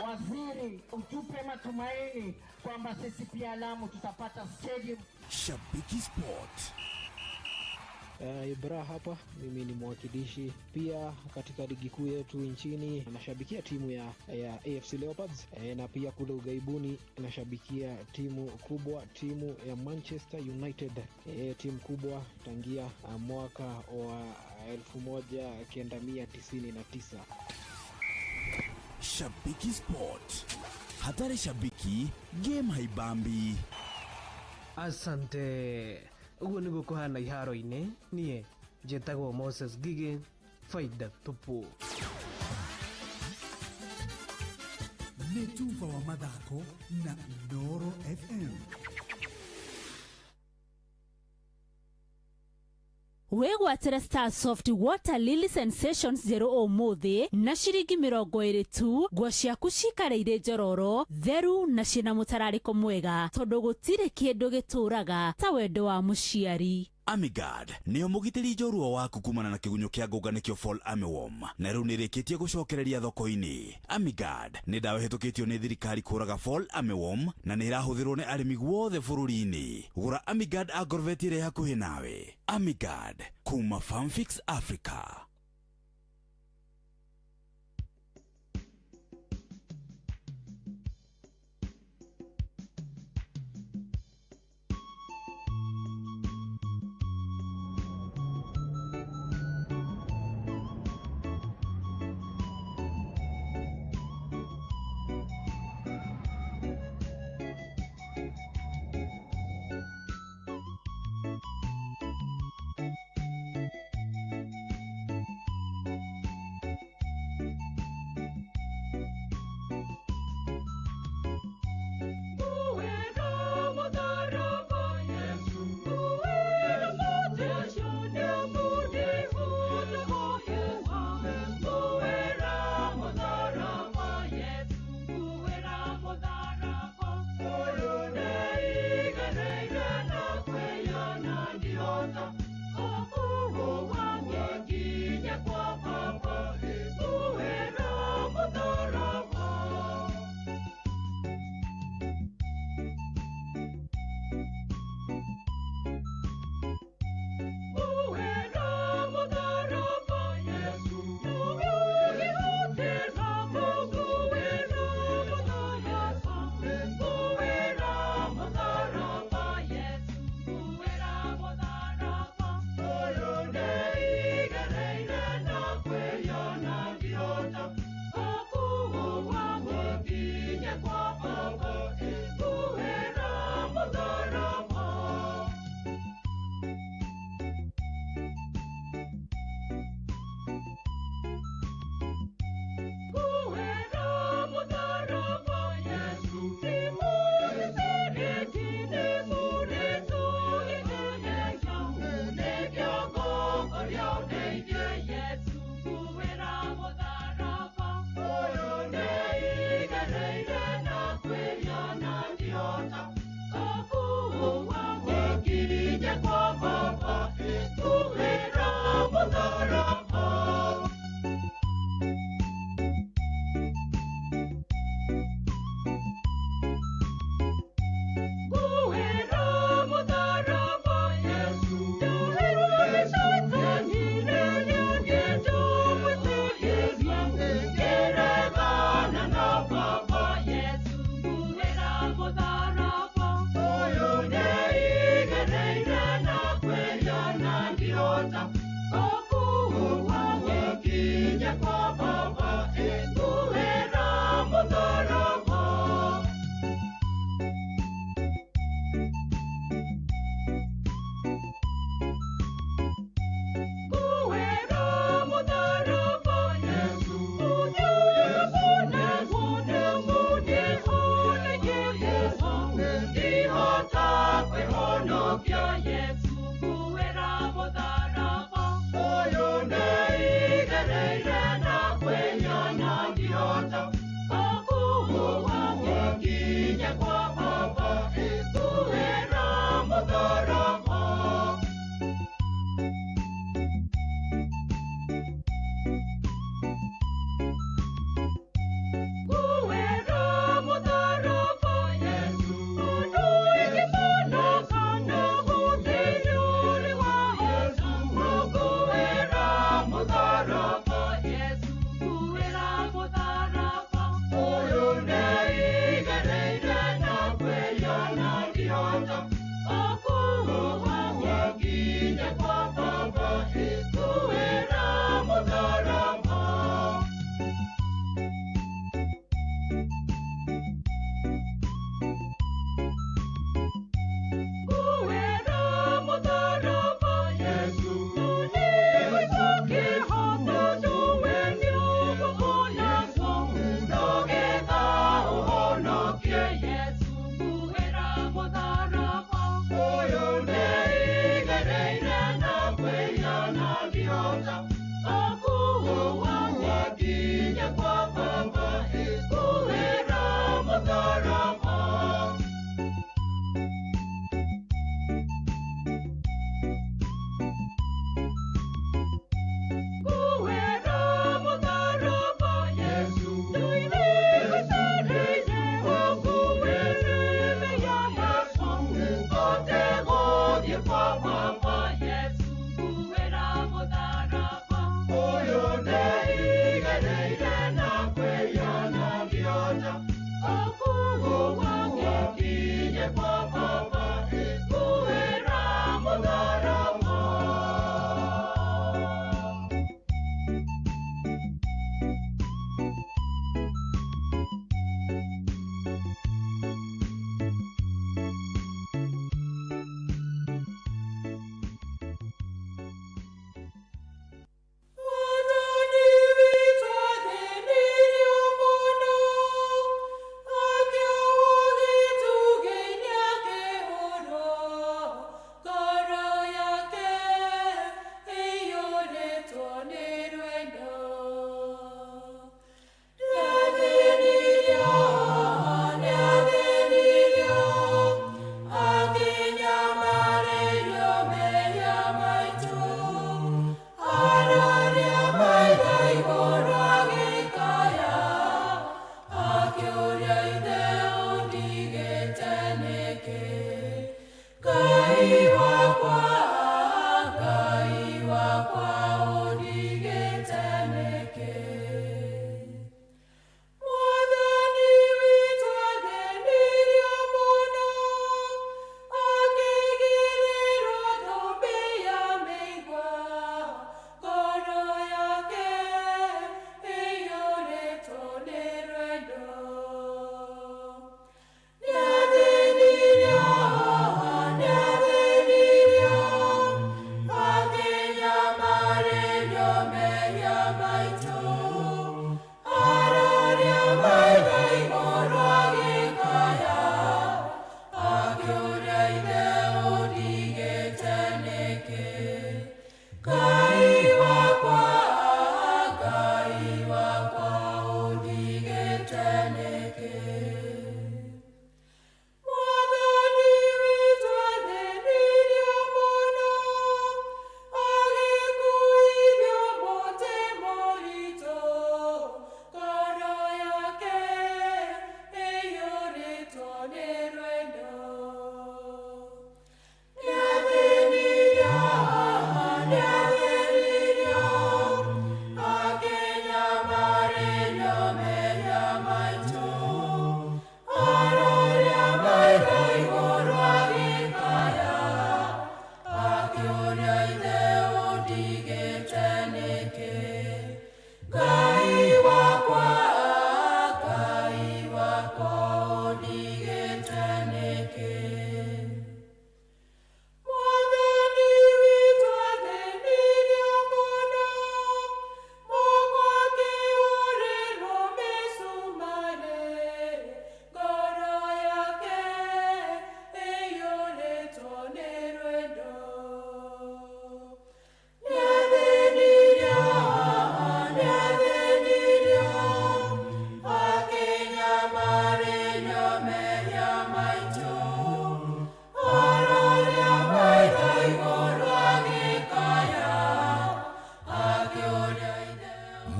waziri utupe matumaini kwamba sisi pia Lamu tutapata stadium. Shabiki Sport. Ibra hapa, mimi ni mwakilishi pia katika ligi kuu yetu nchini, nashabikia timu ya AFC Leopards, na pia kule ugaibuni nashabikia timu kubwa, timu ya Manchester United, timu kubwa tangia mwaka wa 1999. Shabiki Sport. Hatari shabiki, game haibambi. Asante. Uguo niguo kuhana iharo-inĩ. Niĩ njĩtagwo Moses Ngigĩ, faida tupu. Nĩ tuba wa mathako na Inooro FM. Wĩgwatĩre Starsoft Water Lily Sensations njerũ ũmũthĩ na ciringi 20 tu. Nguo ciaku cikare irĩ njororo theru na ciĩna mũtararĩko mwega tondũ gũtirĩ kĩndũ gĩtũraga ta wendo wa mũciari. Amigard nĩyo mũgitĩri njorua waku kumana na kĩgunyũ kĩa ngũnga nĩkĩo Fall Armyworm na rĩu nĩrĩkĩtie gũcokereria thoko-inĩ. Amigard nĩ ndawa ĩhĩtũkĩtio nĩ thirikari kũraga Fall Armyworm na nĩ ĩrahũthĩrwo nĩ arĩmi guothe bũrũri-inĩ. Gũra Amigard Agrovet ĩrĩa hakuhĩ nawe. Amigard kuma Farmfix Africa.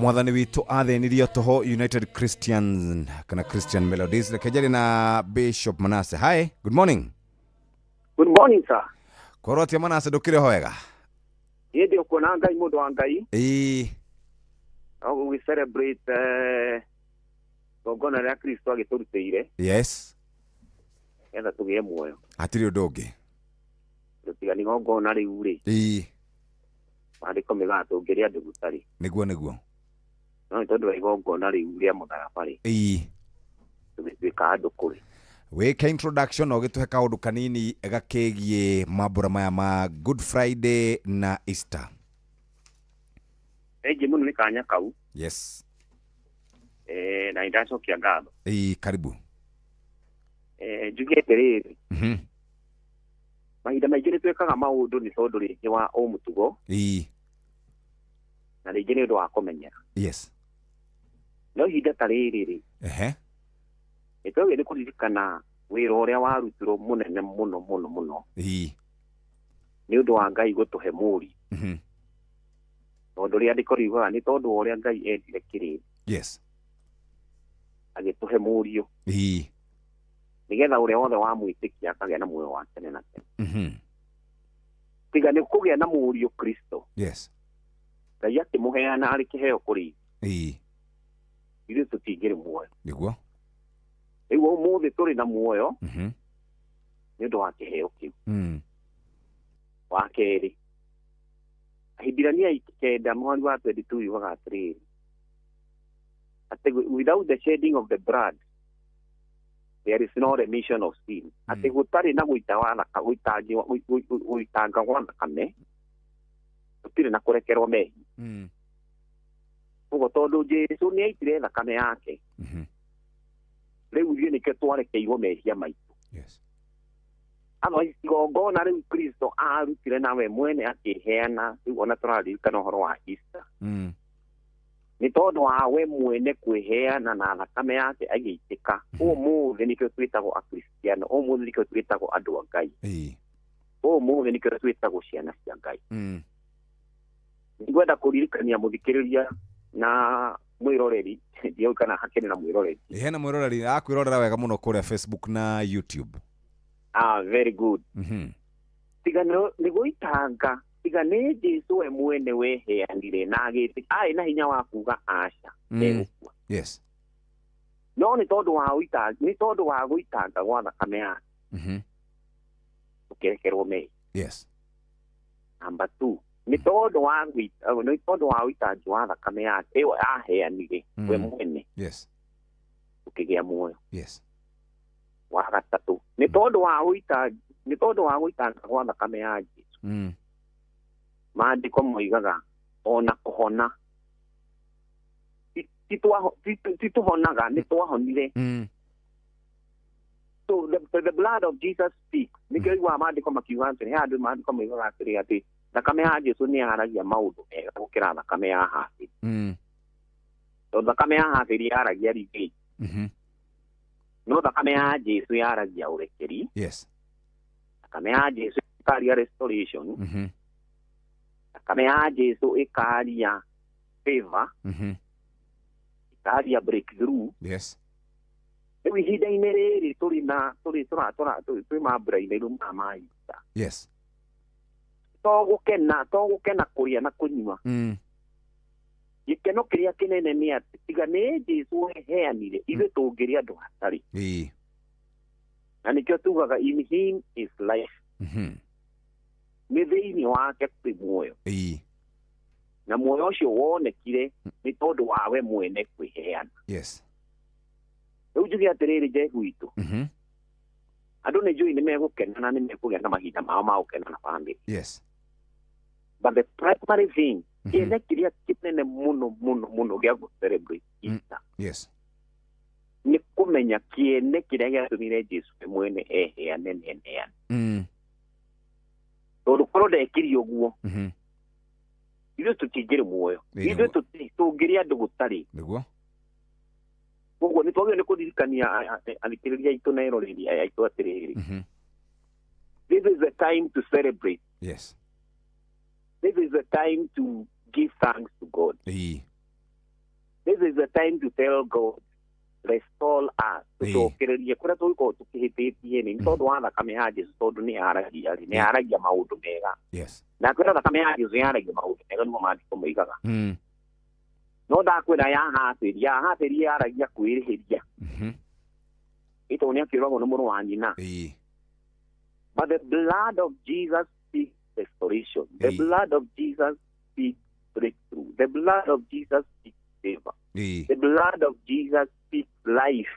Mwathani witũ athĩnirio tũhũ, United Christian kana Christian Melodies. Reke njarie na Bishop Manase. Hi, good morning. Good morning, sir. Kwarwo atia Manase, ndũkĩrĩ ho wega? Niĩ ndĩ kuona Ngai, mũndũ wa Ngai. Ĩĩ. We celebrate igongona rĩa Kristo agĩtũrutĩire. Yes. Getha tũgĩe muoyo. Hatirĩ ũndũ ũngĩ. Tiga nĩ igongona rĩu rĩ. Ĩĩ. Maandĩko maugaga tũngĩrĩa andũ gũtarĩ. Nĩguo nĩguo. No nĩ tondũ wa igongona rĩu rĩa mũtharaba rĩ. Ĩĩ. Tũgĩtuĩka andũ kũrĩ. Wĩke introduction na ũgĩtũhe kaũndũ kanini gakĩgiĩ mambura maya ma Good Friday na Easter. Thengiũ mũno nĩ kanya kau. Yes. Na nĩndacokia ngatho. Ĩĩ, karibu. Njuge atĩrĩrĩ. Mahinda maingĩ nĩ twĩkaga maũndũ nĩ tondũ rĩngĩ wa ũmũtugo. Ĩĩ. Na rĩngĩ nĩ ũndũ wa kũmenyera. Yes. No ihinda ta rĩrĩ rĩ. Ehe. Nĩ twagĩrĩire kũririkana wĩra ũrĩa warutirwo mũnene mũno mũno mũno. Ĩĩ. Nĩ ũndũ wa Ngai gũtũhe mũri. Tondũ rĩandĩko riugaga nĩ tondũ wa ũrĩa Ngai endire kĩrĩndĩ. Yes. Agĩtũhe mũriũ. Ĩĩ. Nĩgetha ũrĩa wothe wamwĩtĩkia akagĩa na muoyo wa tene na tene. Tiga nĩ kũgĩa na mũriũ Kristo. Yes. Ngai akĩmũheana arĩ kĩheo kũrĩ ithuĩ. Ĩĩ. Ithuĩ tũtingĩrĩ muoyo. Nĩguo. Rĩu ũmũthĩ tũrĩ na muoyo nĩ ũndũ wa kĩheo kĩu. Wa kerĩ, Ahibirania 9 mũhari wa 22 yugaga atĩrĩrĩ, atĩ without the shedding of the blood there is no remission of sin. Atĩ gũtarĩ na gũitanga gwa thakame gũtirĩ na kũrekerwo mehia. Ũguo tondũ Jesũ nĩ aitire thakame yake, rĩu ithuĩ nĩkĩo twarekeirwo mehia maitũ. Yes. Otherwise igongona rĩu Kristo arutire nawe mwene akĩheana, rĩu ona tũraririkana ũhoro wa Easter. Nĩ tondũ wa we mwene kwĩheana na thakame yake agĩitĩka. Ũmũthĩ nĩkĩo twĩtagwo Akristiano, ũmũthĩ nĩkĩo twĩtagwo andũ a Ngai. Ũmũthĩ nĩkĩo twĩtagwo ciana cia Ngai. Nĩngwenda kũririkania mũthikĩrĩria na mwĩroreri, ndiũĩ kana hakĩrĩ na mwĩroreri. Hena mwĩroreri akwĩrorera wega mũno kũrĩa Facebook na YouTube. Ah, very good. Tiga nĩ gũitanga, tiga nĩ Jesũ we mwene weheanire na agĩtĩka, arĩ na hinya wa kuga aca. Yes. No nĩ tondũ wa ũitanga, nĩ tondũ wa gũitanga gwa thakame yake. Ũkĩrekerwo mehia. Yes. Number 2, nĩ tondũ wa ũitangi wa thakame yake ĩyo aheanire we mwene. Yes. Ũkĩgĩa muoyo. Yes. Wa gatatũ, nĩ tondũ wa ũitangi, nĩ tondũ wa gũitanga gwa thakame ya Jesũ. Maandĩko moigaga ona kũhona ti tũhonaga, nĩ twahonire. So the blood of Jesus speaks. Nĩkĩo iguaga maandĩko makiuga atĩrĩ, he andũ maandĩko moigaga atĩrĩ atĩ thakame ya Jesũ nĩ yaragia maũndũ mega gũkĩra thakame ya Habili. Tondũ thakame ya Habili yaragia revenge. No thakame ya Jesũ yaragia ũrekeri. Yes. Thakame ya Jesũ ĩkaria restoration. Thakame ya Jesũ ĩkaria favor. Ĩkaria breakthrough. Yes. Rĩu ihinda-inĩ rĩrĩ tũrĩ na tũrĩ twĩ mambura-inĩ rĩu ma Easter. Yes. To gũkena kũrĩa na kũnyua. Gĩkeno kĩrĩa kĩnene nĩ atĩ tiga nĩ Jesũ weheanire ithuĩ tũngĩrĩ andũ hatarĩ. Ĩĩ. Na nĩkĩo tugaga in him is life. Nĩ thĩinĩ wake kwĩ muoyo. Ĩĩ. Na muoyo ũcio wonekire nĩ tondũ wa we mwene kwĩheana. Yes. Rĩu njuge atĩrĩrĩ Jehu witũ. Andũ nĩ njũĩ nĩ megũkena na nĩ mekũgĩa na mahinda mao ma gũkena na family. Yes. But the primary thing, kĩene kĩrĩa kĩnene mũno mũno mũno gĩa gũ celebrate Easter. Yes. Nĩ kũmenya kĩene kĩrĩa gĩatũmire Jesũ we mwene eheane na eneane. Tondũ korwo ndekire ũguo, ithuĩ tũtingĩrĩ muoyo. Ithuĩ tũngĩrĩ andũ gũtarĩ. Nĩguo. Koguo nĩ twagĩrĩirwo nĩ kũririkania athikĩrĩria aitũ na eroreri aitũ atĩrĩrĩ. This is the time to celebrate. Yes. This is the time to give thanks to God. Ĩĩ. This is the time to tell God, restore us. Tũcokererie kũrĩa tũgĩkorwo tũkĩhĩtĩtie nĩ tondũ wa thakame ya Jesu, tondũ nĩ yaragia rĩ, nĩ yaragia maũndũ mega. Yes. Na kwĩra thakame ya Jesu yaragia maũndũ mega nĩguo maandĩko moigaga. No ndakwĩra ya Habili yaragia kwĩrĩhĩria. Ĩtondũ nĩ akĩũragwo nĩ mũrũ wa nyina. But the blood of Jesus speaks restoration. The blood of Jesus speaks breakthrough. The blood of Jesus speaks favor. The blood of Jesus speaks life.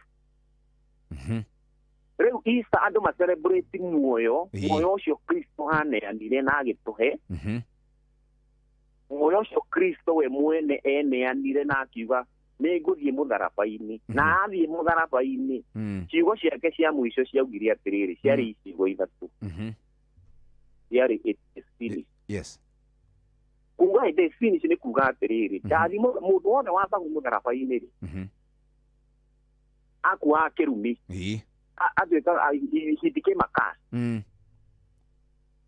Rĩu Easter andũ ma celebrate muoyo, muoyo ũcio Kristo aneanire na agĩtũhe. Muoyo ũcio Kristo we mwene eneanire na akiuga nĩ ngũthiĩ mũtharaba-inĩ. Na athiĩ mũtharaba-inĩ, ciugo ciake cia mũico ciaugire atĩrĩrĩ, ciarĩ icigo ithatũ. Ciarĩ it is finished. Yes. Kuga it is finished nĩ kuga atĩrĩrĩ, ndathi mũndũ wothe wambagwo mũtharaba-inĩ rĩ, akuaga kĩrumi. Atuĩka he became a curse.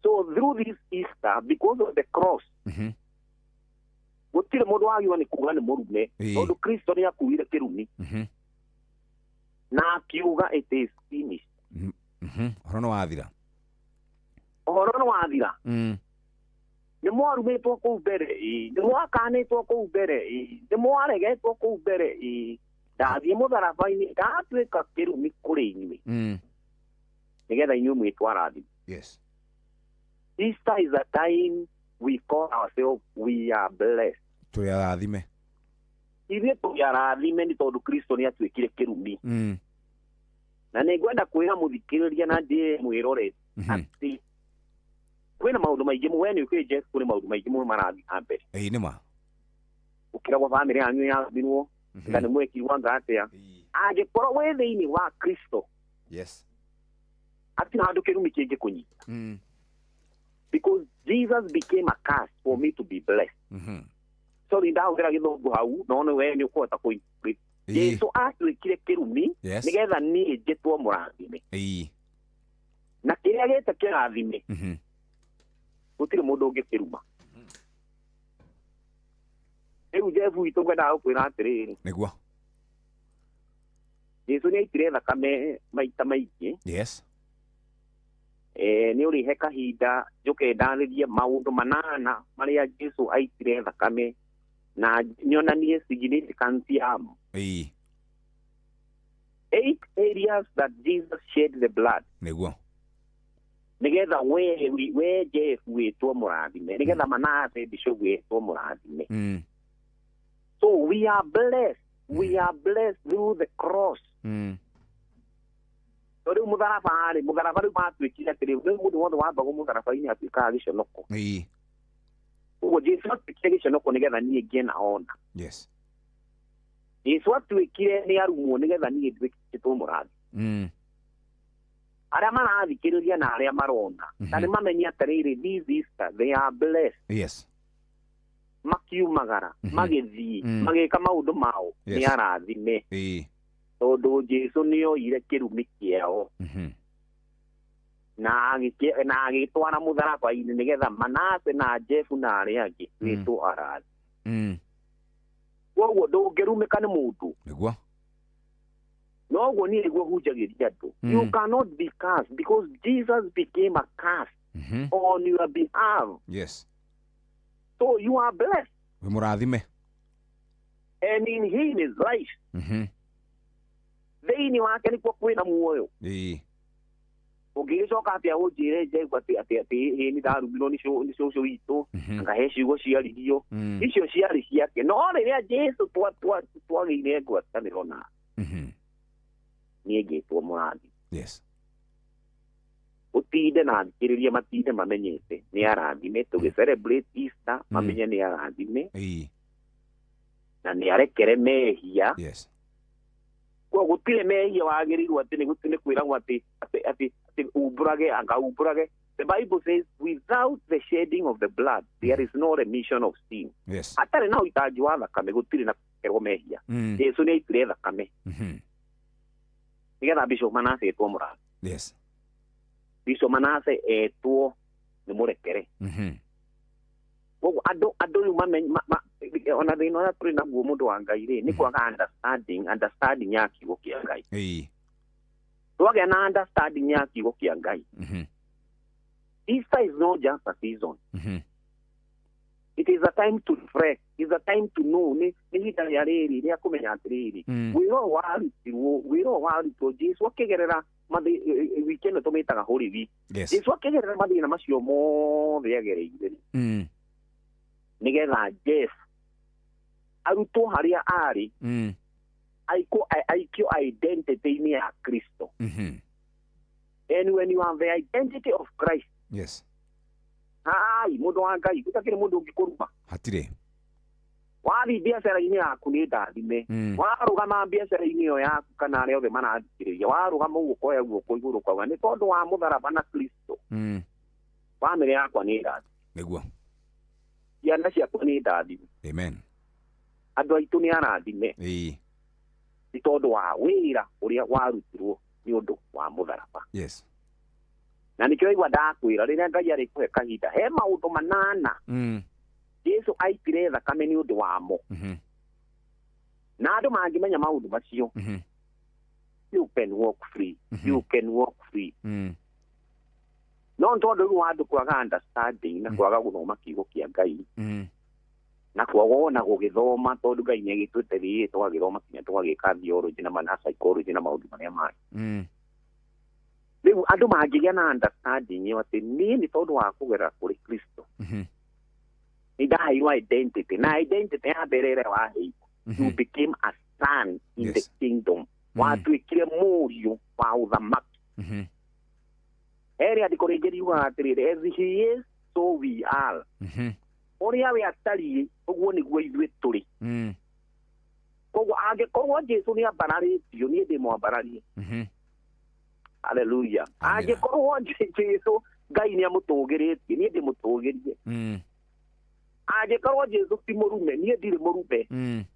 So through this Easter, because of the cross, gũtirĩ mũndũ wagĩrĩirwo nĩ kuga nĩ mũrume, tondũ Kristo nĩ akuire kĩrumi na akiuga it is finished. Ũhoro nĩ wathira. Ũhoro nĩ wathira. Nĩ mwarumĩtwo kũu mbere, nĩ mwakanĩtwo kũu mbere, nĩ mwaregetwo kũu mbere. Ndathiĩ mũtharaba-inĩ ndatuĩka kĩrumi kũrĩ inyuĩ, nĩgetha inyuĩ mwĩtwo arathime. Yes. Easter is a time we call ourselves we are blessed. Tũrĩ arathime. Ithuĩ tũrĩ arathime nĩ tondũ Kristo nĩ atuĩkire kĩrumi. Na nĩ ngwenda kwĩra mũthikĩrĩria na ndĩre mwĩrore atĩ kwĩna maũndũ maingĩ we nĩ ũkĩĩ Jesu, kũrĩ maũndũ maingĩ mũno marathiĩ na mbere. Ĩĩ nĩ ma. Ũkĩragwo bamĩrĩ yanyu yathimirwo, kana nĩ mwekirwo anga atĩa. Angĩkorwo wĩ thĩinĩ wa Kristo, yes, hatirĩ handũ kĩrumi kĩngĩkũnyita. Because Jesus became a curse for me to be blessed. Sorry, ndahũthĩra gĩthũngũ hau, no nĩ we nĩ ũkũhota kũ. Jesu atuĩkire kĩrumi nĩgetha niĩ njĩtwo mũrathime. Na kĩrĩa gĩte kĩrathime, gũtirĩ mũndũ ũngĩkĩruma. Rĩu Jeff witũ ngwendaga gũkwĩra atĩrĩrĩ, nĩguo Jesu nĩ aitire thakame maita maingĩ. Yes. Nĩ ũrĩhe kahinda njũke ndarĩrie maũndũ manana marĩa Jesu aitire thakame na nyonanie significance yamo. 8 areas that Jesus shed the blood. Nĩguo. Nĩgetha we Jeff wĩtwo mũrathime, nĩgetha Manase Bishop wĩtwo mũrathime. So we are blessed. We are blessed through the cross. So rĩu mũtharaba rĩ, mũtharaba rĩu matuĩkire atĩrĩ, rĩu mũndũ wothe wambagwo mũtharaba-inĩ atuĩkaga gĩconoko. Ũguo Jesu atuĩkire gĩconoko nĩgetha niĩ ngĩe na ona. Yes. Jesu atuĩkire nĩ arumwo nĩgetha niĩ nduĩkĩtwo mũrathime. Arĩa marathikĩrĩria na arĩa marona, na nĩ mamenye atĩrĩrĩ, this Easter they are blessed. Yes. Makiumagara, magĩthiĩ, magĩka maũndũ mao, nĩ arathime. Tondũ Jesu nĩ oire kĩrumi kĩao na agĩtwara mũtharaba-inĩ nĩgetha Manase na Jeff na arĩa angĩ wĩtwo arathime. Koguo ndũngĩrumĩka nĩ mũndũ. Nĩguo. Noguo niĩ nĩguo hunjagĩria andũ. You cannot be cursed because Jesus became a curse on your behalf. Yes. So you are blessed. Wĩ mũrathime. And in him is life. Thĩinĩ wake nĩkuo kwĩna muoyo. Ũngĩgĩcoka atĩa ũnjĩre Jehu atĩ ĩ nĩ ndarumirwo nĩ cũcũ witũ, ngahe ciugo ciaririo, icio ciarĩ ciake. No rĩrĩa Jesu twagĩire ngwatanĩro nake, niĩ ngĩtwo mũrathime. Yes. Ũtinde na thikĩrĩria matinde mamenyete nĩ arathime, tũgĩ celebrate Easter mamenye nĩ arathime na nĩ arekere mehia. Yes. Koguo gũtirĩ mehia wagĩrĩirwo atĩ nĩ kwĩragwo atĩ atĩ umbũrage anga umbũrage. The Bible says without the shedding of the blood there is no remission of sin. Yes. Hatarĩ na ũitangi wa thakame gũtirĩ na kũrekerwo mehia. Jesu nĩ aitire thakame nĩgetha Bishop Manase etwo mũrathime. Yes. Bishop Manase etwo nĩ mũrekere. Koguo andũ rĩu Ona thĩna ũrĩa tũrĩ naguo mũndũ wa Ngai rĩ nĩ kwaga understanding ya kiugo kĩa Ngai. Twagĩa na understanding ya kiugo kĩa Ngai. Easter is not just a season. It is a time to reflect. It is a time to know. Nĩ ihinda rĩa rĩrĩ rĩa kũmenya atĩrĩrĩ wĩra ũyũ warutirwo Jesu akĩgerera wiki ĩno tũmĩtaga Holy Week. Jesu akĩgerera mathĩna macio mothe agereire nĩgetha Jesu arutwo harĩa arĩ aikio identity-inĩ ya Kristo. And when you have the identity of Christ, yes, hai mũndũ wa Ngai gũtakĩrĩ mũndũ ũngĩkũruma. Hatirĩ. Wathiĩ biacara-inĩ yaku nĩ ndathime. Warũgama biacara-inĩ ĩyo yaku kana arĩa othe marathikĩrĩria, warũgama ũguo ũkoya guoko igũrũ ũkauga nĩ tondũ wa mũtharaba na Kristo bamĩrĩ yakwa nĩ ndathime. Nĩguo. Ciana ciakwa nĩ ndathime. Amen. Andũ aitũ nĩ arathime. Nĩ tondũ wa wĩra ũrĩa warutirwo nĩ ũndũ wa mũtharaba. Yes. Na nĩkĩo waigua ndakwĩra rĩrĩa Ngai arĩkũhe kahinda he maũndũ manana Jesu aitire thakame nĩ ũndũ wamo. Na andũ mangĩmenya maũndũ macio, you can walk free. You can walk free. No tondũ rĩu andũ kwaga understanding na kwaga gũthoma kiugo kĩa Ngai na kwaga ona gũgĩthoma tondũ Ngai nĩ agĩtwĩte rĩĩ tũgagĩthoma kinya tũgagĩka theology na mana psychology na maũndũ marĩa mangĩ. Rĩu andũ mangĩgĩa na understanding ĩyo atĩ niĩ nĩ tondũ wa kũgerera kũrĩ Kristo nĩ ndaheirwo identity, na identity ya mbere ĩrĩa waheirwo, you became a son in the kingdom. Watuĩkire mũriũ wa ũthamaki. He rĩandĩko rĩngĩ riugaga atĩrĩrĩ, as he is so we are. Ũrĩa we atariĩ ũguo nĩguo ithuĩ tũrĩ. Koguo angĩkorwo Jesu nĩ ambararĩtio, niĩ ndĩmwambararie. Hallelujah. Angĩkorwo Jesu Ngai nĩ amũtũgĩrĩtie, niĩ ndĩmũtũgĩrie. Angĩkorwo Jesu ti mũrume, niĩ ndirĩ mũrume.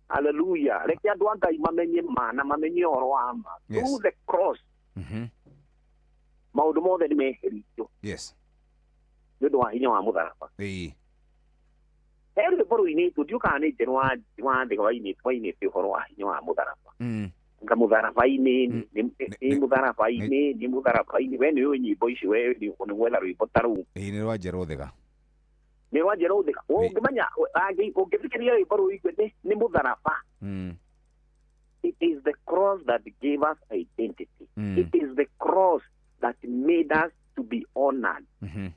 Hallelujah. Reke andũ a Ngai mamenye ma na mamenye ũhoro wa ma. Through the cross maũndũ mothe nĩ meheritio. Yes. Nĩ ũndũ wa hinya wa mũtharaba. He rwĩmbo rũinĩtwo ndiũkaga nĩ njerũ wa thĩ wainĩte ũhoro wa hinya wa mũtharaba. Nga mũtharaba-inĩ nĩ mũtharaba-inĩ nĩ mũtharaba-inĩ. We nĩ ũĩ nyĩmbo ici, we nĩ gwetha rwĩmbo ta rũu. Nĩ rwa Njerũ Thĩga. Nĩ rwa Njerũ Thĩga. Ũngĩmenya ũngĩthikĩrĩria rwĩmbo rũu ũigue nĩ mũtharaba. It is the cross that gave us identity. It is the cross that made us to be honored.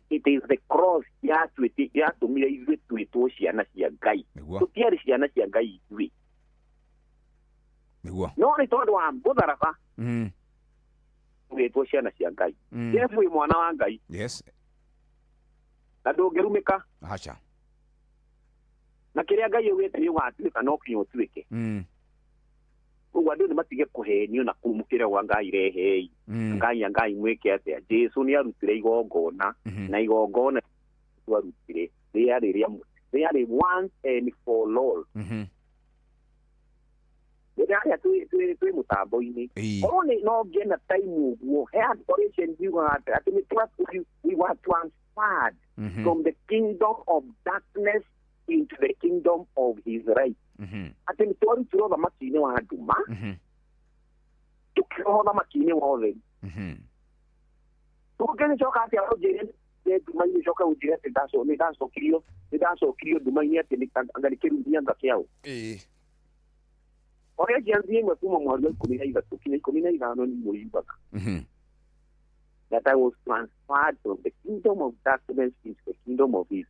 It is the cross yatũmire ithuĩ twĩtwo ciana cia Ngai. Tũtiarĩ ciana cia Ngai ithuĩ. Nĩguo. No nĩ tondũ wa mũtharaba tũgĩtwo ciana cia Ngai. Jesu wĩ mwana wa Ngai. Yes. Na ndũngĩrumĩka. Aca. Na kĩrĩa Ngai augĩte nĩ ũgatuĩka no kinya ũtuĩke. Koguo andũ nĩ matige kũhenio na kũmũkĩra gwa Ngai rehei. Ngai Ngai mwĩke atĩa. Jesu nĩ arutire igongona na igongona arutire rĩarĩ once and for all. Rĩrĩa twĩ mũtambo-inĩ korwo nĩ no ngĩe na time ũguo he adoration yugaga atĩ nĩ we were transferred from the kingdom of darkness into the kingdom of his right. Atĩ nĩ twarutirwo ũthamaki-inĩ wa nduma tũkĩohwo ũthamaki-inĩ wa ũtheri. Tũngĩgĩcoka atĩa ũnjĩre nduma-inĩ ũcoke ũnjĩre atĩ nĩ ndacokirio nduma-inĩ atĩ anga nĩ kĩrumia anga kĩaũ. Ũrĩa cianzie ĩmwe kuma mweri wa 13 kinya 15 nĩguo yugaga that I was transferred from the kingdom of darkness into the kingdom of his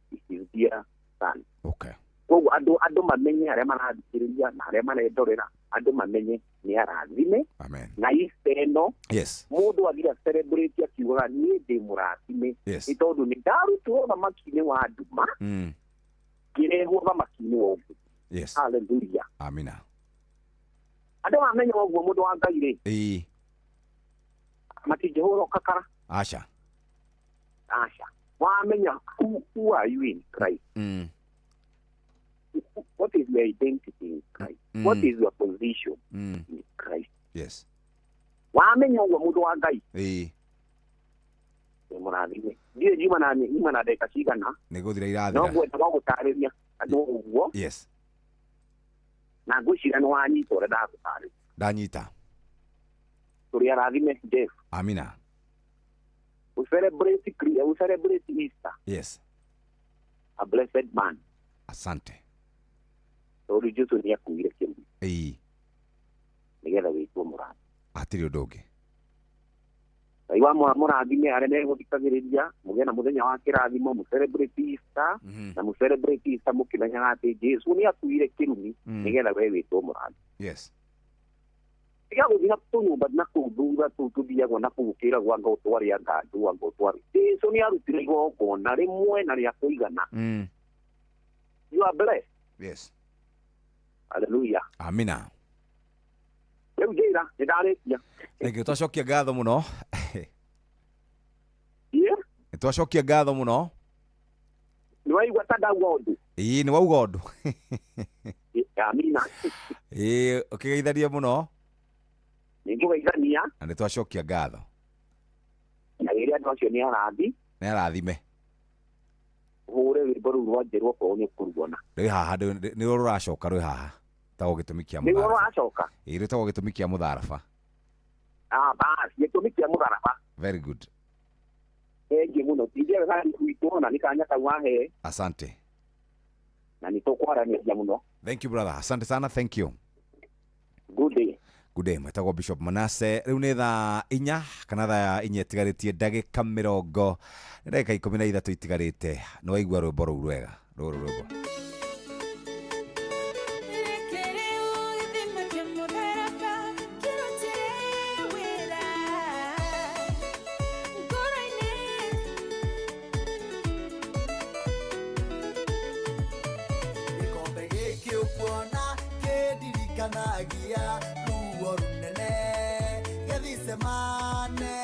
dear son. Okay. Koguo andũ mamenye arĩa marathikĩrĩria na arĩa marendorera, andũ mamenye nĩ arathime. Amen. Na Easter ĩno, yes, mũndũ athiĩ celebrate akiugaga niĩ ndĩ mũrathime. Yes. Nĩ tondũ nĩ ndarutirwo ũthamaki-inĩ wa nduma ngĩrehwo ũthamaki-inĩ wa ũtheri. Yes. Hallelujah. Amina. Andũ mamenya ũguo mũndũ wa Ngai rĩ, matingĩhũrwo kakara. Aca. Aca. Wamenya who are you in Christ? What is your identity in Christ? What is your position in Christ? Yes. Wamenya ũguo mũndũ wa Ngai. Nĩ mũrathime. Ndiũĩ nyuma na ndagĩka cigana. Nĩ gũthira irathira. No ngwenda gũtarĩria. Andũ ũguo. Yes. Na ngwĩciria nĩ wanyita ũrĩa ndagũtarĩria. Ndanyita. Tũrĩ arathime Jeff. Amina. We celebrate Easter. Yes. A blessed man. Asante. Tondũ Jesũ nĩ akuire kĩrumi. Ĩĩ. Nĩgetha wĩtwo mũrathime. Hatirĩ ũndũ ũngĩ. Ngai wa mũrathime arĩa megũthikagĩrĩria mũgĩe na mũthenya wa kĩrathimo, mũ celebrate Easter na mũ celebrate Easter mũkĩmenyaga atĩ Jesũ nĩ akuire kĩrumi nĩgetha we wĩtwo mũrathime. Yes. Tiga gũthiĩ na tũnyũmba na kũu thutha tũu tũthiagwo na kũu ũkĩragwo anga ũtware anga andũ anga ũtware. Jesũ nĩ arutire igongona rĩmwe na rĩa kũigana. You are blessed. Yes. Hallelujah. Amina. Rĩu njĩra nĩ ndarĩkia. Thank you. Twacokia ngatho mũno. Yeah. Nĩ twacokia ngatho mũno. Nĩ waigua ta ndauga ũndũ? Ĩĩ nĩ wauga ũndũ. Amina. Ĩĩ ũkĩgeithania mũno. Nĩ ngũgeithania. Na nĩ twacokia ngatho. Na rĩrĩa andũ acio nĩ arathi. Nĩ arathime. Ũhũre rwĩmbo rũu rwa njerũ okorwo nĩ ũkũruona. Rwĩ haha nĩ rũracoka rwĩ haha. Tagwo gĩtũmi kĩa Nĩguo mũtharaba. rũracoka? Ĩĩ rwĩtagwo gĩtũmi kĩa mũtharaba. Ah, basi gĩtũmi kĩa mũtharaba. Very good. Thengiũ mũno. Tindiaga gwitũ na nĩ kanya kau wahe. Asante. Na nĩ tũkwaranĩria mũno. Thank you brother. Asante sana. Thank you. Good day. Good day. Mwetagwo Bishop Manasse. Rĩu nĩ thaa 4 kana thaa 4 itigarĩtie ndagĩka mĩrongo nĩ ndagĩka 13 itigarĩte. Nĩ waigua rwĩmbo rũu rwega. Rũrũ rwĩmbo. Kanagia ruo runene Gethisemane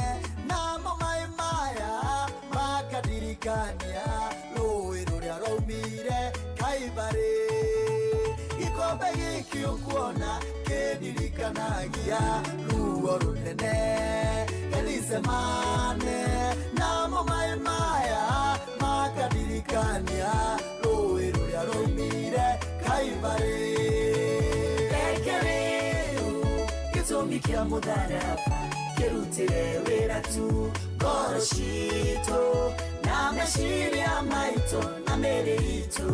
namo mai maya makadirikania rũĩ rũrĩa rwaumire Kaibarĩ. Gĩkombe gĩkĩ ũkuona kĩndirikanagia ruo rũnene Gethisemane namo mai maya makadirikania rũĩ rũrĩa rwaumire Kaibarĩ. Gĩtũmi kĩa mũtharaba kĩrutire wĩra tu ngoro citũ na meciria maitũ na mĩĩrĩ itũ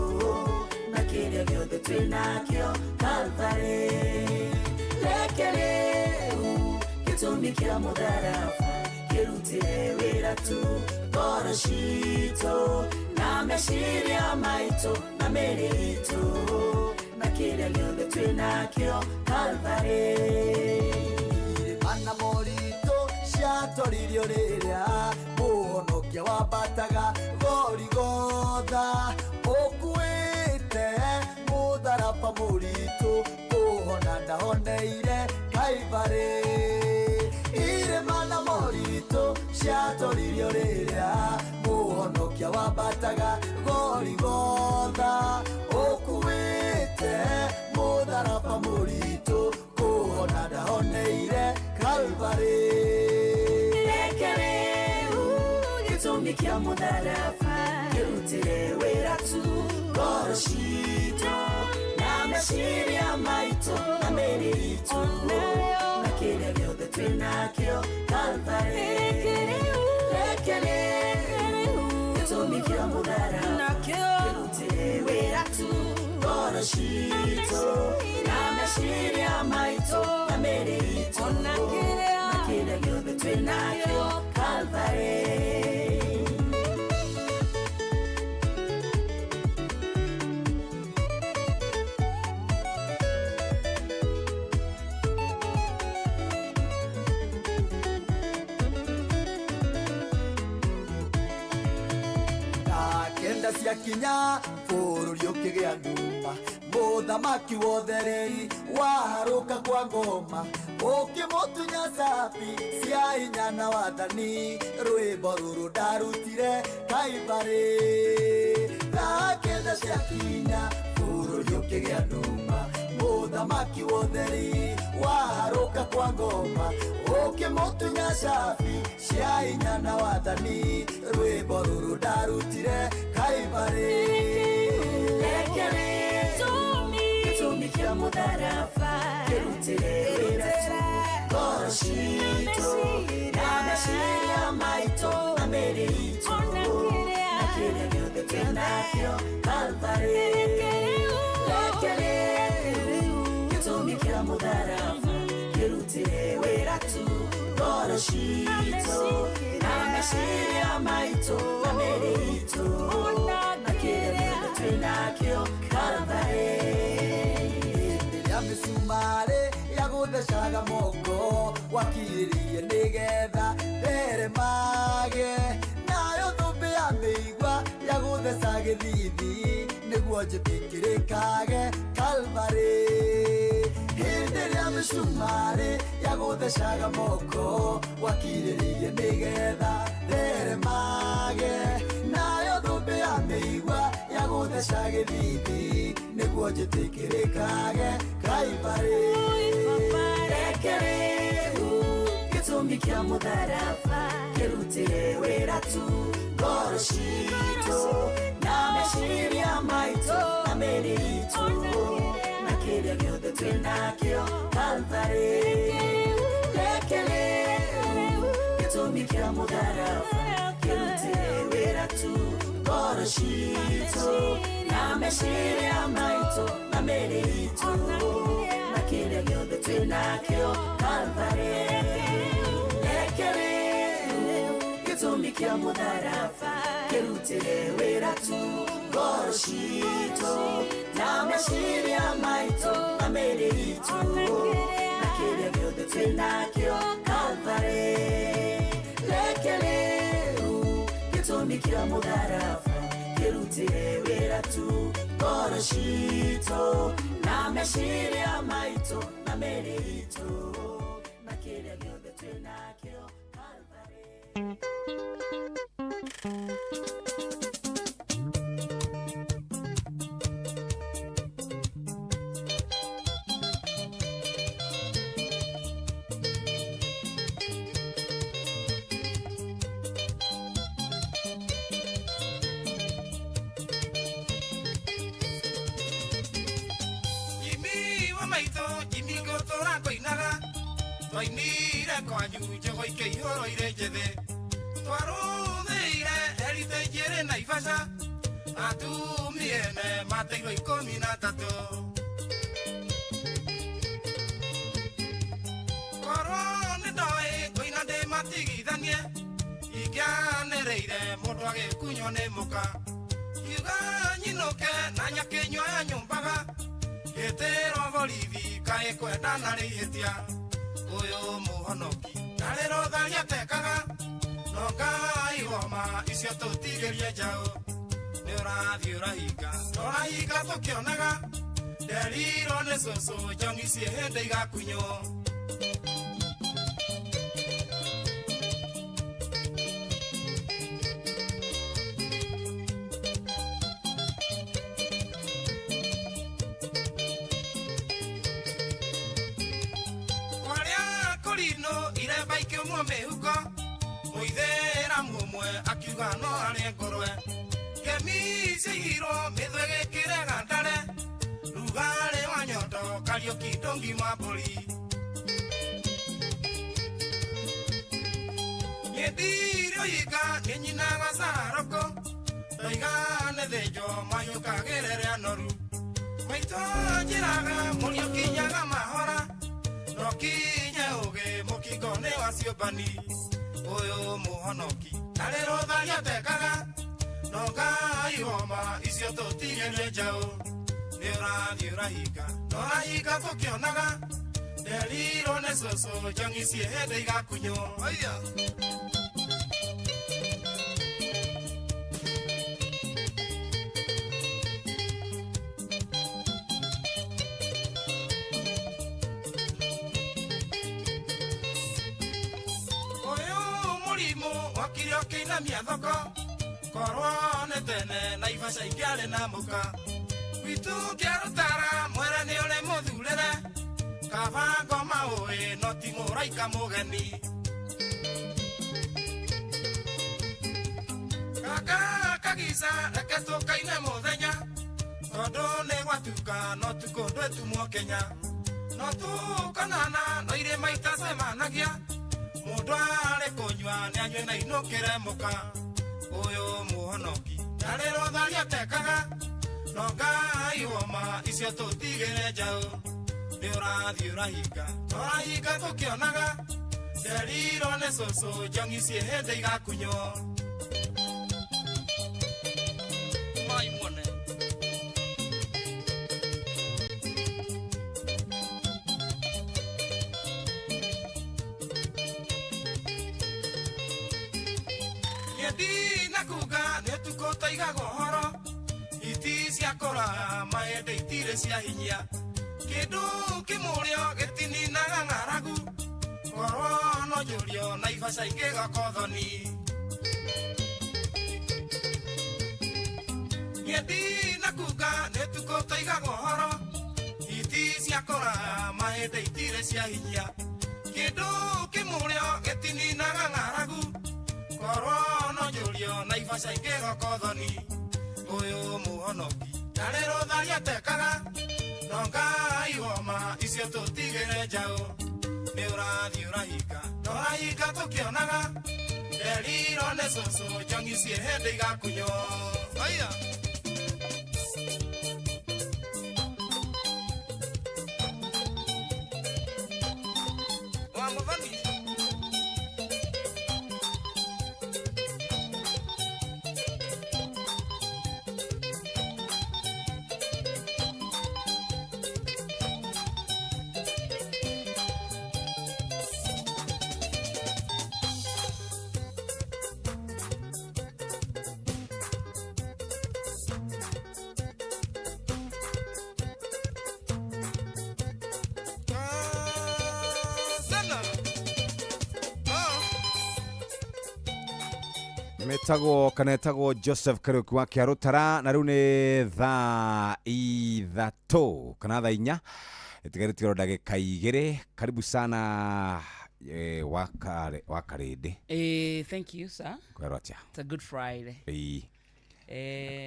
na kĩrĩa gĩothe twĩ nakĩo Calvary. Reke rĩu gĩtũmi kĩa mũtharaba kĩrutire wĩra tu ngoro citũ na meciria maitũ na mĩĩrĩ itũ na kĩrĩa gĩothe twĩ nakĩo Calvary. Irĩma na moritũ ciatoririo rĩrĩa mũhonokia wambataga Gorigotha ũkuĩte mũtharaba mũritũ kũhona ndahoneire Kaibarĩ. Irĩma na moritũ ciatoririo rĩrĩa mũhonokia wambataga Gorigotha ũkuĩte mũtharaba mũritũ kũhona ndahoneire Calvary. Reke rĩu gĩtũmi kĩa mũtharaba kĩrutire wĩra tu ngoro citũ na meciria maitũ na mĩĩrĩ itũ na kĩrĩa gĩothe twĩ nakĩo Calvary. Reke rĩu gĩtũmi kĩa mũtharaba kĩrutire wĩra tu ngoro citũ na meciria maitũ na mĩĩrĩ itũ na kĩrĩa gĩothe twĩ nakĩo Calvary. Kenda ciakinya bũrũri ũkĩgĩa nduma mũthamaki wothe waharũka kwa ngoma ũkĩmũtunya cabi cia hinya na wathani rwĩmbo rũrũ ndarutire Kaibarĩ. Thaa kenda ciakinya bũrũri ũkĩgĩa nduma mũthamaki wothe waharũka kwa ngoma ũkĩmũtunya cabi cia hinya na wathani rwĩmbo rũrũ ndarutire Kaibarĩ. Reke mũtharaba kĩrutĩre wĩra tu ngoro citũ na meciria maitũ na mĩĩrĩ itũ na kĩrĩa gĩothe twĩnakĩo Calvary. Reke rĩu gĩtũmi kĩa mũtharaba kĩrutĩre wĩra tu ngoro citũ na meciria maitũ na mĩĩrĩ itũ na kĩrĩa gĩothe twĩnakĩo Calvary. Ya mĩcumarĩ ya gũthecaga moko wakiririe nĩgetha theremage nayo thũmbĩ ya mĩigua ya gũtheca gĩthithi nĩguo njĩtĩkĩrĩkage Calvary. Hĩndĩ ĩrĩa mĩcumarĩ ya gũthecaga moko wakirĩrĩirie nĩgetha theremage nayo thũmbĩ ya mĩigua ya gũtheca gĩthithi nĩguo njĩtĩkĩrĩkage Calvary. Reke rĩu gĩtũmi kĩa mũtharaba kĩrutĩre wĩra tu ngoro citũ na meciria maitũ na mĩĩrĩ itũ na kĩrĩa gĩothe twĩnakĩo Calvary. Reke rĩu gĩtũmi kĩa mũtharaba kĩrutĩre wĩra tu ngoro citũ na meciria maitũ na mĩĩrĩ itũ na kĩrĩa gĩothe twĩnakĩo Calvary. Reke rĩu gĩtũmi kĩa mũtharaba kĩrutĩre wĩra tu ngoro citũ na meciria maitũ na mĩĩrĩ itũ na kĩrĩa gĩothe twĩnakĩo Calvary. Reke rĩu gĩtũmi kĩa mũtharaba kĩrutĩre wĩra tu ngoro citũ na meciria maitũ na mĩĩrĩ itũ na kĩrĩa gĩothe twĩnakĩo Calvary. Jimmy wa maitũ Jimmy ngũtũra ngũinaga twainire kwanyu njogo ikĩihũrwo irĩ njĩthĩ twarũmĩire heritage ĩrĩ Naivasha atumia ene mateirwo 13 korwo nĩ ndoĩ ngũina ndĩmatigithanie ingĩanĩrĩire mũndũ agĩkunywo nĩ mũka kiuga nyinũke na nyakĩnyua ya nyũmbaga gĩtĩrwo borithi kaĩ kwendana rĩhĩtia ũyũ mũhonoki ndarĩ rũtharia tekaga no Ngai woma icio tũtigĩrie njaũ nĩ ũrathiĩ ũrahinga tũrahinga tũkĩonaga nderirwo nĩ cũcũ njong'i ciĩ hĩndĩ igakunywo. Kwarĩa kũrinũ iremba ikĩũmwo mĩhuko mũithĩramu ũmwe akiuga no arĩe ngũrwe kemi ciaigirwo mĩthwe gĩkĩrega ndare rugarĩ wa nyondo Kariũki ndũngima mbũri nĩndire ũhinga nĩ nyinaga cararũkũ ndoiga nĩ thĩnjwo mayũkagĩrĩre anoru maitũ njĩraga mũriũ kinyaga mahora no kinye ũgĩ mũkingo nĩ wa ciũmbani ũyũ mũhonoki ndarĩ rũtharia tekaga no Ngai woma icio tũtigĩrie njaũ nĩ ũrathiĩ ũrahinga tũrahinga tũkĩonaga nderirwo nĩ cũcũ njong'i ciĩ hĩndĩ igakunywo. Ũyũ mũrimũ wokire ũkĩinamia thoko korwo nĩ tene Naivasha ingĩarĩ na mũka gwitũ kĩarũtara mwere nĩ ũrĩ mũthurĩre kaba ngoma ũĩ no ti mũraika mũgeni kaka kagica reke tũkaine mũthenya Tondũ nĩ gwatuka no tukũ ndwetumwo Kenya. No tukanana no irĩma itacemanagia. Mũndũ arĩ kũnyua nĩ anyue na inũkĩre mũka. Ũyũ mũhonoki ndarĩ rũtharia atekaga. No Ngai woma icio tũtigĩre njaũ. Nĩ ũrathiĩ ũrahinga tũrahinga tũkĩonaga. Nderirwo nĩ cũcũ njongi ciĩ hĩndĩ igakunywo. Mai muone. Niĩ ndinakuga nĩ ũtukũ tũigaga ũhoro. Hiti ciakũra mahĩndĩ itirĩ cia hinya. Kĩndũ kĩmũrĩo gĩtininaga ng'aragu. Korwo no njũrio na ibaca ingĩgoka ũthoni. Niĩ ndinakuga nĩ ũtukũ tũigaga ũhoro. Hiti ciakũra mahĩndĩ itirĩ cia hinya. Kĩndũ kĩmũrĩo gĩtininaga ng'aragu. Korwo no njũrio na ibaca ingĩgoka ũthoni. Ũyũ mũhonoki ndarĩ rũtharia atekaga. No Ngai woma icio tũtigĩre njaũ. Nĩ ũrathiĩ ũrahinga tũrahinga tũkĩonaga. Nderirwo nĩ cũcũ njongi ciĩ hĩndĩ igakunywo. Aya. Wa mũthoni. Metagwo kana etagwo Joseph Kariuki wa Kĩarũtara na rĩu nĩ thaa 3 kana thaa 4 ĩtigarĩtie ndagĩka 2. Karibu sana wakarĩndĩ. Thank you sir. Kwĩrwo atĩa? It's a good Friday.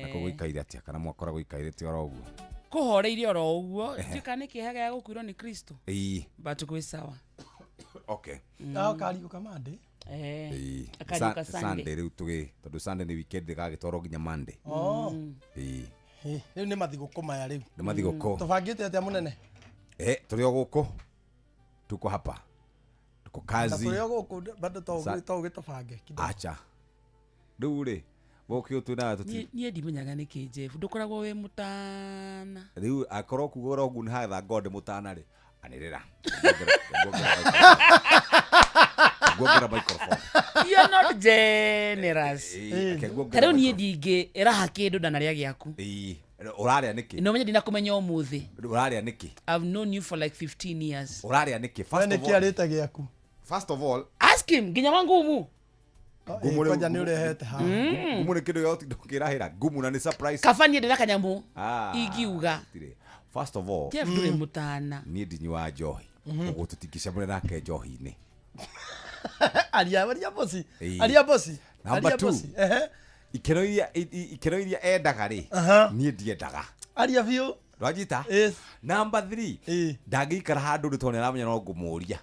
Nako gũikaire atĩa kana mwakora gũikairĩte oro ũguo? Kũhoreire oro ũguo. Ndiũĩ nĩ kĩeha gĩa gũkuirwo nĩ Kristo. But gwĩ sawa. Okay. Kariũka Monday. Akariũka Sunday. Rĩu tũgĩ tondũ Sunday nĩ weekend gagĩtwarwo nginya Monday. Rĩu nĩ mathigũkũ maya rĩu. Nĩ mathigũkũ. Tũbangĩte atĩa mũnene? Tũrĩ o gũkũ. Tuko hapa. Tuko kazi. Tũrĩ o gũkũ bado to ũgĩtũbange. Acha. Rĩu rĩ gũkĩ twĩnaga tũti. Niĩ ndimenyaga nĩkĩ Jeff ndũkoragwo wĩ mũtana. Rĩu akorwo kuga ũrĩa ũguo nĩ hatha ngorwo ndĩ mũtana rĩ anĩrĩra. Ngwongera microphone. You are not generous. Ta rĩu niĩ ndingĩraha kĩndũ ndanarĩa gĩaku. Ũrarĩa nĩkĩ? No menye ndinakũmenya ũmũthĩ. Ũrarĩa nĩkĩ? I've known you for like 15 years. Ũrarĩa nĩkĩ? First of all, nĩkĩ arĩte gĩaku? First of all, ask him nginya wa ngumu. Ngumu kwanja nĩ ũrehete haha. Ngumu nĩ kĩndũ gĩa ndũngĩrahĩra. Ngumu na nĩ surprise. Kaba niĩ ndĩna kanyamũ ingiuga. First of all, Jeff ndũrĩ mũtana. Niĩ ndinyuaga njohi. Ũguo tũtingĩcemania nake njohi-inĩ. Aria bosi. Aria bosi. Number 2. Ikeno iria endaga rĩ niĩ ndiendaga. Aria biũ. Ndwanyita? Number 3. Ndangĩikara handũ rĩ tondũ nĩaramenya no ngũmũria.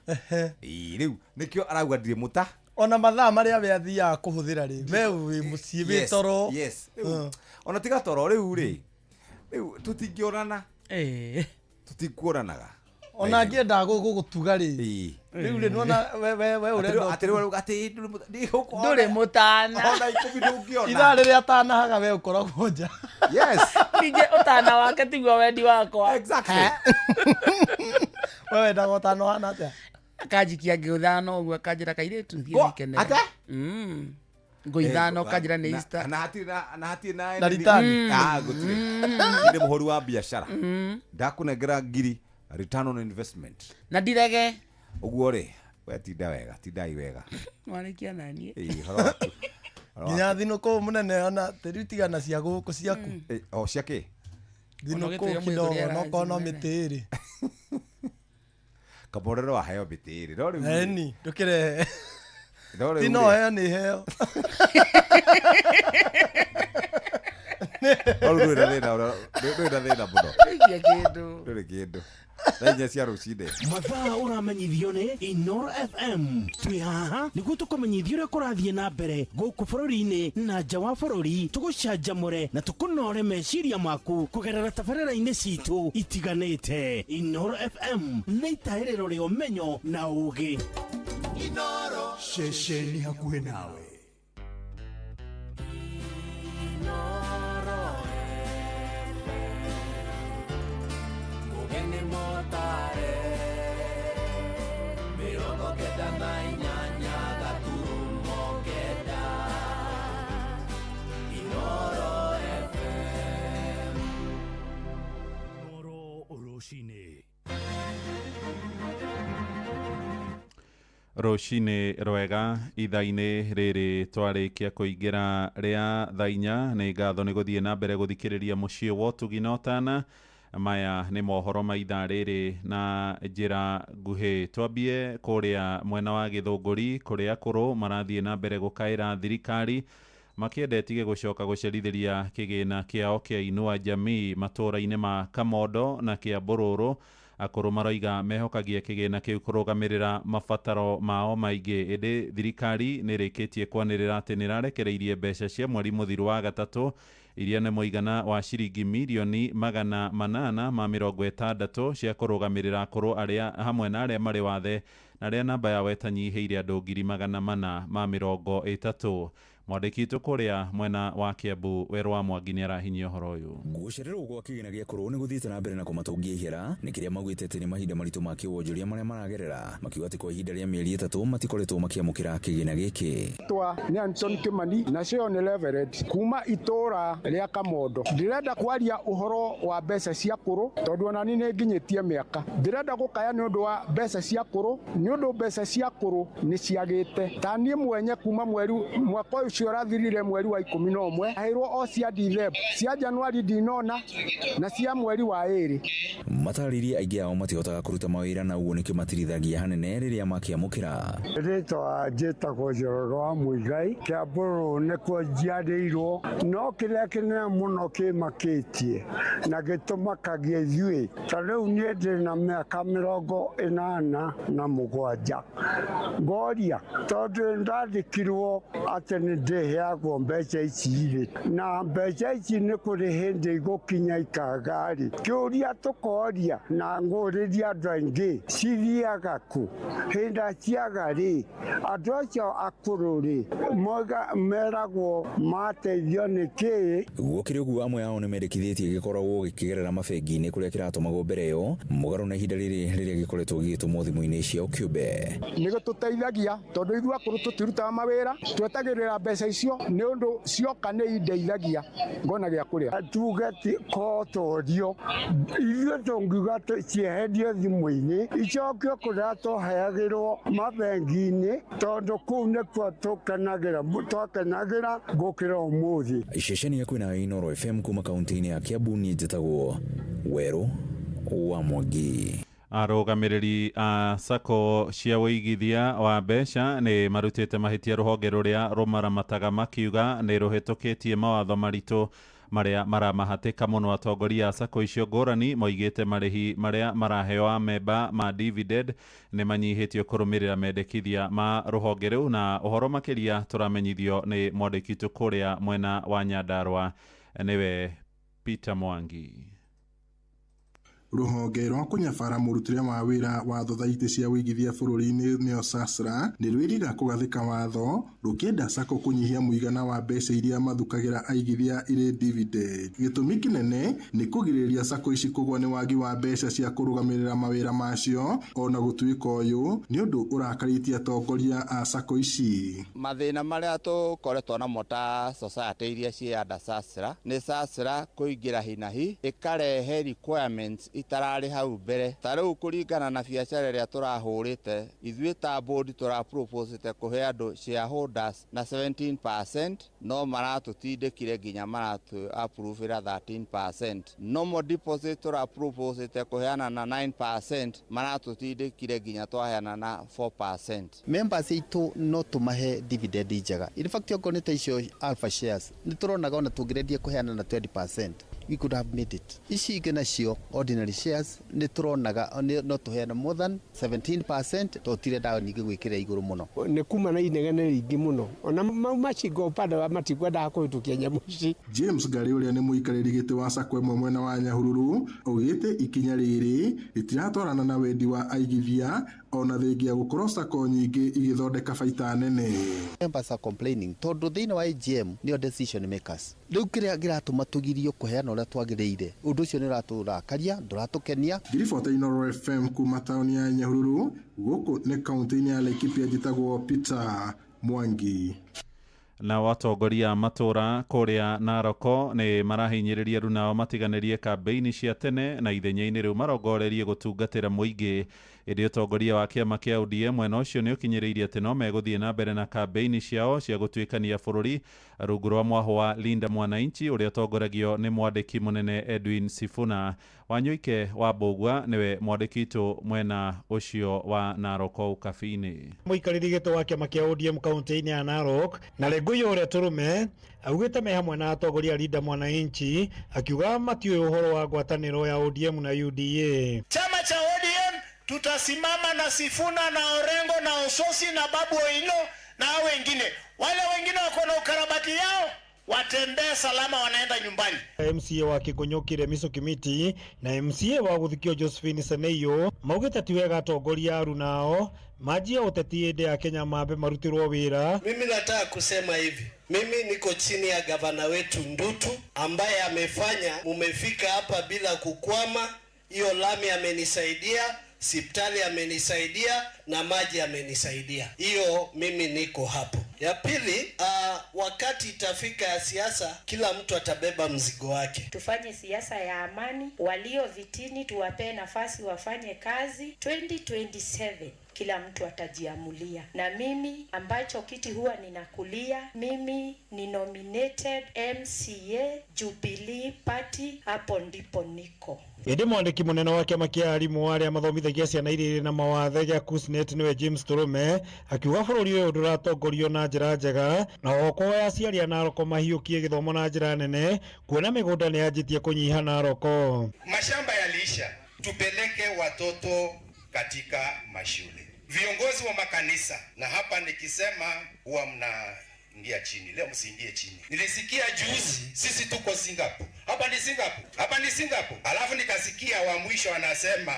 Rĩu nĩkĩo arauga ndirĩ mũta. Ona mathaa marĩa we athiaga kũhũthĩra rĩ we wĩ mũciĩ wĩ toro. Yes. Ona tiga toro rĩu rĩ rĩu tũtingĩonana. Tũtikuonanaga. Ona angĩenda gũgũtuga rĩ rĩu rĩ nĩwona we ũrenda atĩ ndũrĩ mũtana. Ona 10 ndũngĩona. Ithaa rĩrĩa atanahaga we ũkoragwo nja. Yes. Ningĩ ũtana wake tiguo wendi wakwa. Exactly. We wendaga ũtana ũhana atĩa? Akanjikia ngĩũthano ũguo akanjĩra kairĩtu thiĩ wĩkenere. Atĩa? Ngũithano kanjĩra nĩ Easter. Na hatirĩ na Na return. Gũtirĩ. Nĩ mũhũri wa biacara. Ndakũnengera ngiri return on investment. Na ndirege. Ũguo rĩ we tinda wega, tindai wega. Warĩkia naniĩ. Horo waku. Nginya thinũkũ mũnene ona tĩri tigana cia gũkũ ciaku. O cia kĩ? Thinũkũ kidogo no kono mĩtĩ ĩrĩ. Kamorero waheo mĩtĩ ĩrĩ. No rĩu. Eni, ndũkĩrehe. No rĩu. Ti no heo nĩ heo. No rĩu ndũrĩ na thĩna ndũrĩ na thĩna mũno. Ndũrĩ kĩndũ. Ndũrĩ kĩndũ. Thaa 4 cia rũcinĩ. Mathaa ũramenyithio nĩ Inoro FM. Twĩ haha nĩguo tũkũmenyithie ũrĩa kũrathiĩ na mbere gũkũ bũrũri-inĩ na nja wa bũrũri, tũgũcanjamũre na tũkũnore meciria maku kũgerera tabarĩra-inĩ citũ itiganĩte. Inoro FM nĩ itahĩrĩro rĩa ũmenyo na ũũgĩ. Inoro ceceni hakuhĩ nawe. Inoro Mugeni motare 98.9 Inoro FM. Inoro rũcinĩ. Rũcinĩ rwega ithaa-inĩ rĩrĩ twarĩkia kũingĩra rĩa thaa 4. Nĩ ngatho nĩ gũthiĩ na mbere gũthikĩrĩria mũciĩ wa ũtugi na ũtana. Maya nĩ mohoro ma ithaa rĩrĩ na njĩra nguhĩ. Twambie kũrĩa mwena wa Gĩthũngũri kũrĩa akũrũ marathiĩ na mbere gũkaĩra thirikari makĩenda ĩtige gũcoka gũcerithĩria kĩgĩna kĩao kĩa Inua Jamii matũũra-inĩ ma Kamondo na Kĩambũrũrũ. Akũrũ maroiga mehokagia kĩgĩna kĩu kũrũgamĩrĩra mabataro mao maingĩ, ĩndĩ thirikari nĩ ĩrĩkĩtie kwanĩrĩra atĩ nĩ ĩrarekereirie mbeca cia mweri mũthiru wa gatatũ iria nĩ mũigana wa ciringi mirioni 860 cia kũrũgamĩrĩra akũrũ arĩa hamwe na arĩa marĩ wathe na arĩa namba yao ĩtanyihĩire andũ 430,000. Mwandĩki witũ kũrĩa mwena wa Kiambu Werũ wa Mwangi nĩ arahinyia ũhoro ũyũ. Gũcererwo gwa kĩgĩna gĩa kũrũ nĩ gũthiĩte na mbere na kũmatũngia ihera nĩ kĩrĩa maugĩte atĩ nĩ mahinda maritũ ma kĩwonjoria marĩa maragerera, makiuga atĩ kwa ihinda rĩa mĩeri 3 matikoretwo makĩamũkĩra kĩgĩna gĩkĩ. Twa nĩ Anton Kimani na cio nĩ Reverend kuma itũra rĩa Kamondo. Ndĩrenda kwaria ũhoro wa mbeca cia kũrũ tondũ ona niĩ nĩ nginyĩtie mĩaka. Ndĩrenda gũkaya nĩ ũndũ wa mbeca cia kũrũ nĩ ũndũ mbeca cia kũrũ nĩ ciagĩte. Ta niĩ mwenye kuma mweri mwaka ũcio ũrathirire mweri wa 11 aheirwo o cia Dithemba, cia Januari ndinona na cia mweri wa 2. Matarĩrie aingĩ ao matihotaga kũruta mawĩra na ũguo nĩkĩo matirithagia hanene rĩrĩa makĩamũkĩra. Rĩtwa njĩtagwo Njoroge wa Mũigai, Kĩambũrũ nĩkuo njiarĩirwo, no kĩrĩa kĩnene mũno kĩmakĩtie na gĩtũmakagia ithuĩ ta rĩu niĩ ndĩ na mĩaka 87 ngoria tondũ ndandĩkirwo atĩ nĩ ndĩheagwo mbeca ici rĩ, na mbeca ici nĩ kũrĩ hĩndĩ igũkinya ikaga-rĩ, kĩũria tũkoria na ngũrĩria andũ aingĩ cithiaga kũ? Hĩndĩ ciaga rĩ, andũ acio akũrũ rĩ meragwo mateithio nĩ kĩĩ? Gũkĩrĩ ũguo amwe ao nĩ mendekithĩtie gĩkoragwo gĩkĩgerera mabengi-inĩ kũrĩa kĩratũmagwo mbere ĩyo mũgarũ na ihinda rĩrĩ rĩrĩa gĩkoretwo gĩgĩtũmwo thimũ-inĩ ciao kĩũmbe. Nĩ gĩtũteithagia tondũ ithuĩ akũrũ tũtirutaga mawĩra, twetagĩrĩra mbeca icio nĩ ũndũ cioka nĩ indeithagia ngona gĩa kũrĩa. Tuge kotorio ithuĩ tũngiuga cieherio thimũ-inĩ icokio kũrĩa tũheagĩrwo mabengi-inĩ tondũ kũu nĩkuo tũkenagĩra gũkĩra ũmũthĩ. Ceceni yaku na Inoro FM kuma kaunti-inĩ ya Kiambu niĩ njĩtagwo Werũ wa Mwangi. Arũgamĩrĩri a sacco cia ũigithia wa mbeca nĩ marutĩte mahĩtia rũhonge rũrĩa rũmaramataga makiuga nĩ rũhĩtũkĩtie mawatho maritũ marĩa maramahatĩka mũno. Atongoria a sacco icio ngũrani moigĩte marĩhi marĩa maraheo amemba ma dividend nĩ manyihĩtio kũrũmĩrĩra mendekithia ma rũhonge rũu. Na ũhoro makĩria tũramenyithio nĩ mwandĩki witũ kũrĩa mwena wa Nyandarua nĩwe Peter Mwangi. Rũhonge rwa kũnyabara mũrutĩre wa wĩra wa thothaitĩ cia ũigithia bũrũri-inĩ nĩyo SASRA nĩ rwĩrĩga kũgathĩka watho rũkĩenda SACCO kũnyihia mũigana wa mbeca iria mathukagĩra aigithia irĩ dividend. Gĩtũmi kĩnene nĩ kũgirĩrĩria SACCO ici kũgwa nĩ wagi wa mbeca cia kũrũgamĩrĩra mawĩra macio, ona gũtuĩka ũyũ nĩ ũndũ ũrakarĩtie atongoria a SACCO ici. Mathĩna marĩa tũkoretwo namo ta society iria ciĩ under SASRA nĩ SASRA kũingĩra hinahi ĩkarehe requirements itararĩ hau mbere. Ta rĩu kũringana na biacara ĩrĩa tũrahũrĩte, ithuĩ ta board tũraproposete kũhe andũ shareholders na 17%, no maratũtindĩkire nginya maratũ approve-ĩra 13%. Normal deposit tũraproposete kũheana na 9%, maratũtindĩkire nginya twaheana na 4%. Members aitũ no tũmahe dividend njega. In fact, okorwo nĩ ta icio Alpha shares, nĩ tũronaga ona tũngĩrendia kũheana na 20%, we could have made it. Ici ingĩ nacio ordinary shares nĩ tũronaga no tũheane more than 17%, tũtirendaga ningĩ gwĩkĩra igũrũ mũno. Nĩ kuma na inegene rĩingĩ mũno, ona mau macingo upande wa matikwendaga kũhĩtũkia nyamũ ici. James Ngari ũrĩa nĩ mũikarĩri gĩtĩ wa SACCO ĩmwe mwena wa Nyahururu augĩte ikinya rĩrĩ rĩtiratwarana na wendi wa aigithia ona thengia gũkorwo SACCO nyingĩ igĩthondeka baita nene. Members are complaining tondũ thĩinĩ wa AGM nĩo decision makers. Rĩu kĩrĩa kĩratũma tũgirio kũheana ũrĩa twagĩrĩire, ũndũ ũcio nĩ ũratũrakaria, ndũratũkenia. Ngiribota Inooro FM kuma taũni ya Nyahururu, gũkũ nĩ kaũntĩ-inĩ ya Laikipia, njĩtagwo Peter Mwangi. Na watongoria matũra kũrĩa Naroko nĩ marahinyĩrĩria rĩu nao matiganĩrie kambĩini cia tene na ithenya-inĩ rĩu marongorerie gũtungatĩra mũingĩ. Ĩndĩ ũtongoria wa kĩama kĩa ODM mwena ũcio nĩ ũkinyĩrĩirie atĩ no megũthiĩ na mbere na kambĩini ciao cia gũtuĩkania bũrũri rungu rwa mwahũ wa Linda Mwananchi ũrĩa ũtongoragio nĩ mwandĩki mũnene Edwin Sifuna. Wanyoike wa Mbũgua nĩwe mwandĩki witũ mwena ũcio wa Naroko Ũkabi-inĩ. Mũikarĩri gĩtĩ wa kĩama kĩa ODM kaũntĩ-inĩ ya Narok na Lenguyo ũrĩa Tũrũme augĩte me hamwe na atongoria Linda Mwananchi, akiuga matiũĩ ũhoro wa ngwatanĩro ya ODM na UDA. Chama cha ODM tutasimama na Sifuna na Orengo na Ososi na Babu Owino na hao wengine. Wale wengine wako na ukarabati yao, watembee salama, wanaenda nyumbani. MCA wa Kĩgũnyũki Remiso Kimiti na MCA wa Gũthikio Josephine Seneiyo maugĩte ti wega atongoria arunao manjie ũteti hĩndĩ ya Kenya mambe marutirwo wĩra. Mimi nataka kusema hivi, mimi niko chini ya gavana wetu Ndutu ambaye amefanya mumefika hapa bila kukwama. Hiyo lami amenisaidia, sipitali amenisaidia na maji amenisaidia. Hiyo mimi niko hapo. Ya pili, wakati itafika ya siasa, kila mtu atabeba mzigo wake. Tufanye siasa ya amani, walio vitini tuwapee nafasi wafanye kazi. 2027 kila mtu atajiamulia. Na mimi ambacho kiti huwa ninakulia, mimi ni nominated MCA Jubilee Party, hapo ndipo niko. Ĩndĩ mwandĩki mũnene wa kĩama kĩa arimũ arĩa mathomithagia ciana iria irĩ na mawathe gĩa KUSNET nĩwe James Tũrũme akiuga bũrũri ũyũ ndũratongorio na njĩra njega na o kũhoya aciari a Naroko mahiũkie gĩthomo na njĩra nene kuona mĩgũnda nĩ yanjĩtie kũnyiha Naroko. Mashamba yaliisha, tupeleke watoto katika mashule. Viongozi wa makanisa, na hapa nikisema huwa mnaingia chini, leo msiingie chini. Nilisikia juzi sisi tuko Singapore. Hapa ni Singapore, hapa ni Singapore. Alafu nikasikia wa mwisho anasema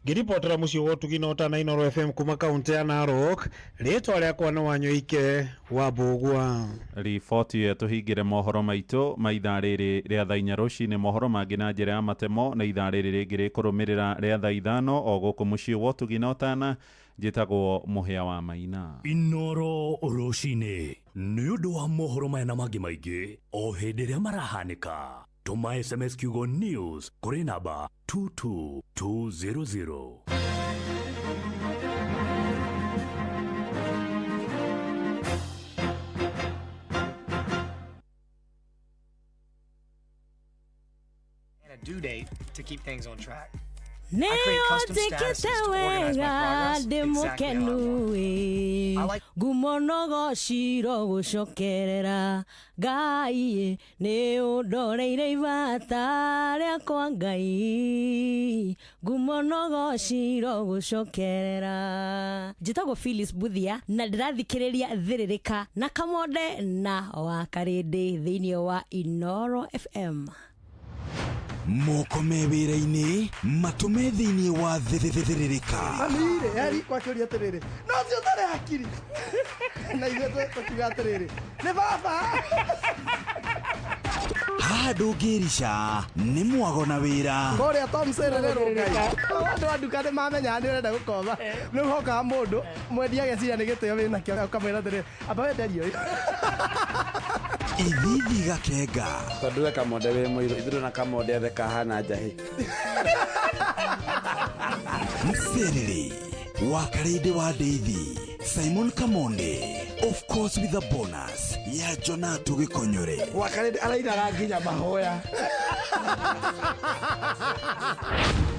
Ngĩribotera mũciĩ wa ũtugi na ũtana Inooro FM kuma kaũntĩ ya Narok, rĩtwa rĩakwa nĩ Wanyoike wa Mbũgua. Riboti ĩyo tũhingĩre mohoro maitũ ma ithaa rĩrĩ rĩa thaa inya rũcinĩ, mohoro mangĩ na njĩra ya matemo na ithaa rĩrĩ rĩngĩ rĩkũrũmĩrĩra rĩa thaa ithano o gũkũ mũciĩ wa ũtugi na ũtana. Njĩtagwo Mũhĩa wa Maina. Inooro rũcinĩ nĩ ũndũ wa mohoro maya na mangĩ maingĩ o hĩndĩ ĩrĩa marahanĩka. Tũma SMS kiugo news kũrĩ namba 22200. And a due date to keep things on track. Nĩũnjĩkĩte wega ndĩ mũkenu ĩ ngumo nogociro gũcokerera Ngai nĩ ũndoreire ibata rĩakwa Ngai ngumo nogociro gũcokerera. Njĩtagwo Phyllis Buthia na ndĩrathikĩrĩria Thĩrĩrĩka na Kamonde na wa Karĩndĩ thĩinĩ wa Inooro FM. Moko me wĩra-inĩ matũme thĩinĩ wa Thĩrĩrĩka. Mami-rĩ, eri kwakĩũria atĩrĩrĩ, no ũcio ũtarĩ hakiri na ithuĩ tũkiuga atĩrĩrĩ, nĩ baba. Haha ndũngĩrica nĩ mwago na wĩra. Kũrĩa Tom Serererwo Ngai. Andũ a nduka nĩ mamenyaga nĩ ũrenda gũkomba. Rĩu hokaga mũndũ mwendia ageciria nĩ gĩtĩo wĩnakĩo, ũkamwĩra atĩrĩrĩ, amba wenderie ũyũ. Ithithi Gakenga. Tondũ we Kamonde wĩ mũirũ, ithuĩ na Kamonde othe kahana njahĩ. Mserere wa Karĩndĩ wa Ndeithi, Simon Kamonde, of course with a bonus ya Jonatu Gĩkonyore. Wakarĩndĩ arainaga nginya mahoya.